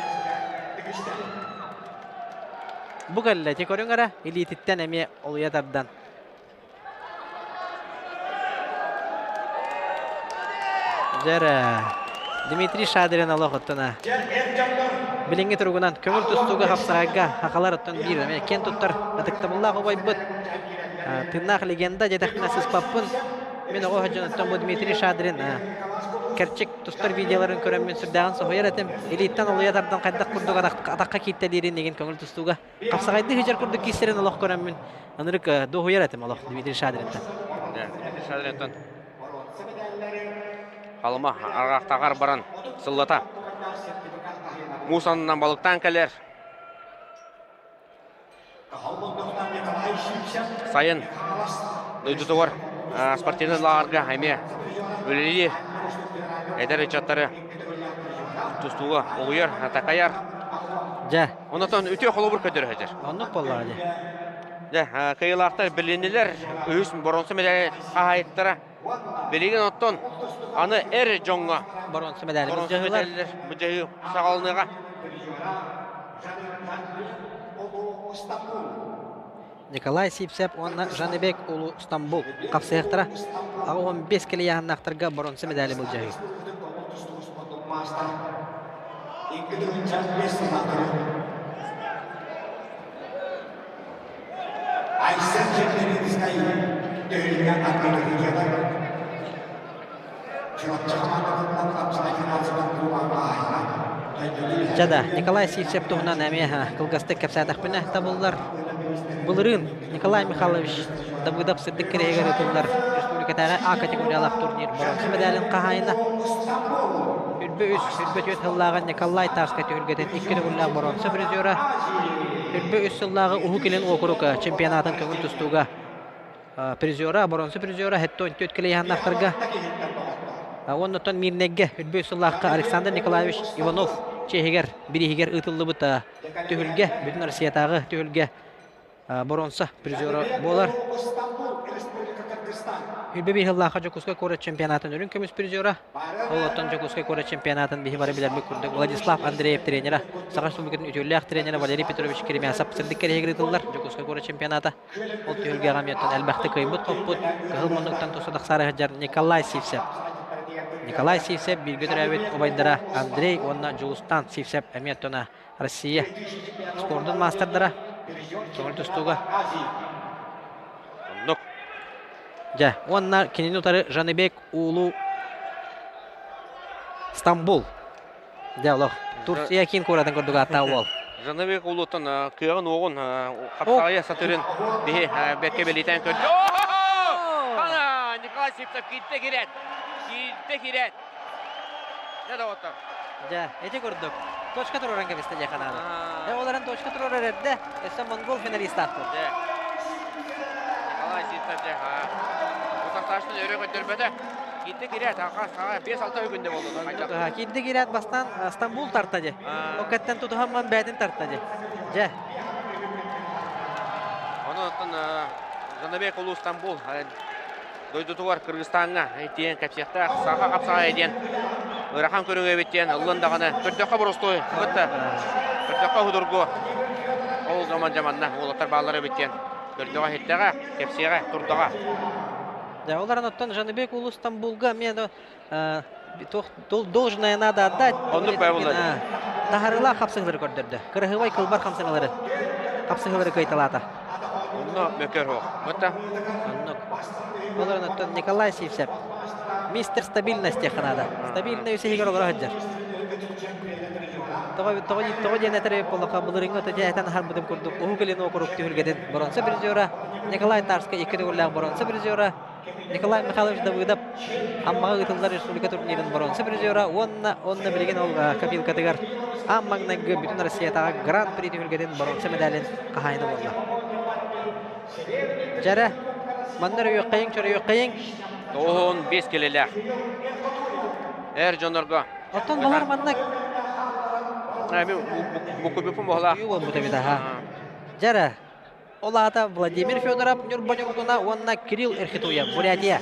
Бу кэллэ, ити көрүҥ эрэ, илиититтэн эмиэ олуйа тардан. Дьэрэ, Дмитрий Шадрин олох оттона. Билиҥҥи туругунан көҥүл тустууга хапсаҕайга хахалар оттон биир эмиэ киэн туттар ытыктабыллаах убайбыт тыыннаах легенда диэтэхпинэ сыспаппын. Мин оҕо сылдьан оттон бу Дмитрий Шадрин кэрчик тустар видеоларын көрөммүн сүрдээҕин соһуйар этим. Илииттэн олуйа тардан хайдах курдук атахха кииртэлиирин игин көҥүл тустууга хапсаҕайдыы сылдьар курдук киирсэрин олох көрөммүн ынырык дуоһуйар этим олох Дмитрий Шадринтан. Дмитрий Шадринтан Халыма арҕахтаҕар баран сыллата муус аннынан балыктаан кэлэр. Сайын дойдутугар спортивнай лааҕырга эмиэ үлэлиир эдэр ыччаттары тустууга угуйар, такайар. Дьэ. Онотон үтүө холобур көрдөрө сылдьар. Оннук буоллаҕа дии. Дьэ, кыайыылаахтар билиннилэр, үһүс боруонса мэдээлэ хаһаайыттара. Билигин оттон аны эр дьоҥҥо боруонса мэдээлэ боруонса мэдээллэр быдьаһыы саҕаланыаҕа. Николай Сивцев уонна Жаныбек Улу Стамбул хапсыһыахтара. 85 килийааһыннаахтарга боруонса мэдээли былдьаһыы. Айсен Жекелинскай төһүлгэ аттыгар Дьэ да, Николай Сивцев туһунан эмиэ кылгастык кэпсээтэхпинэ табыллар. Былырыын Николай Михайлович Давыдов сырдык кэриэһигэр ыытыллар республикатааҕы А категориялаах турнир боруонса мэдээлин хаһаайына. Үрбэ үс, үрбэ түөрт сыллааҕы Николай Тарскай түһүлгэтин икки төгүллээх боруонса призера. Үрбэ үс сыллааҕы Уһук Илин уокурук чемпионатын көҥүл тустууга призера, боруонса призера 74 килэйиһаннаахтарга. Уоннаттан Мирнэйгэ үрбэ үс сыллаахха Александр Николаевич Иванов чиэһигэр бирииһигэр ыытыллыбыт түһүлгэ, бүтүн Россиятааҕы түһүлгэ боруонса призера буолар. Үрбэ биир сыллаахха Дьокуускай куорат чемпионатын үрүҥ көмүс призера. Ол оттон Дьокуускай куорат чемпионатын биһи бары билэрбит курдук Владислав Андреев тренера, Саха Республикатын үтүөлээх тренера Валерий Петрович Керемясов сырдык кэриэһигэр ыытыллар Дьокуускай куорат чемпионата. Ол түһүлгэҕэ эмиэттэн элбэхтик кыайбыт-хоппут, кыһыл муннуктан туста тахсаары сылдьар Николай Сивцев. Николай Сивцев бииргэ төрөөбүт убайдара Андрей уонна Дьулустан Сивцев эмиэ оттон Россия спордун маастардара көҥүл тустууга. Оннук. Дьэ, уонна кинини утары Жаныбек Уулу Стамбул. Дьэ, олох Турция киин куоратын курдук ааттаах уол. Жаныбек Уулуттан кыаҕын-уоҕун хапсаҕайа сатырын биһи бэркэ бэлиэтээн көрдө. Николай Сивцев киирдэ киирээт. Киирдэ киирээт. Дьэ, доҕоттор. Дьэ, ити курдук. Точка туруоран кэбистэ дьэ ханааны. Дьэ, ол эрэн точка туруорар эрдэ, өссө монгол финалистаахпыт. Дьэ. Николай Сивцев дьэ, утартааччыны өрө көрдөрбөтө. Киирдэ киирээт, 5-6 күндэ буолла. Киирдэ киирээт бастаан Стамбул тарта дьэ. Ол кэттэн тутуһан бээтин тарта дьэ. Дьэ. Ону оттон Жанабек Улуу Стамбул дойдутугар Кыргызстаҥҥа тиийэн кэпсиэхтээх саха хапсаҕайа диэн ыарахан көрүҥ эбит диэн ыллын даҕаны көрдөххө боростуой кытта көрдөххө судургу ол гаман дьаманна уолаттар бааллар эбит диэн көрдөҕө иһиттэҕэ кэпсиэҕэ турдаҕа. Дьэ, ол эрэн оттон Жаныбек Улуу Стамбулга эмиэ да туох должное надо отдать. Оннук бай буолла. Таһарыылаах хапсыһыылары көрдөрдө. Кырыһыбай кылбар хамсаныылары хапсыһыылары кыайталаата. Онно мөкөр суох. Бытта. Оннук. Ол эрэн оттон Николай Сивцев мистер стабильность диэххэ наада. Стабильный үсүһүгэр олоро сылдьар. Тоҕо тоҕо тоҕо диэн этэр эбит буоллахха былырыыҥҥы өтө этэн аһарбытым курдук Уһук Илин уокурук түһүлгэтин боруонса призера Николай Тарскай икки төгүллээх боруонса призера. Николай Михайлович Давыдов Аммаҕа ыытыллар республика турнирын боруонса призера уонна онно билигин ол копилкатыгар аан маҥнайгы бүтүн Россиятааҕы Гран-при түһүлгэтин боруонса медалин хаһаайына буолла. Дьэрэ, манна өрөйүөххэйиҥ, чөрөйүөххэйиҥ. 95 килэлээх. Эр дьоннорго. Оттон балар манна Букубипун буолла. Буолбут эбит аха. Дьэрэ, Ол аата Владимир Федоров Ньурба Ньургуна уонна Кирилл Эрхитуев, Бурятия.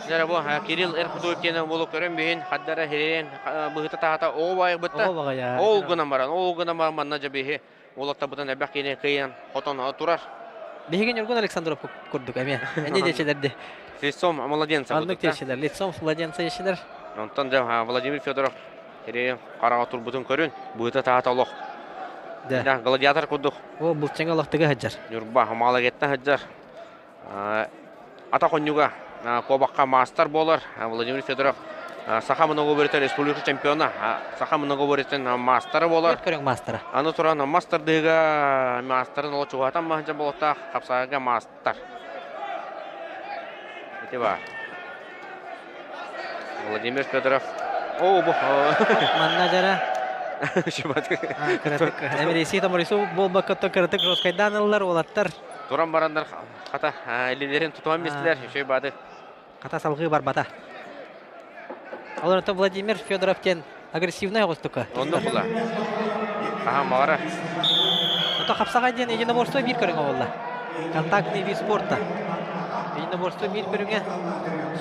Дьэ бу Кирилл Эрхитуев диэн уолу көрөн биһин хаддара хирин быһыта таһата оо байбытта. Ол гынан баран, ол гынан баран манна дьэ биһи уолаттарбытын элбэх киһини кыйан хотон турар. Биһиги Ньургун Александров курдук эмиэ. Эмиэ диэчилэрди. Лицом младенца. Оннук диэчилэр. Лицом младенца диэчилэр. Онтон дьэ Владимир Федоров Хирин хараҕа турбутун көрүн, быһыта таһата олох. Да. Гладиатор курдук. О, булчаҥа олохтуга сылдьар. Ньурба Малагеттан сылдьар. Ата хонньуга куобахха маастар буолар Владимир Федоров саха многоборьета республика чемпиона, саха многоборьетын маастара буолар. Көрүҥ маастара. Аны туран мастардыыга маастарын оло чугаһатан маһынча болоттаах хапсаҕайга маастар. Ити бар. Владимир Федоров. О, бу. Манна жара. Эмирисий Томорису буолбакка кыратык жесткайдаан ыллар уолаттар. Туран бараннар хата илилерин тутуһан бистилер. Үчүгэй баады. Хата салгыы барбата. Олорто Владимир Федоров диэн агрессивный оҕустука. Онно була. Аха мағара. Ото хапсаҕай диэн единоборство биир көрүҥэ буолла. Контактный вид спорта. Единоборство биир көрүҥэ.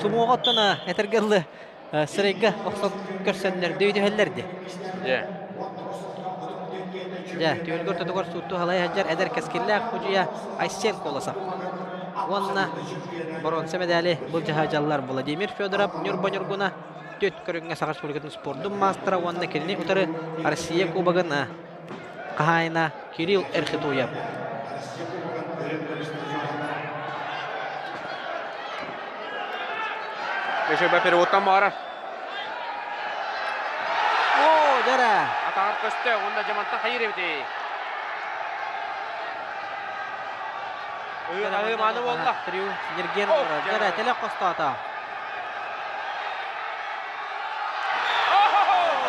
Сумуоҕа оттон этэргэ дылы сырайга охсон көрсөннөр дөйдөһөллөр ди. Дьэ. Дьэ, түһүлгэ ортотугар суутту халай сылдьар эдэр кэскиллээх худьуйа Айсен Колосов. Уонна боруонса медали былдьаһа дьаллар Владимир Федоров Ньурба Ньургуна түөрт көрүҥҥэ Саха Республикатын спордун маастара уонна кинини утары Россия Кубогын хаһаайына Кирилл Эрхитуев. Көшөбө переводтан маарар. О, дьэрэ! Атаҕар көстө, уонна дьамантан хайыр эбитий. Ыһыы-мааны буолла. Ерген дьэрэ, теле хостоото.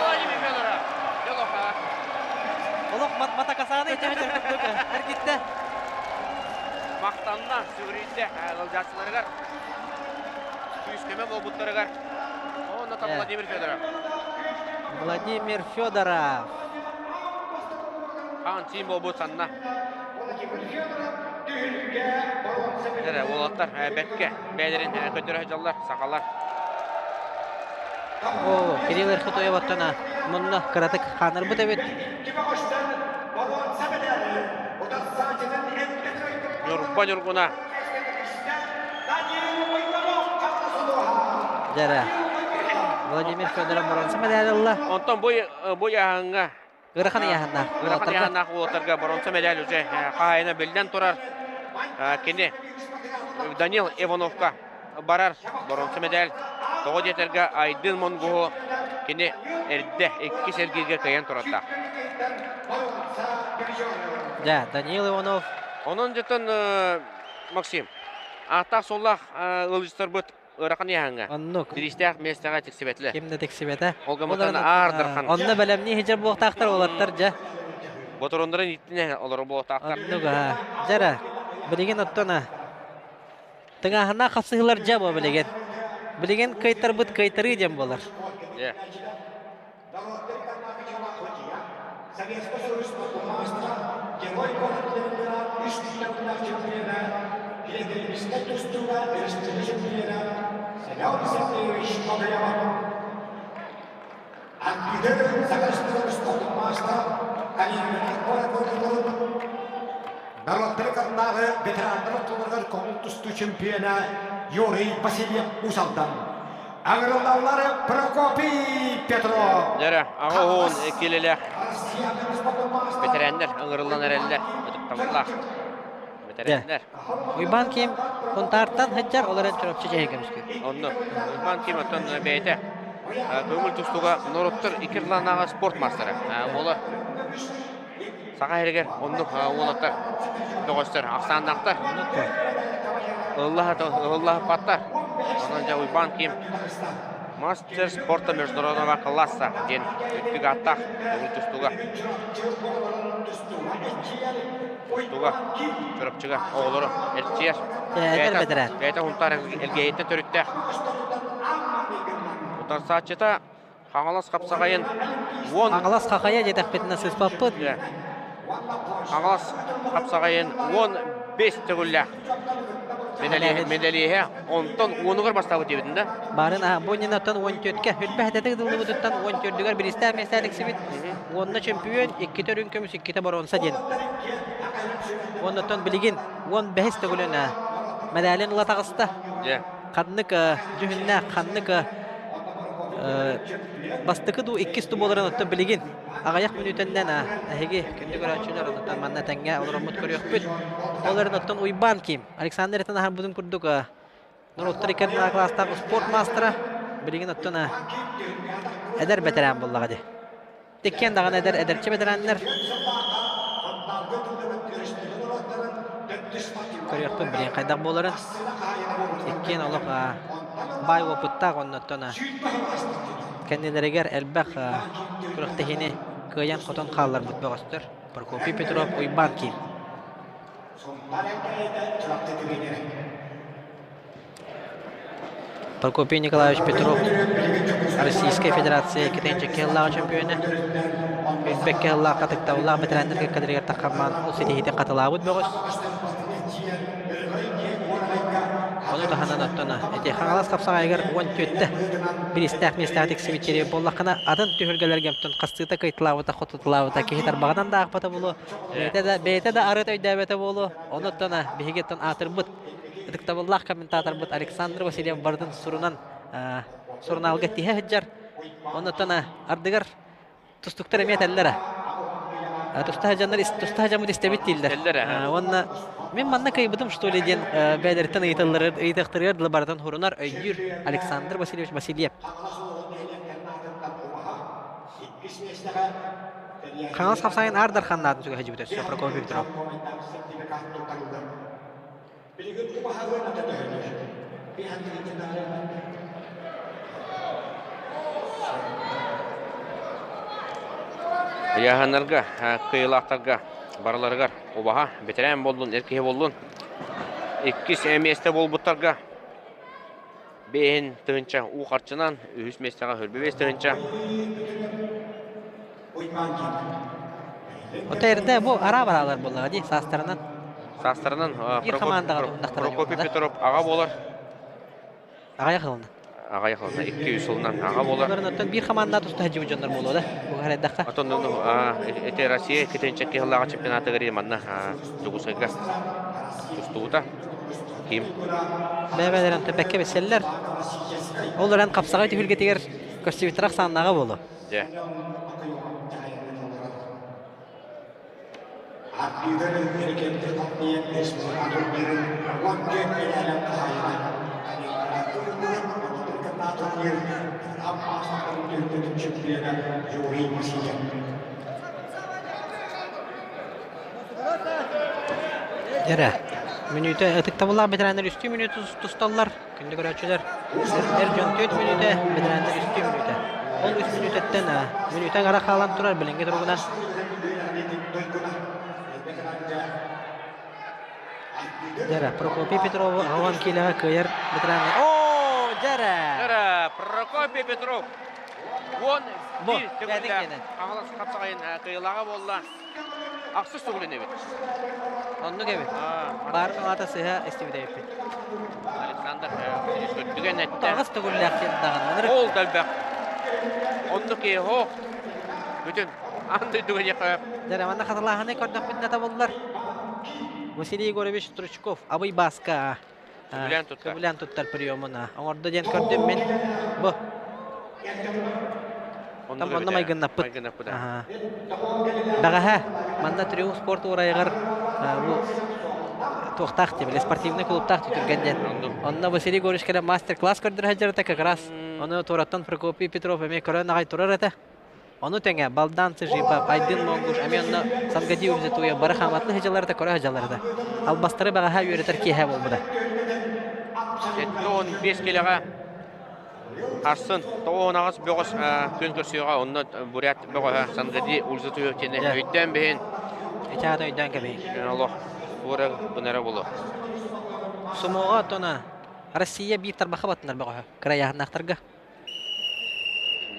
Владимир Федоров. Олох матакасааны ичэһэ курдук эргиттэ. Махтанна, сүгүрүйдэ ыалдьааччыларыгар, күүс-көмө буолбуттарыгар. Онно Владимир Федоров. Владимир Федоров. Хаан тиим буолбут санна. Эрэ уолаттар бэккэ бэйэлэрин көтөрө сылдьаллар, сахалар. О, Кирилл Эрхотоев оттон мунна кыратык хаанарбыт эбит. Ньурба Ньургуна. Дьэрэ. Владимир Федоров боруонса мэдээлэ ылла. Онтон бу бу яһаҥҥа Ыарахан ыйааһыннаах. Ыарахан ыйааһыннаах уолаттарга боруонса мэдээль уже хаһаайына биллэн турар. Кини Данил Ивановка барар боруонса мэдээль. Тоҕо диэтэргэ Айдын Монгуһу кини эрдэ иккис эргииргэ кыайан турардаах. Дьэ, Даниил Иванов. Онон дьэтэн Максим, ааттаах-суоллаах ыалдьыттарбыт ыарахан ыйааһыҥҥа. Оннук. Бириистээх миэстэҕэ тиксибэтилэр. Ким да тиксибэтэ. Ол гыммытан аардархан. Онно бэлэмнии сылдьар буолуохтаахтар уолаттар дьэ. Ботуруоннарын ииттинэ олорор буолуохтаахтар. Оннук аа. Дьэ эрэ, билигин оттон тыҥааһыннаах хапсыһыылар дьэ буо билигин. Билигин кыайтарбыт кыайтарыы диэн буолар. Дьэ. Норуоттары кытынааҕы ветераннар ортолоругар көҥүл тустуу чемпиона Юрий Васильев Уус Алдан. Аҥырыллаллар Прокопий Петров. Дьэрэ, аҕа уһун киилэлээх бэтэрээннэр ыҥырыллан эрэллэр, ытыктабыллаах бэтэрээннэр. Уйбаан Ким Сунтаартан сылдьар, ол эрэн Чурапчы дьиэһин көмүскүүр. Онно Уйбаан Ким оттон бэйэтэ көҥүл тустууга норуоттар икки ардыларынааҕы спорт маастара буолар. Саха сиригэр оннук уолаттар, бөҕөстөр ахсааннаахтар. Ыллаһыппаттар. Онон дьэ Уйбаан Ким мастер спорта международного класса диэн үрдүк ааттаах көҥүл тустууга. Тустууга, Чурапчыга оҕолору эрчийэр. Эдэр бэтэрээн. Бэйэтэ Сунтаар Элгээйиттэн төрүттээх. Утарсааччыта Хаҥалас хапсаҕайын 10 Хаҥалас хахайа диэтэхпитинэ сыыспаппыт. Хаҥалас хапсаҕайын 15 төгүллээх медалиһэ онтон уонугар бастаабыт диэбитин да? Баарын бу иннинаттан 14-кэ хүрбэ хэтэтик ытыллыбытыттан 14-дүгэр биристээх миэстэ тиксибит. Уонна чөмпүйүөн, иккитэ үрүҥ көмүс, иккитэ боруонса диэн. Уоннаттан билигин 15 төгүлүн медалин ыла таҕыста. Ханнык дьүһүннээх, ханнык бастакы дуу, иккис дуу буоларын оттон билигин аҕыйах мүнүүтэннэн эһиги күндү көрөөччүлэр онтон манна тэҥҥэ олороммут көрүөхпүт. Ол эрэн оттон Уйбаан Ким, Александр этэн аһарбытын курдук норуоттар икки класстаах спорт маастара билигин оттон эдэр бэтэрээн буоллаҕа дии. Иккиэн даҕаны эдэр эдэрчи бэтэрээннэр көрүөхпүт билигин хайдах буоларын. Иккиэн олох баай уопуттаах оннуттан кэннилэригэр элбэх күрэхтэһиини кыайан-хотон хаалларбыт бөҕөстөр Прокопий Петров, Уйбаан Ким. Прокопий Николаевич Петров Российскай Федерация иккитинчи кыһыллаах чөмпүйүөнэ. Билбэт кыһыллаах хатыктабыллаах бэтэрээннэр кэккэлэригэр таххаммаан ол ситиһиитин хатылаабыт бөҕөс. Ону таһынан оттон ити Хаҥалас хапсаҕайыгар 14-тэ бириистээх миэстэҕэ тиксибит сири буоллаххына, атын түһүлгэлэргэ оттон хастыыта кыйталаабыта, хотуталаабыта киһи тарбаҕынан да аахпата буолуо, бэйэтэ да, бэйэтэ да арыт өйдөөбөтө буолуо. Ону оттон биһиги оттон аатырбыт ытыктабыллаах комментаторбыт Александр Васильев барытын сурунан сурунаалга тиһэ сылдьар. Оннуттан ардыгар тустуктар эмиэ этэллэр туста дьоннор туста дьоммут истэбит дииллэр. Уонна мин манна кыайбытым что ли диэн бэйэлэриттэн ыйыталлары ыйытыахтарыгар дылы барытын хурунар өйдүүр Александр Васильевич Васильев. Хаҥалас хапсаайын Аар Дарханнаатын сүгэ сылдьыбыт өссө Прокопий Петров. Ыйааһыннарга, кыайыылаахтарга барыларыгар убаһа, бэтэрээн буоллун, эр киһи буоллун, иккис миэстэ буолбуттарга 5000 уу харчынан, үһүс миэстэҕэ 25 000. Ото эрдэ бу араа бараалар буоллаҕа дии саастарынан. Саастарынан Прокопий Петров аҕа буолар. Аҕайах ылына. Аҕайах ылына, 2-3 сылынан аҕа буолар. Оттон биир хамаанда туста сылдьыбыт дьоннор буолуо да, бу харайдахха. Оттон эти Россия иккитинчи киһилааҕа чемпионатыгар манна Дьокуускайга тустубута. Ким? Бэйэ-бэйэлэрин төппөккө билсэллэр. Ол эрэн хапсаҕай түһүлгэтигэр көрсүбүттэрэ ахсааннааҕа буолуо. Дьэ. Эрэ. Мүнүүтэ ытыктабыллаах бэтэрээннэр үстүү мүнүүтэ тусталлар. Күндү көрөөччүлэр, эр дьон 4 мүнүүтэ, бэтэрээннэр үстүү мүнүүтэ. Ол үс мүнүүтэттэн мүнүүтэ аҥара хаалан турар билиҥҥи туругунан. Дьэрэ, Прокопий Петрову 60 киилэҕэ кыайар бэтэрээннэр. Оо, дьэрэ! Дьэрэ, Прокопий Петров 11 төгүллээх Хаҥалас хапсаҕайын кыайыылааҕа буолла. Ахсыс төгүлүн эбит. Оннук эбит. Баар аата сыһа истибит эбиппит. Александр көрдүгэн эттэ. Аҕыс төгүллээх диэн даҕаны. Ол да элбэх. Оннук киһи бүтүн аан дойдуга диэххэ. Дьэ, манна хатылааһыны көрдөхпүтүнэ табыллар. Василий Егорович Стручков Абый Бааска Сөбүлээн туттар. Сөбүлээн туттар приемун оҥордо диэн көрдүм мин. Бу. Там онно майгыннаппыт. Майгыннаппыт. Бэҕэһээ манна Триумф спорт уурайыгар бу туохтаах диэбили спортивный клубтаах түтүргэн диэн. Онно Василий Егорович кэлэн мастер-класс көрдөрө сылдьар как раз. Ону туораттан Прокопий Петров эмиэ көрөн аҕай турар этэ. Ону тэҥэ Балдан Цыжипов, Айдын Монгуш эмиэ онно Сангадий Ульзатуев бары хааматын сылдьаллар да көрө сылдьаллар да. Албастары бэҕэһээ үөрэтэр киэһэ буолбута. 75 килэҕэ Арсын 98 бөҕөс күн көрсүөҕэ онно бурят бөҕөһө Сангadi Ульзатуев диэни өйдөөн биһин. Ичаата өйдөөн кэбиһин. Олох туора бынара болу. Сумоҕа тона Россия биир тарбаха баттынар бөҕөһө кырайаһыннаахтарга.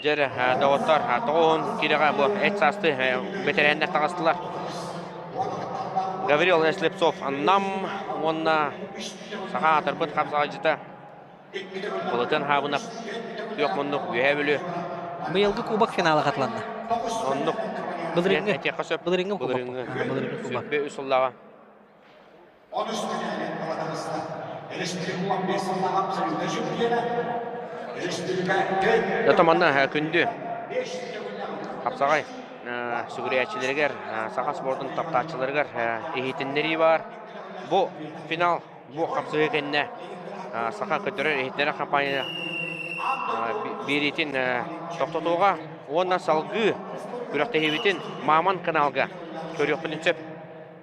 Дьэрэ, доҕоттор, тоҕуһун кирэҕэ бу эт саасты бэтэрээннэр таҕыстылар. Гаврил Слепцов Нам уонна саха аатырбыт хапсаҕайдьыта Былытын Хаабынап күөх муннук Үөһээ Бүлүү. Быйылгы кубок финала хатыланна. Оннук. Былырыыҥҥы. Этиэххэ сөп. Былырыыҥҥы кубок. Былырыыҥҥы кубок. Сүрбэ үс сыллааҕа. Зато манна күндү хапсаҕай сүгүрүйээччилэригэр, саха спордун таптааччыларыгар иһитиннэрии баар. Бу финал, бу хапсыһыы кэннэ саха көтөрөр иһитиннэрэр компания биэриитин тохтотуоҕа уонна салгыы күрэхтэһиибитин Маман каналга көрүөхпүтүн сөп.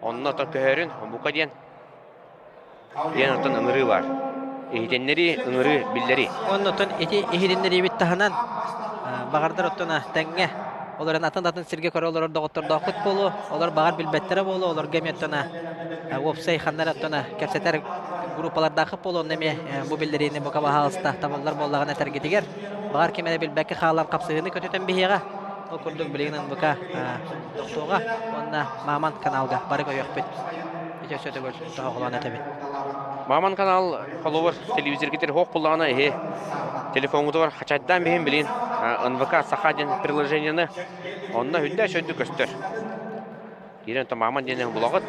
Онно оттон көһөрүн, бука диэн, диэн оттон ыҥырыы баар. Иһитиннэрии, ыҥырыы, биллэрии. Онно оттон ити иһитиннэриибит таһынан баҕардар оттон тэҥҥэ олорон атын-атын сиргэ көрө олорор доҕоттордоохпут буолуо, олор баҕар билбэттэрэ буолуо, олорго эмиэ оттон уопсай ханна эрэ оттон кэпсэтэр группалардаахыт буолуо, онно эмиэ бу биллэриини бука баһаалыста табыллар буоллаҕына этэргитигэр баҕар ким эрэ билбэккэ хаалан хапсыһыыны көтүтэн биһиэҕэ Ол курдук билигин НВК тохтуоҕа уонна Мамонт каналга бары көрүөхпүт. Ити өссө төгүл тоһоҕолоон этэбин. Мамонт канал холобур телевизоргитер хоох буллаҕына иһи телефоҥҥутугар хачайдаан биһин билин НВК Саха диэн приложениены онно хүндэ сөйдү көстөр. Киирэн то Мамонт диэн булаҕыт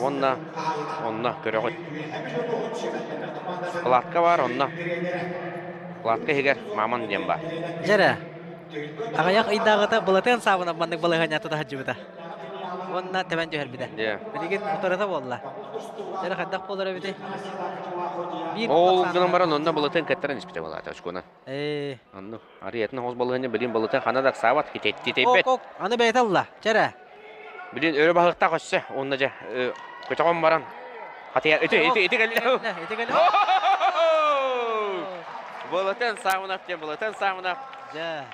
уонна онно көрөҕүт. Вкладка бар онно. Вкладка иһигэр Мамонт диэн бар. Дьэрэ, Аҕыйах ыйдааҕыта Былатыан Саабынап маннык балаһыанньата таһырдьыбыта. Уонна тэбэн түһэрбитэ. Билигин утарыта буолла. Дьэ хайдах буолар эбитий? Биир Ол гынан баран онно Былатыан кэттэрэн испитэ буолаата очкуонан. Ээ. Онну арыйатын оҕус балаһыанньа билин Былатыан хана да ыксаабат, титэйбэт. Ок, аны бэйэтэ ылла. Чэрэ. Билин өрө баһыктаах өссө уонна дьэ көтөҕөн баран хатыйа ити ити ити кэллэ. Ити кэллэ. Былатыан Саабынов диэн Былатыан Саабынов. Дьэ.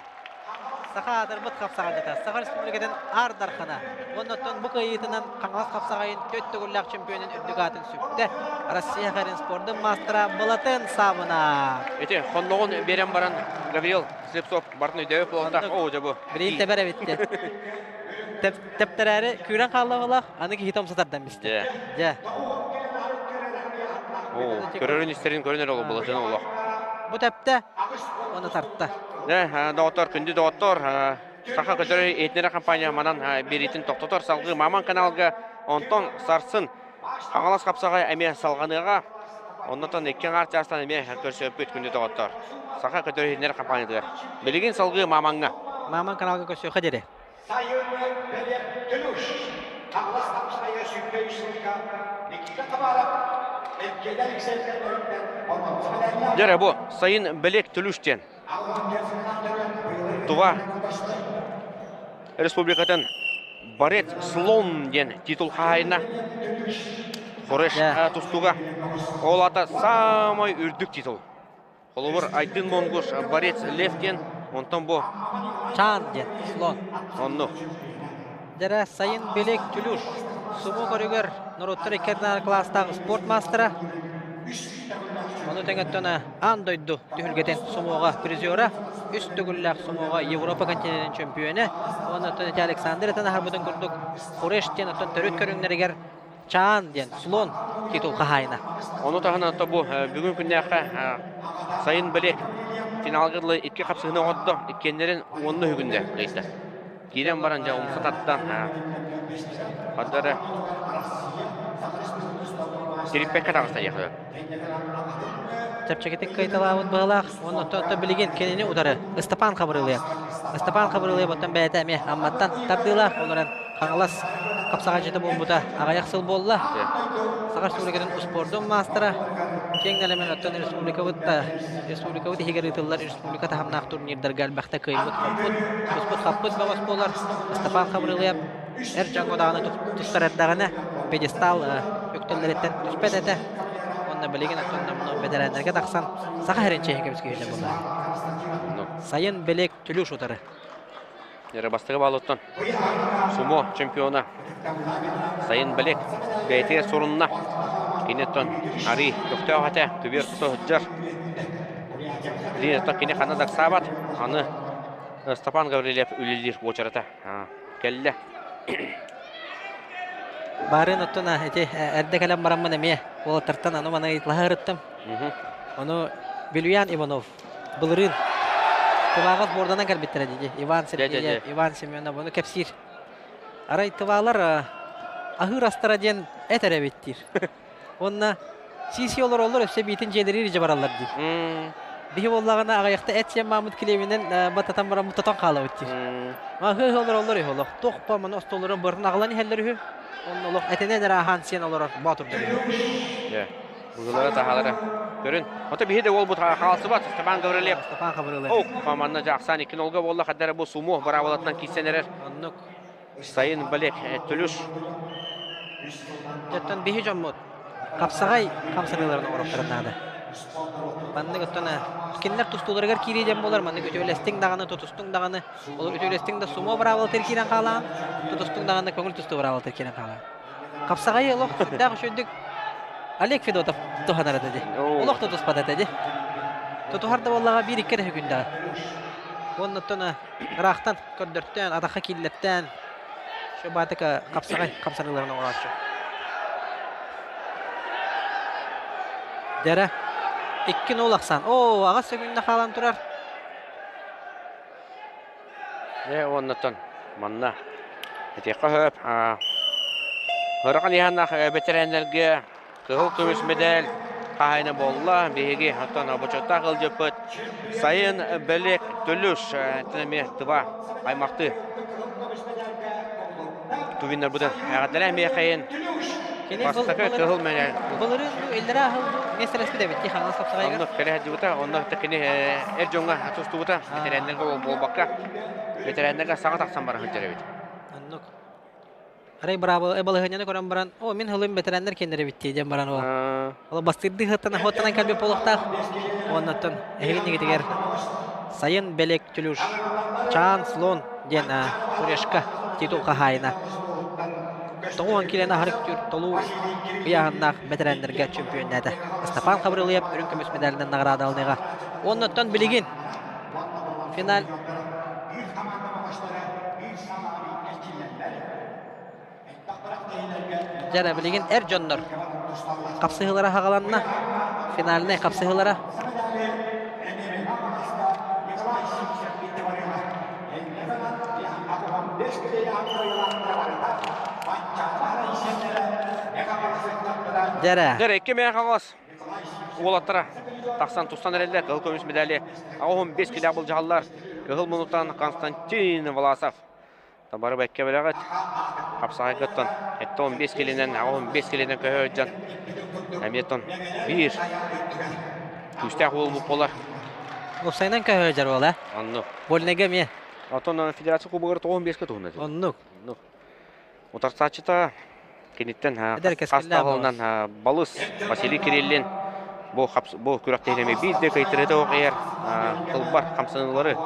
Саха аатырбыт хапсаҕайдьыта, Саха Республикатын Аар Дархана. Уонна оттон бу кыайыытынан Хаҥалас хапсаҕайын төрт төгүллээх чемпионун үрдүк аатын сүктэ. Россия харин спордун маастара Былатыан Саабынов. Ити хонноҕун биэрэн баран Гаврил Слепцов бартын өйдөбүт буолуохтаах. Оо, дьэ бу. Билигин тэбэр эбиттэ. Тэптэрээри күүрэн хаалла аны киһи томсо тардан бистэ. Дьэ. Оо, көрөрүн истэрин көрөн эрэ Былатыан олох. Бу тэптэ, оны тарта. Дьэ, доҕоттор, күндү доҕоттор, Саха көтөрөр иһитиннэрэр компания манан биэриитин тохтотор салгыы Маман каналга, онтон сарсын Хаҥалас хапсаҕай эмиэ салҕаныаҕа. Оннотон икки аҥаар чаастан эмиэ көрсүөхпүт күндү доҕоттор. Саха көтөр иһитиннэрэр компаниятыгар. Билигин салгыы Мамаҥҥа. Маман каналга көрсүөххэ диэри. Сайыны бэлиэ Төлүш, Хаҥалас хапсаҕайа 23 сылга Никита Хабаров, Евгений Алексеевка өрүттэн Дьэ бу сайын бэлиэк Төлүш диэн Тува Республикатын Борец Слон диэн титул хаһаайына Хореш тустууга ол аата саамай үрдүк титул. Холобур, Айдын Монгуш, Борец Лев диэн, онтон бу Чаан диэн, слон. Онну. Дьэрэ сайын Белек Түлүш, сумо көрүгэр норуоттар икки ардынан кылаастаах спорт маастара. Ону тэҥэттэн аан дойду түһүлгэтин сумоҕа призера, үс төгүллээх сумоҕа Европа континенын чөмпүйүөнэ. Уонна оттон ити Александр этэн аһарбытын курдук Хуреш диэн оттон төрүт көрүҥнэригэр Чаан диэн слон титул хаһаайына. Ону таһынан то бу бүгүн күннээххэ сайын били финалга дылы икки хапсыһыны оҥордо. Иккиэннэрин уонна үһүгүндэ кыайда. Киирэн баран дьэ умса тардан хардары тириппэккэ таҕыста диэхэ. Чэпчэкитик кыайталаабыт быһалаах. Уонна оттон билигин кинини утары Ыстапаан Хабырылыйап. Ыстапаан Хабырылыйап оттон бэйэтэ эмиэ Амматтан тардыылаах. Ол эрэн Хаҥалас хапсаҕайдьыта буолбута аҕыйах сыл буолла. Саха Республикатын успуордун маастара киэҥ нэлэмэн оттон республикабыт республикабыт иһигэр ыытыллар республика таһымнаах турнирдарга элбэхтэ кыайбыт-хоппут, туспут-хаппыт бөҕөс буолар Ыстапаан Хабырылыйап эр дьоҥҥо даҕаны тустар эрдэҕинэ пьедестал үктэллэриттэн түспэт этэ. Онна билигин оттон бэтэрээннэргэ тахсан саха сирин чиэһин көмүскүүһүнэ буолла. Сайын Белек Түлүш утары. Эрэ бастакы баллыттан сумо чемпиона Сайын Белек бэйэтигэр сурунна. Киниттэн арыы көхтөөх этэ, түбүөр тута сылдьар. Билигин кини ханна да ыксаабат. Аны Степан Гаврильев үлэлиир уочарата кэллэ. Баарын оттон ити эрдэ кэлэн бараммын эмиэ уолаттартан аны маны ыйыталаһа ырыттым. Ону Вильян Иванов былырыын Тываҕа сборданан кэлбиттэрэ дии. Иван Сергеев, Иван Семенов ону кэпсиир. Арай тываалар аһыыр астара диэн эт эрэ эбит диир. Уонна сии-сии олороллор өссө биитин дьиэлэригэр илдьэ бараллар диир. Биһи буоллаҕына аҕыйахта эт сиэн мааммыт килиэбинэн бататан баран тотон хаалабыт диир. Аһыы олороллор үһү олох. Туох ба маны остуолларын бырын аҕалан иһэллэр үһү. Онно олох этинэн эрэ аһаан сиэн олорор боотурдар үһү. Быһыылара таһаалара. Көрүн. Ото биһи де уолбут хаалсыбат Степан Гаврилев. Степан Гаврилев. О, манна жаксан икки нолга буолла хаддара бу сумо барабалатынан киирсэн эрэр. Оннук. Сайын Балек Төлүш. Оттон биһи дьоммут хапсаҕай хамсаныыларын оҥоруохтарын наада. Маннык оттон кинилэр тустууларыгар киирии диэн буолар, маннык үтүөлэстиҥ даҕаны, тутустуҥ даҕаны, ол үтүөлэстиҥ да сумо быраабылатыгар киирэн хаалаан, тутустуҥ даҕаны көҥүл тустуу быраабылатыгар киирэн хаалаан. Хапсаҕайы олох сүрдээх үчүгэйдик Олег Федотов туһанар этэ дии. Олох тутуспат этэ дии. Тутуһар да буоллаҕа биир-икки эрэ күндэҕэ. Уонна оттон ыраахтан көрдөртөөн, атахха киллэртээн, Шубатыка хапсаҕай хамсаныыларын оҥорооччу. Дьэрэ, 2-0 ахсаан. Оо, аҕыс сөкүүндэ хаалан турар. Дьэ, уоннаттан манна этиэххэ сөп. Ыарахан иһаннаах бэтэрээннэргэ Кыһыл көмүс мэдээл хаһаайына буолла. Биһиги оттон бочуоттаах ыалдьыппыт Сайын Бэлиэк Төлүш эмиэ тыба аймахтыы тувиннарбытын эҕэрдэлээн миэхэйин бастакы кыһыл мэнэ Былырыын бу иллэрээ сыл миэстэлэспит эбит дии Хаҥалас хапсаҕайыгар. Онно кэлэ сылдьыбыта, онно кини эр дьоҥҥо тустубута, бэтэрээннэргэ буолбакка, бэтэрээннэргэ саҥа тахсан бара сылдьар эбит. Оннук. Арай быраабы балаһыанньаны көрөн баран, о, мин хылым бэтэрээннэр киэннэр эбит дии диэн баран ол. Ол бастыырдыы ыһыаттан ахуоттанан кэлбит буолуохтаах. Уоннаттан эһиги иннигитигэр Сайын Белек Тюлюш Чаан Слон диэн Курешка титул хаһаайына. 90 килени аһарык түр толуу ыйааһыннаах бэтэрээннэргэ чөмпүйүөннээтэ. Степан Хабырылыев үрүҥ көмүс медалынан наҕараадаланыаҕа. Уоннаттан билигин финал Дьэ, билигин эр дьоннор хапсыһыылара хаҕаланна. Финальнай хапсыһыылара. Дьэрэ. Дьэрэ, икки мээ хаҥас уолаттара тахсан тустан эрэллэр. Кыһыл көмүс медали 85 килэ былдьаһаллар. Кыһыл мунутан Константин Власов Бары бэккэ билэҕит. Хапсаҕайгыттан 75 килинэн, 85 килинэн көһө сылдьан эмиэ оттон биир күүстээх уолбут буолар. Уопсайынан көһө сылдьар уол, ээ? Оннук. Вольныйга эмиэ. Оттон федерация кубогар 95-ке туһунна. Оннук. Оннук. Утарсааччыта киниттэн хас таһылынан балыс Василий Кириллин бу бу күрэхтэһиини биир да кыайтарыыта оҕуйар тылбар хамсаныылары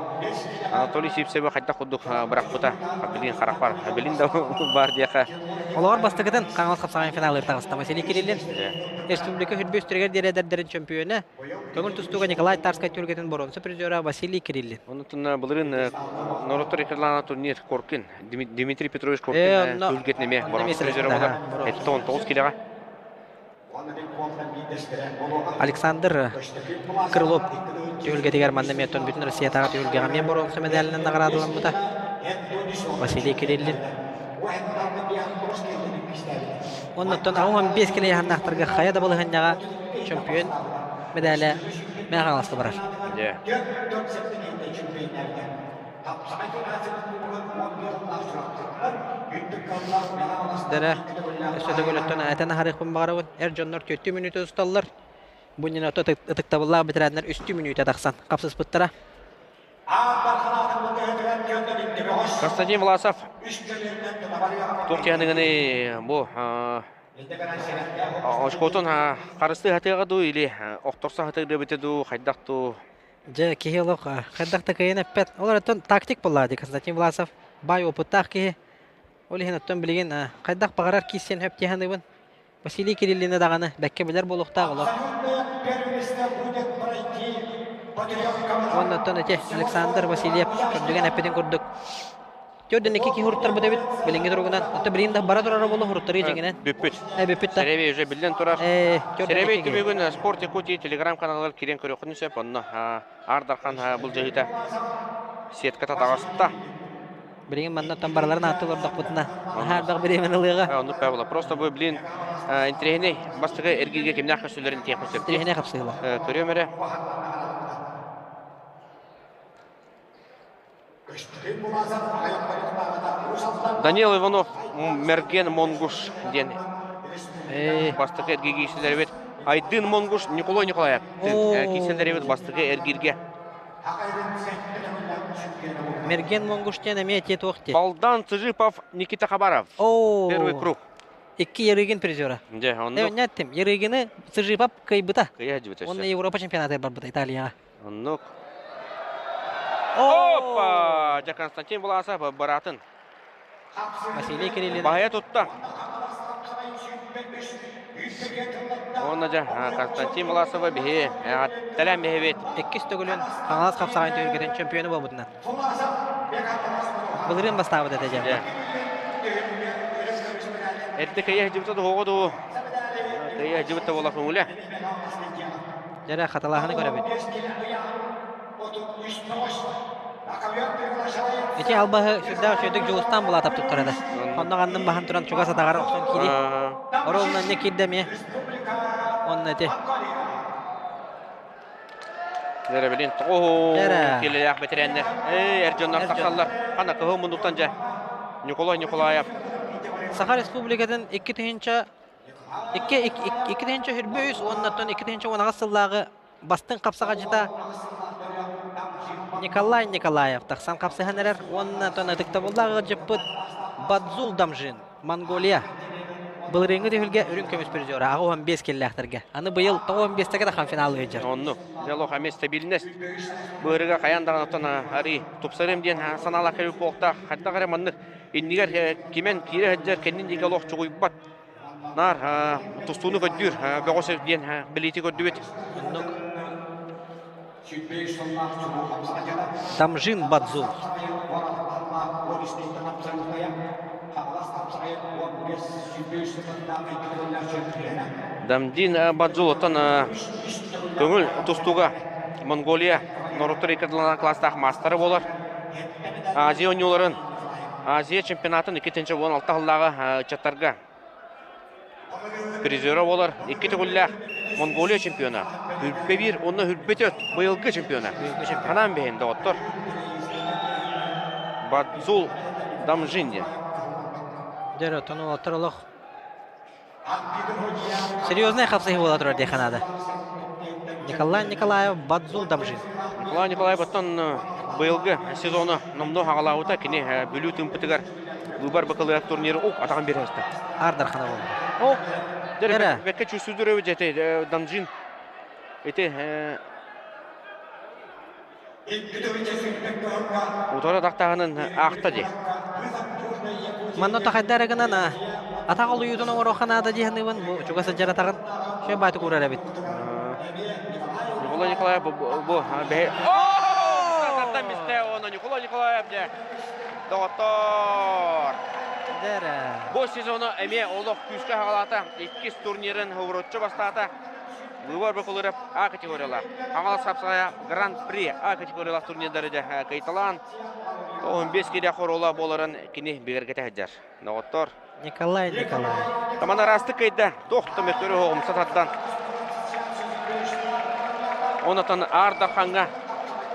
Анатолий Сивцевы хайдах курдук бырахпыта билин харахпар билин да баар диэхэ Олоҕор бастакытын Хаҥалас хапсаҕайын финалыгар таҕыста Василий Кириллин республика үрбү үстэригэр диэри эдэрдэрин чөмпүйүөнэ Көҥүл тустууга Николай Тарскай түһүлгэтин боруонса призера Василий Кириллин. Онутун былырыын норуоттар иккардылаана турнир Коркин Дмитрий Петрович Коркин түһүлгэтин эмиэ боруонса призера буолар. 79 килэҕэ. Александр Крылов түһүлгэтигэр манна эмиэ бүтүн Россиятааҕы түһүлгэҕэ эмиэ боруонса медалынан наҕараадаламмыта. Василий Кириллин. Оннуттан 15 килэ яһаннаахтарга хайа да балаһыанньаҕа чөмпүйүөн медалэ Мэҥэ Хаҥаласка барар. Дэрэ, өссө төгүл этэн аһарыахпын баҕарабын. Эр дьоннор түөртүү мүнүүтэ усталлар. Бу иннинэ ытыктабыллаах бэтэрээннэр үстүү мүнүүтэ тахсан хапсыспыттара. Константин Власов туох тиһаныгыны бу Очкотун харыстыы хатыаҕа дуу или охторсо хатыа дуу хайдах дуу? Дьэ, киһи олох хайдах да кыайан эппэт. Ол эрэн тактик буоллаа дии Константин Власов баай опыттаах киһи. Ол иһин оттон билигин хайдах баҕарар киирсиэн сөп дии саныыбын. Василий Кириллини даҕаны бэккэ билэр буолуохтаах олох. Уонна оттон ити Александр Васильев көрдүгэн эппитин курдук Төрдөн икки киһи уруттарбыт эбит билиҥҥи туругунан. Оттон билигин да бара турара буолла уруттарыы дьиҥинэн. Бүппүт. Бүппүт да. Сэрэбэй уже биллэн турар. Сэрэбэй түмүгүн Спорт Якутии телеграм-каналыгар киирэн көрүөххүн сөп. Онно Аар Дархан былдьаһыыта сетката таҕыста. Билигин манна оттон барыларын ааттыы олордохпутуна наһаа элбэх бириэмэни ылыаҕа. Оннук буола. Просто бу блин интэриэһинэй бастакы эргииргэ кимнээх көстүүлэрин тиэхпит сөп. Интэриэһинэй хапсыһыылар. Көрүөм эрэ. Данил Иванов Мерген Монгуш диэн бастакы эргииргэ киирсэллэр Айдын Монгуш Николай Николаев киирсэллэр эбит бастакы эргииргэ. Мерген Монгуш диэн эмиэ этиэ туох диэ. Балдан Цыжипов Никита Хабаров. Первый круг. Икки Ярыгин призера. Дьэ, оннук. Не аттым. Ярыгины Цыжипов кыайбыта. Кыйа дьыбыта. Онно Европа чемпионатыгар барбыта Италияҕа. Оннук. Опа! Дьэ Константин Власов быраатын. Василий Кириллин. Баһыйа тутта. Уонна дьэ Константин Власова биһи тэлээн биһибит. Иккис төгүлүн Хаҥалас хапсаҕайын түһүлгэтин чемпиону буолбутунан. Былырыын бастаабыт этэ дьэ. Эрдэ кыйа дьыбыта туһуоҕу дуу. Кыйа дьыбыта буола көҥүлэ. Дьэрэ хатылааһыны көрөбүт. Ити албаһы сүрдээх үчүгэйдик Дьулустаан Булатов туттар этэ. Онно ханнын баһан туран чугас атаҕар охсон киирии. Оруолунан не киирдэ эмиэ. Онно ити. Дьэрэ билин тоҕо килэлээх бэтэрээннэр. Эй, эр дьоннор тахсаллар. Хана кыһыл муннуктан дьэ. Николай Николаев. Саха Республикатын 2000 2023 уоннаттан 2018 сыллааҕы бастыҥ хапсаҕадьыта Николай Николаев тахсан хапсыһан эрэр уонна ытыктабыллаах ыалдьыппыт Бадзул Дамжин, Монголия. Былырыыҥҥы түһүлгэ үрүҥ көмүс призера 85 киллээхтэргэ. Аны быйыл 95-тэгэ да финал ыалдьар. Оннук. Дьэ, эмиэ стабильность. Быырыга хайаан даҕаны арыы тупсарыам диэн санаалаах кэлбит буолуохтаах. Хайдах эрэ маннык иннигэр кимэн киирэ сылдьар кэннин диэки олох чугуйбат. Наар тустууну көрдүүр бөҕөс диэн билиити көрдүбүт. Оннук. Дамжин Бадзул. Дамдин Бадзул оттон көҥүл тустууга Монголия норуоттар икки класстаах маастара буолар. Азия оонньууларын Азия чемпионатын 2016 сыллааҕы ыччаттарга призера буолар. Икки төгүллээх Монголия чемпиона. Хүрбэ биир уонна хүрбэ төрт быйылгы чемпиона. Ханаан бэһин доҕоттор. Бадзул Дамжин диэн. Дьэ, оттон уолаттар олох Серьезная хапсыһыы буола турар диэххэ наада. Николай Николаев, Бадзул Дамжин. Николай Николаев оттон быйылгы сезону номнуо хаҕалаабыта. Кини Бүлүү тыымпытыгар выбор бакалавриат турниры ук атаҕын биэрэ Ардархана буолла. О, дьэ, бэккэ чувствуйдур эбит Дамжин. Ити Утары атахтааһынын аахта дии. Манна тахайда эрэ гынан атах олуйуутун оҥоруохха наада дии саныыбын. Бу чугас сылдьар атаҕын шөй баайтык уурар эбит. Николай Николаев бу бэһи Тардан мисте оны Николай Николаев дьэ доҕоттоор. Бу сезону эмиэ олох күүскэ хаҕалаата. Иккис турнирын ууруччу бастаата. Выбор Бакулыров А категориялаах. Хаҥалас хапсаҕайа Гран-при А категориялаах турнирдары кыйталаан 15 киирэ хоруола буоларын кини бигэргэтэ сылдьар. Доҕоттор. Николай Николаев. Таман араастык кыйда. Туох да мөккөрү оҕумса тардан. Онотон Аар Дархаҥҥа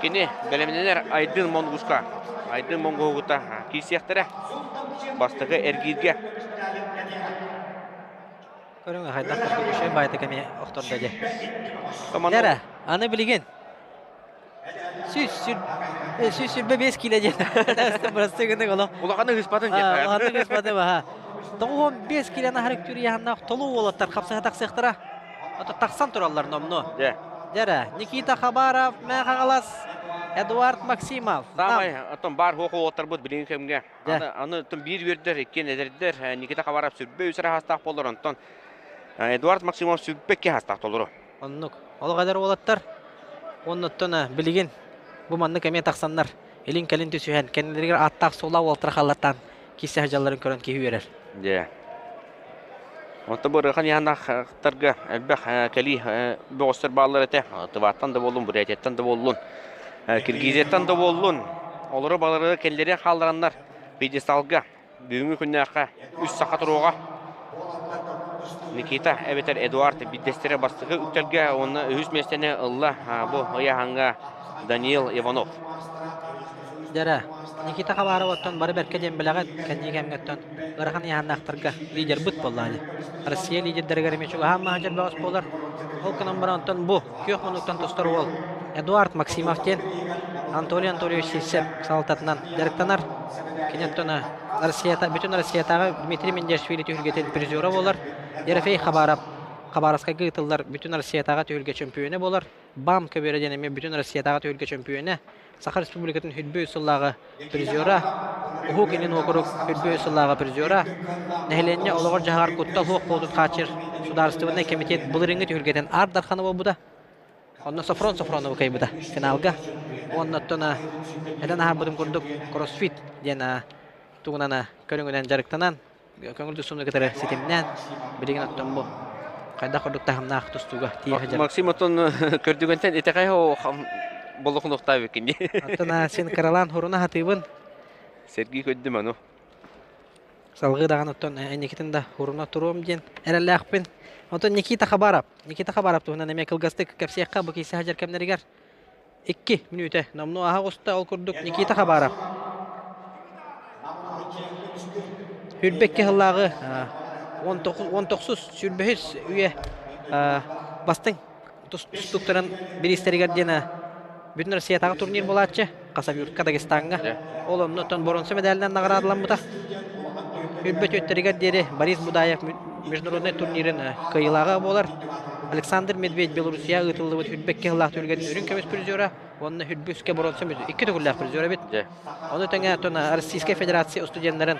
кини бэлэмнэнэр Айдын Монгуска. Айдын Монгуһугута киирсиэхтэрэ. Бастакы эргииргэ. Көрүҥ хайдах курдук үчүгэй баайдык эмиэ охтордо дии. Эрэ, аны билигин 125 киилэ диэн бырастыы гыннык олох. Улаханы ыспатын диэн. Улаханы ыспатын баха. 95 килен аһарык түрүйэһаннаах толу уолаттар хапсыһа тахсыахтара. Ото тахсан тураллар номно. Дьэ. Дьэрэ, Никита Хабаров, Мэҥэ Хаҥалас, Эдуард Максимов. Саамай оттон баар хуох уолаттарбыт билиҥҥи кэмҥэ. Аны, аны оттон биир үөрдэр, иккиэн эдэрдэр. Никита Хабаров сүрбэ үс эрэ хаастаах буоллар, онтон Эдуард Максимов сүрбэ икки хаастаах толору. Оннук. Олох эдэр уолаттар. Оннуттан билигин бу маннык эмиэ тахсаннар илин-кэлин түсүһэн, кэннилэригэр ааттаах-суоллаах уолаттар халлаттаан киирсэ сылдьалларын көрөн киһи үөрэр. Дьэ. Онто бу ырыахан яһанахтарга элбэх кэлии бөҕөстөр бааллар этэ. Тываттан да буоллун, Бурятияттан да буоллун, Киргизияттан да буоллун. Олору балары кэллэри хааллараннар пьедесталга бүгүҥҥү күннээххэ үс саха туруоҕа. Никита эбэтэр Эдуард биирдэстэрэ бастакы үктэлгэ уонна үһүс миэстэни ылла бу ыйааһыҥҥа Даниил Иванов. Дьэрэ, Никита Хабаров оттон бары бэркэ диэн билэҕит, кэнники кэмҥэ оттон ыарахан ыйааһыннаахтарга лидербыт буоллаҕа дии. Россия лидердэригэр эмиэ чугаһаан маһа бөҕөс буолар. Ол гынан баран оттон бу күөх муннуктан тустар уол Эдуард Максимов диэн Анатолий Анатольевич Сивцев салалтатынан дьарыктанар. Кини оттон Россията, бүтүн Россиятааҕы Дмитрий Мендиашвили түһүлгэтин призера буолар. Ерофей Хабаров Хабаровскайга ыытыллар бүтүн Россиятааҕы түһүлгэ чөмпүйүөнэ буолар. БАМ көбүөрэ диэн эмиэ бүтүн Россиятааҕы түһүлгэ чөмпүйүөнэ. Саха Республикатын хүрбүү сыллааҕы призера, Уһук Илин уокурук хүрбүү сыллааҕы призера, нэһилиэнньэ олоҕор-дьаһаҕар куттал суох буолуутун хааччыйар судаарыстыбаннай кэмитиэт былырыыҥҥы түһүлгэтин Аар Дархана буолбута. Онно Софрон Софронову кыайбыта финалга. Уонна оттон этэн аһарбытым курдук кроссфит диэн тугунан көрүҥүнэн дьарыктанан көҥүл тустууну кытары ситимнээн билигин оттон бу хайдах курдук таһымнаах тустууга тиийэ сылдьар. Максим оттон көрдүгэнтэн итэҕэй боллохунуохтаабыккин дии. Оттон син кыралаан хуруна хатыыбын. Сергей көрдүм ану. Салгыы даҕаны оттон инникитин да хуруна туруом диэн эрэллээхпин. Оттон Никита Хабаров. Никита Хабаров туһунан эмиэ кылгастык кэпсиэххэ бу киирсэ сылдьар кэмнэригэр 2 мүнүүтэ номнуо аһа оҕуста ол курдук Никита Хабаров Хүрбэкки сыллааҕы 19 сүрбэһис үйэ бастыҥ тустууктарын бириистэригэр диэн бүтүн Россиятааҕы турнир буолааччы Хасавюртка Дагестаҥҥа. Ол оннуттан боруонса медалынан наҕараадаламмыта. Үрбэт үөттэригэр диэри Борис Будаев международнай турнирын кыайыылааҕа буолар. Александр Медведь Белоруссия ыытыллыбыт Үрбэкки сыллаах түһүлгэтин үрүҥ көмүс призера уонна Үрбүскэ боруонса икки төгүллээх призер эбит. Ону тэҥэ Российскай Федерация студеннарын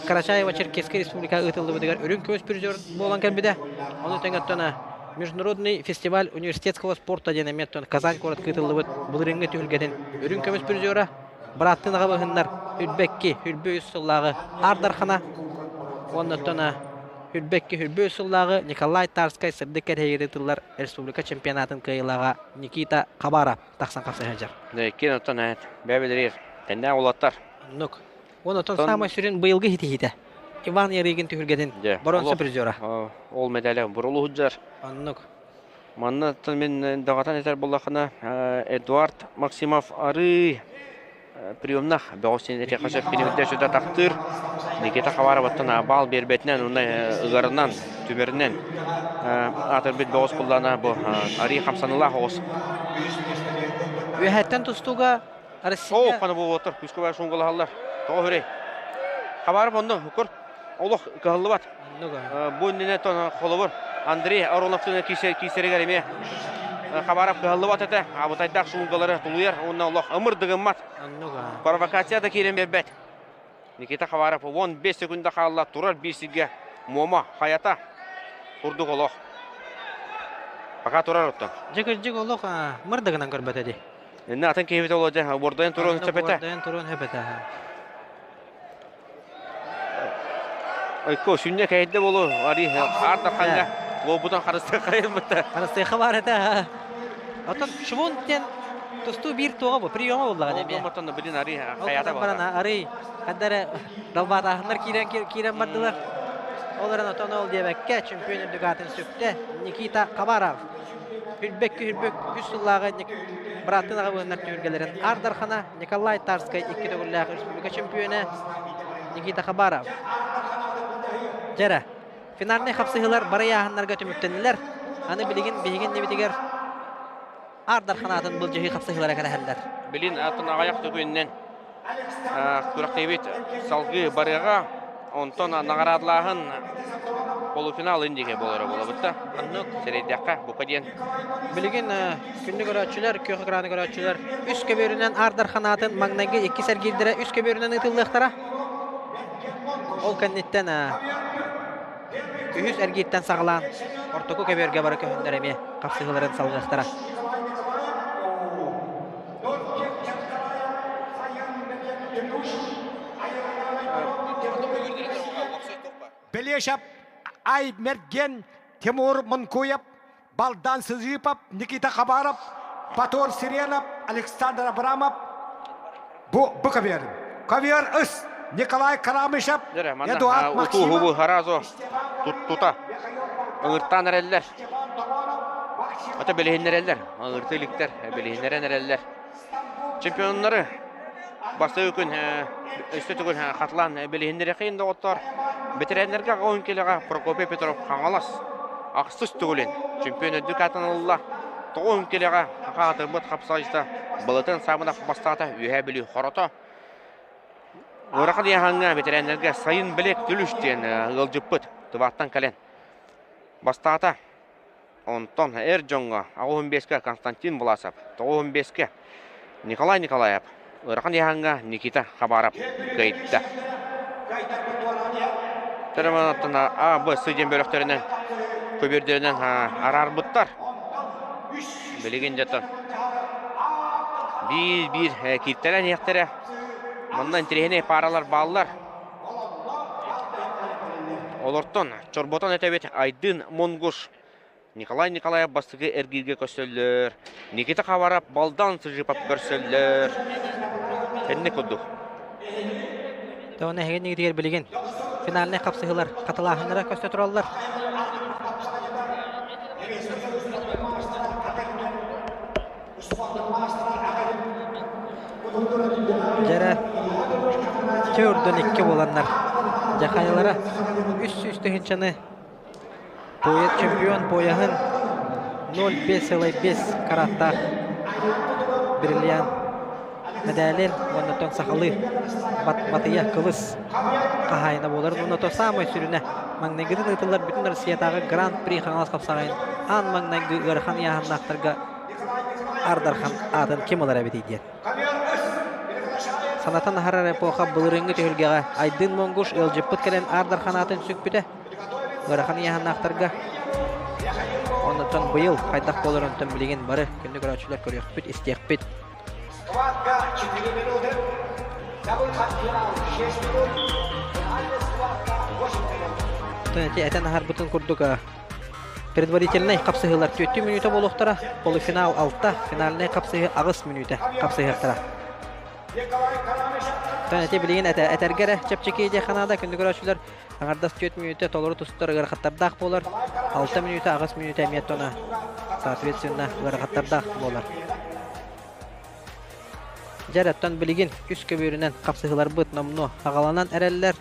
Карачаево-Черкесскэй республика ыытыллыбытыгар үрүҥ көмүс призер буолан кэлбитэ. Ону тэҥэ Международный фестиваль университетского спорта диэн эмиэ Казань куоратка ыытыллыбыт былырыыҥҥы түһүлгэтин үрүҥ көмүс призера бырааттыы аҕабыһыннар Үрбэкки Үрбү үс сыллааҕы Аар Дархана уонна оттон Үрбэкки Үрбү үс сыллааҕы Николай Тарскай сырдык кэрэһигэр ыытыллар республика чемпионатын кыайыылааҕа Никита Хабаров тахсан хапса сылдьар. Иккиэн оттон бэбилэрир тэннээх уолаттар. Оннук. Уонна оттон саамай сүрүн быйылгы хитиһиитэ Иван Ярыгин түһүлгэтин боруонса призера. Ол медале бурулу сылдьар. Оннук. Манна мин даҕатан этэр буоллаххына Эдуард Максимов арыы приемнах бөҕөс этиэххэ сөп кини үрдэ сүдэ тахтыыр Никита Хабароваттан баал биэрбэтинэн уонна ыгарынан түмэринэн аатырбыт бөҕөс буллаана бу арыы хамсаныылаах оҕус. Үөһэттэн тустууга Россия... Оо, хана буолуоттар, күүскэ баар шунгалаһаллар. Тоҕо хүрэй. Хабаров онно укур олох кыһаллыбат. Бу иннинэ холобур Андрей Ароновтыны киисэригэр эмиэ Хабаров кыһаллыбат этэ. Абытайдаах шунгалары тулуйар уонна олох ымыр-дыгыммат. Провокация да киирэн биэрбэт. Никита Хабаров 15 секунда хаалла турар биир сиргэ Муома хайата курдук олох. Пока турар оттон. Дьэ кырдьык олох мырдыгынан көрбөтө дии. Инне атын киһибит оло дьэ бордойон туруон сөпөтө. Бордойон туруон сөпөтө. Ойко сүнньэ кэйдэ болу ари аар тарханга лобутан харыстыха хайылбыта. Харыстыха бар этэ. Оттон швун диэн тустуу биир туоҕа бу приема буоллаҕа дии. Оттон билин ари хаята баран ари хаддара далбаатааһыннар киирэн киирэн бардылар. Ол эрэн отон ол диэбэккэ чемпион үрдүк аатын сүктэ Никита Хабаров. Хүрбэккэ хүрбэк үс сыллааҕы бырааттын аҕабыһыннар түһүлгэлэрин Аар Дархана Николай Тарскай икки төгүллээх республика чемпиона Никита Хабаров. Дьэрэ, финальнай хапсыһыылар бары ыйааһыннарга түмүктэннилэр. Аны билигин биһигин небитигэр Аар Дарханаатын былдьаһыы хапсыһыылара кэрэһэллэр. Билин атын аҕыйах төгүннэн күрэхтэһиибит салгыы барыаҕа. Онтон наҕараадалааһын полуфинал индигэ буолара буолабыт да. Оннук. Сэрэйдэххэ, бука диэн. Билигин күндү көрөөччүлэр, күөх экраны көрөөччүлэр үс көбүөрүнэн Аар Дархан аатын маҥнайгы иккис эргиирдэрэ үс көбүөрүнэн ыытыллыахтара. Ол кэнниттэн үһүс эргииртэн саҕалаан ортоку көбүөргэ бары көһүннэр эмиэ хапсыһыыларын салҕыахтара. Белешев Ай Мерген, Тимур Мункуев, Балдан Сызыпов, Никита Хабаров, Батор Сиренов, Александр Абрамов. Бу, бу ковер. Ковер ыс Николай Карамышев, Эдуард Максимов. Харазо тута ыҥыртаан эрэллэр. Ата билиһиннэрэллэр. Ыҥырты иликтэр, билиһиннэрэн эрэллэр. Чемпионнары бастакы күн өссө төгүл хатылаан билиһиннэриэхин доҕоттор. Бэтэрээннэргэ аҕа килэҕэ Прокопий Петров Хаҥалас ахсыс төгүлүн чемпион үрдүк аатын ылла. Тоҕуһун килэҕэ хаатырбыт хапсаҕайдьыта Былытын Саамынов бастаата Үөһээ Бүлүү хорото. Ыарахан ыйааһыҥҥа бэтэрээннэргэ Сайын Белек Түлүш диэн ыалдьыппыт Тываттан кэлэн бастаата. Онтон эр дьоҥҥо 85-кэ Константин Власов, 95-кэ Николай Николаев, ыарахан ыйааһыҥҥа Никита Хабаров кыайда. Төрөмөнөттөн А, Б, С диэн бөлөхтөрүнэн көбүөрдэринэн араарбыттар. Билигин дьэ биир-биир кииртэлэн иһиэхтэрэ. Манна интэриэһинэй пааралар бааллар. Олортон чорботон этэбит Айдын Монгуш, Николай Николаев бастакы эргииргэ көрсөллөр, Никита Хабаров Балдан Сыжипов көрсөллөр. Кэнник курдук. Тоҕо нэһиги билигин финальнай хапсыһыылар хатылааһыннара көстө тураллар. Дьэрэ төрдөн икки буоланнар дьахайалара 300 тыһыынчаны поэт чемпион пояһын 0,5 караттаах бриллиант мэдээлин уонна оттон сахалыы батыйа кылыс хаһаайына буолар уонна то саамай сүрүнэ маҥнайгытын ыытыллар бүтүн Россиятааҕы Гран-при Хаҥалас хапсаҕайын аан маҥнайгы ыарахан ыйааһыннаахтарга Аар Дархан аатын ким ылар эбитий диэн. Санатан аһарар эпоха былырыыҥҥы түһүлгэҕэ Айдын Монгуш ыалдьыппыт кэлэн Аар Дархан аатын сүкпүтэ. Ыарахан ыйааһыннаахтарга Оннуттан быйыл хайдах буолар онтон билигин бары күндү көрөөччүлэр көрүөхпүт, истиэхпит. Схватка 4 минуты. За выход в финал 6 минут. Финальная схватка 8 минут. Эти этэн аһарбытын курдук Предварительнай хапсыһыылар түөртүү мүнүүтэ буолуохтара, полуфинал алта, финальнай хапсыһыы аҕыс мүнүүтэ хапсыһыахтара. Эти билигин этэргэ эрэ чэпчэки диэх наада күндү көрөөччүлэр аҥардас 4 мүнүүтэ толору тустар ыарахаттардаах буолар, 6 мүнүүтэ, 8 мүнүүтэ эмиэ тона соответственно ыарахаттардаах буолар. Дьэ, оттон билигин үс көбүөрүнэн хапсыһыыларбыт номнуо аҕаланан эрэллэр.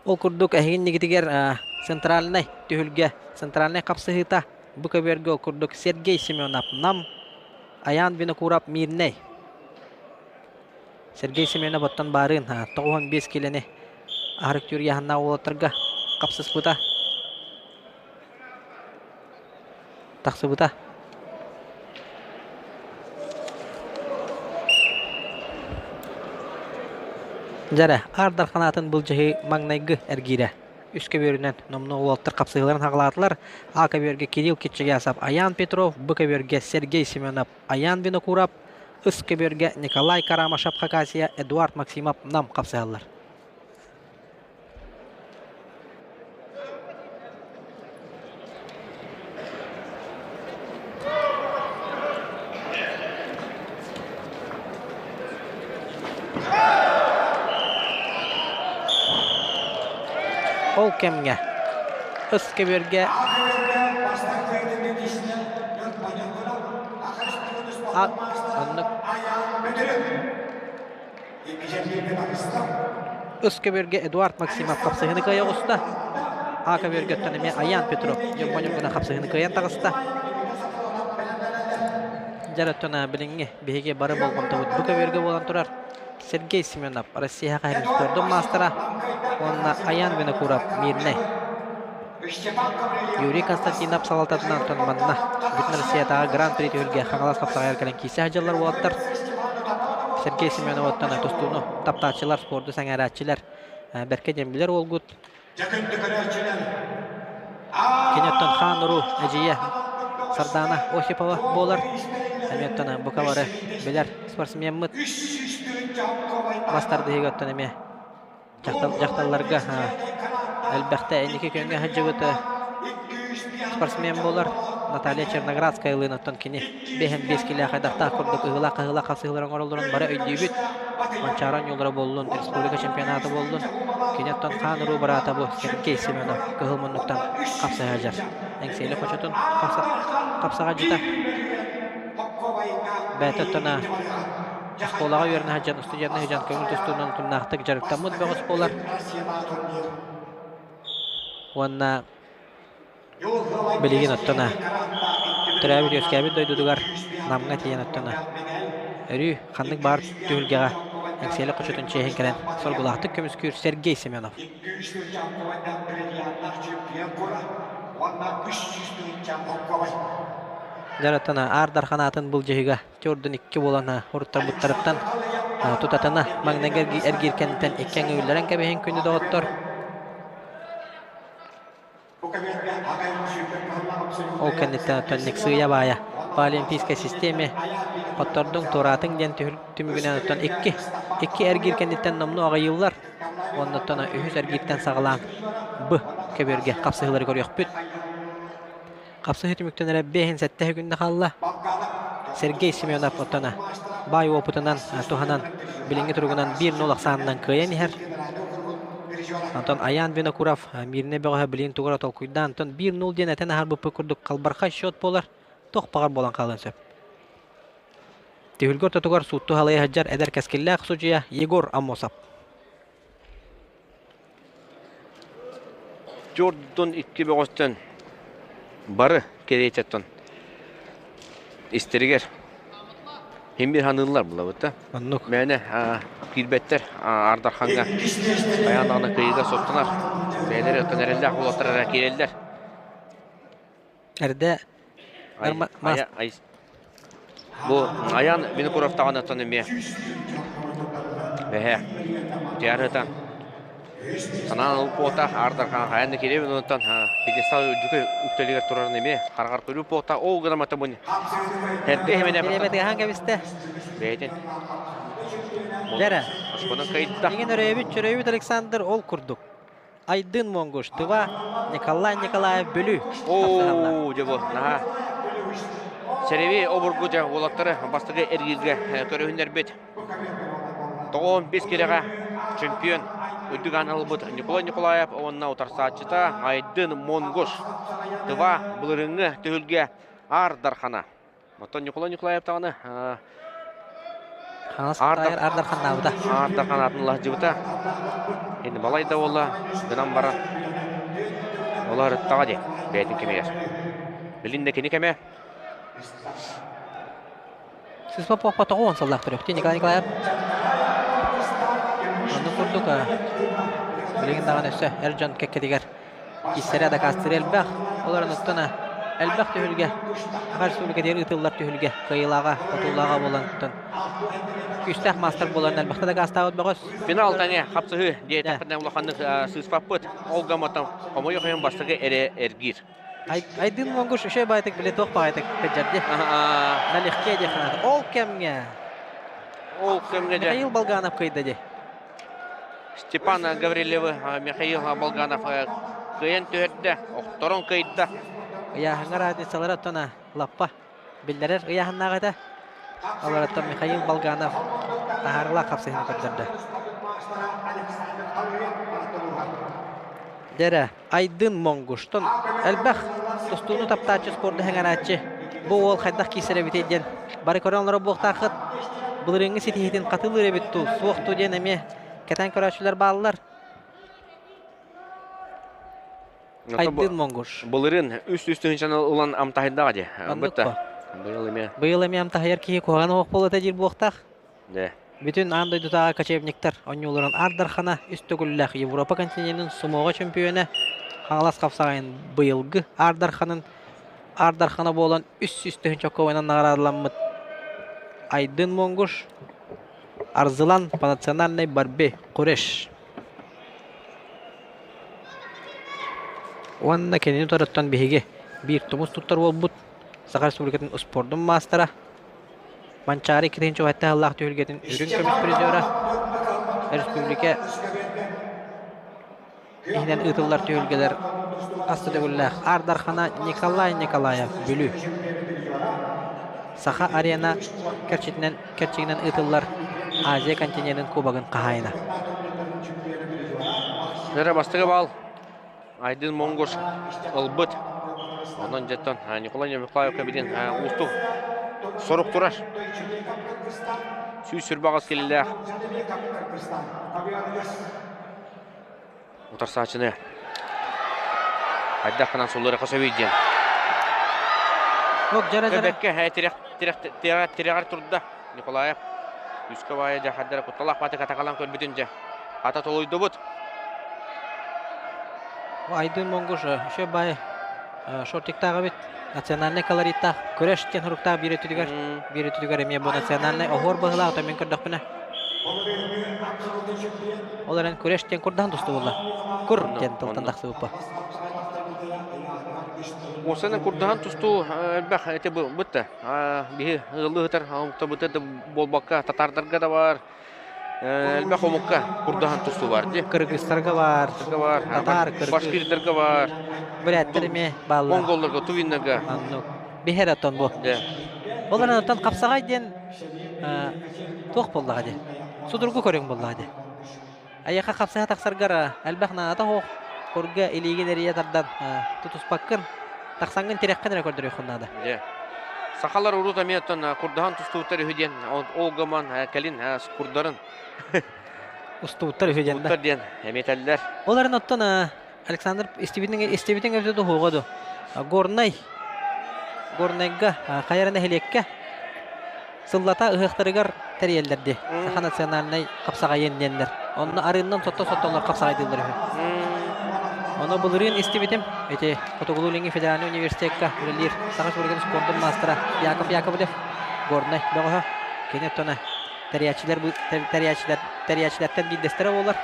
Ол курдук эһигин нигитигэр центральнай түһүлгэ, центральнай хапсыһыыта бу көбүөргэ ол курдук Сергей Семенов Нам, Аян Винокуров Мирнэй. Сергей Семенов оттон баарыын 95 киилэни аһарык яһаннаах уолаттарга хапсыспыта. Тахсыбыта. Дьэрэ, Аар Дархан аатын былдьаһыы маҥнайгы эргиирэ. Үс көбүөрүнэн номнуо уолаттар хапсыһыыларын хаҕалаатылар. А көбүөргэ Кирилл Кичигасов, Аян Петров, Б көбүөргэ Сергей Семенов, Аян Винокуров, Ыс көбүөргэ Николай Карамашев Хакасия, Эдуард Максимов Нам хапсыһаллар. Ол кэмҥэ ыс көбүөргэ оннук Ыс көбүөргэ Эдуард Максимов хапсыһыыны кыайа оҕуста. А көбүөргэттэн эмиэ Аян Петров Дьоммоньургуна хапсыһыыны кыайан таҕыста. Дьэр өттүн билиҥҥи биһиги бары болҕомтобут бу көбүөргэ буолан турар. Сергей Семенов, Россия хаһын спордун маастара уонна Аян Винокуров, Мирнэй. Юрий Константинов салалтатынан онтон манна бүтүн Россиятааҕы Гран-при түһүлгэ Хаҥалас хапсаҕайар кэлэн киирсэ сылдьаллар уолаттар. Сергей Семенов оттон тустууну таптааччылар, спорду сэҥээрээччилэр бэркэ диэн билэр уолгут. Кини оттон хаан уруу эдьиийэ Сардаана Осипова буолар. Эмиэ оттон бука бары билэр спортсмеммыт. Бас тардыһыыга оттон эмиэ дьахталларга элбэхтэ инники күөҥҥэ сылдьыбыт спортсмен буолар. Наталья Черноградская-лыын оттон кини бэһэн биэс килэ хайдахтаах курдук ыһыылаах-хаһыылаах хасыһыылары оҥороллорун бары өйдүүбүт. Манчаары оонньуулара буоллун, республика чемпионата буоллун. Кини оттон хаан уруу быраата бу Сергей Семенов кыһыл муннуктан хапсаһа сылдьар. Эҥсиэли хочотун хапсаҕайдьыта. Бэйэтэ оттон оскуолаҕа үөрэнэ сылдьан, устудьуонна сылдьан көҥүл тустуунан утумнаахтык дьарыктаммыт бөҕөс буолар. Уонна Билигин оттон төрөөбүт-үөскээбит дойдутугар Намҥа тиийэн оттон өрүү ханнык баар түһүлгэҕэ Эҥсиэли хочотун чиэһин кэлэн соргулаахтык көмүскүүр Сергей Семенов. Дьэ оттон Аар Дархан аатын былдьаһыыга төрдүн икки буолан уруттарбыттарыттан тутатына маҥнайгы эргиир кэнниттэн икки аҥы үллэрэн кэбиһин күндү доҕоттор. Ол кэнниттэн оттон Никсыя баайа по олимпийской системе хоттордуҥ, туораатыҥ диэн түмүгүнэн оттон икки икки эргиир кэнниттэн номнуо аҕыйыыллар. Уонна оттон үһүс эргииртэн саҕалаан Б көбүөргэ хапсыһыылары көрүөхпүт. Хапсыһыы түмүктэнэрэ биэһин сэттэ күннэ хаалла. Сергей Семенов оттон баай уопутунан туһанан билиҥҥи туругунан 1-0 ахсаанынан кыайан иһэр. Онтон Аян Винокуров Мирнэй бөҕөһө билигин тугу эрэ толкуйдаан, онтон 1-0 диэн этэн аһарбыппыт курдук халбархай счет буолар, туох баҕар буолан хаалыан сөп. Түһүлгэ ортотугар суутту халыйа сылдьар эдэр кэскиллээх судьуйа Егор Аммосов. Дьордун икки бөҕөстөн бары кэриэтэттэн истэригэр химбир ханыыллар булабыт да. Оннук. Мээнэ киирбэттэр Ардархаҥҥа хайаан даҕаны кыайыыга соттунар. Бэйэлэри оттон эрэллээх уолаттар эрэ киирэллэр. Эрдэ Бу Аян Винокуров даҕаны оттон эмиэ бэһэ утуйарыта санаан ылпуота Ардархан хайан да кириэбин онтон пьедестал үрдүкү үктэлигэр турарын эмиэ харахар көрүү буота ол гына матабын эрдэ хэмэнэ Бириэмэтигахан кэбистэ. Бэйэтин Дэрэ. Ошконун кыйда. Игин өрөйбүт чөрөйбүт Александр ол курдук. Айдын Монгуш, Тыва, Николай Николаев, Бүлүү. Оо, дьэ бу, наһаа. Сэрэби обургу дьэ уолаттары бастакы эргииргэ көрүһүннэрбит. Тоҕон бес кирэҕэ чемпион үрдүк аан ылбыт Николай Николаев уонна утарсааччыта Айдын Монгуш. Тыва былырыҥҥы түһүлгэ Аар Дархана. Оттон Ньукулай Ньукулаев даҕаны Хаҥас Аар Дарханнаабыта. Аар Дархан аатын ылаһдьыбыта. Енді балай да буолла, гынан баран олар ыттаҕа дии бэйэтин кэмигэр. Билин да кини кэмэ. Сыспа похпа тоҕуон сыллаах төрөхтүү Николай Николаев. Оннук курдук билигин даҕаны өссө эр дьон кэккэтигэр Киссэрэ дакаастыыр элбэх, ол оттон элбэх түһүлгэ, Саха Республикатыгар ыытыллар түһүлгэ кыайыылааҕа, хотуулааҕа буолан оттон күүстээх маастар буолан элбэхтэ дакаастаабыт бөҕөс. Финал тэҥэ хапсыһыы диэтэхпинэ улаханнык сыыспаппыт. Ол гамматтан хомойуох иһин бастакы эрэ эргиир. Айдын Монгуш үчүгэй баҕайытык билэ туох баҕайытык кыдьар дии. Налегке диэх Ол кэмҥэ Ол кэмҥэ Михаил Болганов кыайда дии. Степан Гаврильевы Михаил Болганов кыайан түһэрдэ, охторон кыайда. Ыйааһыҥҥа разницалара оттон лаппа биллэрэр ыйааһыннаах этэ. Олороттон Михаил Болганов таһаарылаах хапсыһыыны көрдөрдө. Дэрэ, Айдын Монгуштан элбэх тустууну таптааччы спорду сэҥээрааччы бу уол хайдах киирсэр эбитий диэн бары көрөн олорор буолуохтааххыт. Былырыыҥҥы ситиһиитин хатылыыр эбит дуу, суох дуу диэн эмиэ кэтээн көрөөччүлэр бааллар. Айдын Монгуш. Былырыын үс тыһыынчаны ылан амтаһайдаҕа дии. Оннук Быйыл эмиэ. Быйыл эмиэ амтаһайар киһи куһаҕан оһох буолуо диир буолуохтаах. Дэ. Бүтүн аан дойдутааҕы кочевниктар оонньууларын Аар Дархана үс төгүллээх Европа континенын сумоҕа чөмпүйүөнэ Хаҥалас хапсаҕайын быйылгы Аар Дарханын Аар Дархана буолан 300 тыһыынча кованан наҕараадаламмыт Айдын Монгуш Арзылан по национальной борьбе Куреш Уонна кинини утарыттан биһиги биир тумус туттар уолбут Саха Республикатын успуордун маастара Манчаары иккитинчи уһатта сыллаах түһүлгэтин үрүҥ көмүс призера, республика иһинэн ыытыллар түһүлгэлэр хас да төгүллээх Аар Дархана Николай Николаев Бүлүү Саха арена кэрчитинэн кэрчигинэн ыытыллар Азия континенын кубогын хаһаайына. Нера бастакы баал Айдын Монгуш ылбыт. Онон дьэттэн Николай Николаевка билин уустук сорук турар. 128 килилээх утарсааччыны хайдах гынан сулларыха сөбүй диэн. Бэккэ тирэҕэр турда Николаев. Үскэ баайа дьэ хардара кутталаах бааты катакалан көрбүтүн дьэ ата толуйдубут. Айдын Монгуш еще бай шортиктаах эбит национальный колориттаах күрэш диэн суруктаах биир өттүгэр биир өттүгэр эмиэ бу национальный оһуор быһыылаах отон мин көрдөхпүнэ ол эрэн күрэш диэн курдаан тустубулла кур диэн тылтан тахсыбыппа Уосана курдаһан тустуу элбэх эти бытта. Биһи ыаллыы сытар омуктарбыта да буолбакка татардарга да бар, элбэх омукка курдаһан тустуу бар дии. Кыргызтарга бар, бар, татар, кыргыз. Башкирдарга бар. Буряттар эмиэ бааллар. Монголларга, тувиннарга. Оннук. Биһэр оттон бу. Ол эрэн оттон хапсаҕай диэн туох буоллаҕа дии. Судургу көрүҥ буоллаҕа дии. Айаха хапсаһа тахсаргар элбэх наада суох. Курга илиигин эрийэ тардан тутуспаккын, тахсаҥҥын тирэххин эрэ көрдөрүөххүн наада. Дьэ. Сахалар урут эмиэ оттон курдаһан тустубуттар үһү диэн, ол гыман кэлин курдарын устубуттар үһү диэн да. диэн эмиэтэллэр. Ол эрэн оттон Александр истибитиҥ истибитиҥ эбитэ дуһуоҕа ду. Горнай Горнайга хайа эрэ нэһилиэккэ сыллата ыһыахтарыгар тэрийэллэр дии. Саха национальнай хапсаҕайын диэннэр. Онно арыыннан сотто-соттоллор хапсаҕайдыыллар үһү. Ону былырыын истибитим. Ити Хотугулуу-Илиҥҥи федеральнай университекка үлэлиир Саха Республикатын спордун маастара Яков Яковлев Горнай бөҕөһө. Кини оттон тэрийээччилэр тэрийээччилэр тэрийээччилэртэн биирдэстэрэ буолар.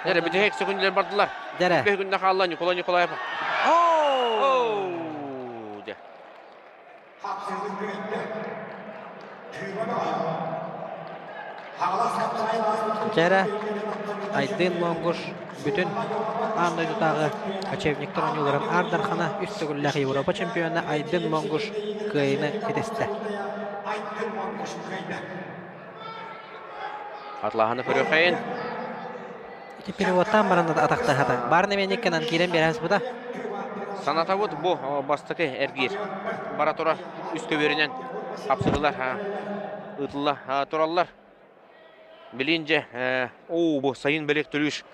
Дьэрэ, бүтэһик секундалар бардылар. Дьэрэ. Бүтэһик күндэ хаалла Николай Николаев. Оу! Дьэ. Дьэрэ, Айдын Монгуш бүтүн аан дойдутааҕы кочевниктар оонньууларын Аар Дархана үс төгүллээх Европа чемпиона Айдын Монгуш кыайыыны ситистэ. Атлаһаны көрүөххэйин. Ити переводтаан баран атахтаһата. Баар нэмиэнньиккэнэн киирэн биэрээспыта. Санатабыт бу бастакы эргиир. Бара тура үс көбүөрүнэн хапсыһыылар ыытылла тураллар. Билин дьэ, оо бу сайын бэлиэк төлүүш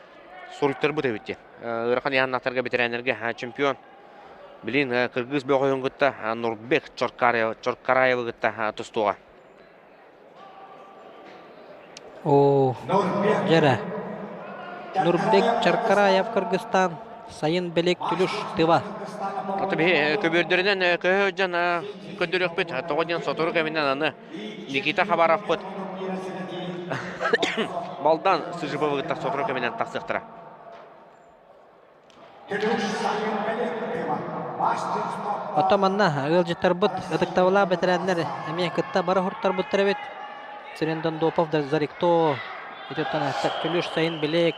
суруйтарбыт эбит диэн. Ыарахан ыйааннаахтарга бэтэрээннэргэ чемпион. Билин кыргыз бөҕөһүн кытта Нурбек Чоркараевы кытта тустуоҕа. Оо, дьэрэ. Нурбек Чаркараев Кыргызстан, сайын Белек Түлүш, Тыва. Аты биһи көбүөрдэринэн көһө сылдьан көрдөрүөхпүт. Тоҕо диэн сотору кэминэн аны Никита Хабаровпыт Балдан Сыжыбовы кытта сотору кэминэн тахсыахтара. Оттон манна ыалдьыттарбыт, ытыктабылаах бэтэрээннэр эмиэ кытта бары уһуртарбыттар эбит. Сирин Дондопов, Зарикто, ититтэн Түлүш Сайын Билек.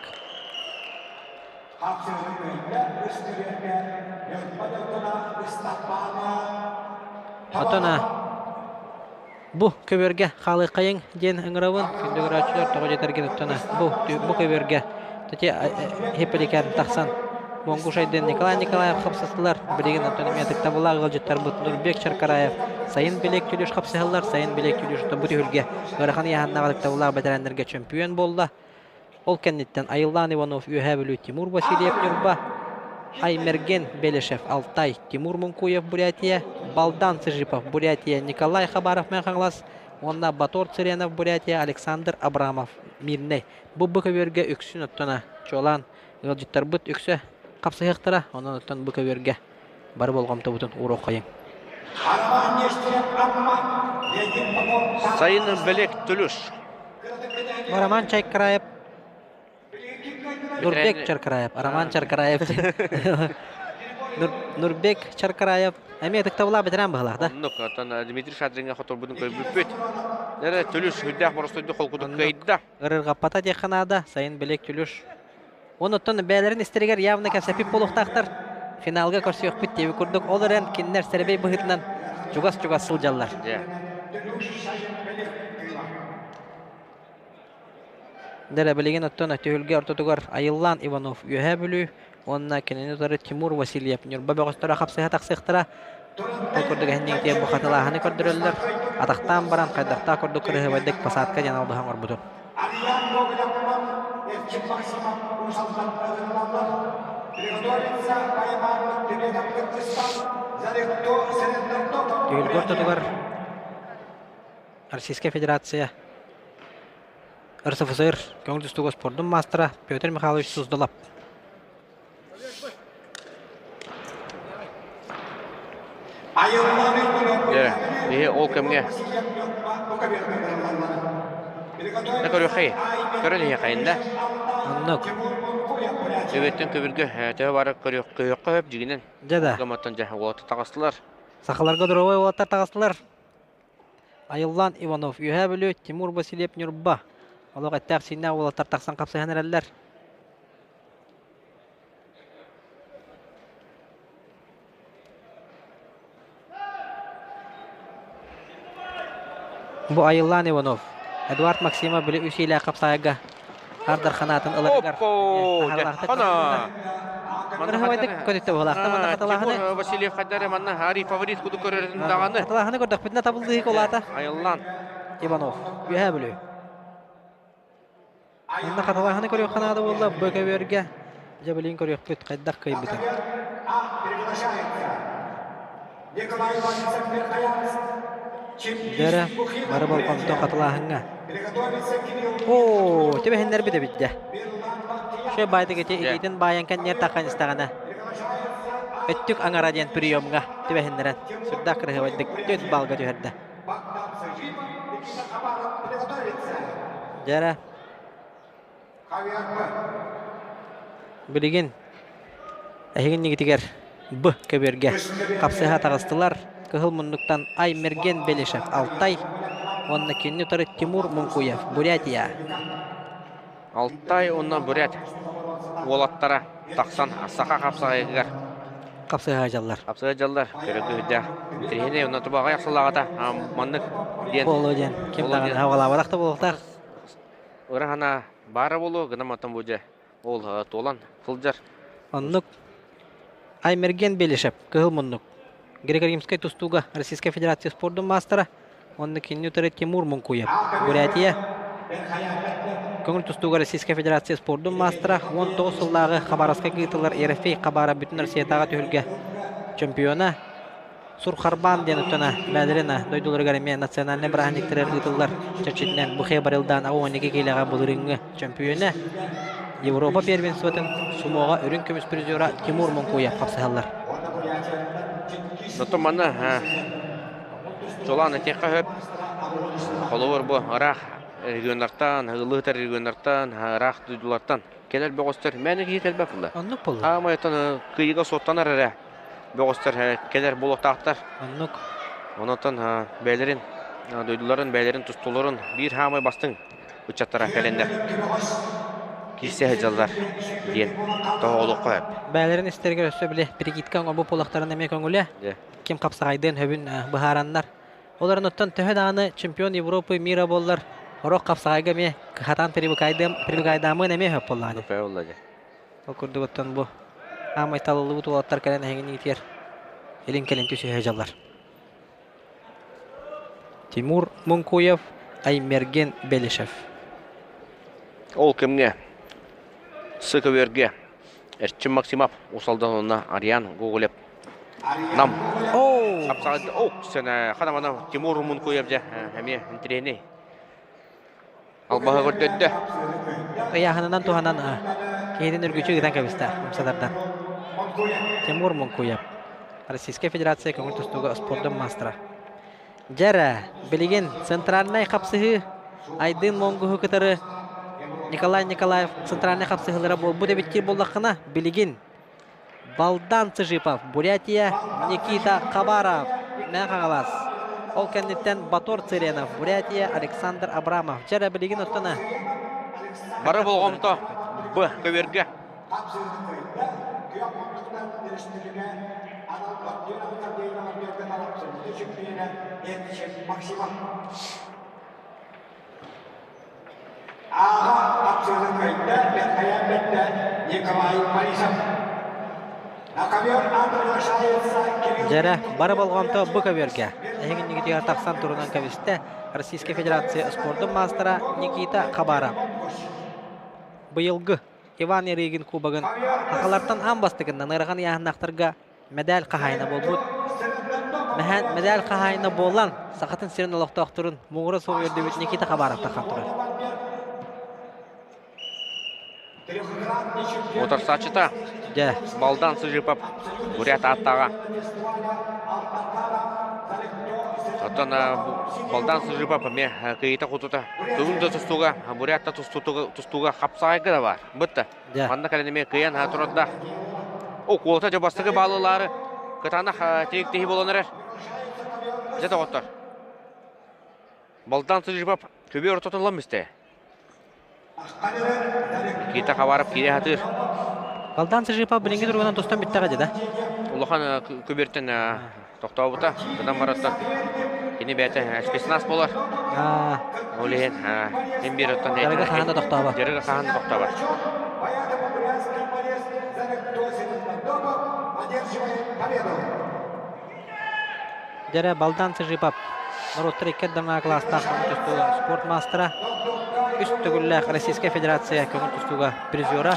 Оттон бу көбүөргэ хаалыаххайыҥ диэн ыҥырабын. Күндү көрөөччүлэр тоҕо дьэтэргин оттон бу бу көбүөргэ Тете Хепеликэн тахсан Монгушайдын Николай Николаев хапсастылар. Билигин оттон эмиэ ытыктабыллаах ыалдьыттарбыт Нурбек Чаркараев, Сайын Белек Түлүш хапсыһаллар. Сайын Белек Түлүш бу түһүлгэ ыарахан ыйааһыннаах ытыктабыллаах бэтэрээннэргэ чөмпүйүөн буолла. Ол кэнниттэн Айыллаан Иванов Үөһээ Бүлүү Тимур Васильев Ньурба, Аймерген Белешев Алтай, Тимур Мункуев Бурятия, Балдан Сыжипов Бурятия, Николай Хабаров Мэҥэ Хаҥалас, Уонна Батор Цыренов Бурятия, Александр Абрамов Мирнэй. Бу бу көбүөргэ үксүн оттона чуолаан ыалдьыттарбыт үксэ хапсыһыахтара, онон оттон бу көбүөргэ бары болҕомтобутун ууруоххайыҥ. Сайын Белек Түлүш. Роман Чайкраев Нурбек Чаркараев, Роман Чаркараев. Нурбек Чаркараев эмиэ ытыктабылаах ветеран быһалаах да? Оннук, оттон Дмитрий Шадриҥҥа хоторбутун көрбүппүт. Эрэ Түлүш үрдээх боростуойду холкутук кыайда. Ырырҕаппата диэххэ наада, сайын Белек Түлүш. Онуттан бэйэлэрин истэригэр явно кэпсэппит буолуохтаахтар. Финалга көрсүөхпүт диэби курдук, ол эрэн кинилэр сэрэбэй быһыытынан чугас-чугас сылдьаллар. Дэрэ билигин оттон түһүлгэ ортотугар Айыллаан Иванов Үөһээ Бүлүү уонна кинини утары Тимур Васильев Ньурба бөҕөстөрө хапсыһа тахсыахтара. Ол курдук эһинниҥтиэ бу хатылааһыны көрдөрөллөр. Атахтаан баран хайдахтаах курдук кырыһыбайдык посадка диэн албаһы оҥорбутун. Түһүлгэ ортотугар Российская Федерация РСФСР көҥүл тустууга спордун маастара Петр Михайлович Суздалов. Дьэ, биһи ол кэмҥэ да көрүөххэй, көрөн иһиэхэйин да. Оннук. Төбөттөн көбүргө төһө бары көрүөххэ хөп дьигинэн. Дьэ да. Гаматтан дьэ уолаттар таҕыстылар. Сахаларга доровой уолаттар таҕыстылар. Айыллаан Иванов, Үөһээ Бүлүү, Тимур Васильев, Ньурба. Олох эттээх-сииннээх уолаттар тахсан хапсыһан эрэллэр. Бу Айыллаан Иванов, Эдуард Максимов били үс иилээх хапсаайга Ардар ханаатын ыларыгар Хана! Кырыһыбайдык көтүттэ буолаахта манна хатылааһыны. Тимур Васильев хайдары манна Хари фаворит куду көрөрүн даҕаны. Хатылааһыны көрдөхпүтүнэ табыллыы колаата. Айыллаан. Иванов, Үөһээ Бүлүү. Манна хатылааһыны көрүөххэ наада буолла бу көбүөргэ. Дьэ билигин көрүөхпүт хайдах кыайбытын. Дэрэ бары болҕомто хатылааһыҥҥа. Оо, түбэһиннэрбит эбит дьэ. Шө баайдык ити илиитин баайан кэнниэр таххан истэҕинэ өттүк аҥара диэн приемҥа түбэһиннэрэн сүрдээх кырыһыбайдык түөрт балга түһэрдэ. Дьэрэ Билигин эһигиннигитигэр Б көбүөргэ хапсыһа таҕыстылар. Кыһыл муннуктан Аймерген Белишев Алтай уонна кинини утары Тимур Мункуев Бурятия. Алтай уонна Бурят уолаттара тахсан саха хапсаҕайыгар хапсыһа дьаллар. Хапсыһа дьаллар. Көрөгүһүдэ. Тириһини онно тубаҕай ахсылааҕата маннык диэн. Буолуо диэн. Ким даҕаны хавалаабатах да буолуохтаах. Ыра санаа баара буолуо, гынан мантан бу дьэ ол туолан сылдьар. Оннук Аймерген Белишев, кыһыл муннук. Греко-римскай тустууга Российскай Федерация спордун маастара уонна кинини утары Тимур Мункуев, Бурятия. Көҥүл тустууга Российскай Федерация спордун маастара 19 сыллааҕы Хабаровскай ыытыллар Ерофей Хабара бүтүн Россиятааҕы түһүлгэ чемпиона. Сурхарбаан диэн оттона бээлэрин дойдуларыгар эмиэ национальнай бырааһынньыктары ыытыллар чэрчитинэн Бухе Барылдаан 12 киилэҕэ былырыыҥҥы чөмпүйүөнэ Европа первенствотын сумоҕа үрүҥ көмүс призера Тимур Мункуев хапсыһаллар. Оттон манна чолаан этиэххэ сөп. Холобур бу ыраах регионнартан, ылыытар регионнартан, ыраах дойдулартан кэлэр бөҕөстөр мээнэ киһи кэлбэт буолла. Оннук буолла. Аамай оттон кыйыга суоттанар эрэ бөҕөстөр кэлэр буолуохтаахтар. Оннук. Онон бэйэлэрин дойдуларын, бэйэлэрин тустууларын биир хаамай бастыҥ ыччаттара кэлэннэр киирсэ сылдьаллар диэн тоһоҕолуохха сөп. Бэйэлэрин истэригэр өссө били прикидка оҥорбут буоллахтарына эмиэ көҥүлэ. Ким хапсаҕайдыан сөбүн быһаараннар. Олорон оттон төһө даҕаны чемпион Европы мира буоллар, орох хапсаҕайга эмиэ хатаан привыкайдаамыан эмиэ сөп буоллаҕа. Ол курдук оттон бу аамай талыллыбыт уолаттар кэлэн эһигини итиэр илин-кэлин түсүһэ дьаллар. Тимур Мункуев, Аймерген Белишев. Ол кэмҥэ СКВРгэ Эрчим Максимов, Усалдан уонна Ариан Гоголев. Нам. Хапсаҕай о сена ханамана Тимур Мункуев дьэ эмиэ интириэһинэй. Албаһы көрдөрдө. Ыйааһынынан туһанан киһитин үргүчү ыытан кэбистэ умсатардан. Тимур Мункуев. Российская Федерация көҥүл тустууга спордун маастара. Дьэрэ, билигин центральнай хапсыһыы Айдын Монгуһу кытары Николай Николаев центральнай хапсыһыылара буолбут эбит диир буоллаххына, билигин Балдан Цыжипов, Бурятия, Никита Хабаров, Мэҥэ Хаҥалас. Ол кэнниттэн Батор Цыренов, Бурятия, Александр Абрамов. Дьэ билигин оттон Бары болҕомто Б көбүөргэ. Ааҕа хапсыһын кыайда Бэрхэйээн бэрдэ Николай Борисов. Дьэрэ, бары болҕомто бу көбүөргэ. Эһиги иннигитигэр тахсан турунан кэбистэ Российскай Федерация спордун маастара Никита Хабаров. Быйылгы Иван Ярыгин кубогын сахалартан аан бастакыннан ыарахан ыйааһыннаахтарга мэдээл хаһаайына буолбут. Мэһээн мэдээл хаһаайына буолан, Сахатын сирин олохтоохторун муҥура суох үөрдүбүт Никита Хабаров таххан турар. Утарсааччыта Дьэ. Балдан Сыжипов Бурят ааттааҕа. Оттон Балдан Сыжипов эмиэ кыйыта-кутута тугун да тустууга, Бурят да тустууга хапсаҕайга да баар. Бытта. Манна кэлэн эмиэ кыйан турардаах. О, куота дьэ бастакы баалылаары кытаанах тиик тиһи буолан эрэр. Дьэ доҕоттор. Балдан Сыжипов көбүөр ортотун ылан мистэ. Никита Хабаров киирэ сатыыр. Балдан Сыжипов билиҥҥи туругунан тустан бүттэҕэ дии да? Улахан көбүөртэн тохтообута. Гынан бараттан кини бэйэтэ спецназ буолар. Ол иһин син биир оттон Дьарыга хаһан да тохтообот. Дьарыга хаһан да тохтообот. Дьэрэ Балдан Сыжипов норуоттар икки ардамнаах кылаастаах көҥүл тустууга спорт маастара, үс төгүллээх Российскай Федерация көҥүл тустууга призера,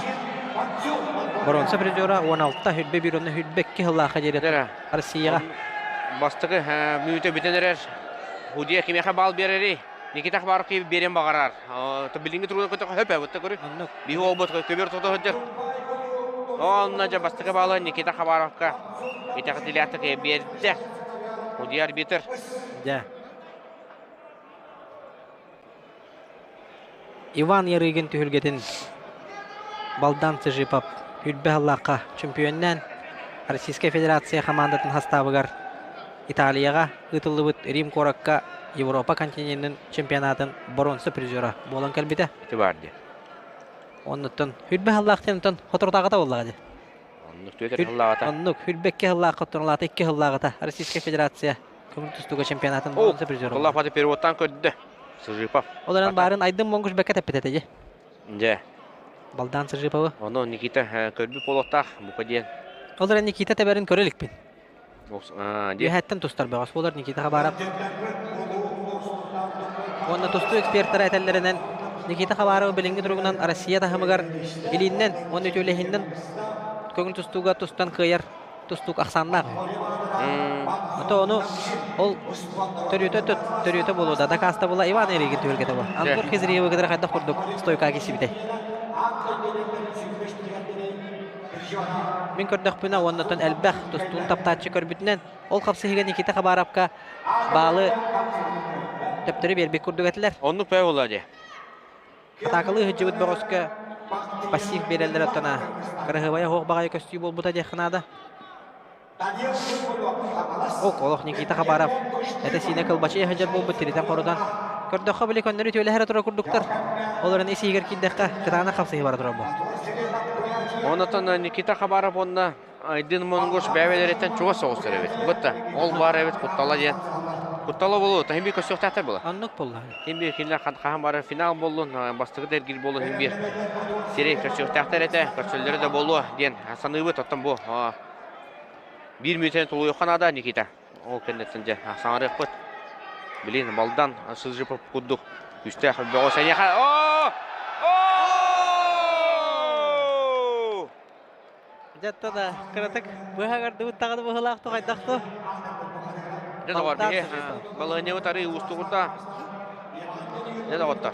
боруонса призера 16 хүрбэ биир уонна хүрбэ икки сыллаахха диэри Россияҕа. Бастакы мүнүүтэ бүтэн эрэр. Худия кимиэхэ баал биэрэрий? Никита Хабаров биэриэн баҕарар. Билиҥҥи туругунан көтөхө хөп эбит көрү. Биһи уолбут көбүөр тото сылдьар. Онно дьэ бастакы баалы Никита Хабаровка итэҕэтиилээхтик биэрдэ. Худия арбитр. Дьэ. Иван Ярыгин түһүлгэтин Балдан Цыжипов үрбэ сыллаахха чөмпүйүөннээн Российскай Федерация хамаандатын састаабыгар Италияҕа ыытыллыбыт Рим куоракка Европа континенын чемпионатын боруонса призера буолан кэлбитэ. Ити баар дии. Оннуттан хүрбэ сыллаах диэн онтон соторутааҕыта буоллаҕа дии. Оннук түөтэр сыллааҕыта. Оннук хүрбэккэ сыллаахха оттон икки сыллааҕыта Российскай Федерация көҥүл тустууга чемпионатын боруонса призера. Туллаах баты переводтаан көрдө. Сыжипов. Ол эрэн баарын Айдын Монгуш бэккэ тэппит этэ дии. Дьэ. Балдан Сыжиповы. Ону Никита көрбүт буолуохтаах бука диэн. Ол эрэн Никита тэбэрин көрө иликпин. Үөһэттэн тустар бөҕөс буолар Никита Хабаров. Уонна тустуу экспертара этэллэринэн Никита Хабаров билиҥҥи туругунан Россия таһымыгар илииннэн уонна үтүөлэһиннэн көҥүл тустууга тустан кыайар тустуук ахсааннаах. Ото ону ол төрүөтэ төрүөтэ буолуо да дакаастабыла Иван Эригин түһүлгэтэ бу. Антон Хизриевы кытары хайдах курдук стойка киирсибитэй. Мин көрдөхпүнэ уоннаттан элбэх тустуун таптааччы көрбүтүнэн, ол хапсыһыыга Никита Хабаровка баалы төптөрү биэрбит курдук этилэр. Оннук бэйэ буолла дии. Атаакалыы сылдьыбыт бөҕөскө пассив биэрэллэр оттон кыраһыабайа суох баҕайы көстүү буолбута диэххэ наада. Ок, олох Никита Хабаров этэ-сиинэ кылбачыйа сылдьар буолбут тиритэн-хорутан. Көрдөххө били көннөрү түөлэһэрэ турар курдуктар. Ол эрэн ис иһигэр киирдэххэ кытаанах хапсыһыы бара турар бу. Онотон Никита Хабаров уонна Айдын Монгуш бэйэлэриттэн чугас соҕустар эбит. Бытта ол баар эбит куттала диэн. Куттала буолуо, тахин бир көстүөхтээхтэр була. Оннук буолла. Хин бир кинилэр хаһан барар финал буоллун, бастакы да эргил буоллун хин бир сири көрсүөхтээхтэр этэ, көрсөллөрө да буолуо диэн саныыбыт. Оттон бу Биир мүнүүтэнэн тулуйуохха наада, Никита. Ол кэнниттэн дьэ саҥарыахпыт. Блин, Балдан Сыжипов курдук күүстээх бөҕө сэниэхэ. Оо! Оо! Дьэ да кыратык быһа гардыбыт даҕаны быһылаах туҕайдах ту. Дьэ доҕор, биһи балаһыанньабыт арыы уустугурда. Дьэ доҕоттор.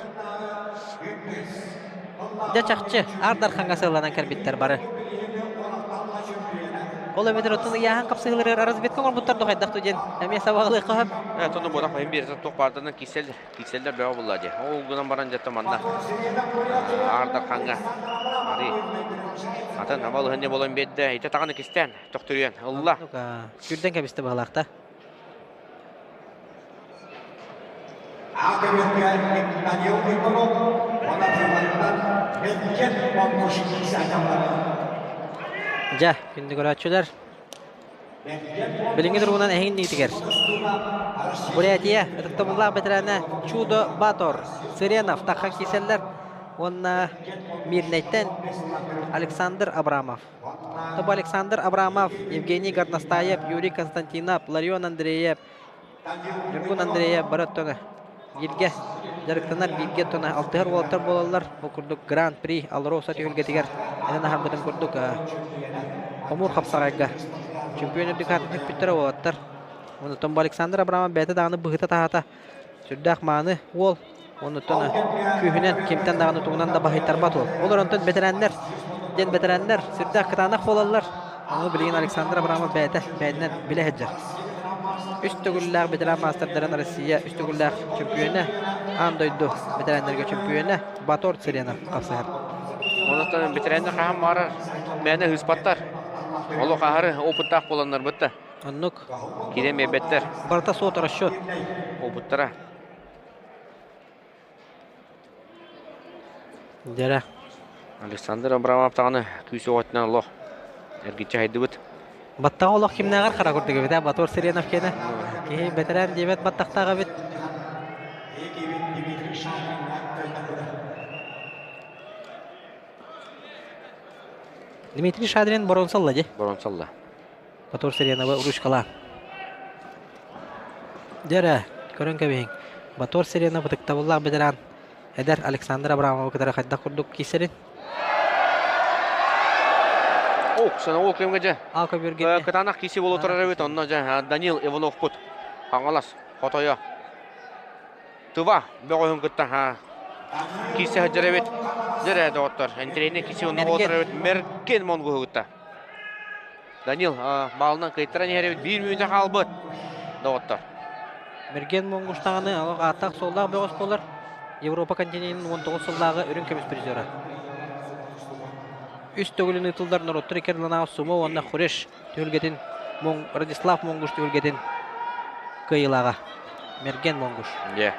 Дьэ чахчы, Аар Дархаҥҥа сыалланан кэлбиттэр бары. Ол эбэтэр оттон ыйааһын хапсыһыыларыгар разведка оҥорбуттар духайдах ту диэн эмиэ сабаҕалыахха сөп. Э, тону буолах бэйим биэрсэн туох баарданан киирсэллэр, киирсэллэр бөҕө булла дии. Ол гынан баран дьэ манна Аар Дархаҥҥа арыы атын абалыһынньа буолан биэрдэ. Ити таҕаны кистээн төхтүрүйэн ылла. Күрдэн кэбистэ быһалаахта. Дьэ, күндү көрөөччүлэр, билиҥҥи туругунан эһиҥ иннигитигэр Бурятия ытыктабыллаах бэтэрээнэ Чудо Батор, Сыренов таххан киирсэллэр уонна Мирнэйтэн Александр Абрамов. Тобо Александр Абрамов, Евгений Горностаев, Юрий Константинов, Ларион Андреев, Ньургун Андреев бары өттүнэ бииргэ дьарыктанар, бииргэ өттүнэ алтыһар уолаттар буолаллар. Ол курдук Гран-при Алроса түһүлгэтигэр этэн аһарбытым курдук хомуур хапсаҕайга чемпион үрдүк аатын сүкпүттэрэ уолаттар. Онтон бу Александр Абрамов бэйэтэ даҕаны быһыта-таһаата сүрдээх мааны уол. Оннуттан күүһүнэн кимтэн даҕаны тугунан да баһыйтарбат уол. Олор онтон бэтэрээннэр диэн бэтэрээннэр сүрдээх кытаанах буолаллар. Ону билигин Александр Абрамов бэйэтэ бэйэтинэн билэ сылдьар. Үс төгүллээх ветеран маастардарын Россия үс төгүллээх чөмпүйүөнэ, аан дойду бэтэрээннэргэ чөмпүйүөнэ Батор Цыренов хапсыһар. Онтон бэтэрээннэр хаһан баҕарар мээнэ ыыспаттар. Олох аһары опыттаах буоланнар бытта. Оннук. Киирэн биэрбэттэр. Барыта суот расчет. Опыттара. Дьэрэ. Александр Абрамов даҕаны күүс оҕотунан олох эргиччи хайдыбыт. Баттаҕа олох кимнээҕэр хара курдук эбит, Батор Сиренов киэнэ. Киһи бэтэрээн диэбэт баттахтаах эбит. Дмитрий Шадрин боруонсалла дии. Боруонсалла. Батор Сиренова ручкалаан. Дьэ көрөн кэбиһиҥ. Батор Сиренов ытыктабыллаах бэтэрээн эдэр Александр Абрамовы кытары хайдах курдук киирсэрин. О, сана ол кэмҥэ дьэ. Ал көбүргэннэ. Кытаанах киси буола турар эбит. Онно дьэ Данил Ивановпут Хаҥалас хотойо Тыва бөҕөһүн кытта киирсэ сылдьар эбит. Дьэ доҕоттор, энтириэнэ киси онно буола турар эбит. Мерген монгуһу кытта. Данил баалынан кыайтаран иһэр эбит. Биир мүнүүтэ хаалбыт доҕоттор. Мерген Монгуштаҕаны олох ааттаах-суоллаах бөҕөс буолар. Европа континенын 19 сыллааҕы үрүҥ көмүс призера. Үс төгүлүн ыытыллар норуоттар икки ардыларынааҕы сумо уонна хуреш түһүлгэтин Радислав Монгуш түһүлгэтин кыайыылааҕа. Мерген Монгуш. Дьэ.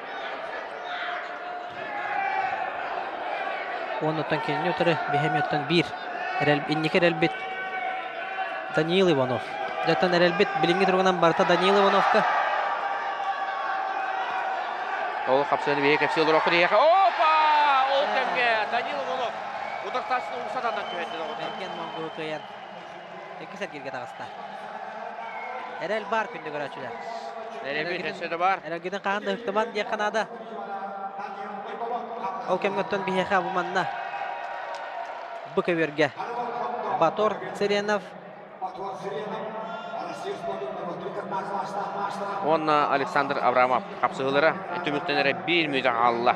Уоннуттан кинини утары биһэмиэттэн биир эрэл, инники эрэлбит Даниил Иванов. Дьаттан эрэлбит билиҥҥи туругунан барыта Даниил Ивановка. Ол хапсыаны биһиги кэпсии олорохпут иһиэхэ. Опа! Ол кэмҥэ Даниил Иванов утартааччыны умса тардан түһэрдэ доҕоттор. Мерген Монгуһу кыайан иккис эргииргэ таҕыста. Эрэл баар күндү көрөөччүлэр. Эрэлбит өссө да баар. Эрэлгитин хаһан да ыһыктыман диэххэ наада. Ол кэмҥэ оттон биһиэхэ бу манна бу көбүөргэ Батор Цыренов уонна Александр Абрамов хапсыһыылара түмүктэнэрэ биир мүнүүтэ хаалла.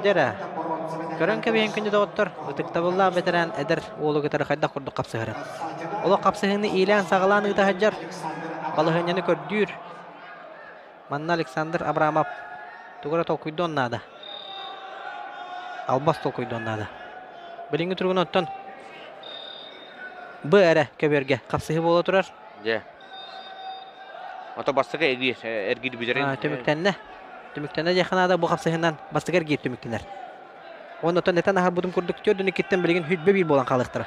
Дьэрэ, көрөн кэбиһин күндү доҕоттор, ытыктабыллаах бэтэрээн эдэр уолу кытары хайдах курдук хапсыһарын. Олох хапсыһыыны иилээн-саҕалаан ыыта сылдьар, балаһыанньаны көрдүүр. Манна Александр Абрамов тугу эрэ толкуйдуон наада. Албас толкуйдуон наада. Билиҥҥи туругунан оттон Б эрэ көбүөргэ хапсыһыы буола турар. Дьэ. Ото бастакы эргиир эргиир бүтэрин. Түмүктэннэ. Түмүктэннэ диэххэ наада бу хапсыһыынан бастакы эргиир түмүктэнэр. Уонна оттон этэн аһарбытым курдук төрдүн иккиттэн билигин хүрбэ биир буолан хаалыахтара.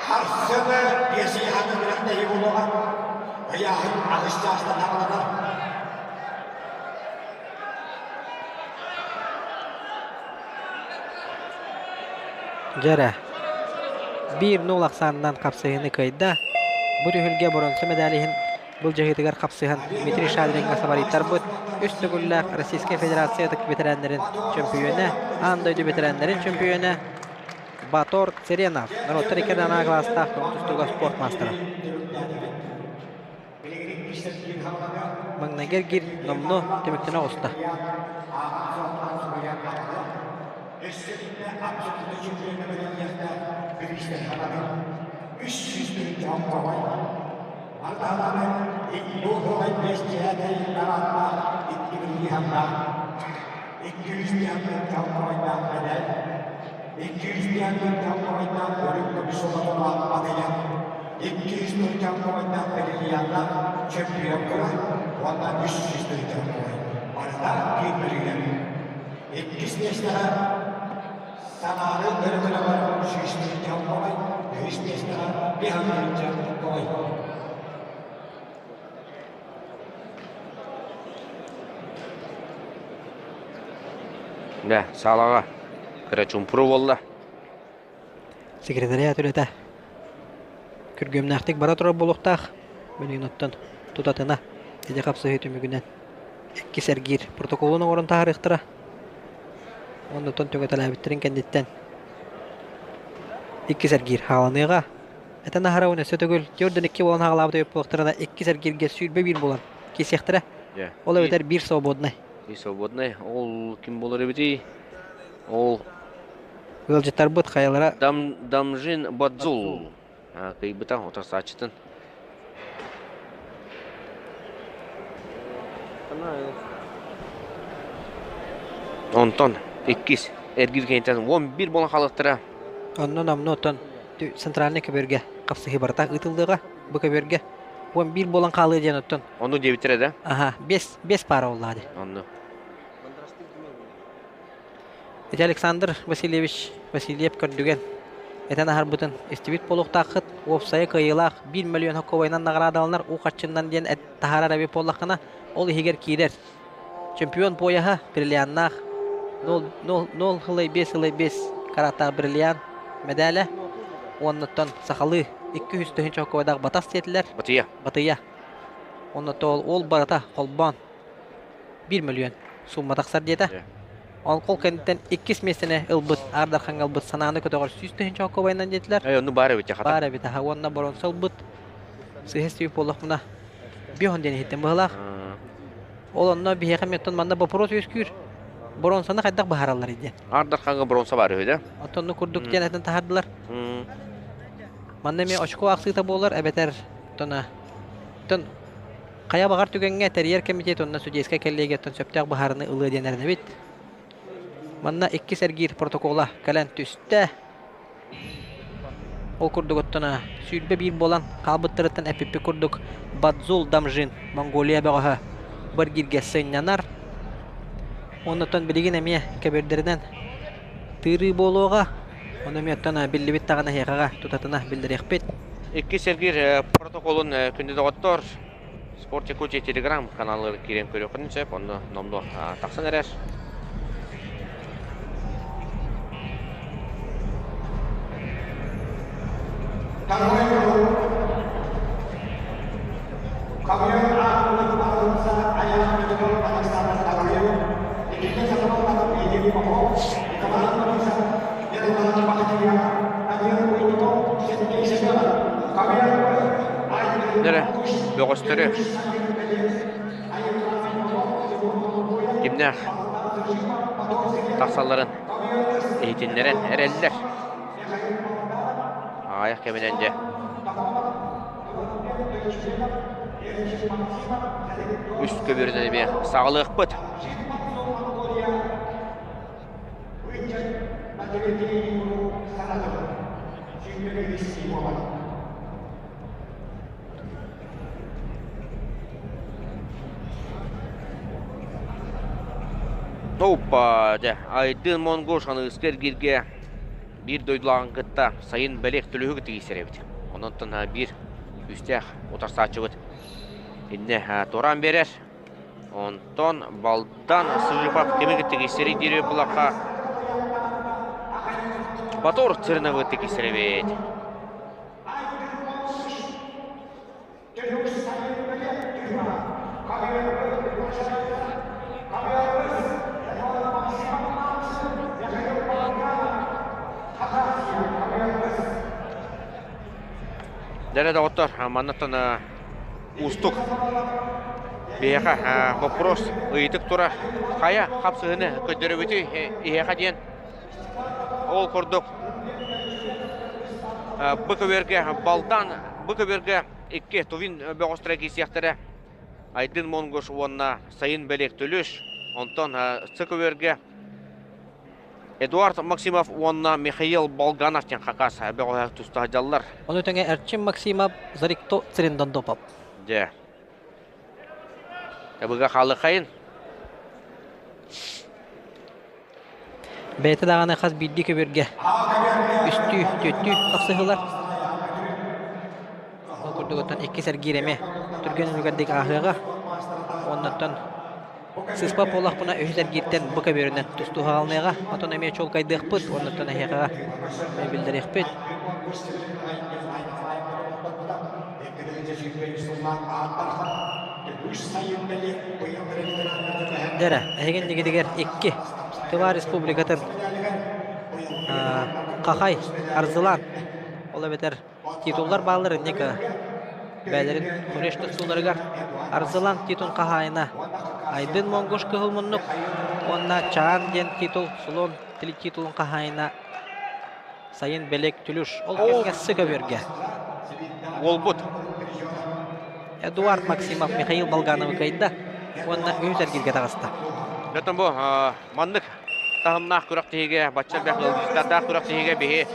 Харсыны биэсийэһэн үрэхтэһии буолуоҕа. Ыйааһын аҕыс чаастан аҕаланар. Дьэ эрэ, 1-0 ахсаанынан хапсыһыыны кыайда. Бу түһүлгэ боруонса мэдээлиһин. Былдьаһыытыгар хапсыһан Дмитрий Шадриҥҥа сабарыйтарбыт үс төгүллээх Российскай Федерация ытык бэтэрээннэрин чөмпүйүөнэ, аан дойду бэтэрээннэрин чөмпүйүөнэ Батор Церенов, норуоттар икки анаа кылаастаах көҥүл тустууга спорт маастара. Маҥнайгы эргиир номнуо түмүктэнэ оҕуста. Дэ, саалаҕа кыра чумпуру буолла. Секретариат үлэтэ күргүөмнээхтик бара турар буолуохтаах. Билигин оттон тутатына ити хапсыһыы түмүгүнэн иккис эргиир протоколун оҥорон таһаарыахтара. Оннуттан түҥэтэлээбиттэрин кэнниттэн иккис эргиир хааланыаҕа. Этэн аһарабын өссө төгүл 42 буолан хаалаабыт өйөппуохтарына иккис эргииргэ 21 буолан киирсиэхтэрэ. Ол эбэтэр биир свободнай. Биир свободнай. Ол ким буолар эбитий? Ол Ыалдьыттарбыт хайалара Дам Дамжин Бадзул кыйбыта утарсааччытын. Онтон иккис эргиир кэнниттэн 11 буолан хаалыахтара. Онно номнуо оттон центральный көбүөргэ хапсыһыы барыта ыытыллыаҕа. Бу көбүөргэ 11 буолан хаалыа диэн оттон. Ону диэбиттэрэ да? Аха, бес, бес пара буоллаҕа дии. Онно. Ити Александр Васильевич Васильев көрдүгэн этэн аһарбытын истибит буолуохтааххыт. Уопсайа кыайыылаах 1 миллион хоккобайынан наҕараадаланар уу харчыннан диэн таһаарар эбит буоллаххына, ол иһигэр киирэр. Чемпион пояһа бриллианнаах 0,5,5 караттаах бриллиант мэдээлэ уоннаттан сахалыы 200 тыһыынча хоккобайдаах батас диэтилэр. Батыйа. Батыйа. Онно ол барыта холбоон 1 мөлүйүөн суумма тахсар диэтэ. Ол кол кэнниттэн иккис миэстэни ылбыт, Аар Дархаҥҥа ылбыт санааны көтөҕөр 100 тыһыынча холкуобайынан диэтилэр. Эй, онну баар эбит хата. Баар эбит, аха, уонна боруонса ылбыт. Сыһа истибит буоллахпына, биһон диэн иһиттэн быһылаах. Ол онно биһиэхэ меттон манна боппуруос үөскүүр. Боруонсаны хайдах быһаараллар диэн. Аар Дархаҥҥа боруонса баар үһү да? Оттон курдук диэн этэн таһардылар. Манна эмиэ очко аахсыыта буолар, эбэтэр тона тон Хайа баҕар түгэҥҥэ тэрийэр кэмитиэт уонна судейскай кэллиэгияттан сөптөөх быһаарыныы ылыа диэн эрэнэбит. Манна иккис эргиир протокола кэлэн түстэ. Ол курдук оттон 21 буолан хаалбыттарыттан эппиппит курдук Бадзул Дамжин Монголия бөҕөһө бу эргииргэ сынньанар. Оннуттан билигин эмиэ кэбирдэринэн тыырыы буолуоҕа. Ону эмиэ оттон биллибит даҕаны эһиэхэҕэ тутатына биллэриэхпит. Иккис эргиир протоколун күндү доҕоттор, Спорт Якутия телеграм каналыгар киирэн көрүөххүтүн сөп, онно номнуо тахсан эрэр. Нөрө, бөҕөстөрү кимнээх тахсалларын иһитиннэрэн эрэллэр. Аҕыйах кэминэн дьэ үс көбүөрүнэн эмиэ саҕалыахпыт. Опа, дьэ, Айдын Монгуш аныгыскы эргииргэ биир дойдулааҕын кытта сайын бэлиэх төлөһүгү тигийсэр эбит. Онон биир күүстээх утарсааччыбыт иннэ туораан биэрэр. Онтон Балдан Сыжипов кими тигийсэрий диир булахха Батор Цырнавы тигийсэр эбит. Дэрэ доҕоттор, маннаттан уустук биһиэхэ боппуруос ыйытык турар. Хайа хапсыһыны көрдөрөбүтүй иһиэхэ диэн. Ол курдук бу көбүөргэ Балдан, бу көбүөргэ икки Тувин бөҕөстөрө киирсиэхтэрэ. Айдын Монгуш уонна Сайын Бэлиэк Төлүш. Онтон Ц көбүөргэ Эдуард Максимов уонна Михаил Болганов диэн хакас бөҕөһө туста сылдьаллар. Ону тэҥэ Эрчим Максимов, Зарикто Цриндондопов. Дьэ. Табыга хаалыхайын. Бэйэтэ даҕаны хас биирдии көбүөргэ үстүү, түөртүү хапсыһыылар. Ол курдук оттон иккис эргиир эмиэ түргэн үлүгэрдик ааһыаҕа. Оннуттан Сыыспат буоллахпына үһүс эргииртэн бу көбүөрүнэн тустуу хаалыныаҕа. Отон эмиэ чуолкайдыахпыт, оннуттан эһиэхэҕэ биллэриэхпит. Дьэрэ, эһиги иннигитигэр икки Тыва Республикатын Хахай, Арзылан, ол эбэтэр Титуллар бааллар инник бээлэрин Куреш тустууларыгар Арзылан титул хаһаайына Айдын Монгуш кыһыл муннук уонна Чаан диэн титул Сулон титулун хаһаайына Сайын Белек Түлүш ол кэмҥэ сык-өбүөргэ. Уолбут. Эдуард Максимов Михаил Болгановы кыайда уонна үһүс эргииргэ таҕыста. Дьэ, бу маннык таһымнаах күрэхтэһиигэ, бачча элбэх ыалдьыттардаах күрэхтэһиигэ биһи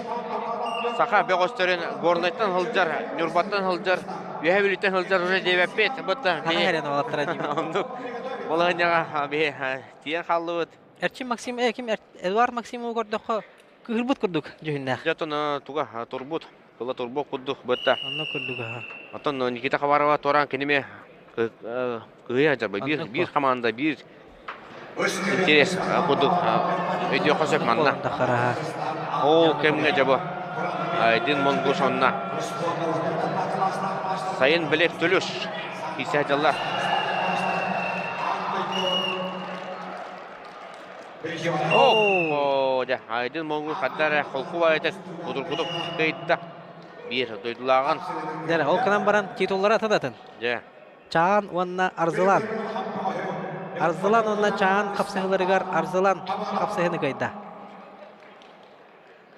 саха бөҕөстөрүн Горнайтан сылдьар, Ньурбаттан сылдьар, Үөһээ Бүлүүттэн сылдьар уже диэбэппит. Бытта биһи оннук балаһыанньаҕа биһи тиийэн хааллыбыт. Эрчим Максим, ким Эдуард Максимовы көрдөххө кыһырбыт курдук дьүһүннээх. Дьэ, оттон туга турбут, кыла турбут курдук бытта. Онно курдук аха. Оттон Никита Хабарова туораан киниме кыһыйа дьарбай. Биир, биир команда, биир интерес курдук өйдүөххэ сөп манна. Ол кэмҥэ дьэ бу Айдын Монгуш онно сайын билет төлүш киирсэ дьаллар. Оо, дьэ, Айдын Монгуш хадда эрэ холку баайытын удургутук кыйда. Биир дойдулааҕын. Дьэ, ол гынан баран титуллара атын-атын. Дьэ. Чаан уонна Арзылан. Арзылан уонна Чаан хапсыһыыларыгар Арзылан хапсыһыыны кыайда.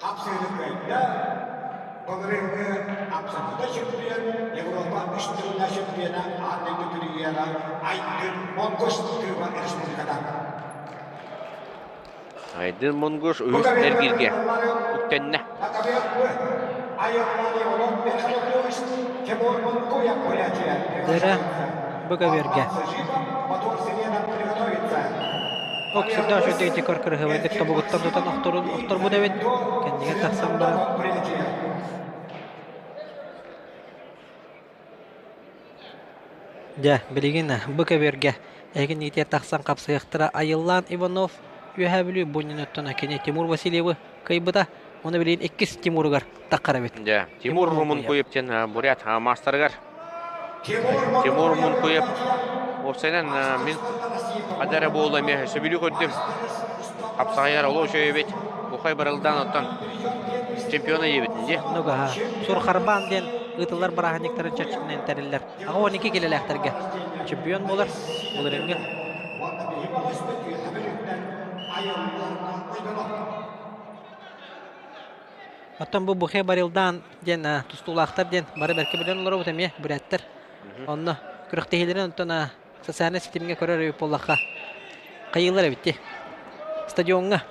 Хапсыһыыны кыайда. Былырыыҥҥы абсолютно чемпион, Европа үс төгүллээх чемпиона аан дойду премьера Айдын Монгуш Тыва Республиката. Айдын Монгуш үһүс эргииргэ үктэннэ. Дэрэ бу көбүөргэ. Ок, сүрдээх үчүгэй декор кырыһыбайдык тобугуттан тутан охторбут эбит. Кэннигэр тахсан баран. Дьэ, билигин бу көбүөргэ эһиги иитиэр тахсан хапсыһыахтара Айыллаан Иванов Үөһээ Бүлүү Бунньунуттан кини Тимур Васильевы кыайбыта. Уонна билигин иккис Тимуругар таххар эбит. Дьэ, Тимур Мункуев диэн бурят маастарыгар. Тимур Мункуев уопсайынан мин ханна эрэ буолла эмиэ сөбүлүү көрдүм. Хапсаҕайар олус үчүгэй эбит. Бухай барылдаан оттон чемпиона диэбитин дии. Нугаһа. Сурхарбаан диэн ыытыллар бырааһынньыктарын чэрчитинэн тэриллэр. 82 килэлээхтэргэ чемпион буолар былырыыҥҥы. Оттон бу Бухе Барилдаан диэн тустуулаахтар диэн бары бэркэ билэн олоробут эмиэ бүрээттэр. Онно күрэхтэһиилэрин онтон социальнай ситимҥэ көрөр эбит буоллахха хайыылар эбит дии. Стадиоҥҥа,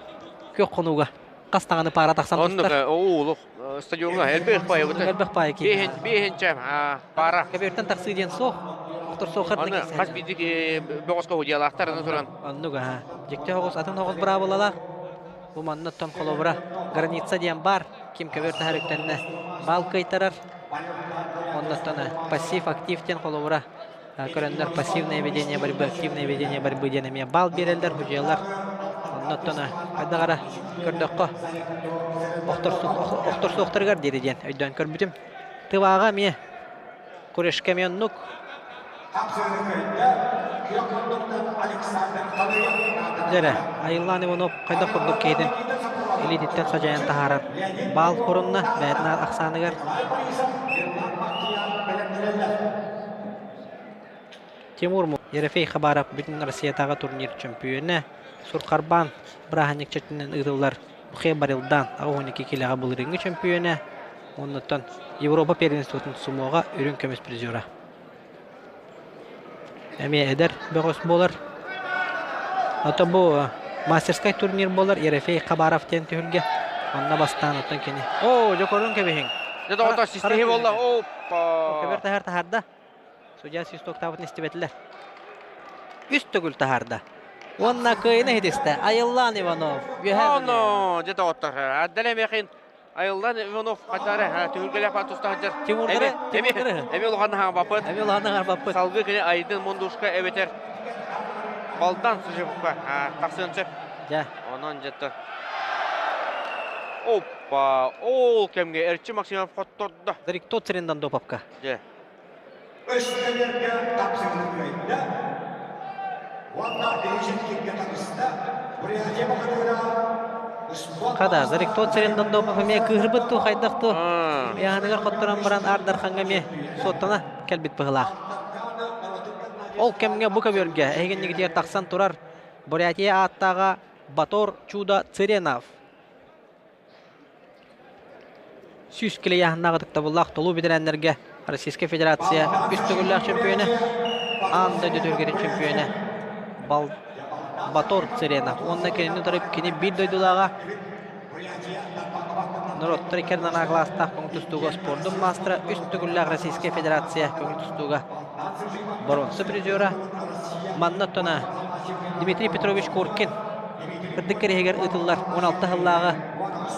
күөх хонууга хас даҕаны паара тахсан Оннук, тустар. уу, стадиоҥҥа элбэх паайа Элбэх паайа киирдэ. Биэһинчэ паара. Көбүөртэн тахсыы диэн суох. Охтор суоххар Аны хас биирдик бөҕөскө худьялаахтар аны туран. Оннук аха. Дьикти оҕус атын оҕус быраабылалаах. Бу манна оттон холобура граница диэн баар. Ким көбүөр таһар үктэннэ баал кыайтарар. Оннуттан пассив актив диэн холобура көрөннөр пассивное ведение борьбы, активное ведение борьбы диэн эмиэ баал биэрэллэр, худьуйалар. Оннуттан хайдах эрэ көрдөххө охторсуохтарыгар диэри диэн өйдөөн көрбүтүм. Тывааҕа эмиэ Курешка эмиэ оннук. Дьэрэ, Айыллаан Иванов хайдах курдук киһитин илиититтэн садьайан таһаарар. Баал хорунна бэйэтин ахсааныгар. Тимур Ерофей Хабаров бүтүн Россиятааҕы турнир чөмпүйүөнэ, Сурхарбаан бырааһынньык чэрчитинэн ыытыллар Бухе Барилдан 82 киилэҕэ былырыыҥҥы чөмпүйүөнэ, оннуттан Европа первенствотын сумоҕа үрүҥ көмүс призера. Эмиэ эдэр бөҕөс буолар. Ото бу мастерскай турнир буолар Ерофей Хабаров диэн түһүлгэ. Онно бастаан оттон кини. Оо, дьокорун кэбиһиҥ. Дьэ доҕоттор, систиһи буолла. Оппа. Көбөр таһар таһарда. Судья свистоктаабытын истибэтилэр. Үс төгүл таһаарда. Уонна кыайыны иһитистэ. Айыллаан Иванов. Үөһээ Оно, дьэ доҕоттор. Аддале мехин Айыллан Иванов хатары түһүлгэлээх баар туста сылдьар. Тимурдары, Тимурдары. Эми улахан хаҥбаппыт. Эми улахан хаҥбаппыт. Салгыы кини Айдын Мундушка эбэтэр Балдан Сыжевка тахсыан сөп. Дьэ. Онон дьэ Оппа, ол кэмҥэ Эрчи Максимов хоттордо. Дарикто Церендан допапка. Дьэ. Өстөнөргө тапсыгын кыайда уонна Ильиченкингэ таҕыста. Бурятия баҕатыгара Хада, Зарикто Церендондопов эмиэ кыыһырбыт туу хайдах туу ыйааһыныгар хотторон баран Аар Дархаҥҥа эмиэ суоттана кэлбит быһыылаах. Ол кэмҥэ бу көбүөргэ эһигиннигитигэр тахсан турар Бурятия ааттааҕа Батор Чудо Цыренов 100 килэ ыйааһыннаах ытыктабыллаах толуу бэтэрээннэргэ Российскай Федерация үс төгүллээх чөмпүйүөнэ, аан дойду түһүлгэтин чөмпүйүөнэ Бал Батор Цыренов уонна кинини утары кини биир дойдулааҕа норуоттар икки кылаастаах көҥүл тустууга спордун маастара, үс төгүллээх Российскай Федерация көҥүл тустууга боруонса призера манна оттона Дмитрий Петрович Коркин Кырдык кэриһигэр ыытыллар 16 сыллааҕы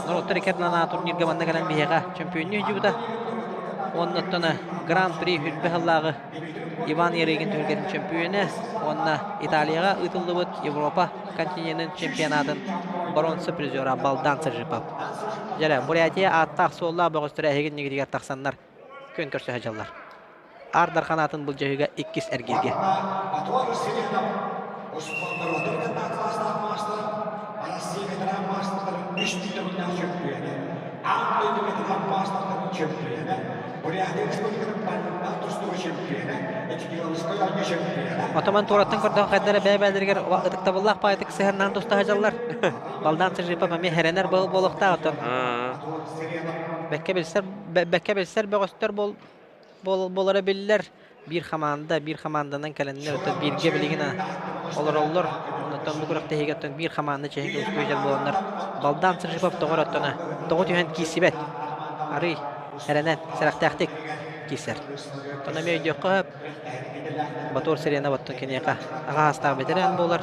норуоттар икки ардыларынааҕы турнирга манна кэлэн биһиэхэ чөмпүйүннүү сылдьыбыта. Уонна оттон Гран-при үрбэ сыллааҕы Иван Ярыгин түһүлгэтин чөмпүйүөнэ уонна Италияҕа ыытыллыбыт Европа континенын чемпионатын боруонса призера Балдан Сажипов. Дьэрэ, Бурятия ааттаах-суоллаах бөҕөстөрө эһиги иннигитигэр тахсаннар күөн көрсө сылдьаллар. Аар Дархан аатын былдьаһыыга иккис эргииргэ. Отоман туораттан көрдөххө хайдара бэйэ-бэйэлэригэр ытыктабыллаах баайытык сыһыаннаһан туста сылдьаллар. Балдаан Сыжипов эмиэ хэрэнэр буолуохтаах оттон. Бэккэ билсэр бэккэ билсэр бөҕөстөр буол буолара биллэр. Биир хамаанда, биир хамаанданан кэлэннэр, оттон бииргэ билигин олороллор. Онтон бу күрэхтэһиигэ оттон биир хамаанда чэһин көмүскүү буоланнар Балдан Сыржипов тоҕо эрэ оттон тоҕо түһэн киирсибэт. Арый эрэнэн, сэрэхтээхтик киирсэр. Оттон эмиэ өйдүөххэ сөп. Батур Сиренов оттон киниэхэ аҕа саастаах бэтэрээн буолар.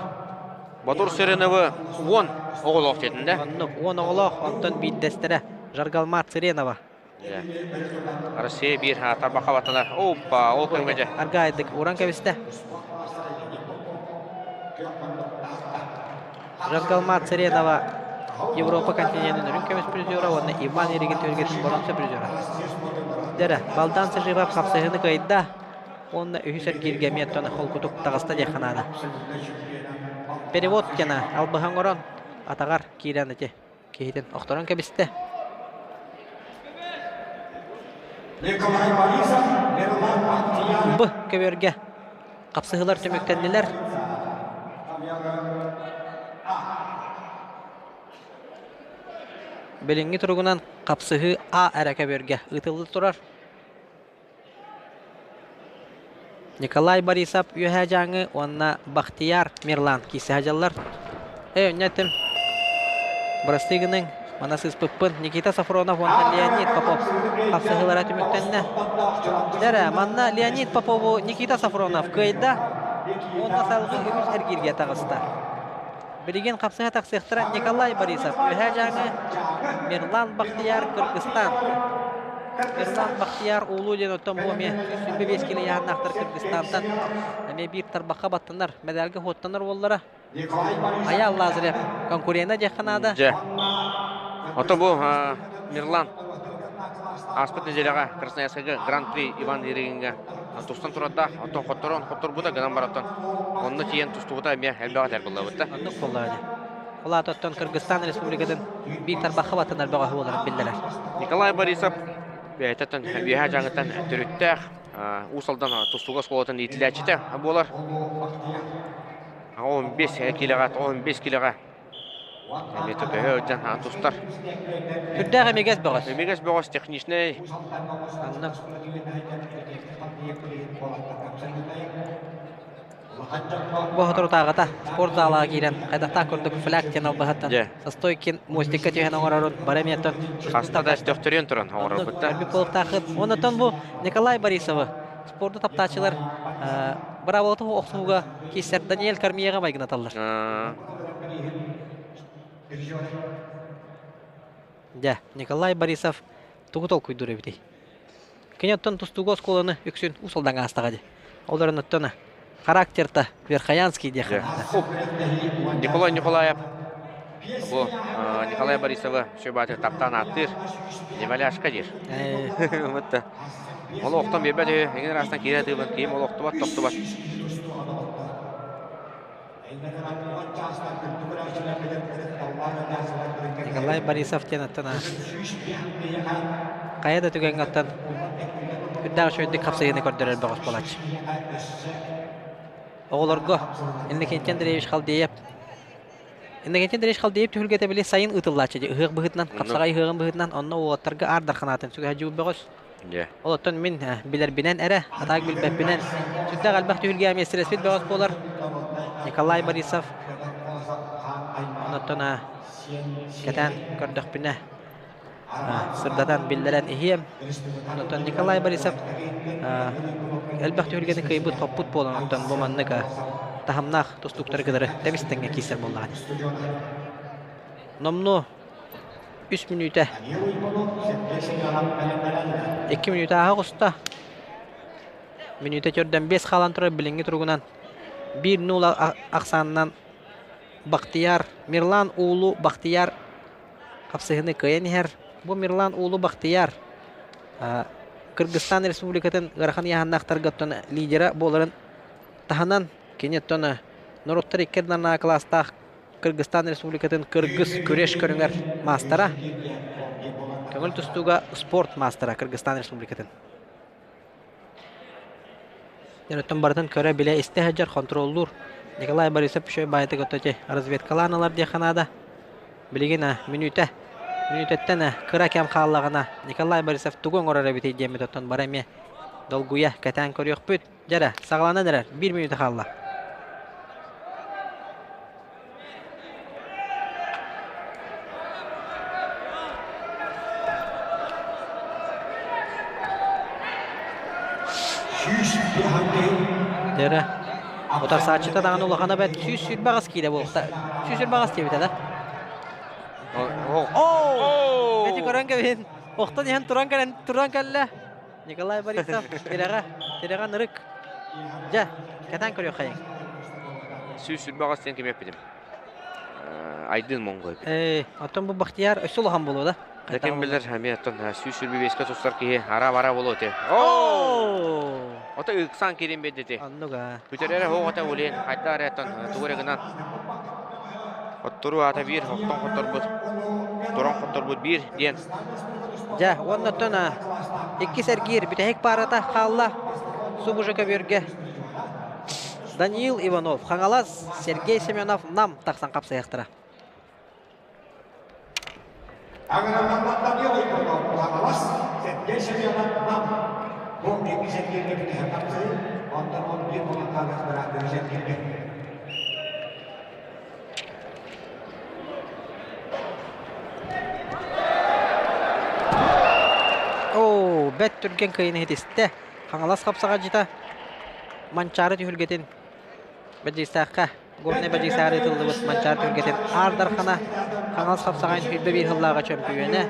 Батур Сиреновы 10 оҕолоох диэтин да? Оннук, 10 оҕолоох, онтон биирдэстэрэ Жаргалмат Сиренова. Россия биир тарбахха баттанар. Опа, ол кэмҥэ дьэ. Аргаайдык уран кэбистэ. Жаргалмат Царенова Европа континенын үрүҥ көмүс призера уонна Иван Еригин түһүлгэтин боруонса призера. Дэрэ, Балдан Саживов хапсыһыыны кыайда уонна үһүс эргииргэ эмиэ оттон холкутук таҕыста диэххэ наада. Перевод кена албаһан оҥорон атаҕар киирэн ити киһитин охторон кэбистэ. Б көбүөргэ хапсыһыылар түмүктэннилэр. Билиҥҥи туругунан хапсыһыы А эрэ көбүөргэ ыытылла турар. Николай Борисов Үөһээ Дьааҥы уонна Бахтияр Мирлан киирсэ сылдьаллар. Ээ, онньо этим. Бырастыы гыныҥ, мана сыыспыппын. Никита Софронов уонна Леонид Попов хапсыһыылара түмүктэннэ. Дьэрэ, манна Леонид Попову Никита Софронов кыайда уонна салгыы үһүс эргииргэ таҕыста. Билигин хапсыһа тахсыахтара Николай Борисов, Үөһээ Дьааҥы, Мирлан Бахтияр, Кыргызстан. Мирлан Бахтияр Улуу диэн оттон бу эмиэ 125 кило ыйааһыннаахтар Кыргызстантан эмиэ биир тарбахха баттанар, мэдээлгэ хуоттанар уоллара. Айаал Лазарев конкурена диэххэ наада. Дьэ. Ото бу Мирлан ааспыт нэдиэлэҕэ Красноярскайга Гран-при Иван Ерыгиҥҥа тустан турардаах, оттон хотторон хотторбута гынан бараттан онно тиийэн тустубута эмиэ элбэх этэр буллабыт да. Оннук буоллаҕа дии. Ол аата оттон Кыргызстан Республикатын биир тарбахха баттанар бөҕөһө буоларын биллэрэр. Николай Борисов бэйэтэ үөһээ дьаҥыттан төрүттээх. Уус Алдан тустууга оскуолатын иитиллээччитэ буолар. 15 килоҕа, 15 килоҕа эмиэ төһө сылдьан тустар. Сүрдээх эмигэс бөҕөс. Эмигэс бөҕөс техничнэй. Анна. Бу соторутааҕыта спорт залаҕа киирэн хайдахтаах курдук фляг диэн албаһыттан Состойкин мостикка түһэн оҥорорун бары эмиэ Хаста да төхтөрүйэн туран оҥорорбут да. Буолуохтааххыт. Онтон бу Николай Борисовы спорду таптааччылар быраабылатын охсууга киирсэр Даниэль Кармияҕа майгынаталлар. Дьэ, Николай Борисов тугу толкуйдуур эбитий? Кини оттон тустууга оскуоланы үксүн Уус Алдаҥҥа аастаҕа дии. Ол эрэн оттон характерта Верхоянский диэххэ. Николай Николаев бу Николай Борисовы сүбааты таптаан ааттыыр. Неваляшка диир. Вот Ол охтон биэрбэт үһү. Эҥин араастан киирэ тыыбын. Киим ол охтубат, тохтубат. Николай Борисов диэн аттан хайа да түгэҥҥэ оттон үрдээх үчүгэйдик хапсыһыыны көрдөрөр бөҕөс буолааччы. Оҕолорго Иннокентий Андреевич Халдеев Иннокентий Андреевич Халдеев түһүлгэтэ били сайын ыытыллааччы дии ыһыах быһыытынан, хапсаҕай ыһыаҕын быһыытынан онно уолаттарга аар дарханаатын сүгэһэ бөҕөс. Ол оттон мин билэрбинэн эрэ, атаак билбэппинэн, сүрдээх элбэх түһүлгэ миэстэлэспит бөҕөс буолар Николай Борисов. Онтон кэтээн көрдөхпүнэ, сырдатан биллэрэн иһиэм. Онтон Николай Борисов элбэх түһүлгэни кыайбыт-хоппут буолан, оттон бу маннык таһымнаах тустууктары кытары тэбис-тэҥҥэ киирсэр буоллаҕа. Номнуо Үс мүнүүтэ. Икки мүнүүтэ ааһа оҕуста. Мүнүүтэ төрдөн биэс хаалан турар билиҥҥи туругунан биир нуул ахсаанынан Бахтияр Мирлан Уулу Бахтияр хапсыһыны кыайан иһэр. Бу Мирлан Уулу Бахтияр Кыргызстан Республикатын ыарахан ыйааһыннаахтарга оттон лидера буоларын таһынан кини оттон норуоттар икки ардыларынааҕы кылаастаах Кыргызстан Республикатын кыргыз күрэш көрүҥэр маастара, көҥүл тустууга спорт маастара Кыргызстан Республикатын. Оттон барытын көрө-билэ истэ сылдьар, хонтуруоллуур Николай Борисов үчүгэй баайытык оттоти разведкалаан ылар диэххэ наада. Билигин мүнүүтэ, мүнүүтэттэн кыра кэм хааллаҕына Николай Борисов тугу оҥорор эбитий диэммит оттон бары эмиэ долгуйа кэтээн көрүөхпүт. Дьэ эрэ, саҕаланан эрэр, биир мүнүүтэ хаалла. Дьэ эрэ, утарсааччыта даҕаны улахана бэрт 128 киилэ буолта. 128 диэбитэ да? Оо! Эти көрөн кэбиһин. Охтон иһэн туран кэлэн туран кэллэ. Николай Борисов тирэҕэ, тирэҕэ нырык. Дьэ, кэтээн көрүөххэйиҥ. 128 диэн кими эппитим? Айдын Монгол. Ээ, оттон бу Бахтияр өссө улахан буолуо да? Да ким билэр, эмиэ оттон 125-ке тустар киһи ара-бара буолуо ити. Оо! Ото ыксаан киирин биэрдити. Оннук аа. Бүтэрэрэ хоҕото улин, хайда эрэ оттон тугу эрэ гынан. Оттору аата биир, охтон хотторбут, туран хотторбут биир диэн. Дьэ, уонна оттон иккис эргиир бүтэһик паарата хаалла субужа көбүөргэ. Даниил Иванов, Хаҥалас, Сергей Семенов, Нам тахсан хапсыйахтара. Агрономнар Даниил Иванов, Хаҥалас, Сергей Семенов, Нам. Бу иккис эргииргэ бүтэһик хапсыы, онтон 11 буолан хаалыахтара үһүс эргииргэ. Оо, бэт түргэн кыайыны иһитистэ. Хаҥалас хапсаҕадьыта Манчаары түһүлгэтин Бэдьиистээххэ Горнай Бэдьиисээр ыытыллыбыт Манчаары түһүлгэтин Аар Дархана Хаҥалас хапсаҕайын 21 сыллааҕы чөмпүйүөнэ.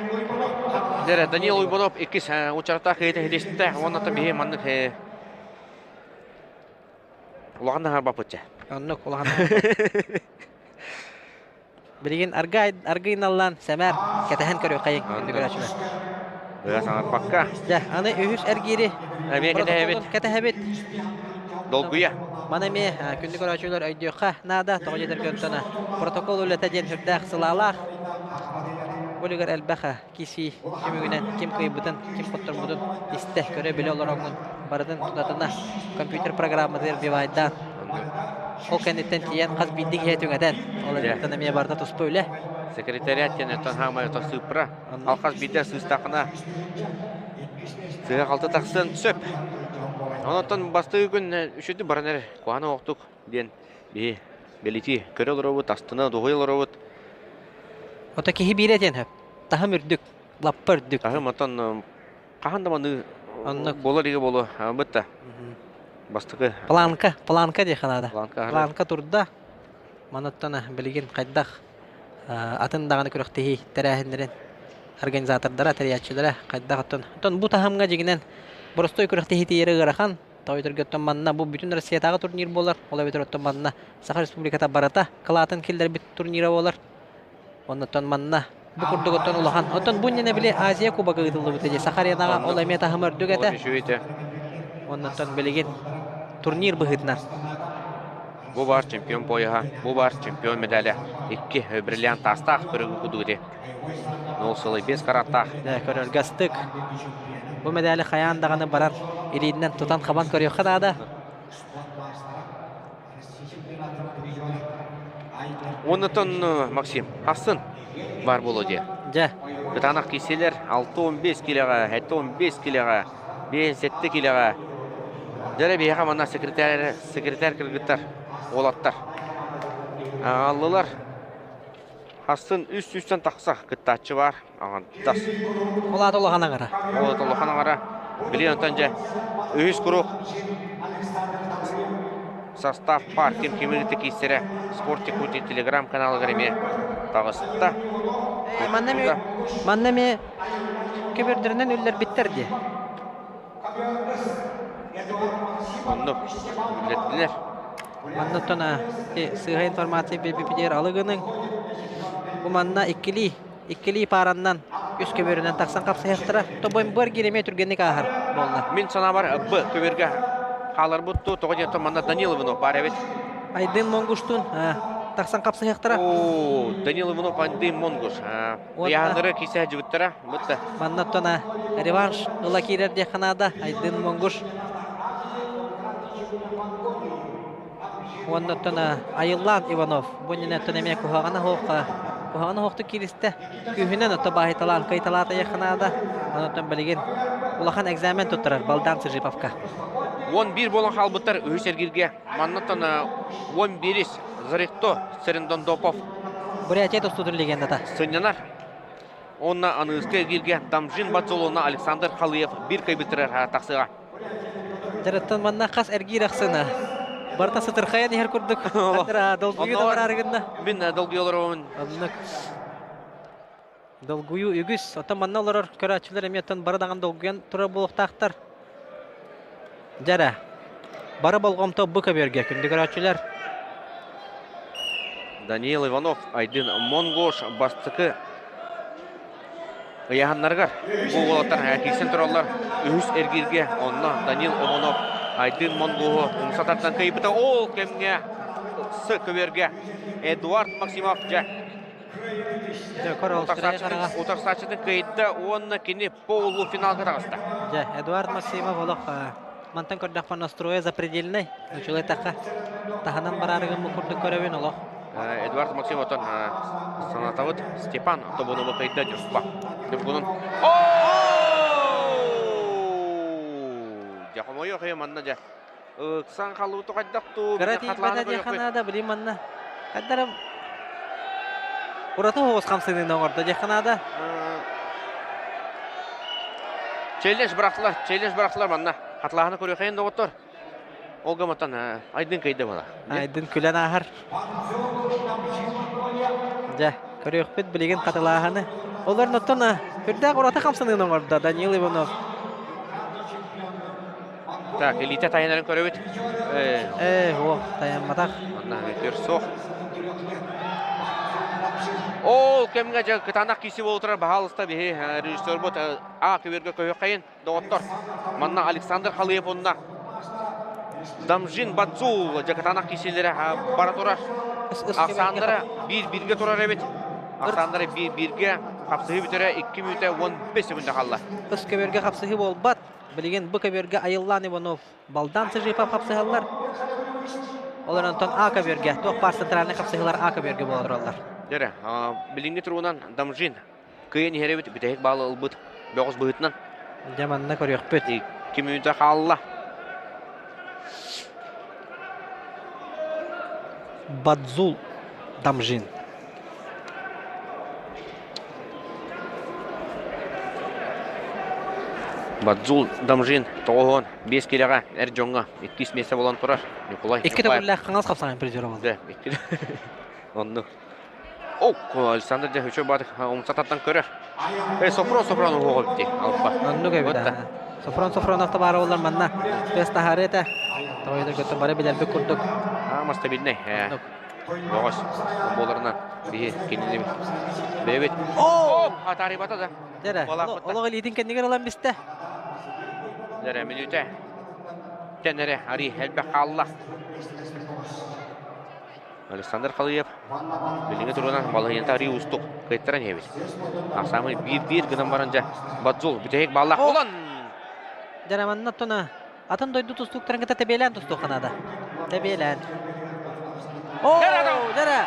Дьэ, Даниил Уйбанов иккис учаратаах киһитэ иһитистэ. Уонна биһи маннык Улахан наһарбаппыт дьэ. Оннук улахан. Билигин аргы аргыйналлаан сэмээр кэтэһэн көрүөххэйиҥ күндү көрөөччүлэр. Быа саҥарбакка. Дьэ, аны үһүс эргиири эмиэ кэтэһэбит. Кэтэһэбит. Долгуйа. Маны эмиэ күндү көрөөччүлэр өйдүөххэ наада. Тоҕо диэтэргэ онтон протокол үлэтэ диэн сүрдээх сылаалаах. Бу үлүгэр элбэх киси түмүгүнэн ким кыайбытын, ким хотторбутун истэ, көрө-билэ олороҥҥун барытын тутатына компьютер программатыгар бивайдаан ол кэнниттэн тиийэн хас биирдии киһи түҥэтэн ол эрдэттэн эмиэ барыта туспа үлэ. Секретариат диэн өттөн хаамай ото сыыппыра. Алхас биирдэ сыыстахына сыһа-халты тахсыан сөп. Онон бастакы күн үчүгэй баран эрэр куһаҕан оҕохтук диэн биһи бэлитии көрө олоробут, астына дуһуйа олоробут. Ото киһи биирэ диэн сөп. Таһым үрдүк, лаппа үрдүк. Таһым отон хаһан да маны буолар игэ буолуо бытта. Бастакы Планка, планка диэхэ наада. Планка турда. Манаттан билигин хайдах атын даҕаны күрэхтэһии тэрээһиннэрин организатордара, тэрийээччилэрэ хайдах оттон оттон бу таһымҥа дьиҥинэн боростуой күрэхтэһии тиийэрэ ыарахан. Тоҕо оттон манна бу бүтүн Россиятааҕы турнир буолар. Ол эбэтэр оттон манна Саха Республиката барыта кылаатын киллэрбит турнира буолар. Оннуттан манна бу курдук оттон улахан. Оттон бу иннинэ били Азия Кубога ыытыллыбыта дии. Саха аренаҕа ол эмиэ таһыма үрдүк этэ. Оннуттан билигин турнир быһыытынан. Бу бар чемпион пояһа, бу бар чемпион медаля. Икки бриллиант таастаах көрүгү кудук ити. Нол сылы 5 караттаах. Дэ, көрөргө астык. Бу медали хайаан даҕаны баран илиинэн тутан-хабан көрүөххэ наада. Оннотон Максим, ахсын бар боло дии. Дьэ. Кытаанах киселер 6-15 килеҕэ, 7-15 килеҕэ, 5-7 килеҕэ. Дьэрэ биһиэхэ манна секретарь, секретарь кыргыттар, уолаттар. Аҕаллылар. Хассын үс сүүстэн тахса кыттааччы бар. Аҕантас. Ол аата улахан аҥара. Ол аата улахан аҥара. Билигин онтон дьэ үһүс круг состав пар ким кими киирсэрэ Спорт Якутия телеграм-каналыгар эмиэ таҕыста. Манна эмиэ манна эмиэ көбүөрдэринэн үллэрбиттэр дии. Оннук үллэрдилэр. Маннаттан сыыһа информация биэрбиппитигэр алы гыныҥ. Бу манна иккилии, иккилии паараннан үс көбүөрүнэн тахсан хапсыһыахтара. Тобой бу эргиир эмиэ түргэнник ааһар буолла. Мин санаабар Б көбүөргэ хааларбыт ту тоҕо диэн манна Данил Иванов баар эбит. Айдын Монгуштун тахсан хапсыһыахтара. О, Данил Иванов, Айдын Монгуш. Ыйаһаннары кисе сылдьыбыттара. Бытта. Маннаттан реванш ыла киирэр диэххэ наада. Айдын Монгуш Уоннаттан Айыллаан Иванов бу иннинэттэн эмиэ куһаҕана суох куһаҕана суохтук кииристэ. Күүһүнэн отто баһыйталаан кыйталаата диэххэ наада. Онон билигин улахан экзамен туттарар Балдан Сыжиповка. 11 буолан хаалбыттар үһүс эргииргэ. Маннаттан 11-ис Зарихто Серендондопов. Бурятия тустуутун легендата. Сынньанар. Онно аныгыскы эргииргэ Дамжин Бацолуна Александр Халыев биир кыайбыттарыгар тахсыаҕа. Дьарыттан манна хас эргиир ахсына барыта сытырхайан иһэр курдук. Долгуйуу да бараары гынна. Мин долгуйа олоробун. Оннук. Долгуйуу үгүс. Оттон манна олорор көрөөччүлэр эмиэ оттон бары даҕаны долгуйан турар буолуохтаахтар. Дьэрэ, бары болҕомто бу көбүөргэ күндү көрөөччүлэр. Даниил Иванов, Айдын Монгош бастакы ыйааһыннарыгар бу уолаттар киирсэн тураллар. Үһүс эргииргэ онно Данил Иванов Айдын Монгоһу умса тардан кыайбыта. Ол кэмҥэ с көбүөргэ Эдуард Максимов дьэ утарсааччытын кыайда уонна кини полуфиналга таҕыста. Дьэ, Эдуард Максимов олох мантан көрдөхпө настроя запредельный. Учулай тахха таһынан бараарыгын бу курдук көрөбүн олох. Эдуард Максимов отон санатабыт Степан Тобунова кыйда Ньурба. Ньургунун. Дьэ хомойуох манна дьэ. Ыксан халууту хайдах туу. Кыра тиийбэтэ диэххэ наада, билим манна. Хайдарым ураты оҕус хамсаныыны оҥордо диэххэ наада. Челлендж бырахтылар, челлендж бырахтылар манна. Хатылааһыны көрүөххэйин доҕоттор. Ол гыматтан Айдын кыйда була. Айдын күлэн ааһар. Дьэ, көрүөхпүт билигин хатылааһыны. Олор оттон үрдээх ураты хамсаныыны оҥордо Даниил Иванов. Так, илиитэ тайанарын көрөбүт. Ээ, о, тайамматах. Манна өтөр суох. Ол кэмҥэ дьэ кытаанах киси буола турар баһаалыста биһи режиссербут А көбүөргэ көһүөххэйин доҕоттор. Манна Александр Халыев онна Дамжин Бацул дьэ кытаанах кисилэрэ бара турар. Ахсааннара биир-бииргэ турар эбит. Ахсааннара биир-бииргэ. Хапсыһыы бүтэрэ 2 мүнүүтэ 15 секунда хаалла. Ыс көбүөргэ хапсыһыы буолбат. Билигин бу көбүөргэ Айыллаан Иванов, Балдан Сыжипов хапсыһаллар. Ол онтон А көбүөргэ туох баар центральнай хапсыһыылар А көбүөргэ буола тураллар. Дэрэ, билиҥҥи туругунан Дамжин кыайан иһэрэбит бүтэһик баалы ылбыт бөҕөс быһыытынан. Дьэ манна көрүөхпүт. 2 мүнүүтэ хаалла. Бадзул Дамжин. Бадзул Дамжин 95 килэҕэ эр дьоҥҥо иккис миэстэ буолан турар. Николай Икки төгүллээх хаҥас хапсаҕай призера буолла. Да, икки. Оннук. О, Александр дьэ үчүгэй баатык умсататтан көрөр. Э, Софрон Софрон уһуоҕа битти алпа. Оннук эбит. Софрон Софронов баара боллар манна тыас таһаарыы этэ. Тоҕойдор көттө бары билэрбит курдук. Аама стабильный. Бөҕөс буоларынан биһи кинини бэйэбит. О, атаарыйбата да. Дэрэ, олох илиитин кэннигэр ылан бистэ. Дэрэ, мүнүүтэ. Тэнэрэ, ари элбэх хаалла. Александр Халыев билиҥҥи туругунан балаһыйата арыый уустук кыайтаран иһэбит. Саамай биир-биир гынан баран дьэ Бадзул бүтэһик бааллаах булан! Дьараманна туна атын дойду тустууктарын кытта тэбиэлээн тустуохха наада. Тэбиэлээн. О, дьэрэ!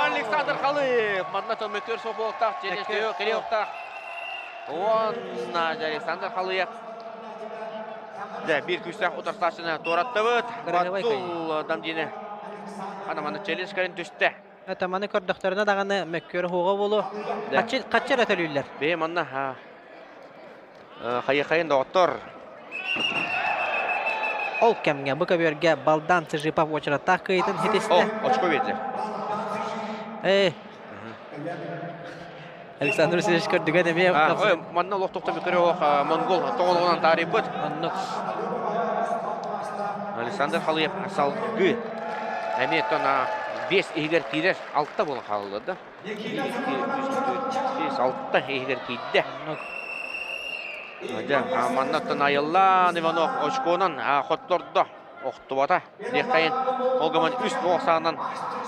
Александр Халыев! Манна төмөкөр софуоктаах, челестеө кириоктаах. Уонна Александр Халыев Дьэ, биир күүстээх утарсааччыны туораттыбыт. Баттул Дамдини Анаманы челлендж кэлин түстэ. Это маны көрдөхтөрүнэ даҕаны мөккүөр уһуоҕа буолуо. Хаччы эрэ төлүүллэр. Бэйэ манна хайы-хайын доҕоттор. Ол кэмҥэ бу көбүөргэ Балдан Цыжипов уочараттаах кыайыытын ситистэ. О, очко биэрдилэр. Э, Александр Васильевич көрдүгэн эмиэ манна олохтоохто бүтэрэ монгол тоҕолоҕунан таарыйбыт. Оннук. Александр Халыев салгыы эмиэ тона 5 иһигэр киирэр 6 буолан хаалла да. 1, 2, 3, 4, 5, 6 иһигэр киирдэ. Дьэ, маннаттан айыллаан Иванов очконан хоттордо. Охтубата. Диэххэйин. Ол гынан үс саанан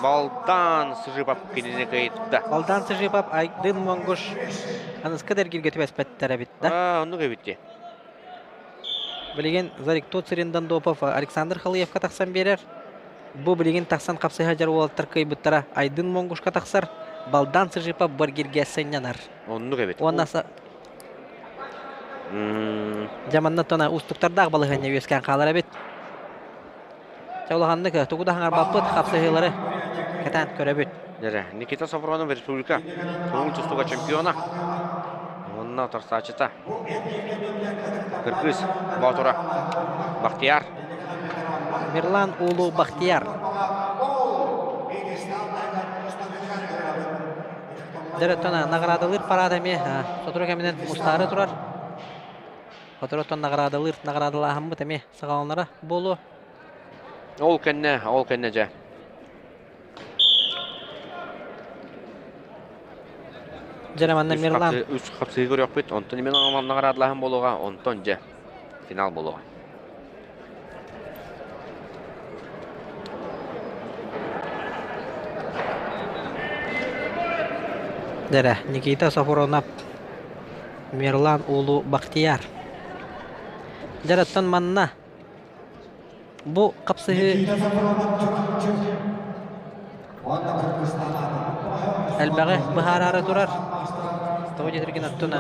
Балдан Сыжипов кинини кыйытта. Балдан Сыжипов Айдын Монгуш аныска дэргиргэ түбэспэттэр эбит да. Оннук эбит дии. Билигин Зарикто Цирендандопов Александр Халыевка тахсан биэрэр. Бу билигин тахсан хапсыһа дьар уолаттар кыайбыттара Айдын Монгушка тахсар, Балдан Сыжипов Баргиргэ сынньанар. Оннук эбит. Уонна Дьэ манна тона уустуктардаах балаһыанньа үөскээн хаалар эбит. Чэ улаханнык тугу да хаҥарбаппыт хапсыһыылары кэтээн көрөбүт. Дьэ, Никита Софронов республика көҥүл тустууга чемпиона. Уонна утарсааччыта Кыргыз Боотура Бахтияр. Мирлан Уулу Бахтияр. Дөрөттөн наҕараадалыыр парад эмиэ сотору кэминэн мустаары турар. Соторуттан наҕараадалыыр наҕараадалааһыммыт эмиэ саҕаланара буолуо. Ол кэннэ, ол кэннэ дьэ. Дьэ манна Мирлан. Үс хапсыы көрүөхпүт, онтон именно наҕараадалааһын буолуоҕа, онтон дьэ финал буолуоҕа. Дэрэ, Никита Софронов, Мирлан Уулу Бахтияр. Дьэ, манна бу хапсыһыы элбэҕи быһаараары турар. Тоҕо диэтэргин оттон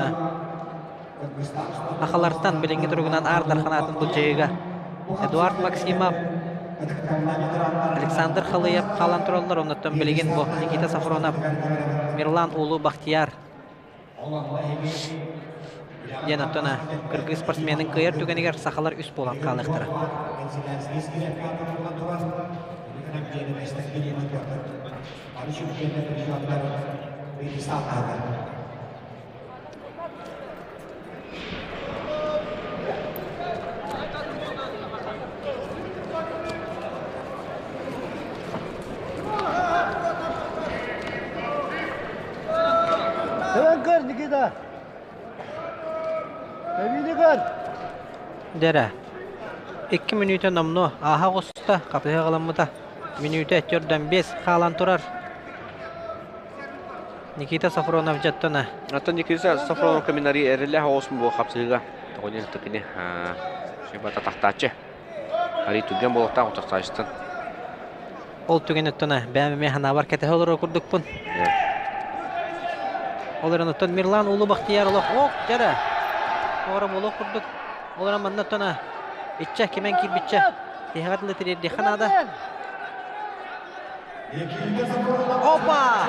Сахалартан билиҥҥи туругунан Аар Дархан аатын былдьаһыыга Эдуард Максимов, Александр Халыев хаалан тураллар. Оннуттан билигин бу Никита Сафронов, Мирлан Уулу Бахтияр диэн оттон кыргыз спортсменын кыайар түгэнигэр сахалар үс буолан хаалыахтара. Hemen kır Nikita. Тэбиини көр. Дэрэ. Икки мүнүүтэ номнуо ааһа оҕуста, хапыһа ламмыта. Мүнүүтэ төрдөн биэс хаалан турар. Никита Сафронов дьаттана. Оттон Никита Сафронов комментарий эрэллээх оҕус буо хапсыһыга. Тоҕо тыкини сүбата тахтааччы. Ари түгэн буолуохтаах утахтааччытын. Ол түгэн оттон бэйэм эмиэ санаабар кэтэһэ олорор курдукпун. Ол эрэн оттон Мирлан Улуу Бахтияр олох ок дьара. Ора буолуох курдук. Ол эрэн манна оттон иччэ кимэн киирбиччэ тиһэҕэр дылы тириэрдиэххэ наада. Опа!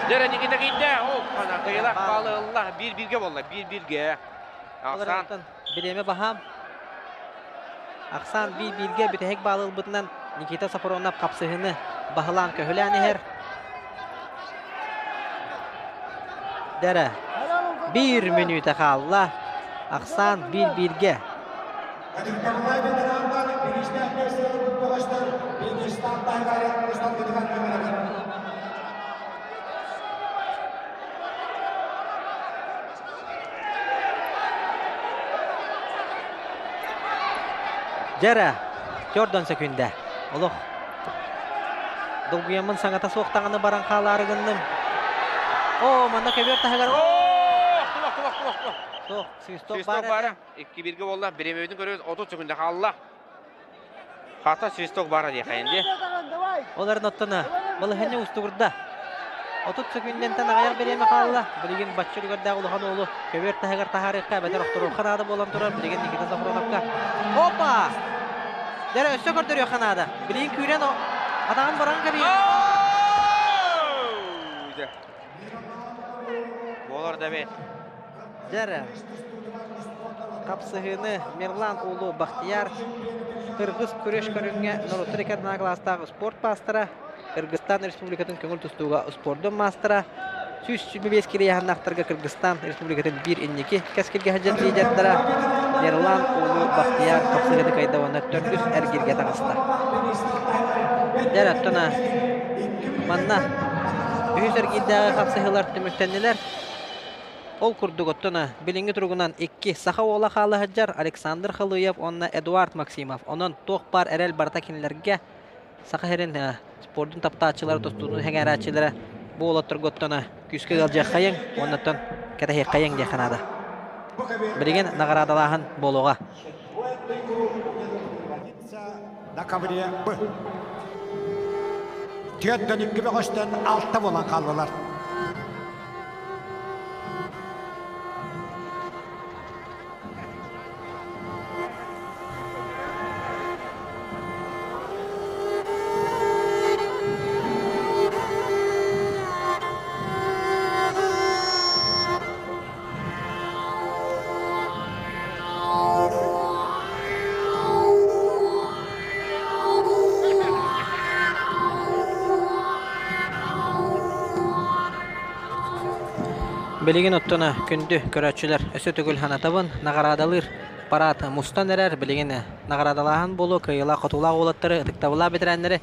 Дьэрэ Никита киирдэ. О, хана кыйылах баалы ылла. Биир-бииргэ буолла. Биир-бииргэ. Ахсаан. Бириэмэ баһаам. Ахсаан биир-бииргэ бүтэһик баалы ылбытынан Никита Сафронов хапсыһыны баһылаан көһүлээн иһэр. Дэрэ. Биир мүнүүтэ хаалла. Ахсаан биир-бииргэ. Ытыктабыллаах ветераннар, бириистээх миэстэлэрбит бөҕөстөр пьедестал таһыгар мустаргытыгар ыҥырабын. Дьэрэ, төрдөн сөкүндэ. Олох. Долгуйаммын саҥата суох даҕаны баран хаалаары гынным. Оо, манна көбүөр таһыгар... Оо, туох, туох, туох, туох. Суох, свисток Свисток баар баара. этэ. Икки бииргэ буолла. Бириэмэбитин көрөбүт. 30 секунда хаалла. Хата свисток баара диэхэйин дии. Ол эрэн оттон балаһыанньа уустугурда. 30 секүндэнтэн аҕыйах бириэмэ хаалла. Билигин бачча үлүгэрдээх улахан уолу көбүөр таһыгар таһаарыахха эбэтэр охторуохха наада буолан турар. Билигин Никита Сафроновка. Опа! Дьэрэ өссө көрдөрүөххэ наада. Билигин күүрэн атаҕын баран кэбиһэр. Буолар да эбит. Дьэрэ хапсыһыыны Мирлан Улуу Бахтияр Кыргыз күрэш көрүҥҥэ норуоттар икки кылаастаах спорт маастара, Кыргызстан Республикатын көҥүл тустууга спордун маастара, 125 килояһаннаахтарга Кыргызстан Республикатын биир инники кэскилгэ сылдьар лидердара Мирлан Улуу Бахтияр хапсыһыыны кыайда уонна төрдүс эргииргэ таҕыста. Дьэр оттон манна үһүс эргиирдээҕи хапсыһыылар түмүктэннилэр. Ол курдук оттон билиҥҥи туругунан икки саха уола хаала сылдьар Александр Халыев уонна Эдуард Максимов. Онон туох баар эрэл барыта кинилэргэ. Саха сирин спордун таптааччылара, тустуутун сэҥээрээччилэрэ бу уолаттарга оттон күүскэ ыалдьыаххайыҥ уонна оттон кэтэһиэххэйиҥ диэххэ наада. Билигин наҕараадалааһын буолуоҕа. На ковре Б. Түөртэн икки бөҕөстөн алта буолан хааллылар. Билигин оттон күндү көрөөччүлэр өссө төгүл санатабын, наҕараадалыыр парад мустан эрэр. Билигин наҕараадалааһын буолуо, кыайыылаах-хотуулаах уолаттары, ытыктабыллаах бэтэрээннэри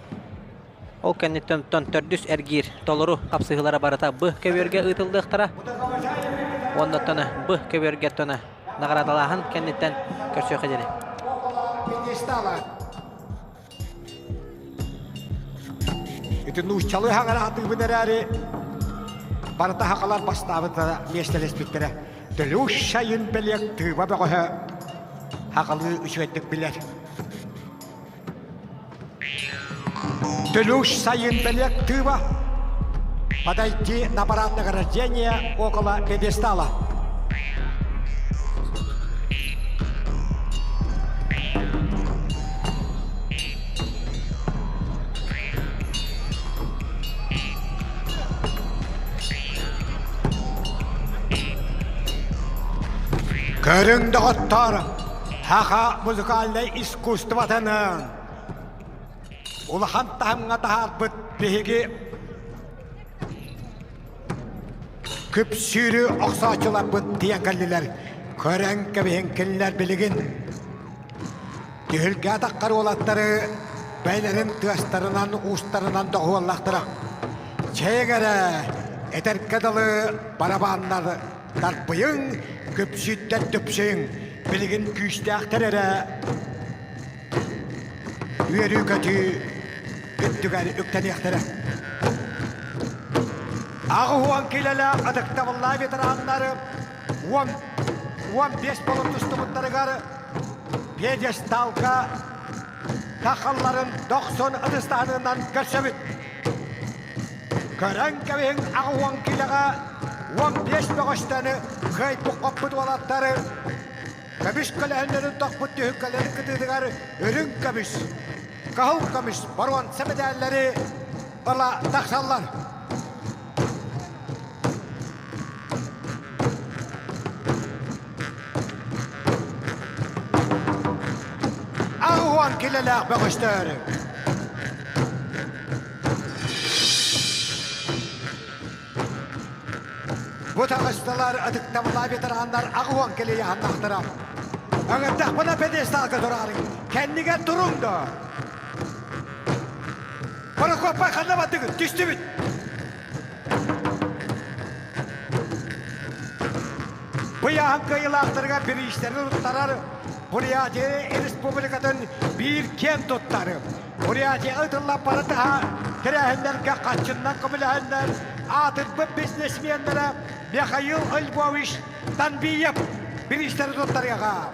Ол кэнниттэн оттон төрдүс эргиир толору хапсыһыылара барыта Б көбүөргэ ыытыллыахтара. Уонна оттон Б көбүөргэ оттон наҕараадалааһын кэнниттэн көрсүөххэ диэри. Ити нууччалыы хаҥараатыыбын эрээри барыта хахалар бастаабыттара миэстэлэспиттэрэ. Төлүүш сайын бэлиэк тыыба бөҕөһө хахалыы үчүгэйдик билэр. Төлүүш сайын коллектива подойти на парад награждения около пьедестала. Көрүҥ доҕоттоор, Саха музыкальнай искусствотынан улахан таһымҥа таһаарбыт биһиги күпсүүрү охсооччуларбыт тиийэн кэллилэр. Көрөн кэбиһин кинилэр билигин түһүлгэ атаххар уолаттары бэйэлэрин тыастарынан уустарынан доҕуһуоллахтара. Чэйиҥ эрэ, этэргэ дылы барабааннар Тарбыйыҥ, күпсүүттэн түпсүҥ, билигин күүстээхтэр эрэ үөрүү-көтүү үрдүгэр үктэниэхтэрэ. Аҕыс килэлээх ытыктабыллаах ветераннары 10, 15 болон тустубуттарыгар пьедесталга тахалларын дохсун ытыстаһынынан көрсөбүт. Көрөн кэбиһиҥ 80 килэҕэ 15 бөҕөстөнү кыайбыт хоппут уолаттары көмүс көлөһүннэрин тохпут түһүлгэлэрин кытыытыгар үрүҥ көмүс, кыһыл көмүс боруонса мэдээллэри ыла тахсаллар. 80 килэлээх бөҕөстөр. Бу таҕыстылар ытыктабыллаах ветераннар 80 килэ яһаннахтара. Ыҥырдахпына пьедесталга тураарыҥ, кэннигэр туруҥ да. Прокопай ханна бардыгыт? Түстүбүт. Бу ыйааһын кыайыылаахтарыгар бириистэрин туттарар Бурятия Республикатын биир киэн туттары. Бурятия ытыллан барытаһа тэрээһиннэргэ хаччыннан көмөлөһөннөр аатырбыт бизнесменнэрэ Михаил Львович Танбиев бириистэри туттарыаҕа.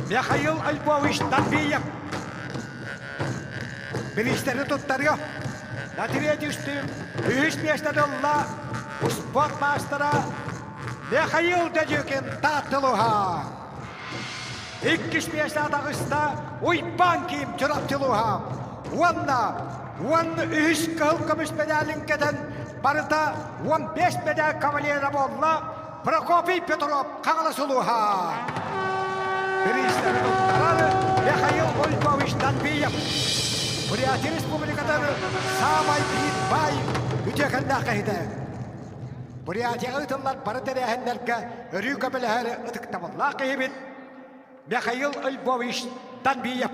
Михаил Львович Танбиев бириистэри туттарыа. На третий үһүс миэстэни ылла спорт маастара Михаил Дедюкин Тааттылуһа. Иккис миэстэ таҕыста Уйбаан Киим Чурапчылуһа. Уонна 13 кыһыл көмүс медалин кэтэн барыта 15 медаль кавалера буолла Прокопий Петров Хаҥалас улууһа. Бириистэри туттарар Михаил Ольгович Данбиев. Бурятия Республикатын саамай биир баай үтүөкэннээх киһитэ. Бурятияҕа ыытыллар бары тэрээһиннэргэ өрүү көмөлөһөр ытыктабыллаах киһибит Михаил Львович Данбиев.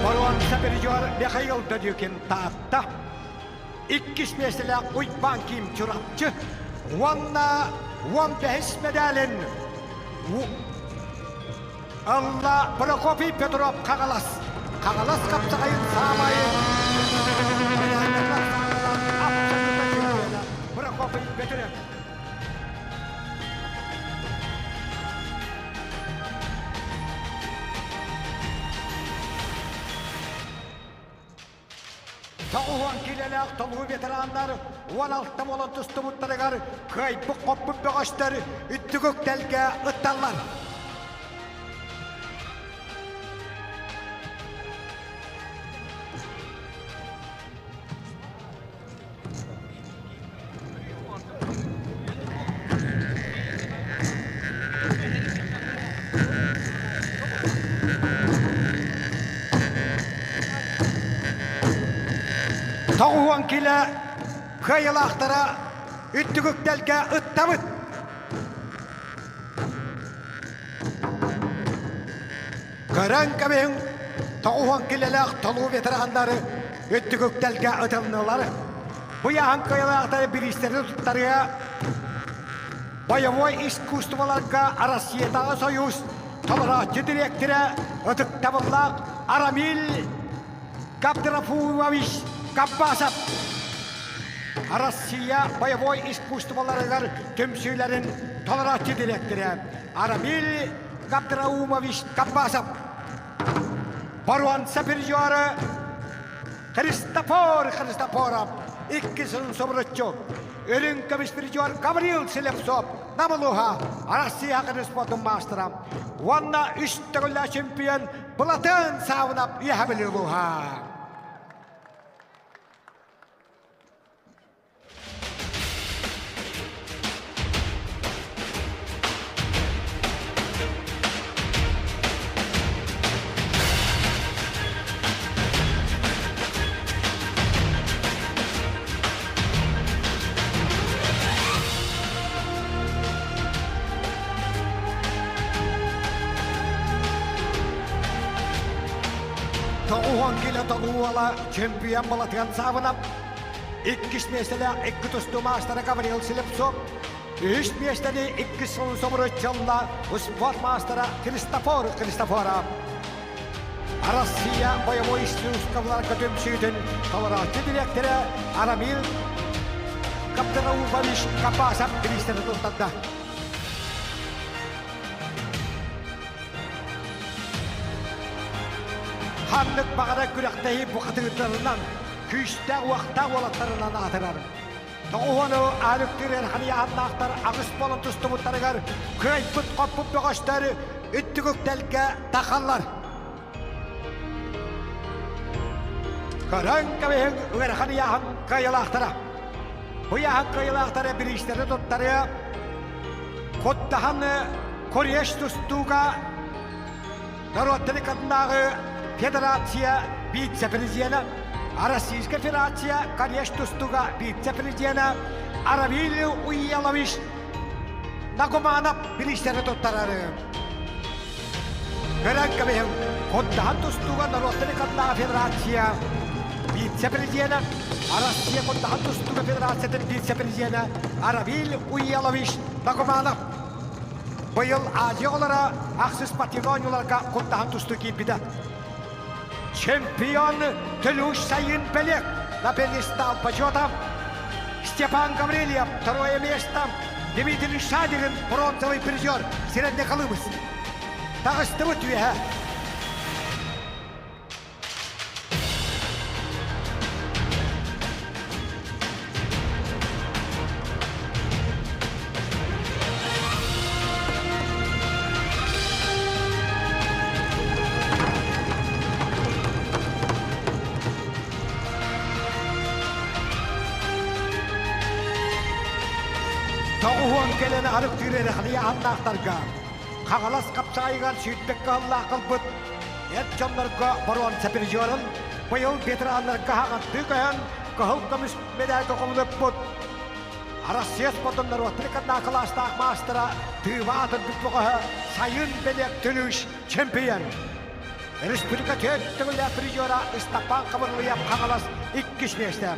Боруонса призер Михаил Дадюкин Таатта иккис миэстэлээх Уйбаан Ким Чурапчы уонна 15 медалин Алла Прокопий Петров Хаҥалас. Хаҥалас хапсаҕайын саамай Прокопий Петров. 90 киилэлээх толуу ветераннар 16 буолан тустубуттарыгар кыайбыт-хоппут бөҕөстөр үрдүк үктэлгэ ытталлар. 90 килэ кыайылаахтара үрдүк үктэлгэ ыттабыт. Көрөн кэбиһиҥ, 90 килэлээх толуу ветераннары үрдүк үктэлгэ ытылнылар. Бу яһан кыайылаахтары бириистэри туттарыа боевой искусстволарга Россиятааҕы Союз толорооччу дириэктэрэ ытыктабыллаах Арамиль Габдрафуевич Габбасов Россия боевой искусстволарыгар түмсүүлэрин толорооччу дириэктэрэ Арамиль Габдраумович Габбасов боруонса призеры Христофор Христофоров икки сылын субуруччу Үрүҥ көмүс призер Гаврил Слепцов Намылуха Россия спортун маастара уонна үс төгүллээх чемпион Былатын Саабынап Үөһэ Бүлүү улууһа. Тоҕуһуон килэ толуу уола чемпион Балатыан Саабынап, иккис миэстэлээх икки тустуу маастара Гаврил Слепцов, үһүс миэстэни иккис сылын собуруйчалла спорт маастара Христофор Христофоров. Россия боевой искусстволарга түмсүүтүн толорооччу дириэктэрэ Арамил Каптанауфович Капасов бириистэри туттарда. Ханнык баҕарар күрэхтэһии бухатыырдарынан, күүстээх уохтаах уолаттарынан аатырар. Тоҕуһуону аалыктыыр эрхани ааннаахтар аҕыс буолан тустубуттарыгар кыайбыт-хоппут бөҕөстөр үрдүк үктэлгэ тахаллар. Көрөн кэбиһиҥ ыарахан ыйааһын кыайыылаахтара. Бу ыйааһын кыайыылаахтара бириистэри туттарыа Куттаһан Куреш тустууга норуоттары кытынааҕы федерация вице-президенэ, Российская Федерация Куреш тустууга вице-президенэ Аравиль Уелович Нагуманов бириистэри туттарары. Көрөн кэбиһиҥ, Куттаһан тустууга норуоттары кытынааҕы федерация вице-президенэ, Россия Куттаһан тустууга федерациятын вице-президенэ Аравиль Уелович Нагуманов быйыл Азия оҕолоро ахсыс спортивнай оонньууларга куттаһан тустуу киирбитэ. Чемпион Төлүүш Сайын Пелек на пьедестал почета. Степан Гаврильев второе место. Дмитрий Шадирин бронзовый призер Среднеколымск. Таҕыстыбыт үөһэ. Тоҕуһуон кэлэн арыктыыр эрэхлии ааннаахтарга Хаҥалас хапсаайыгар сүүрбэккэ ыһыллаах ылбыт эр дьоннорго боруонса призерын быйыл ветераннарга хаҥаттыы көһөн кыһыл көмүс мэдээлгэ хомунуппут Россия спордун норуоттары кытта кылаастаах маастара Тыыба аатырбыт бөҕөһө Сайын Белек Түлүш чемпион. Республика төрт төгүллээх призера Ыстапаан Хабырлыйап Хаҥалас иккис миэстэ.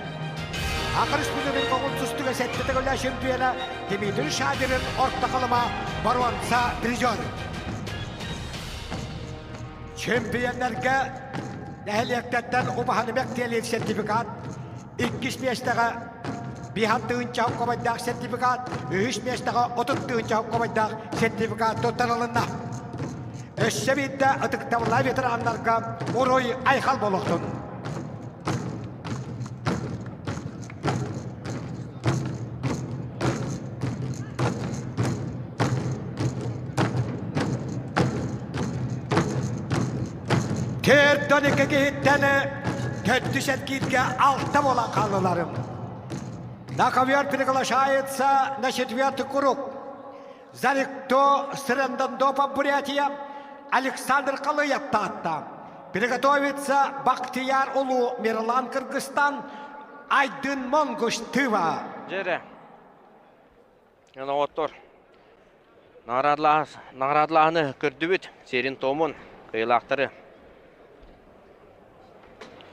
Саха Республикатын көҥүл тустууга сэттэ төгүллээх чемпиона Дмитрий Шадирин Орто Халыма боруонса призер. Чемпионнарга нэһилиэктэртэн убаһанымек диэлиир сертификат, иккис миэстэҕэ биһан тыһыынча кобайдаах сертификат, үһүс миэстэҕэ 30 тыһыынча кобайдаах сертификат туттарылынна. Өссө биирдэ ытыктабыллаах ветераннарга уруй айхал буолуохтун! Төрдөн икки киһиттэн төрдүс эргииргэ алта буолан хааллыларым. На ковер приглашается на четвертый круг. Зарикто Сырандандопа Бурятия Александр Калыев Таатта. Приготовится Бахтияр Улу Мирлан Кыргызстан Айдын Монгуш Тыва. Дьэрэ. Оҕоттор. Наҕараадалааһыны көрдүбүт. Сиэрин туомун, кыайыылаахтары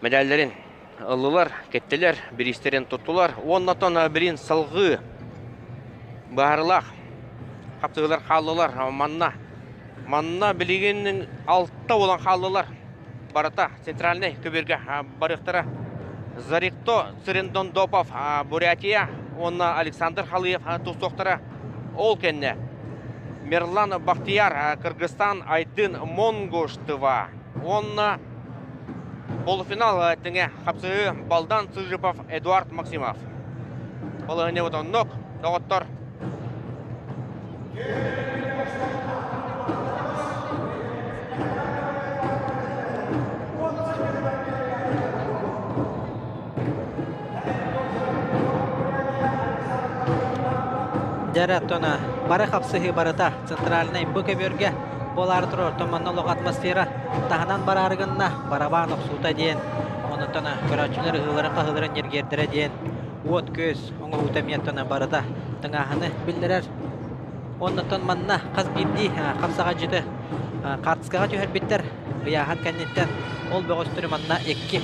медаллэрин ыллылар, кэттилэр, бириистэрин туттулар. Уоннатон билин салгыы быһаарылаах хапсыһыылар хааллылар. Манна манна билигин алта буолан хааллылар. Барыта центральный көбүөргэ барыахтара. Зарикто Цырендондопов Бурятия уонна Александр Халыев тустуохтара. Ол кэннэ Мерлан Бахтияр Кыргызстан Айдын Монгуштыва уонна полуфинал тэҥэ хапсыһыы Балдан Цыжипов Эдуард Максимов. Балаһыанньабыт оннук, доҕоттор. Дьэрэ тона бары хапсыһыы барыта центральнай бу көбүөргэ буолаары турар томонно олох атмосфера таһынан бараары гынна барабаан охсуута диэн онуттан көрөөччүлэр ыһыыларын хаһыыларын ньиргиэрдэрэ диэн уот-күөс оҥоһуута эмиэ тона барыта тыҥааһыны биллэрэр. Оннуттан манна хас биирдии хапсаҕайдьыты хаартыскаҕа түһэрбиттэр. Ыйааһын кэнниттэн Ол бөҕөстөрү манна икки,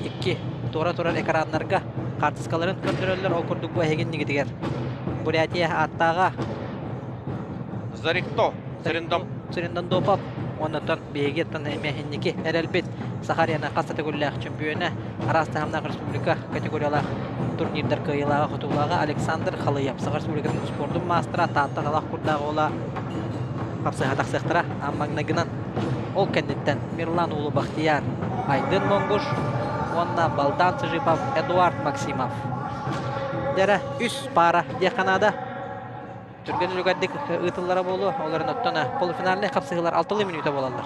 икки туора турар экраннарга хаартыскаларын көрдөрөллөр. Ол курдук бу эһигин нигитигэр Бурятия ааттааҕа Зарикто Цыриндом Цыриндондопов уоннаттан биһигиттан эмиэ инники эрэлбит Саха Арена хас да төгүллээх чөмпүйүөнэ, араас таһымнаах республика категориялаах турнирдар кыайыылааҕа хотуулааҕа Александр Халыев Саха Республикатын спордун маастара Таатта талах курдаах уола хапсыһа тахсыахтара. Аан маҥнайгынан ол кэнниттэн Мирлан Уулу Бахтияр, Айдын Монгуш уонна Балдан Цыжипов Эдуард Максимов. Дьэрэ үс паара диэххэ наада. Түргэн үлүгэрдик ыытыллара буолуо. Олорун оттон полуфинальнай хапсыһыылар алтылыы мүнүүтэ буолаллар.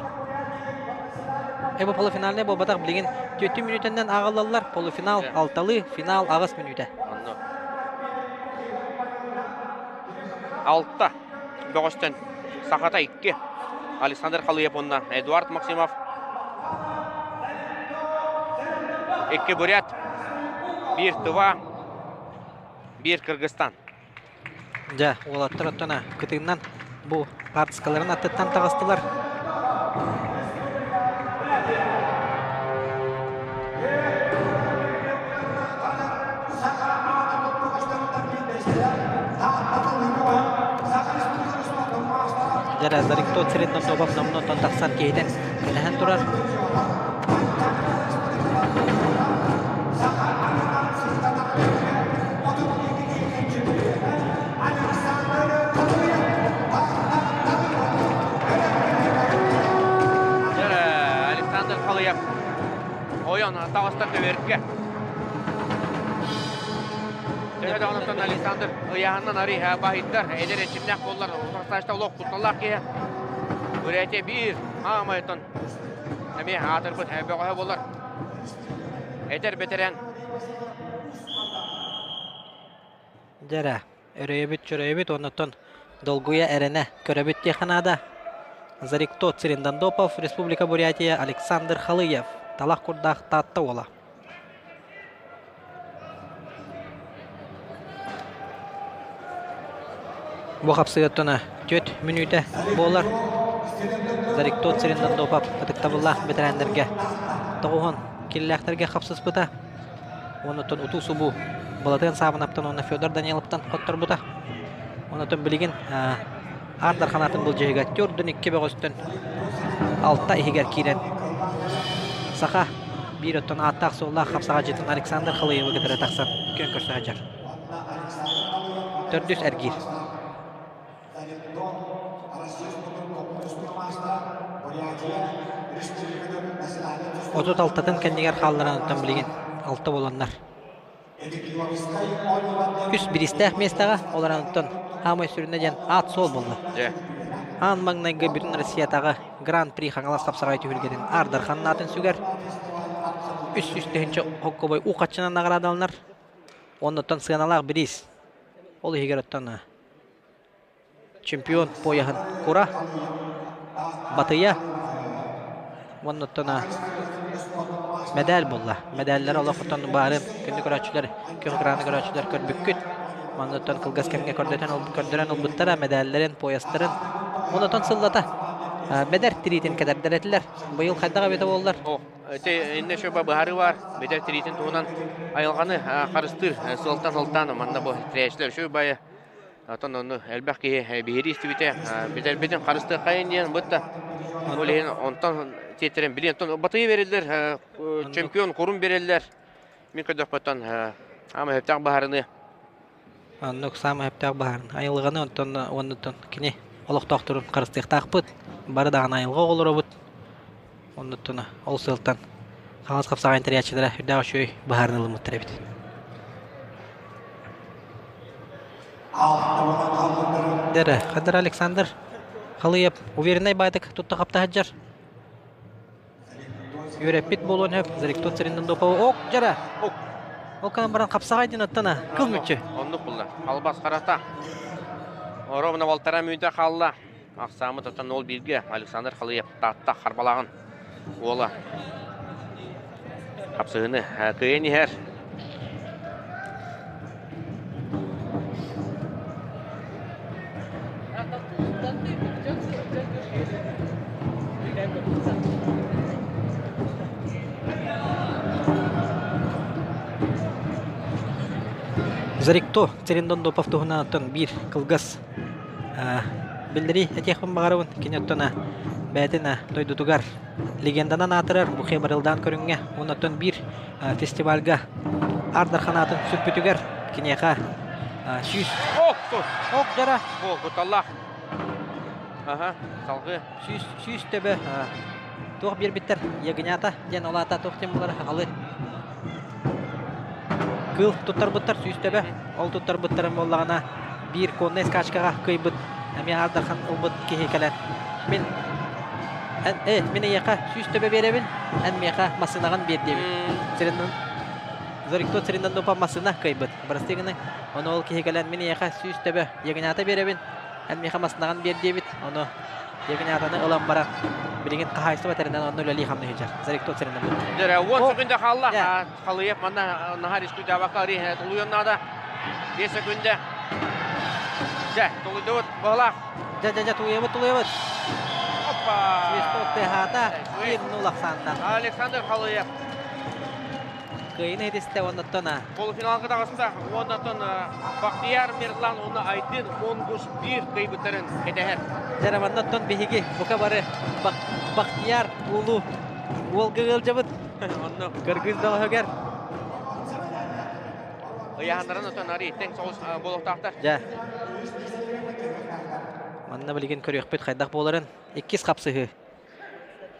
Эбу полуфинальнай буолбатах билигин түөртүү мүнүүтэннэн ааҕыллаллар. Полуфинал алталыы, финал аҕыс мүнүүтэ. Онно. Алта бөҕөстөн Сахата икки. Александр Халыев уонна Эдуард Максимов. Икки бурят, биир Тыва, биир Кыргызстан. Дьэ, уолаттар оттон кытыыннан бу хаартыскаларын аттыттан таҕыстылар. Дьэ, Зарикто сирин Нобов номнуоттан тахсан киһитин кэлэһэн турар. Александр Халыев ойон таҕыста көбүөргэ. Төһө даҕаны Александр ыйааһынан арый баһыйдар, эдэр эрчимнээх буоллар, утарсаачта олох кутталлаах киһи. Бүрээти биир хаамайтан эмиэ аатырбыт бөҕөһө буолар. Эдэр бэтэрээн Дьэрэ, өрөйөбүт чөрөйөбүт оннуттан долгуйа эрэнэ көрөбүт диэххэ наада. Зарикто Цирендандопов, Республика Бурятия, Александр Халыев, Талах курдаах Таатта уола. Бу хапсыгаттана түөрт мүнүүтэ буолар. Зарикто Цирендандопов ытыктабыллаах бэтэрээннэргэ тоҕуһун киллээхтэргэ хапсыспыта. Онуттан утуу-субуу Балатыан Саабынаптан уонна Федор Даниловтан хотторбута. Онотон билигин Аар Дарханаатын былдьаһыга төрдүн икки бөҕөстөн алта иһигэр киирэн саха биир оттон ааттаах-суоллаах хапсаҕайдьытын Александр Халыевы кытары тахсан күөн көрсө сылдьар. Төрдүс эргиир. 36-тын кэннигэр хаалларан оттон билигин алта буоланнар. Үс бириистээх миэстэҕэ олорон оттон хаамай сүрүнэ диэн аат-суол буолла. Аан маҥнайгы бүтүн Россиятааҕы Гран-при Хаҥалас хапсаҕай түһүлгэтин Аар Дархан аатын сүгэр. 300 тыһыынча холкуобай уу хаччынан наҕараадаланар. Оннуттан сыаналаах бириис. Ол иһигэр оттон Чемпион пояһын кура, батыйа уонна оттон мэдээл буолла. Мэдээллэри олох оттон баарын күндү көрөөччүлэр, күөх экраны көрөөччүлэр көрбүккүт. Манна оттон кылгас кэмҥэ көрдөтөн көрдөрөн ылбыттара мэдээллэрин, поястарын. Онотон сыллата бэдэр тириитин кэтэрдэр этилэр. Быйыл хайдах эбитэ буоллар? Ити иннэ шөбө быһаарыы баар. Бэдэр тириитин туһунан айылҕаны харыстыыр сыалтан сылтаан манна бу тирээччилэр үчүгэй баайы Оттон ону элбэх киһи биһирии истибитэ. Бүтэрбитин харыстыаххайын диэн бытта. Ол иһин онтон тиэттэрэн билиэн. Оттон батыйы береллер, чемпион курун береллер. Мин көрдөхпөттөн аама хөптөөх баһарыны. Оннук саамай хөптөөх баһарын. Айылҕаны онтон уоннуттан кини олохтоохторун харыстыахтаахпыт. Бары даҕаны айылҕа оҕолоробут. Оннуттан ол сылтан хаҥас хапсаҕайын тэрийээччилэрэ үрдээх үчүгэй быһаарыны ылыммыттар эбит. Дэрэ, Хадыр Александр Халыев уверенный баайдык тутта хапта сылдьар. Үөрэппит буолуон сөп. Зарикто Цариндопову ок дьара. Ол кынан баран хапсаҕай диэн оттона кыл мүччү. Оннук булла. Албас харата. Ровно полтора мүнүүтэ хаалла. Ахсааммыт оттон ол бииргэ Александр Халыев Таатта Харбалааҕын уола хапсыһыыны кыайан иһэр. Зарикто Цериндондопов туһунан оттон биир кылгас биллэрии этиэхпин баҕарабын. Кини оттон бэйэтин дойдутугар легенданан аатырар Бухе Барылдаан көрүҥҥэ уонна оттон биир фестивальга Аар Дархан аатын сүкпүтүгэр киниэхэ 100 Ох, дьара Бу кутталлаах. Аха, салгыы. 100 төбө туох биэрбиттэр ягнята диэн ол аата туох диэн булар халы кыыл туттарбыттар 100 төбө ол туттарбыттарын буоллаҕына биир коннай скачкаҕа кыайбыт эмиэ Аар Дархан ылбыт киһи кэлэн мин э мин эйиэхэ 100 төбө биэрэбин эн миэхэ массыынаҕын биэр диэбит Зорикто Церинандопа массыына кыайбыт бырастыы гынай ону ол киһи кэлэн мин эйиэхэ 100 төбө ягнята биэрэбин эн миэхэ массыынаҕын биэр диэбит ону ягнятаны ылан баран билигин хаһаайыстыба тэринэн онно үлэлии хамныы сылдьар Зарикто Церинандопа Дьэ, 10 секунда хаалла. Халыйып манна наһаа рискуйдаабакка арыы тулуйуон наада. 5 секунда. Дьэ, тулуйдубут, баһылаах. Дьэ, дьэ, дьэ, тулуйабыт, тулуйабыт. Опа! Свисток тыаһаата, 1-0 ахсааннан. Александр Халыев. Кыайыны этистэ оннуттан Полуфиналга таҕыста. Уоннаттан Бахтияр Мирлан уонна Айдын Монгуш биир кыайбыттарын кэтэһэр. Дьэ, маннаттан биһиги бука бары Бахтияр улуу уолга ыалдьабыт. Онно Кыргыз бөҕөһүгэр. Ыйаһаннарын отон арый тэҥ соҕус буолуохтаахтар. Дьэ. Манна билигин көрүөхпүт хайдах буоларын. Иккис хапсыһыы.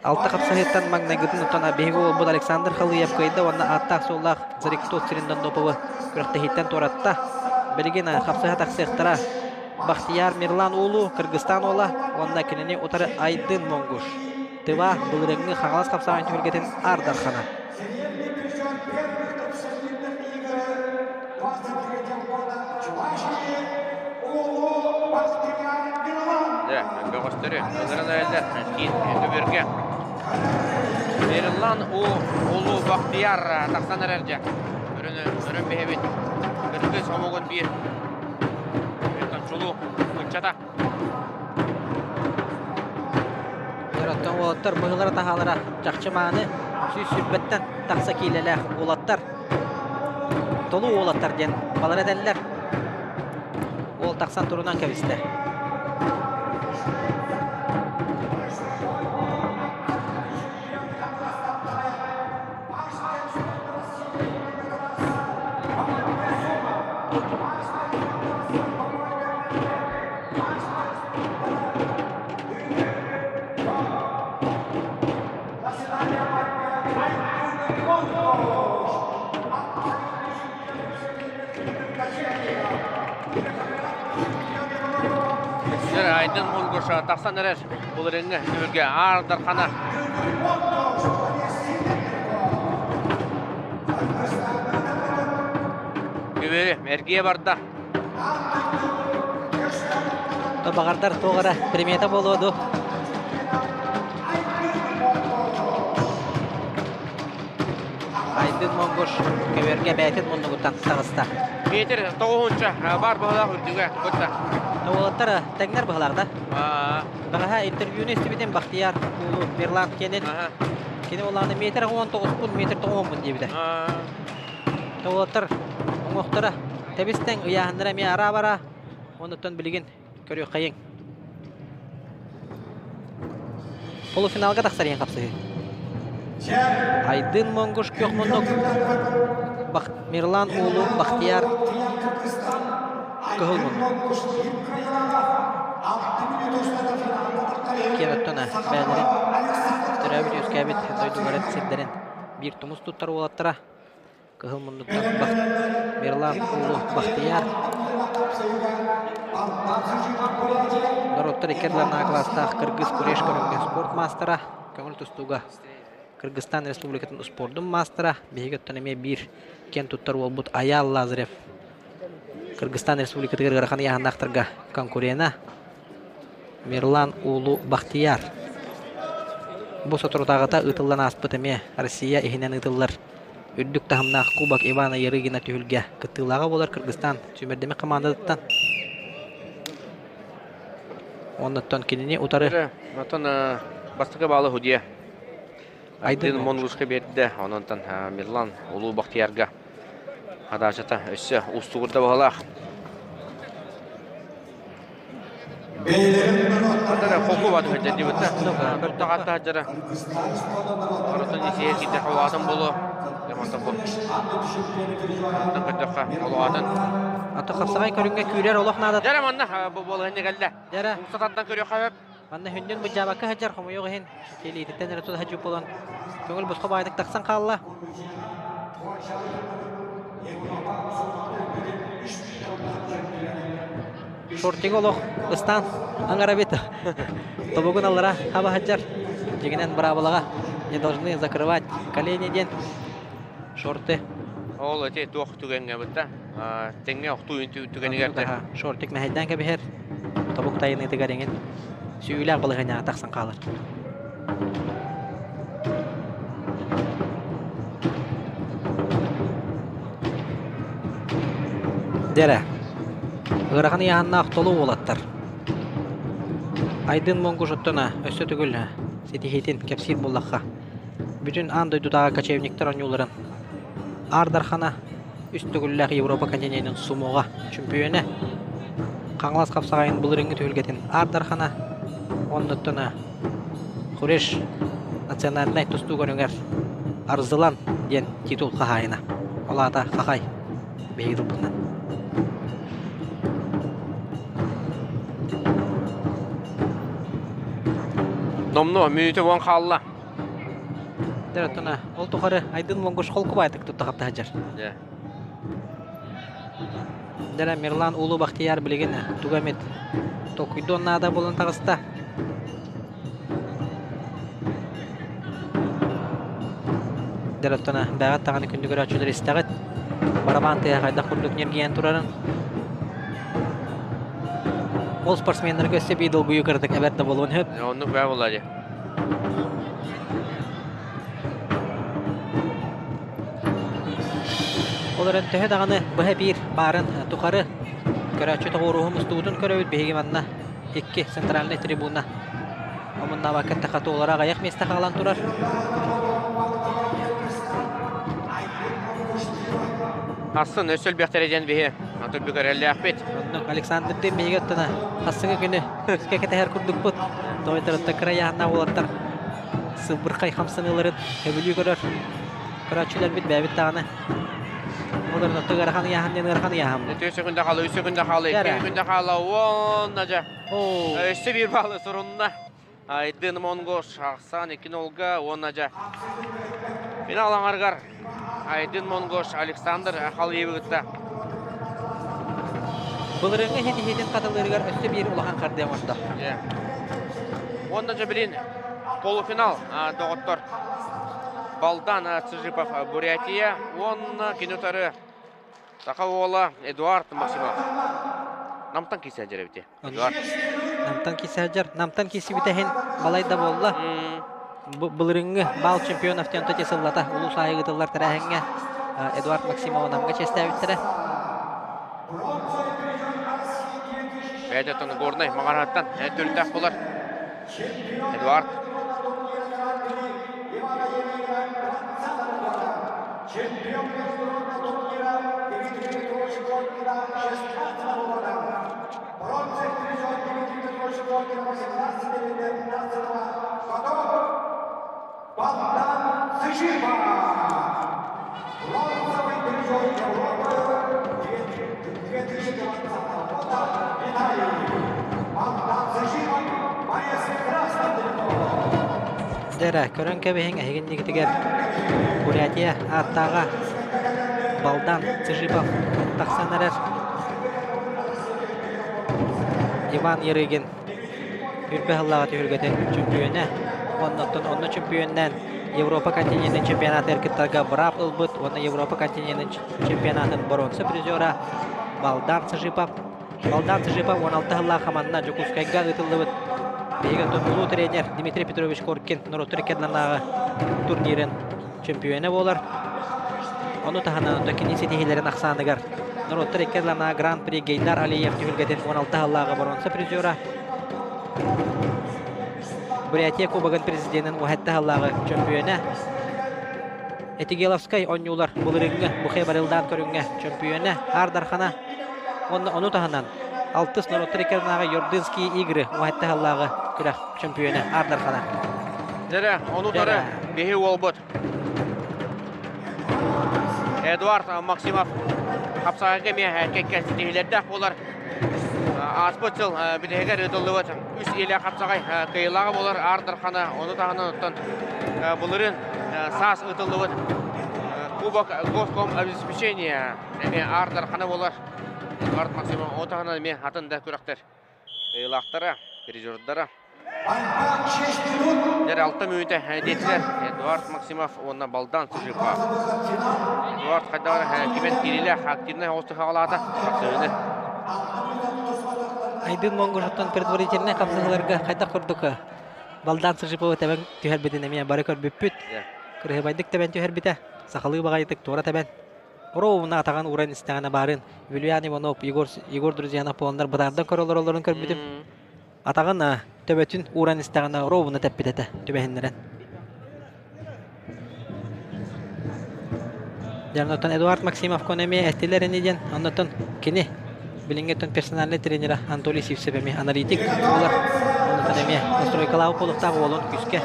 Алта хапсыһыыттан маҥнайгытын оттон биһиги уолбут Александр Халыев кыайда уонна ааттаах-суоллаах Зарикто Цирендоноповы күрэхтэһииттэн туоратта. Билигин хапсыһа тахсыахтара Бахтияр Мирлан уулу, Кыргызстан уола уонна кинини утары Айдын Монгуш. Тыва былырыҥҥы Хаҥалас хапсаҕайын түһүлгэтин Аар Дархана. Дьэ, бөҕөстөрү ылыран эрэллэр киин көбүөргэ. Мирлан У Улуу Бахтияр тахсан эрэр дьэ. Өрөн өрөн биһэбит. Кыргыз омугун биир чулуу ыччата. Оттон уолаттар быһыылара таһаалара чахчы мааны 120-тэн тахса киилэлээх уолаттар толуу уолаттар диэн балар этэллэр. Уол тахсан турунан кэбистэ. Айдын Мунгуш тахсан эрэр былырыҥҥы түһүлгэ Аар Дархана. Күбүрү эргийэ барда. Баҕардар туох эрэ примета буолуо дуу. Айдын Монгуш көбүөргэ бэйэтин муннугуттан таҕыста. Метр тоҕуһунча бар быһылаах үрдүгэ кытта. Уолаттар тэҥнэр быһылаах да. Баҕаһа интервьюну истибитим Бахтияр Уулу Мирлан киэнин. Кини буоллаҕына метр 19-пун, метр 90-мун диэбитэ. Уолаттар оҥохторо тэбис-тэҥ ыйааһыннара эмиэ араа-бараа. Онуттан билигин көрүөххэйиҥ. Полуфиналга тахсар иһин хапсыһыы. Айдын Монгуш күөх муннук Мирлан Уулу Бахтияр кыһыл муннук. Киэн оттон бэйэлэрин төрөөбүт үөскээбит дойдуларын сирдэрин биир тумус туттар уолаттара Кыһыл муннуктан Мирлан Уулу Бахтияр норуоттар икки ардыларынааҕы кылаастаах кыргыз куреш көрүҥҥэ спорт маастара, көҥүл тустууга Кыргызстан Республикатын успуордун маастара, биһиги оттон эмиэ биир киэн туттар уолбут Аял Лазарев Кыргызстан Республикатыгар ыарахан ыйааһыннаахтарга конкурена Мирлан Уулу Бахтияр. Бу соторутааҕыта ыытыллан ааспыт эмиэ Россия иһинэн ыытыллар Үрдүк таһымнаах Кубок Ивана Ярыгина түһүлгэ кыттыылааҕа буолар Кыргызстан сүүмэрдэммит хамаандатыттан. Оннуттан кинини утары Оттон бастакы баалы Худья Айдын Монгушка биэрдэ. Ононтон Мирлан Улуу Бахтиярга. Хадаачата өссө устугурда баһылаах. Хатара хоку баты хадьа дибитта. Тутта хатта хадьара. Оротон исиһэ киирдэ холоотон болу. Онтон бу. Онтон көрдөххө холоотон. Ато хапсаҕай көрүҥҥэ күүрэр олох наада. Дьэрэ манна бу буолуһун кэллэ. Дьэрэ. Умсатантан көрүөххэ сөп. Манна хүндүн быдьаабакка сылдьар хомойуох иһин илиититтэн эрэ тута сылдьыбыт буолан көҥүл босхо баайдык тахсан хаалла. Шортига олох ыстаан аҥарабит тобугун аллара хаба сылдьар. Дьиҥинэн быраабылаҕа не должны закрывать колени диэн шорты. Ол эти туох түгэҥҥэ бытта тэҥҥэ охтуу түгэнигэр Шортик мэһэйдээн кэбиһэр тобук тайыныытыгар эҥин сүүлээх балаһыанньаҕа тахсан хаалар. Дэрэ. Ыарахан ыйааһыннаах толуу уолаттар. Айдын Монгуш оттон өссө төгүл ситиһиитин кэпсиир буоллахха, бүтүн аан дойдутааҕы кочевниктар оонньууларын Аар Дархана үс төгүллээх Европа континенын сумоҕа чөмпүйүөнэ, Хаҥалас хапсаҕайын былырыыҥҥы түһүлгэтин Аар Дархана, оннуттан Хуреш национальнай тустуу көрүҥэр Арзылан диэн титул хаһаайына. Ол аата Хахай биһиги тылбытынан. Номнуо мүнүүтэ буолан хаалла. Дөрөттөнө, ол тухары Айдын Монгуш холкубайтык тутта хапта сылдьар. Дэрэ Мирлан Улуу Бахтияр билигин туга эмит толкуйдуон наада буолан таҕыста. Дөрөттөнө, бэҕэт даҕаны күндү көрөөччүлэр истэҕит. Барабан тыаһа хайдах курдук ньиргийэн турарын. Ол спортсменнарга өссө биир долгуйуу кыратык эбэр да буолуон сөп. Оннук бээ буолла дии. Ол эрэн төһө даҕаны быһа биир баарын тухары көрөөччү тоҕуоруһу мустубутун көрөбүт биһиги манна икки центральнай трибуна омуннаабакка эттэххэ туолара аҕыйах миэстэ хаалан турар. Асын өссө элбэхтэрэ диэн биһи аты бүгэрэллээхпит. Оннук Александрдыын биһиги оттона хассыҥы күнү Өскө кэтэһэр курдукпут. Тоойторуттан кыра ыйааһыннаах уолаттар сылбырхай хамсаныыларын сөбүлүү көрөр. Көрөөччүлэрбит бэйэбит даҕаны. Олорун отто ыарахан ыйааһын диэн ыарахан ыйааһын. Үтүө секунда хаала, үс секунда хаала, икки секунда хаала, уонна дьэ. Өссө биир баалы сурунна. Айдын Монгош, Ахсан икки нолга, уонна дьэ. Финал аҥарыгар Айдын Монгош Александр Халиевы кытта Былырыыҥҥы иһит-иһитин хатылыырыгар өссө биир улахан хардыы оҥордо. Уонна дьэ билин полуфинал доҕоттор Балдан Цыжипов Бурятия уонна кини утары саха уола Эдуард Максимов. Намтан киирсэн дьэрэбити. Эдуард. Намтан киирсээдьэр. Намтан киирсибитэ иһин балай да буолла. Былырыыҥҥы бал чемпионов диэн сыллата улуус аайы ыытыллар тэрээһиҥҥэ Эдуард Максимова Намга чиэстээбиттэрэ. Бэйэтэ Горнай Маҕараһыттан төрүттээх буолар. Эдуард. Чемпион международного турнира Дмитрий Петрович Коркина 16 года. Бронзовый призер Дмитрий Петрович Коркин 18 19 годов. Богдан Цыжиба. Бронзовый призер Европы 2020 года Италии. Богдан Цыжиба, боец красного Дьэ көрөн кэбиһиҥ эһигиннигитигэр Бурятия ааттааҕа Балдан Цыжипов тахсан эрэр. Иван Ярыгин үрбэ сыллааҕы түһүлгэтин чөмпүйүөнэ уонна оттон онно чөмпүйүөннээн Европа континенын чемпионатыгар кыттарга быраап ылбыт уонна Европа континенын чемпионатын боруонса призера Балдан Цыжипов. Балдан Цыжипов 16 сыллаах хаманна Дьокуускайга ыытыллыбыт биһиги улуу тренер Дмитрий Петрович Коркин норуоттар иккиэрдиннааҕы турнирын чөмпүйүөнэ буолар. Ону таһынан кини ситиһиилэрин ахсааныгар норуоттар иккиэрдиннааҕы Гран-при Гейдар Алиев түһүлгэтин 16 сыллааҕы боруонса призера, Бурятия Кубогын президенин уһэтте сыллааҕы чөмпүйүөнэ. Этигеловскай оонньуулар былырыыҥҥы Бухе барылдаан көрүҥҥэ чөмпүйүөнэ Аар Дархана уонна ону таһынан алтыс норуоттар иккардынааҕы Йордынские игры уһатта сыллааҕы күрэх чөмпүйүөнэ Аар Дархана. Дьэрэ, ону тары биһи уолбут Эдуард Максимов хапсаҕайга эмиэ кэккэ ситиһиилэрдээх буолар. Ааспыт сыл бүтэһигэр ыытыллыбыт үс илэ хапсаҕай кыайыылааҕа буолар Аар Дархана, ону таһынан оттон былырыын саас ыытыллыбыт Кубок Госкомобеспечения эмиэ Аар Дархана буолар. Эдуард Максимов ону таһынан эмиэ атын да күрэхтэр кыайыылаахтара, призердара. Дьэр алта мүнүүтэ диэтилэр Эдуард Максимов уонна Балдан Сыжипов. Эдуард хайдах эрэ кимэн киириилээх активнай оҕустук хаҕалаата. Хапсыһыыны. Айдын Монгушуттан предварительнай хапсыһыыларга хайдах курдук Балдан Сыжиповы тэбэн түһэрбитин эмиэ бары көрбүппүт. Кырыһыбайдык тэбэн түһэрбитэ. Сахалыы баҕайытык туора тэбэн. Ровно атаҕын ууран истэҕинэ баарын Юлиан Иванов, Егор, Егор Друзьянов буоланнар бытаардан көрөлөр көрбүтүм. Атаҕын төбөтүн ууран истэҕинэ ровно тэппит этэ түбэһиннэрэн. Дьэ, онтон Эдуард Максимов эмиэ эттилэр ини диэн, оннуттан кини билиҥҥи персональный тренера Анатолий Сивцев эмиэ аналитик буолар. Оннуттан эмиэ настройкалаабыт буолуохтаах уолун күүскэ.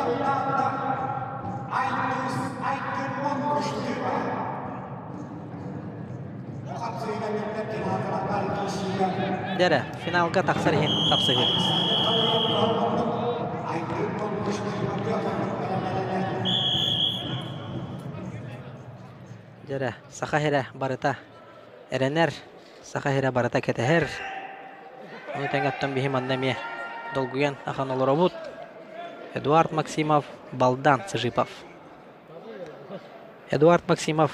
Дьэ финалга тахсар иһин тапсыһыы. Дьэ саха сирэ барыта эрэнэр, саха сирэ барыта кэтэһэр. Ону тэҥэ оттон биһи манна эмиэ долгуйан ахан олоробут. Эдуард Максимов, Балдан Сыжипов. Эдуард Максимов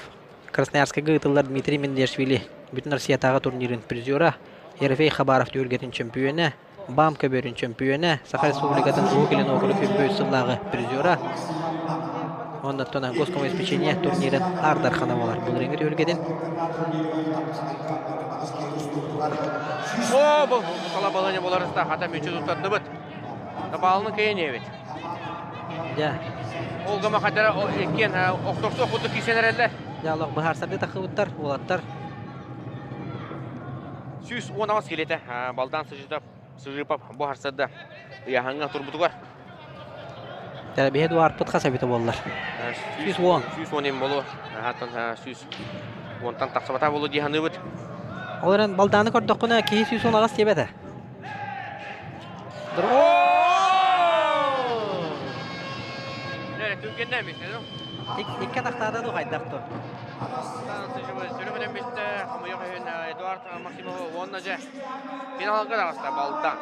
Красноярскайга ыытыллар Дмитрий Мендешвили Бүтүн Россиятааҕы турнирын призера, Ерофей Хабаров түһүлгэтин чөмпүйүөнэ, БАМ көбүөрүн чөмпүйүөнэ, Саха Республикатын Уһук Илин уокурук үрбүт сыллааҕы призера, оннуттан Госкомобеспечение турнирын Аар Дархана буолар былырыыҥҥы түһүлгэтин. О, бұл сала балыня боларыста хата мүчү туттардыбыт. Табаалны кыйын эбит. Дьэ. Ол гама хадара иккиэн охторсуох курдук киирсэн эрэллэр. Дьэ, олох быһаарсарды тахыбыттар, уолаттар. 118 килиэтэ Балдан Сыжытов, Сыжипов бу харсарда ыйааһыҥҥа турбутугар. Биһи дуарпыт хас эбитэ буоллар? 110. 110 им болу. Хаттан 110-тан тахсыбата болу дии саныыбыт. Ол эрэн балдааны көрдөххүнэ киһи 110 диэбэтэ. Икки атахтаата дуу хайдах дуу? Сүрүмүнэн бистэ хомойуох иһин Эдуард Максимов уонна дьэ финалга таҕыста Балдан.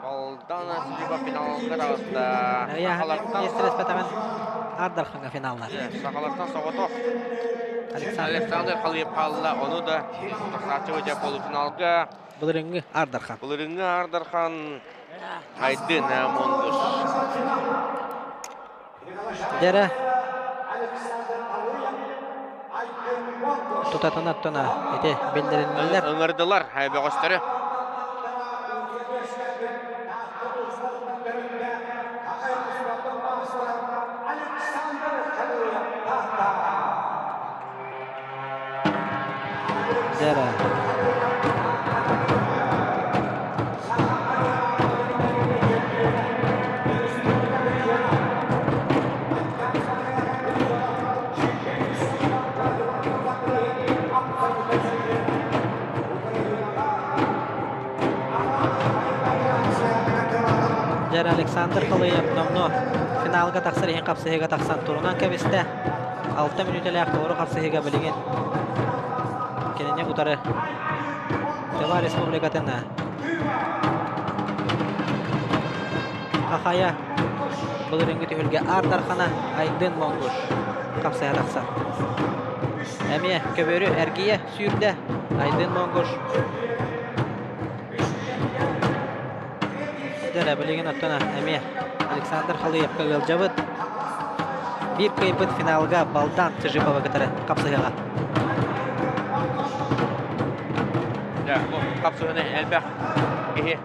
Балдан Сыжипов финалга таҕыста. Сахалартан Ардарханга финаллар. Сахалартан соҕотох Александр Халыев хаалла, ону да тахсааччы дьэ полуфиналга Былырыҥҥы Ардархан. Былырыҥҥы Ардархан Айдын Монгуш. Дьэрэ тутатына оттона ити биллэриннилэр. Ыҥырдылар бөҕөстөрү. Дьэрэ. Дьэр Александр Халыев номнуо финалга тахсар иһин хапсыһыыга тахсан турунан кэбистэ. Алта мүнүүтэлээх толору хапсыһыыга билигин кинини утары Тыва Республикатын Хахая былырыыҥҥы түһүлгэ Аар Дархана Айдын Монгуш хапсыһа тахсар. Эмиэ көбүөрү эргийэ сүүрдэ Айдын Монгуш. Дэрэ билигин оттон эмиэ Александр Халыевка ыалдьабыт. Биир кыайбыт финалга Балдан Чижипова кытары хапсыһыаҕа. Дьэ, бу хапсыһыны элбэх киһи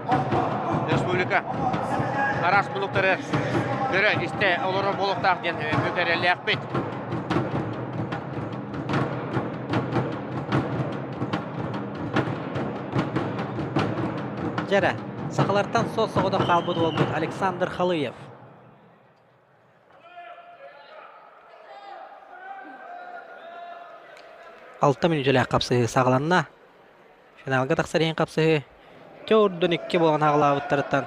республика. араас мунуктары көрө истэ олорор буолуохтаах диэн бүк эрэллээхпит. Дьэрэ, сахалартан суос-соҕотох хаалбыт уолбут Александр Халыев. Алта мүнүүтэлээх хапсыһыы саҕаланна. Финалга тахсар иһин хапсыһыы төрдүн икки буолан аҕалаабыттарыттан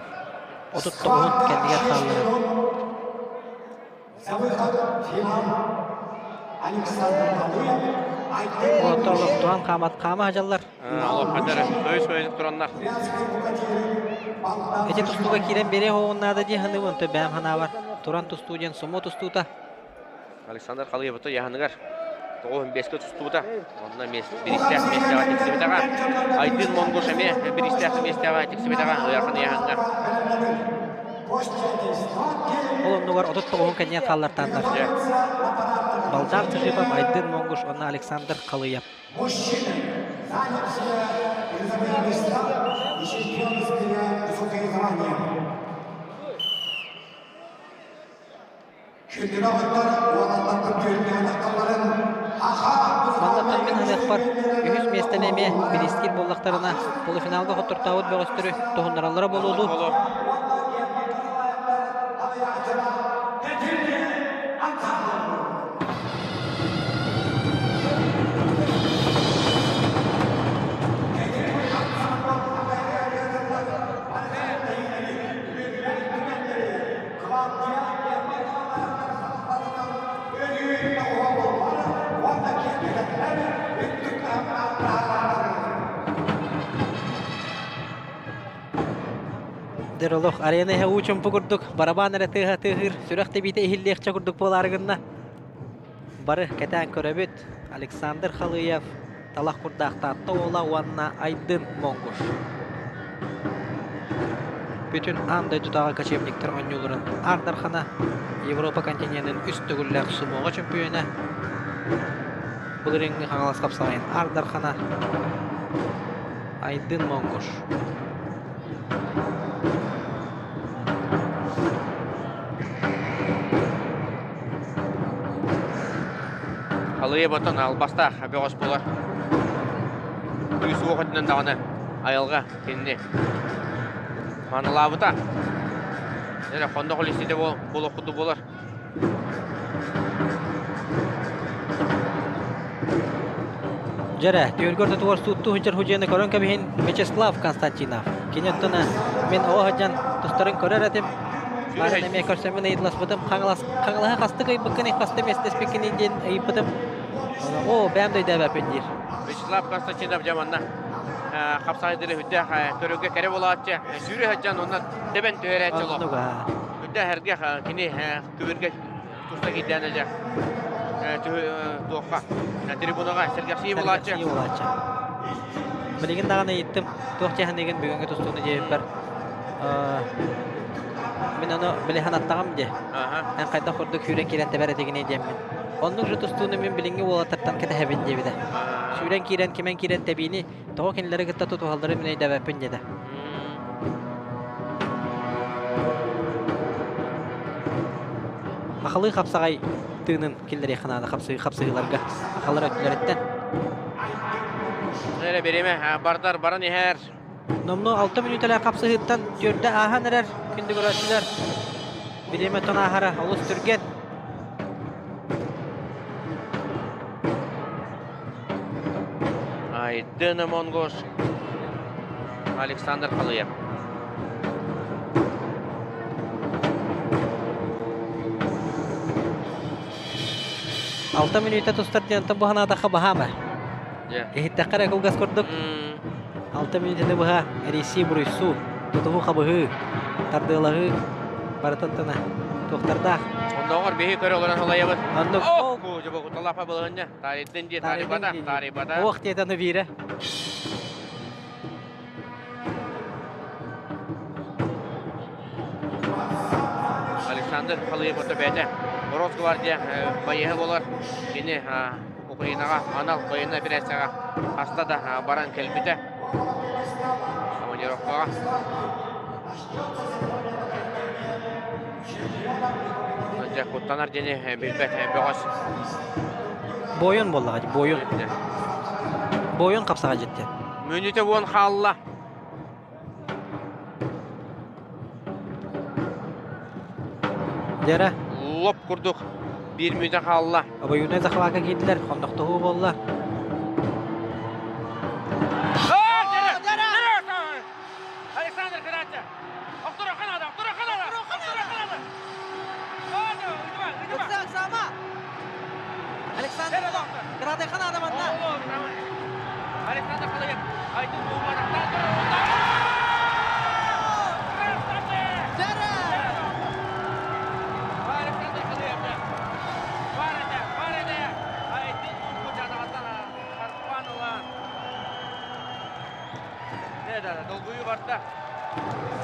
39-ун кэннигэр хаалларар. Уолаттар олохтоон хаамат хаама сылдьаллар. Олоххадары өй-сөйүк тураннар. Ити тустууга киирэн биэриэ оҕуннаада дии саныыбын, онто бэйэм санаабар туран тустуу диэн сумо тустуута. Александр Халыевыта яһаныгар 95-ке тустубута. Онно биристээх миэстэҕэ тиксибитэҕэ. Айдын Монгуш эмиэ биристээх миэстэҕэ тиксибитэҕэ ыарахан ыйааһыҥҥа. Ол оннугар 39-ун кэнниэн хааллартааннар. Балжан Цыжипов, Айдын Монгуш уонна Александр Халыев. Мужчины занявшие призовые места и чемпионские высокие звания. Мантан мин ханыахпар үһүс миэстэни эмиэ бириискир буоллахтарына полуфиналга хоттортообут бөҕөстөрү туһуннараллара буолуо дуу? Дэр олох арена иһэ уу чумпу курдук барабан эрэ тыаһа тыаһыыр сүрэх тэбиитэ иһиллиэхчэ курдук буолаары гынна. Бары кэтээн көрөбүт Александр Халыев Талах курдаах Таатта уола уонна Айдын Монгуш. Бүтүн аан дойдутааҕы кочевниктар оонньууларын Аар Дархана, Европа континенын үс төгүллээх сумоҕа чөмпүйүөнэ, былырыыҥҥы Хаҥалас хапсаҕайын Аар Дархана Айдын Монгуш. Халыйа ботон албастаах бөҕөс буолар. Күүс уох өттүнэн даҕаны айылҕа кинини маанылаабыта. Эрэ хоннох үлэситэ буолуох курдук буолар. Дьэрэ, түөргөр тутугар сууттуу сылдьар худьуйаны көрөн кэбиһин Вячеслав Константинов. Кини оттон мин оҕо сылдьан тустарын көрөр этим. Баарын эмиэ көрсөммүн ыйыталаспытым. Хаҥалас, Хаҥалаһы хастык ыйбыккыный, хаста миэстэспиккиний диэн ыйыппытым. Оо, бэйэм да өйдөөбөппүн диир. Вячеслав Константинов дьэ манна хапсаайдыры үрдээх көрүүгэ кэрэ буолааччы. Сүүрэ сылдьан онно тэбэн түһэрээччи олох. Үрдээх эргэх кини күбүргэ туста киирдээн дьэ туохха трибунаҕа сэргэхсийии буолааччы. Билигин даҕаны ыйыттым. Туох дьаһаныгын бүгүҥҥү тустууну диэбиппэр мин ону били санаттаҕым дии. Эн хайдах курдук сүүрэн киирэн тэбэр этигиний диэммин. Оннук же тустууну мин билиҥҥи уолаттартан кэтэһэбин диэбитэ. Сүүрэн киирэн, кимэн киирэн тэбиини тоҕо кинилэри кытта тутуһалларын мин өйдөөбөппүн диэтэ. Хахалыы хапсаҕай тыынын киллэриэххэ наада хапсыһыыларга. Хахалар өттүлэриттэн. Эрэ бириэмэ бардар баран иһэр. Номнуо 6 мүнүүтэлээх хапсыһыыттан түөрдэ ааһан эрэр күндү көрөөччүлэр. Бириэмэ тон ааһара олус түргэн. Айдын Монгош Александр Халыев. Алта мүнүүтэ тустар диэн бу санаатахха баһаама. Иһиттэххэ эрэ кылгас курдук. Алта мүнүүтэни быһа эрийсии буруйсуу, тутуһуу хабыһыы, тардыалаһыы барытын тына туохтардаах. Оннооҕор биһи көрө олорон халайабыт. Оннук. Оо, дьобокуталаапа балыһынньа. Таарыйдын дии, таарыйбата, таарыйбата. Ох диэтэ аны биирэ. Александр Халыев ото бэйэтэ Росгвардия байыаһа буолар. Кини Украинаҕа анал военнай операцияҕа хаста да баран кэлбитэ. Командировкаҕа. Дьэ, куттанар диэни билбэт бөҕөс. Бойон буоллаҕа дии, бойон. Бойон хапсаҕа дьиттэ. Мүнүүтэ уон хаалла. Дьэрэ. Лоп курдук биир мүнүүтэ хаалла. Обоюднай захватка киирдилэр, хоннохтоһуу буолла. Александр Каратя! Охторо Канада! Охторо Канада! Охторо Канада! Александр Каратя Канада манна! Александр Халаев! Айдын Долгуйу барда.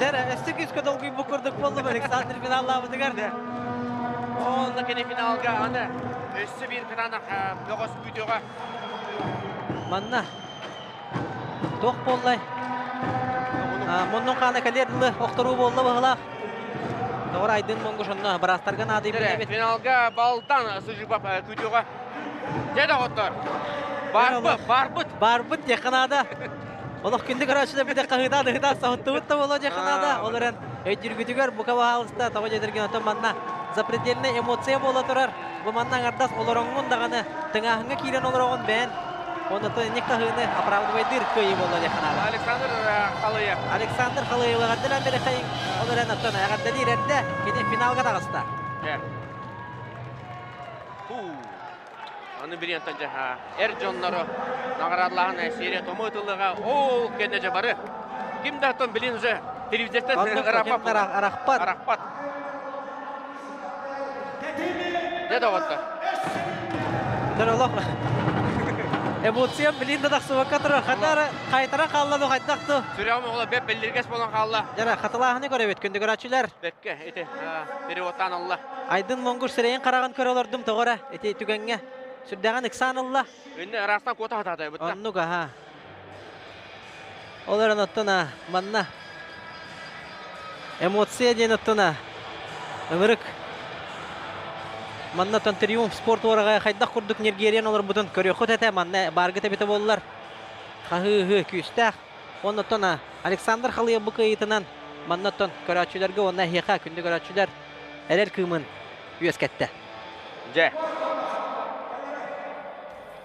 Дәрі, өссө күүскэ долгуйбут курдук буоллум Александр финаллаабытыгар. Онно кини финалга аны өссө биир кытаанах бөҕөс күүтүөҕэ. Манна туох буоллай? Муннун хаана кэлиэр дылы охторуу буолла быһылаах. Доҕор Айдын Монгуш онно быраастарга наадыйбыт эбит. Финалга балтан Сыжыбап күүтүөҕэ. Дьэ доҕоттор, барбыт, барбыт. Барбыт диэххэ наада. Олох күндү көрөөччүлэр бүтэ хаһыытаан ыһытаан соһуттубут да буолуо диэххэ наада. Ол эрэн өйдүүргүтүгэр бука баһаалыста тоҕо дьэтэргин оттон манна запредельнай эмоция буола турар. Бу манна аҥардас олороҥҥун даҕаны тыҥааһыҥҥа киирэн олороҕун бэйэн. Оннуттан инник хаһыыны оправдывайдыыр кыайыы буолла диэххэ наада. Александр Халыев. Александр Халыев эҕэрдэлээн бэрэхэйиҥ. Ол эрэн оттон эҕэрдэлиир эрдэ кини финалга таҕыста. Аны бириэнтэн дьаһаа эр дьоннору наҕараадалааһын серия тому ытыллыга ол кэннэ дьэ бары ким да оттон билин уже телевизортан арахпат арахпат дьэ доҕоттор олох эмоциям билин да тахсыбакка турар хатара хайтара хаалла ну хайдах ту сүрэҕим оҕоло бэп бэллиргэс буолан хаалла дьара хатылааһыны көрөбүт күндү көрөөччүлэр бэккэ ити переводтаан алла Айдын Монгуш сирэйин хараҕын көрө олордум тоҕо эрэ ити түгэҥҥэ сүрдээҕин ыксаан ылла. Инне ыраастан куота хатаата бытта. Оннук аха. Ол эрэн оттон манна эмоция диэн оттон ынырык манна оттон триумф спорт уораҕайа хайдах курдук ньиргиэрийэн олорбутун көрүөххүт этэ манна бааргыт эбитэ буоллар хаһыы-ыһыы күүстээх уонна оттон Александр Халыев бу кыайыытынан манна оттон көрөөччүлэргэ уонна эһиэхэ күндү көрөөччүлэр эрэл кыымын үөскэттэ. Дьэ.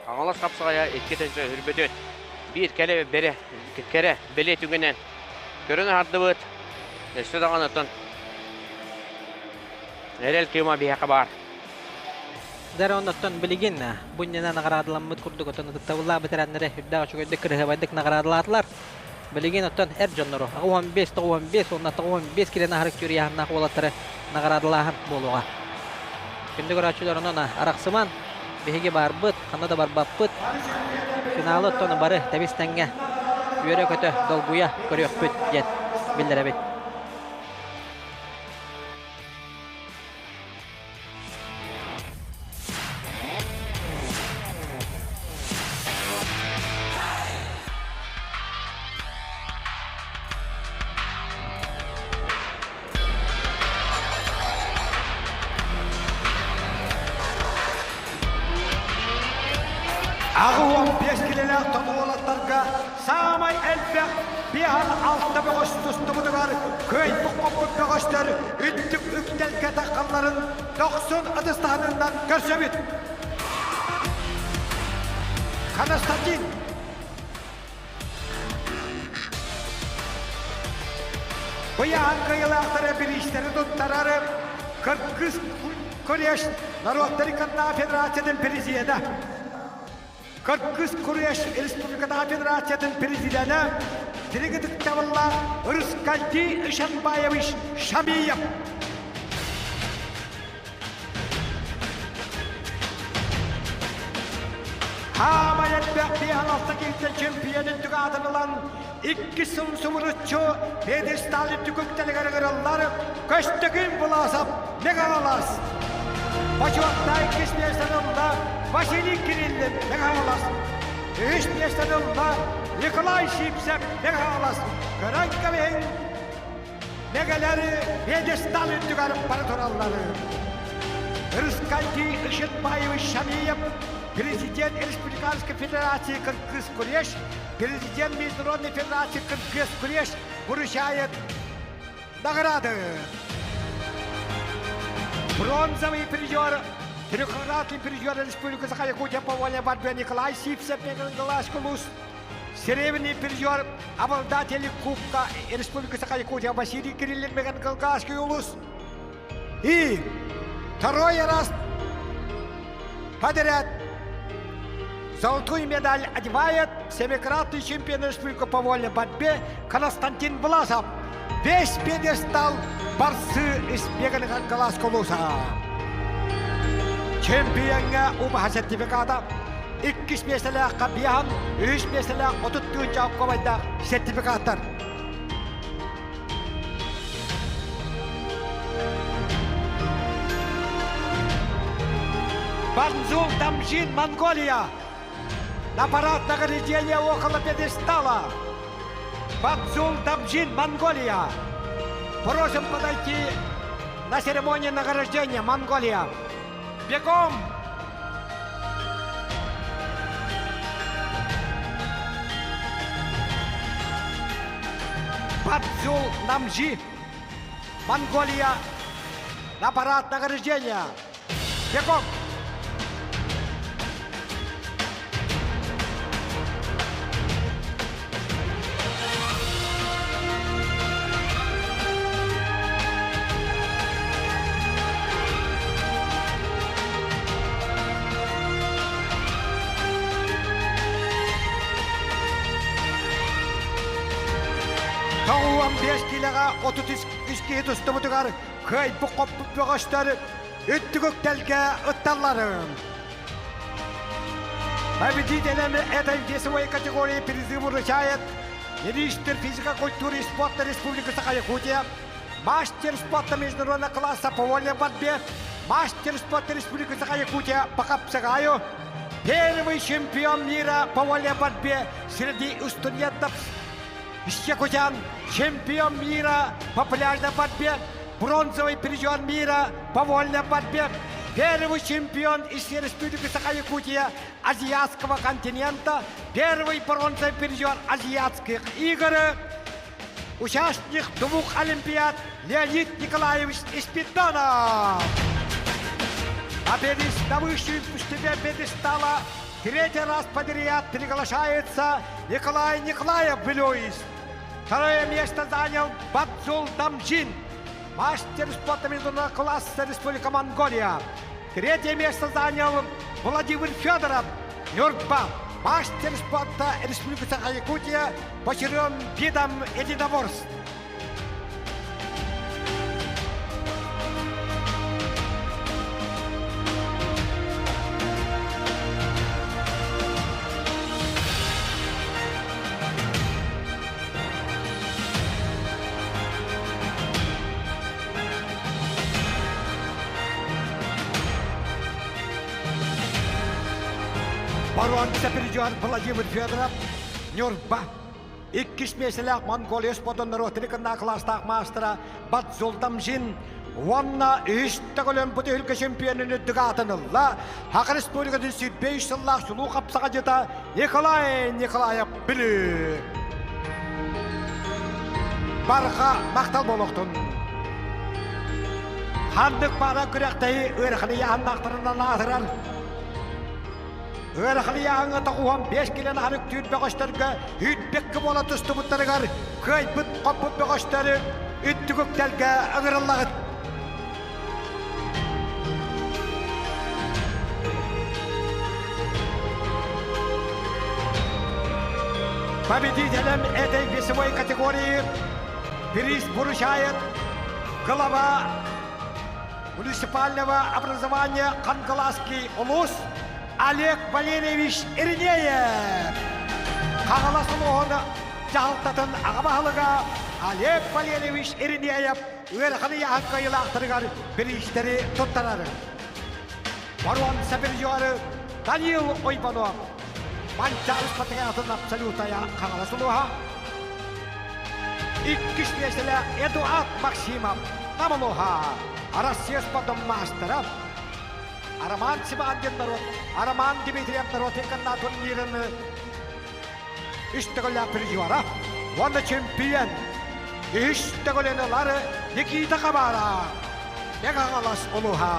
Хаҥалас хапсаҕайа икки тыһыынча үрбөтүт. Биир кэрэ бэрэ, кэрэ бэлиэ түгэнэн көрөн аһардыбыт. Өссө даҕаны оттон эрэл кыыма биһиэхэ баар. Дэр оннуттан билигин бу иннинэ наҕараадаламмыт курдук оттон ытыктабыллаах бэтэрээннэри үрдээх үчүгэйдик кырыһыбайдык наҕараадалаатылар. Билигин оттон эр дьоннору 15, 95 уонна 95 килэн аһарык түөрүйэһиннээх уолаттары наҕараадалааһын буолуоҕа. Күндү көрөөччүлэр онон арахсыман, биһиги баарбыт, ханна да барбаппыт. Финалы оттон бары тэбис-тэҥҥэ үөрэ-көтө, долгуйа көрүөхпүт диэн биллэрэбит. 85 килэлээх уолаттарга саамай элбэх биэһэн алта бөҕөс тустубутугар кыайбыт-хоппут бөҕөстөр үрдүк үктэлгэ таххалларын дохсун ытыстаһынынан көрсөбүт. Константин Быйаан кыайылаахтара бириистэри туттарары Кыргыз Куреш норуоттары кытта федерациятын президенэ Кыргыз Куреш Республикатааҕы Федерациятын президенэ Дириҥ ытыктабыллаах Рыскалди Ишанбаевич Шамиев. Хаамай элбэх 56 киһиттэн чемпионын түгаатын ылан, икки сыл субуруччу пьедестал үрдүк үктэлигэр ыҥырыллар Көстөкүүн Буласов Мегаалас. Бочуоттаах иккис миэстэни ылла Василий Кириллин Мегаалас. Үһүс миэстэни ылла Николай Сивцев Мегаалас. Көрөн кэбиһиҥ, Мегалары пьедестал үрдүгэр бара тураллары. Рыскальди Ишетбаевич Шамиев, президент Республиканской Федерации Кыргыз Куреш, президент Международной Федерации Кыргыз Куреш вручает награды. Бронзовый призер, трехкратный призер Республики Саха-Якутия по вольной борьбе Николай Сипсев, Мегангалашкулус. Серебряный призер, обладатель Кубка Республики Саха-Якутия Василий Кириллин Мегангалашский улус. И второй раз подряд золотую медаль одевает семикратный чемпион республики по вольной борьбе Константин Власов. Весь пьедестал борцы из Мегангалашкулуса. Чемпионга убаһа сертификата иккис миэстэлээххэ биэһэн, үһүс миэстэлээх 30 тыһыынча оккобайдаах сертификаттар. Банзул Дамжин, Монголия. На парад награждения около пьедестала. Банзул Дамжин, Монголия. Просим подойти на церемонию награждения, Монголия. Бегом! Бадзул Намжи, Монголия, на парад награждения. Бегом! Тоҕуон биэс киилэҕэ 33 киһи тустубутугар кыайбыт-хоппут бөҕөстөр үрдүк үктэлгэ ытталларын. Победителем этой весовой категории призы вручает министр физико-культуры и спорта Республики Саха-Якутия, мастер спорта международного класса по вольной борьбе, мастер спорта Республики Саха-Якутия по Капсагаю, первый чемпион мира по вольной борьбе среди студентов якутян, чемпион мира по пляжной борьбе, бронзовый призер мира по вольной борьбе, первый чемпион из Республики Саха-Якутия азиатского континента, первый бронзовый призер азиатских игр, участник двух Олимпиад Леонид Николаевич Испитонов. На, на высшую ступень пьедестала третий раз подряд приглашается Николай Николаев Белюис. Второе место занял Бадзул Дамжин, мастер спорта международного класса Республика Монголия. Третье место занял Владимир Федоров, Нюрба, мастер спорта Республики Саха-Якутия по четырем видам единоборств. Боруонса призер Владимир Федоров, Нюрба. Иккис миэстэлээх Монголия спордун норуоттарын кылаастаах маастара Бадзулдамжин уонна үһүс төгүлүн бу түһүлгэ чемпионун үрдүк аатын ылла. Саха Республикатын сүүрбэ үс сыллаах чулуу хапсаҕадьыта Николай Николаев Бүлүү. Барҕа махтал буолуохтун. Ханнык баара күрэхтэһии ыарахан ыйааһыннаахтарынан аатырар. Ыарахан ыйааһыҥҥа 95 килэн аһарык түүр бөҕөстөргө үүрбэккэ буола тустубуттарыгар кыайбыт хоппут бөҕөстөрү үрдүк үктэлгэ ыҥырыллаҕыт. Победителем этой весовой категории приз вручает глава муниципального образования Хангаласский улус Олег Валерьевич Иринеев. Хаҥалас улууһун дьаһалтатын аҕа баһылыга Олег Валерьевич Иринеев ыарахан ыйааһын кыайыылаахтарыгар бириистэри туттарар. Боруонса призеры Данил Ойбонов. Манчаары спартакиадатын абсолютая Хаҥалас улууһа. Иккис миэстэлээх Эдуард Максимов Нам улууһа. Россия спортун маастара. Роман Сибан диэн норуот, Роман Дмитриев норуотун кынна турнирын үс төгүллээх призера уонна чемпион үс төгүлүн ылар Никита Хабаров, Мэҥэ-Хаҥалас улууһа.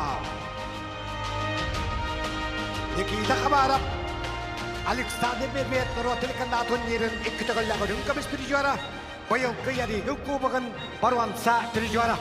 Никита Хабаров Александр Медведев норуотун кынна турнирын икки төгүллээх үрүҥ көмүс призера, быйылгы Ярыгыл Кубогын боруонса призера.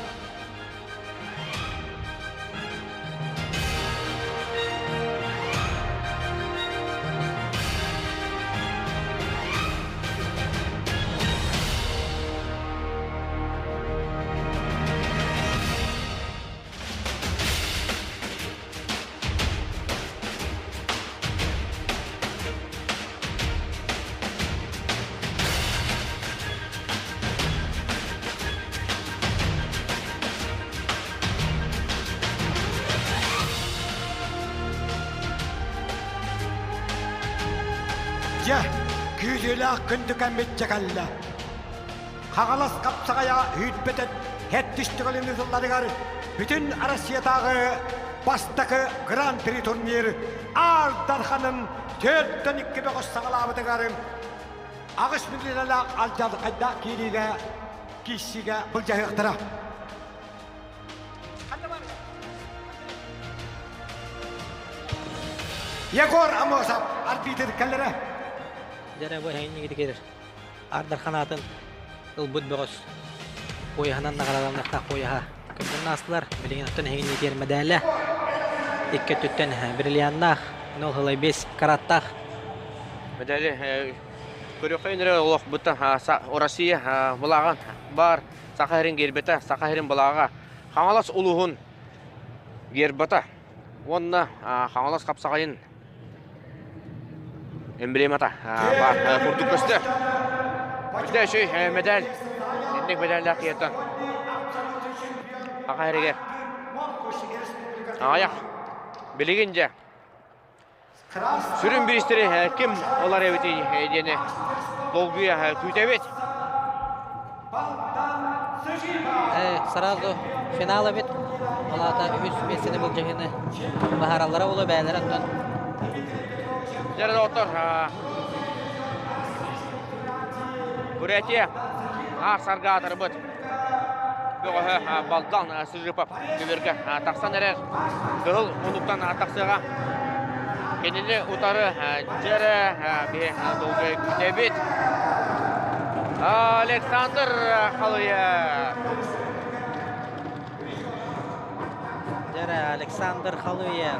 Дьэ, күүтүүлээх күндү кэммит кэллэ. Хаҥалас хапсаҕайа үүрбэтэ сэттис төгүлүн ыытылларыгар бүтүн Россиятааҕы бастакы Гран-при турнир Аар Дарханын 4-2 бөҕөс саҕалаабытыгар аҕыс мүнүүтэлээх алдьархайдаах киириигэ киирсиигэ былдьаһыахтара. Егор Амосов арбитр кэллэрэ. Дьэрэ бу эһиги Ардархан аатын ылбыт бөҕөс пояһынан наҕараадаланыахтаах пояһа көрдөрөн аастылар. Билигин оттон эһигини итиэр мэдээлэ икки өттүттэн бриллианнаах 0,5 караттаах. Мэдээли көрүөххэ эрэ олох быта Россия былааҕын бар Саха сирин гербэтэ, Саха сирин былааҕа Хаҥалас улууһун гербата уонна Хаҥалас хапсаҕайын Эмблемата баар курдук көстөр. Үрдэ үчүй медаль. Инник медаллаах киһиттэн. Аха эригэр. Аяқ. Билигин дьэ. Сүрүн биристери ким олар эбитий диэни долгуйа күүтэбит. Сразу финал эбит. Ол аата үһүс миэстэни былдьаһыыны баһараллара буолуо бэйэлэрэ оттон. Дьэ, доҕоттор, Бурятия аар сарга атарбыт бөҕөһө Балдан Сыжипов көбүөргэ тахсан эрэр. Кыһыл муннуктан тахсыаҕа. Кинини утары дьэрэ биһи долгуйа күүтэбит. Александр Халыев. Дьэрэ Александр Халыев.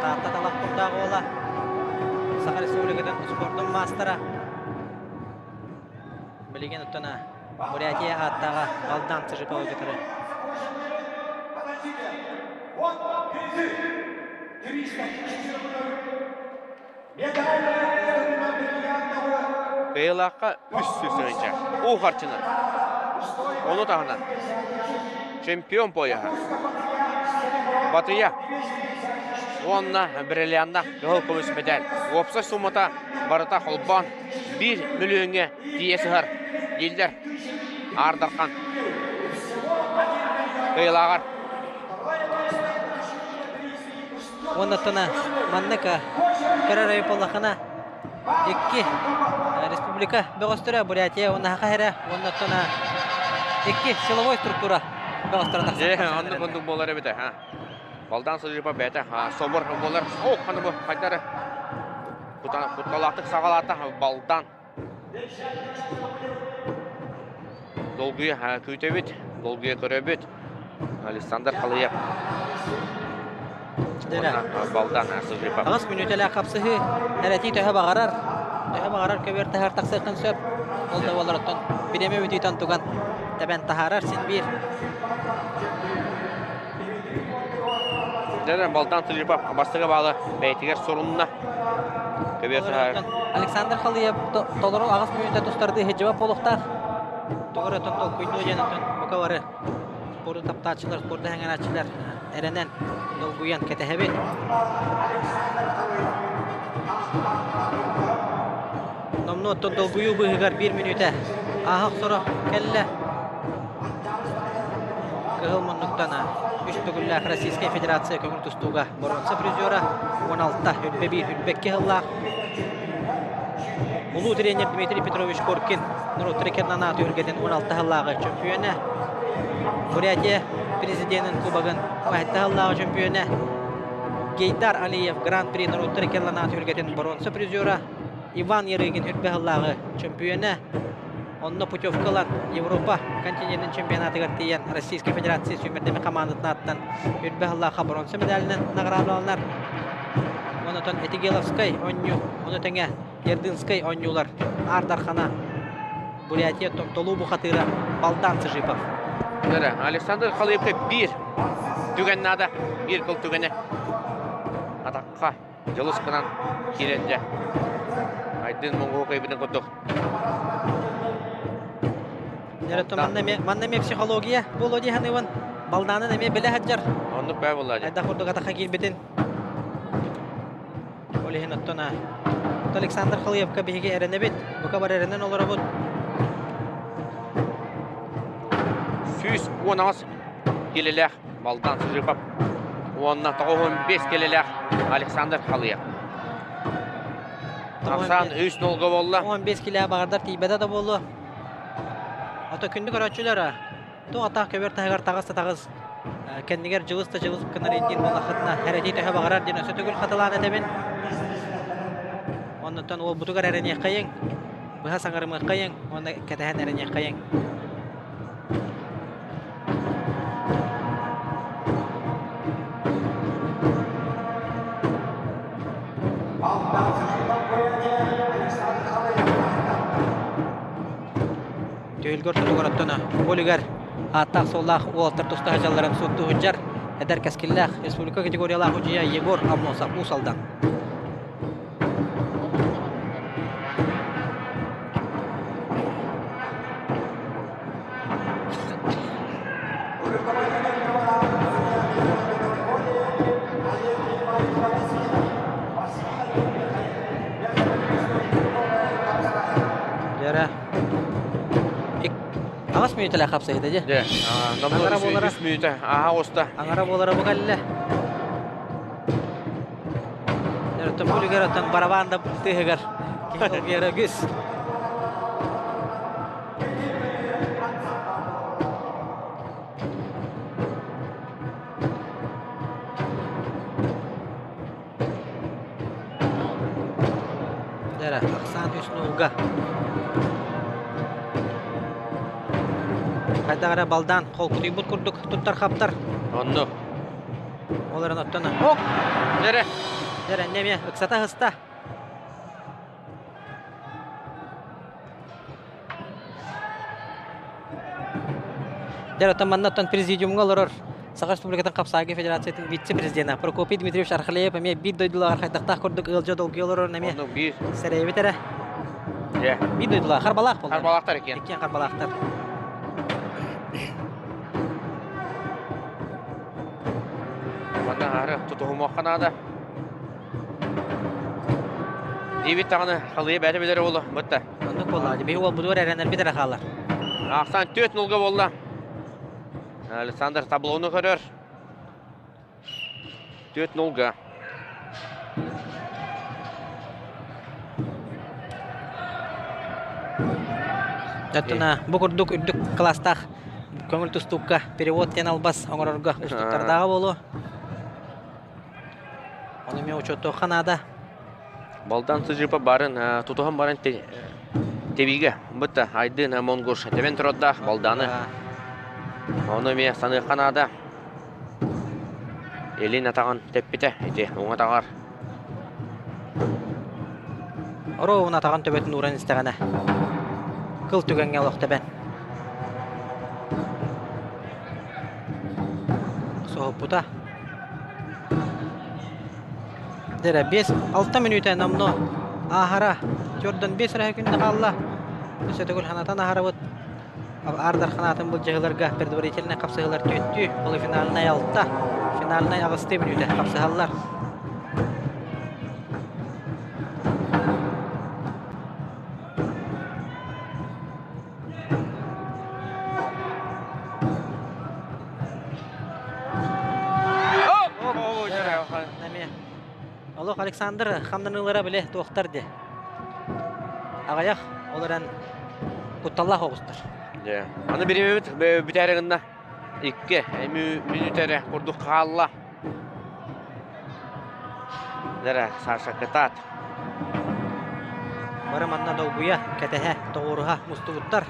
Таатта талах курдаах уола. Саха Республикатын спордун маастара. Билигин оттон Бурятия ааттааҕа Балдан Цыжиповы кытары. Кыайыылаахха 300 тыһыынча уу харчыны. Ону таһынан чемпион пояһа Батыя уонна бриллианнаах кыһыл көмүс мэтээл. Уопсай суумата барыта холбоон биир мөлүйүөҥҥэ тиийэ сыһар дииллэр Аар Дархан кыайыылааҕар. Уонна маннык көрөр өй буоллахына икки республика бөҕөстөрө Бурятия уонна Саха сирэ уонна икки силовой структура бөҕөстөрө тахсар. Оннук оннук буолар эбит ha. Балдан сылдьыпа бэйэтэ собор буолар. О, ханы бу хайдары кутталаахтык саҕалаата Балдан. Долгуйа күүтэбит, долгуйа көрөбүт. Александр Халыев. Балдан Сыжипов. Аҕыс мүнүүтэлээх хапсыһыы эрэтии төһө баҕарар, төһө баҕарар көбүөр таһар тахсыаххын сөп. Ол да буоллар оттон бириэмэ бүтүүтэн туган тэбэн таһаарар син биир. Дьэ, Балдан Сыжипов бастакы баалы бэйэтигэр сурунна. Көбүөр таһаар. Александр Халыев толору аҕыс мүнүүтэ тустарды иһдьибэт буолуохтаах. Тоҕо эрэ толкуйдуо диэн оттон бука бары спорду таптааччылар, спорду сэҥээрээччилэр эрэнэн, долгуйан кэтэһэбит. Номнуо оттон долгуйуу быыһыгар биир мүнүүтэ ааһа охсоро кэллэ. Кыһыл муннуктан Үс төгүллээх Российскай Федерация көҥүл тустууга боруонса призера 16 үрбэ биир үрбэкки сыллаах Улуу тренер Дмитрий Петрович Коркин норуот рекернанаат үргэтин 16 сыллааҕы чөмпүйүөнэ, Бурятия президенин кубогын 17 сыллааҕы чөмпүйүөнэ, Гейдар Алиев Гран-при норуот рекернанаат үргэтин боруонса призера, Иван Ярыгин үрбэ сыллааҕы чөмпүйүөнэ, Онно путевка ылан Европа континенын чемпионатыгар тиийэн Российскай Федерация сүүмэрдэммит хамаандатын ааттан үрбэ сыллаахха боруонса медалынан наҕараадаланар. Онотон Этигеловскай оонньуу, ону тэҥэ Ердынскай оонньуулар Аар Дархана, Бурятия Томтолуу бухатыыра Балдан Цыжипов. Александр Халыевка биир түгэн наада, биир кыл түгэнэ. Атахха дьылыс гынан киирэн дьэ. Айдын Монгол кыйбытын курдук. Дьэ, манна эмиэ психология буолуо дии саныыбын. Балдаанын эмиэ билэ сылдьар. Оннук бээ буолла. Хайдах курдук атахха киирбитин. Ол иһин оттон Александр Халыевка биһиги эрэнэбит. Бука бары эрэнэн олоробут. 118 килэлээх Балдан Сыжипов уонна 95 килэлээх Александр Халыев. Ахсаан үс нолга буолла. 15 килэ баҕардар тиийбэтэ да буолуо. Ото күндү көрөөччүлэр туох атаах көбөр таһыгар таҕыс да таҕыс кэннигэр дьылыс да дьылыс гынар диир буоллаххытына хэрэтии төһө баҕарар диэн өссө төгүл хатылаан этэбин. Оннуттан уолбутугар эрэниэххэйиҥ, быһа саҥарымыаххайыҥ уонна кэтэһэн эрэниэххэйиҥ. Түһүлгэр тутугар оттоно полигар ааттаах-суоллаах уолаттар туста сылдьалларын суоттуу сылдьар эдэр кэскиллээх республика категориялаах удьуйа Егор Аммосов Уус Алдан. Дьэрэ. Аҕыс мүнүүтэлээх хапсайда дьэ. Дьэ, үс мүнүүтэ ааһа оста. Аҥара буолара бу кэллэ. Оттон бүлүгэр оттон барабан да тыаһыгар киһи долгуйара үгүс. Дьэрэ, ахсаан үс нуулга. Хайдах эрэ балдаан холкутуйбут курдук туттар-хаптар. Оннук. Ол эрэн оттон ок! Дьэрэ. Дьэрэ, эмиэ ыксата сыста. Дьэ, оттон манна оттон президиумҥа олорор Саха Республикатын Хапсааги Федерациятын вице-президенэ Прокопий Дмитриевич Архалеев эмиэ биир дойдулааҕар хайдахтаах курдук ыалдьа долгуйа олорорун эмиэ сэрэйэбит эрэ. Биир дойдулаах Харбалаах буолла. Харбалаахтар иккиэн. Иккиэн Харбалаахтар. Манна аһары тутуһумуохха наада. Диэбит даҕаны халыйа бэйэтэ билэр уолу бытта. Оннук буоллаҕа дии. Биһи уолбутугар эрэнэрбит эрэ хаалар. Ахсан 4-0 буолла. Александр таблону көрөр. 4-0-га. Оттон бу курдук үрдүк кылаастаах көҥүл тустуукка перевод диэн албас оҥорорго устуктардааҕа буолуо. Ону эмиэ учуоттуохха наада. Балдан сыжыпа барын тутуһан баран тебиге бытта Айдын Монгуш тебен турардаах балданы. Ону эмиэ саныахха наада. Илин атаҕын тэппитэ ити уҥа атаҕар. Оруобун атаҕын төбөтүн ууран истэҕинэ кыл түгэҥҥэ олох тэбэн соһуппута. Дэрэ, 5-6 мүнүүтэ номнуо ааһара. Төрдөн 5 эрэ күндэ хаалла. Өссө төгүл ханатан аһарабыт. Аар Дархан аатын былдьаһыыларга предварительнай хапсыһыылар түөттүү, полуфинальнай алта, финальнай аҕыстыы мүнүүтэ хапсыһаллар. Олох Александр хамнаныылара биле туохтар де. Аҕыйах ол эрэн кутталлаах оҕустар. Дьэ. Аны бириэмэбит бүтээри гынна. Икки мүнүүтэ эрэ курдук хаалла. Дэрэ, Саша кытаат. Бары манна долгуйа, кэтэһэ, тоҕуоруһа мустубуттар.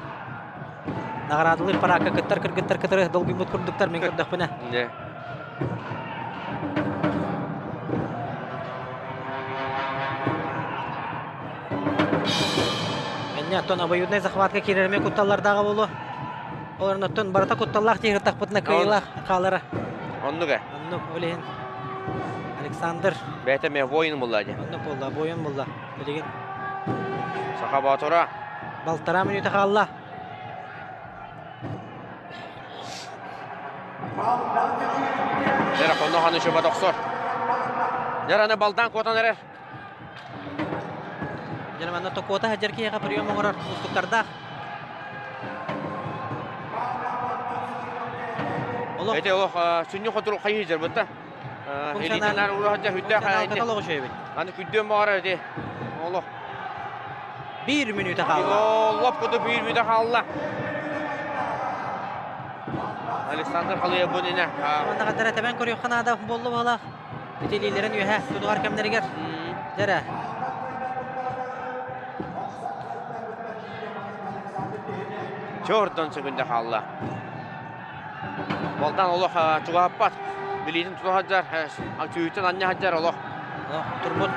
Наҕараадалыыр параакка кыттар кыргыттар кытары долгуйбут курдуктар мин көрдөхпүнэ. Дьэ. Энне оттон обоюднай захватка киирэрме кутталлардааҕа буолуо. Олорон оттон барыта кутталлаах тиһиртахпытына кыайыылаах хаалара. Оннук ээ. Оннук, ол иһин Александр. Бэйэтэ эмиэ воин буолла дии. Оннук буолла, воин буолла билигин. Саха Боотура. Балтараа мүнүүтэ хаалла. Дьэ, хонно ханы шөбө тохсор. Дьэ, аны балдан куотан эрэр. Дьэ, манна токуота сылдьар киһиэхэ прием оҥорор уустуктардаах. Олох Эти олох сүнньү хотуру хайыы дьарбытта. Илиитинэн ураһа хүддээх олох үчүгэйбит. Аны күддүөн баҕарар ити. Олох. Биир мүнүүтэ хаалла. Олох куду биир мүнүүтэ хаалла. Александр Халыев бу нine. Манна хаттара тэбэн көрүөххэ наада буолла буолаах. Ити илиилэрин үөһэ тутуһар кэмнэригэр. Дьэрэ. Чордон сөкүндэ хаалла. Балдан олох чугаһаппат. Билиитин тута сылдьар, сүүтүн анньа сылдьар олох. Турбут.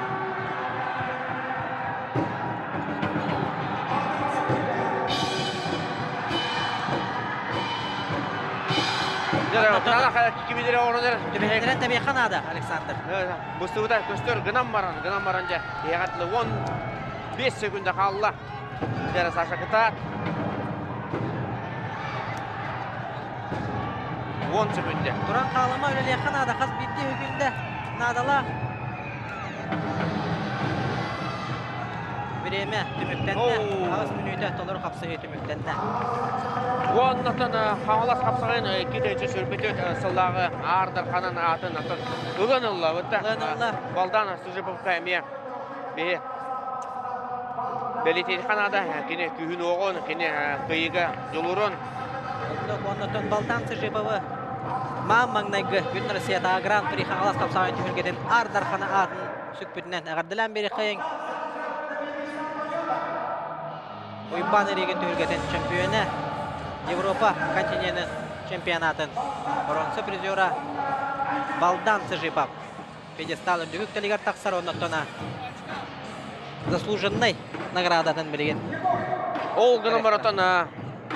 Түбэһиннэрэн тэбиэххэ наада, Александр. Быстыбыта көстөр гынан баран, гынан баран дьэ, иһэҕэтлы 15 секунда хаалла. Дьэ, Саша кытаат. 10 секунда. Туран хаалыма үлэлиэххэ наада, хас биирдии секунда наадалаах. Бириэмэ түмүктэннэ. Аҕыс мүнүүтэ толору хапсаһыы түмүктэннэ. Уоннатан Хаҥалас хапсаҕайын 2 сүүрбүтүт сыллааҕы Аар Дарханын аатын атын ылан ылла. Ылан ылла. Балдан Сыжиповка эмиэ биһи бэлиэтиир наада кини күүһүн уоҕун, кини кыйыга дьулуурун. Оннотон Балдан Сыжиповы маам маҥнайгы Бүтүн Россиятааҕы Гран-при Хаҥалас хапсаҕай түһүлгэтин Аар Дархана аатын сүкпүтүнэн эҕэрдэлээн биэриэххэйиҥ. Уйбаан Эригин түһүлгэтин чөмпүйүөнэ, Европа континенын чемпионатын боруонса призера Балдан Сыжипов пьедестал үрдүк үктэлигэр тахсар оннуттан заслуженнай наградатын билигин. Ол гынан баран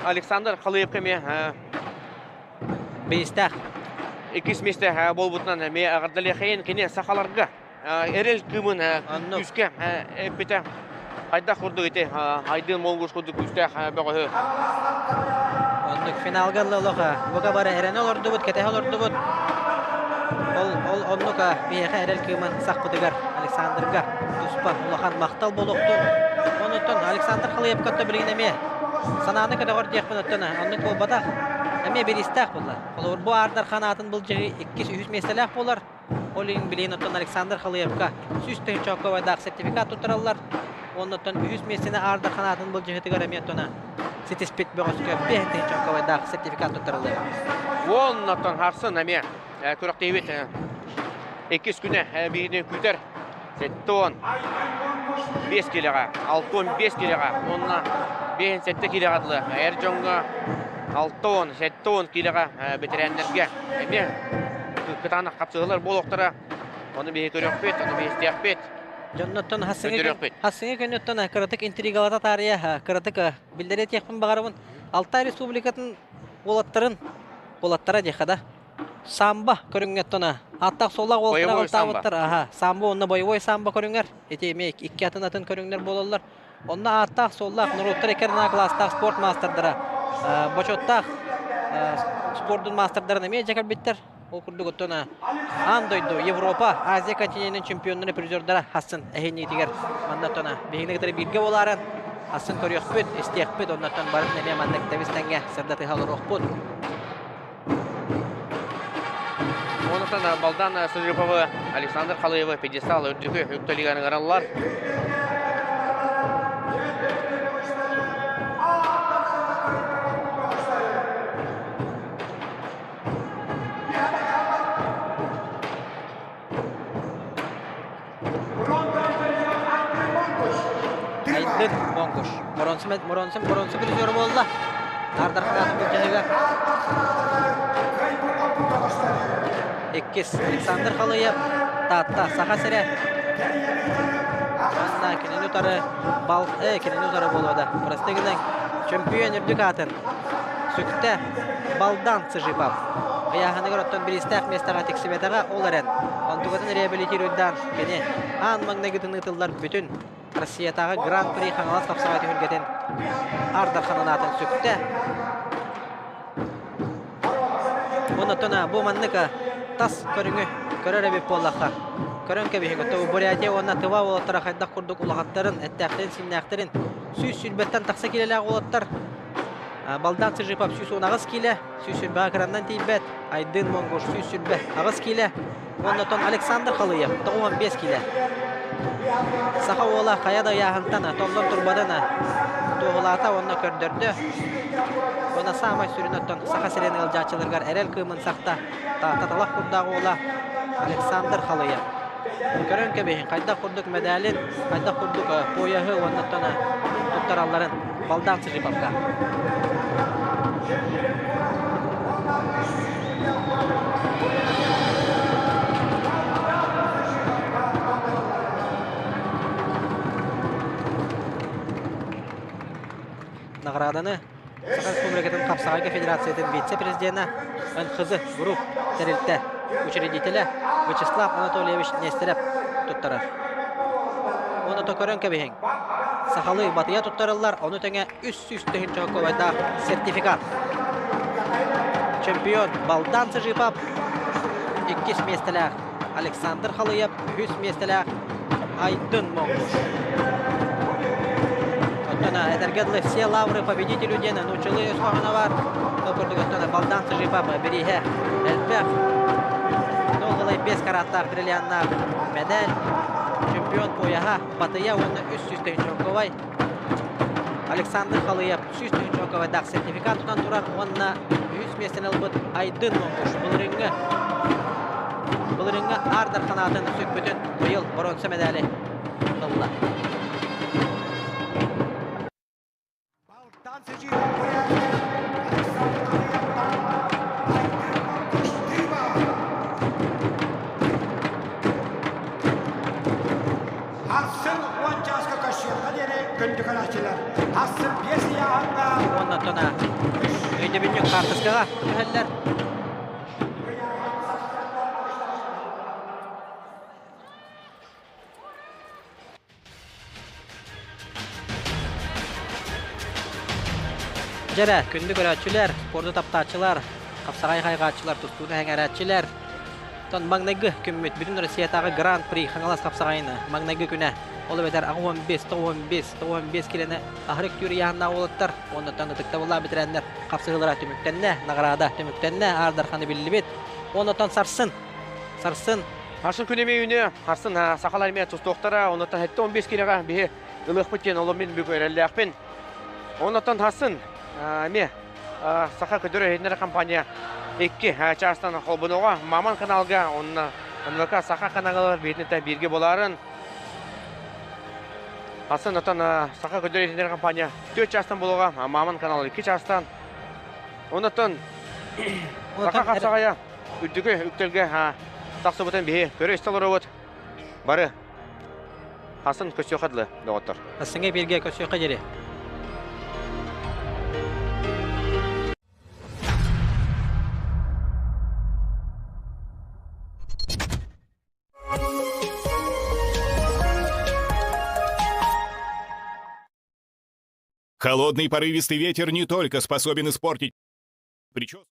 Александр Халыевка эмиэ биистээх иккис миэстэ буолбутунан эмиэ эҕэрдэлиэхэйин кини сахаларга эрэл кыымын күүскэ эппитэ хайдах курдук ити Айдын Монгуш курдук күүстээх бөҕөһү Оннук финалга олох бука бары эрэнэ олордубут, кэтэһэ олордубут. Ол, ол оннук биһиэхэ эрэл кыымын сахпытыгар Александрга туспа улахан махтал буолуохтун. Онуттан Александр Халыевка билигин эмиэ санааны көтөҕөр диэхпин оттон оннук буолбатах. Эмиэ бириистээх буолла. Холобур бу Аардар ханаатын былдьаһыы иккис үһүс миэстэлээх буолар. Ол иһин билигин оттон Александр Халыевка 100 тыһыынча чокковайдаах сертификат туттараллар. Оннуттан үһүс миэстэни Аардар ханаатын былдьаһыытыгар эмиэ оттон ситиспит бөҕөскө 5 тыһыынча чокковайдаах сертификат туттарыллар. Уоннаттан харсын эмиэ күрэхтэһиибит иккис күнэ биһигини күүтэр 75 килэҕэ, 65 килэҕэ уонна 57 килэҕэ дылы эр дьоҥҥо 60, 70 килэҕэ бэтэрээннэргэ эмиэ кытаанах хапсыһыылар буолуохтара. Ону биһи көрүөхпүт, ону биһи истиэхпит. Дьонноттон хассыҥы күнүттэн кыратык интригалата таарыйа кыратык биллэри этиэхпин баҕарабын. Алтай Республикатын уолаттарын уолаттара диэххэ да самбо көрүҥҥэ оттон ааттаах суоллаах уолаттара алтаабыттар аха самбо уонна боевой самбо көрүҥэр ити эмиэ икки атын атын көрүҥнэр буолаллар онно ааттаах суоллаах норуоттар икки кылаастаах спорт маастардара бочуоттаах спордун маастардарын эмиэ дьэ кэлбиттэр ол курдук оттон аан дойду Европа Азия континенын чемпионнара призердара хассын эһиниитигэр манна оттон биһигини кытары бииргэ буолааран хассын көрүөхпүт истиэхпит оннуттан барын эмиэ маннык тэбис тэҥҥэ сырдатыһа олоруохпут. Онтон Балдан Сыжиповы, Александр Халыевы пьедестал үрдүкү үктэлигэр ыҥыраллар. Айдын Монгуш. Моронсу Моронсу Моронсу призер буолла. Ардар ханаатын былдьаһыга. Иккис Александр Халыев Таатта Саха сирэ. Уонна кинини утары бал кинини утары буолуо да. Просты гынан чөмпүйүөн үрдүк аатын сүктэ Балдан Цыжипов. Ыйааһыныгар оттон бириистээх миэстэҕэ тиксибэтэҕэ, ол эрэн, онтукатын реабилитируйдаан кини аан маҥнайгытын ыытыллар бүтүн Россиятааҕы Гран-при Хаҥалас хапсаҕай түһүлгэтин Аар Дархан аатын сүктэ. Онтон бу маннык тас көрүҥү көрөр эбит буоллахха, көрөн кэбиһиҥ. Оттон Бурятия уонна Тыва уолаттара хайдах курдук улахаттарын, эттээхтэрин-сииннээхтэрин 120-тэн тахса киилэлээх уолаттар Балдан Цыжипов 118 киилэ, 120 кыраннан тиийбэт, Айдын Монгуш 128 киилэ, оннотон Александр Халыев 95 киилэ. Саха уола хайа да ыйааһынтан толлон турбатын туоһулаата уонна көрдөрдө. Уонна саамай сүрүн оттон Саха сирин ыалдьааччыларыгар эрэл кыымын сахта Таатта талах курдаах уола Александр Халыев. Көрөн кэбиһин, хайдах курдук мэдээлин, хайдах курдук пояһы уонна туттаралларын Балдан Цыжиповка. Награданы Саха Республикатын Хапсаҕайга Федерациятын вице-президенэ НХЗ Групп тэрилтэ учредителэ Вячеслав Анатольевич Нестерев туттарар. Уонна то көрөн кэбиһиҥ. Сахалыы батыйа туттарыллар, ону тэҥэ 300 тыһыынча солкуобайдаах сертификат. Чемпион Балдан Цыжипов, иккис миэстэлээх Александр Халыев, үһүс миэстэлээх Айдын Монгуш. Оттон этэргэ дылы все лавры победителю диэн нууччалыы өс хоһооно бар. Ол курдук оттон Балдан Цыжипов бирииһэ элбэх. 0,5 караттаах бриллианнаах медаль. Чемпион пояһа Батыя уонна 300 тыһыынча Александр Халыев 100 тыһыынча сертификат тутан турар уонна үһүс миэстэни ылбыт Айдын Монгуш былырыыҥҥы былырыыҥҥы Аар Дарханаатын сүкпүтүн быйыл боруонса медали ылла. Ахсын уон чааска көрсүөххэ диэри күндү көрөөччүлэр. Ахсын биэс ыйааһыҥҥа Уонна оттон өйдөбүнньүк хаартыскаҕа түһэллэр. Дьэрэ, күндү көрөөччүлэр, спорду таптааччылар, хапсаҕай хайҕааччылар, тустууну сэҥээрээччилэр. Оттон маҥнайгы күммүт бүтүн Россиятааҕы Гран-при Хаҥалас хапсаҕайын маҥнайгы күнэ. Ол эбэтэр 85, 95, 95 килэни аһары үктүүр ыйааһыннаах уолаттар уонна оттон ытыктабыллаах бэтэрээннэр хапсыһыылара түмүктэннэ, наҕараада түмүктэннэ, Аар Дарханы биллибит. Уонна оттон сарсын, сарсын Харсын күн эмиэ үүнүө, харсын сахалар эмиэ тустуохтара, онуттан 75 киилэҕэ биһи ылыахпыт диэн олом мин бүгүн эрэллээхпин. Онуттан харсын эмиэ Саха көтөр иһитиннэрэр компания икки чаастан холбонуоҕа Маман каналга, онно НВК Саха каналыгар биһитинтэ бииргэ буоларын. Харсын оттон Саха көтөр иһитиннэрэр компания 4 чаастан буолуоҕа, Маман канал 2 чаастан. Онуттан Саха хапсаҕайа үрдүкү үктэлгэ тахсыбытын биһи көрө-истэ олоробут. Бары хасын көсүөхэ дылы, доҕоттор. Хасыҥа бииргэ көсүөхэ диэри. Холодный порывистый ветер не только способен испортить прическу,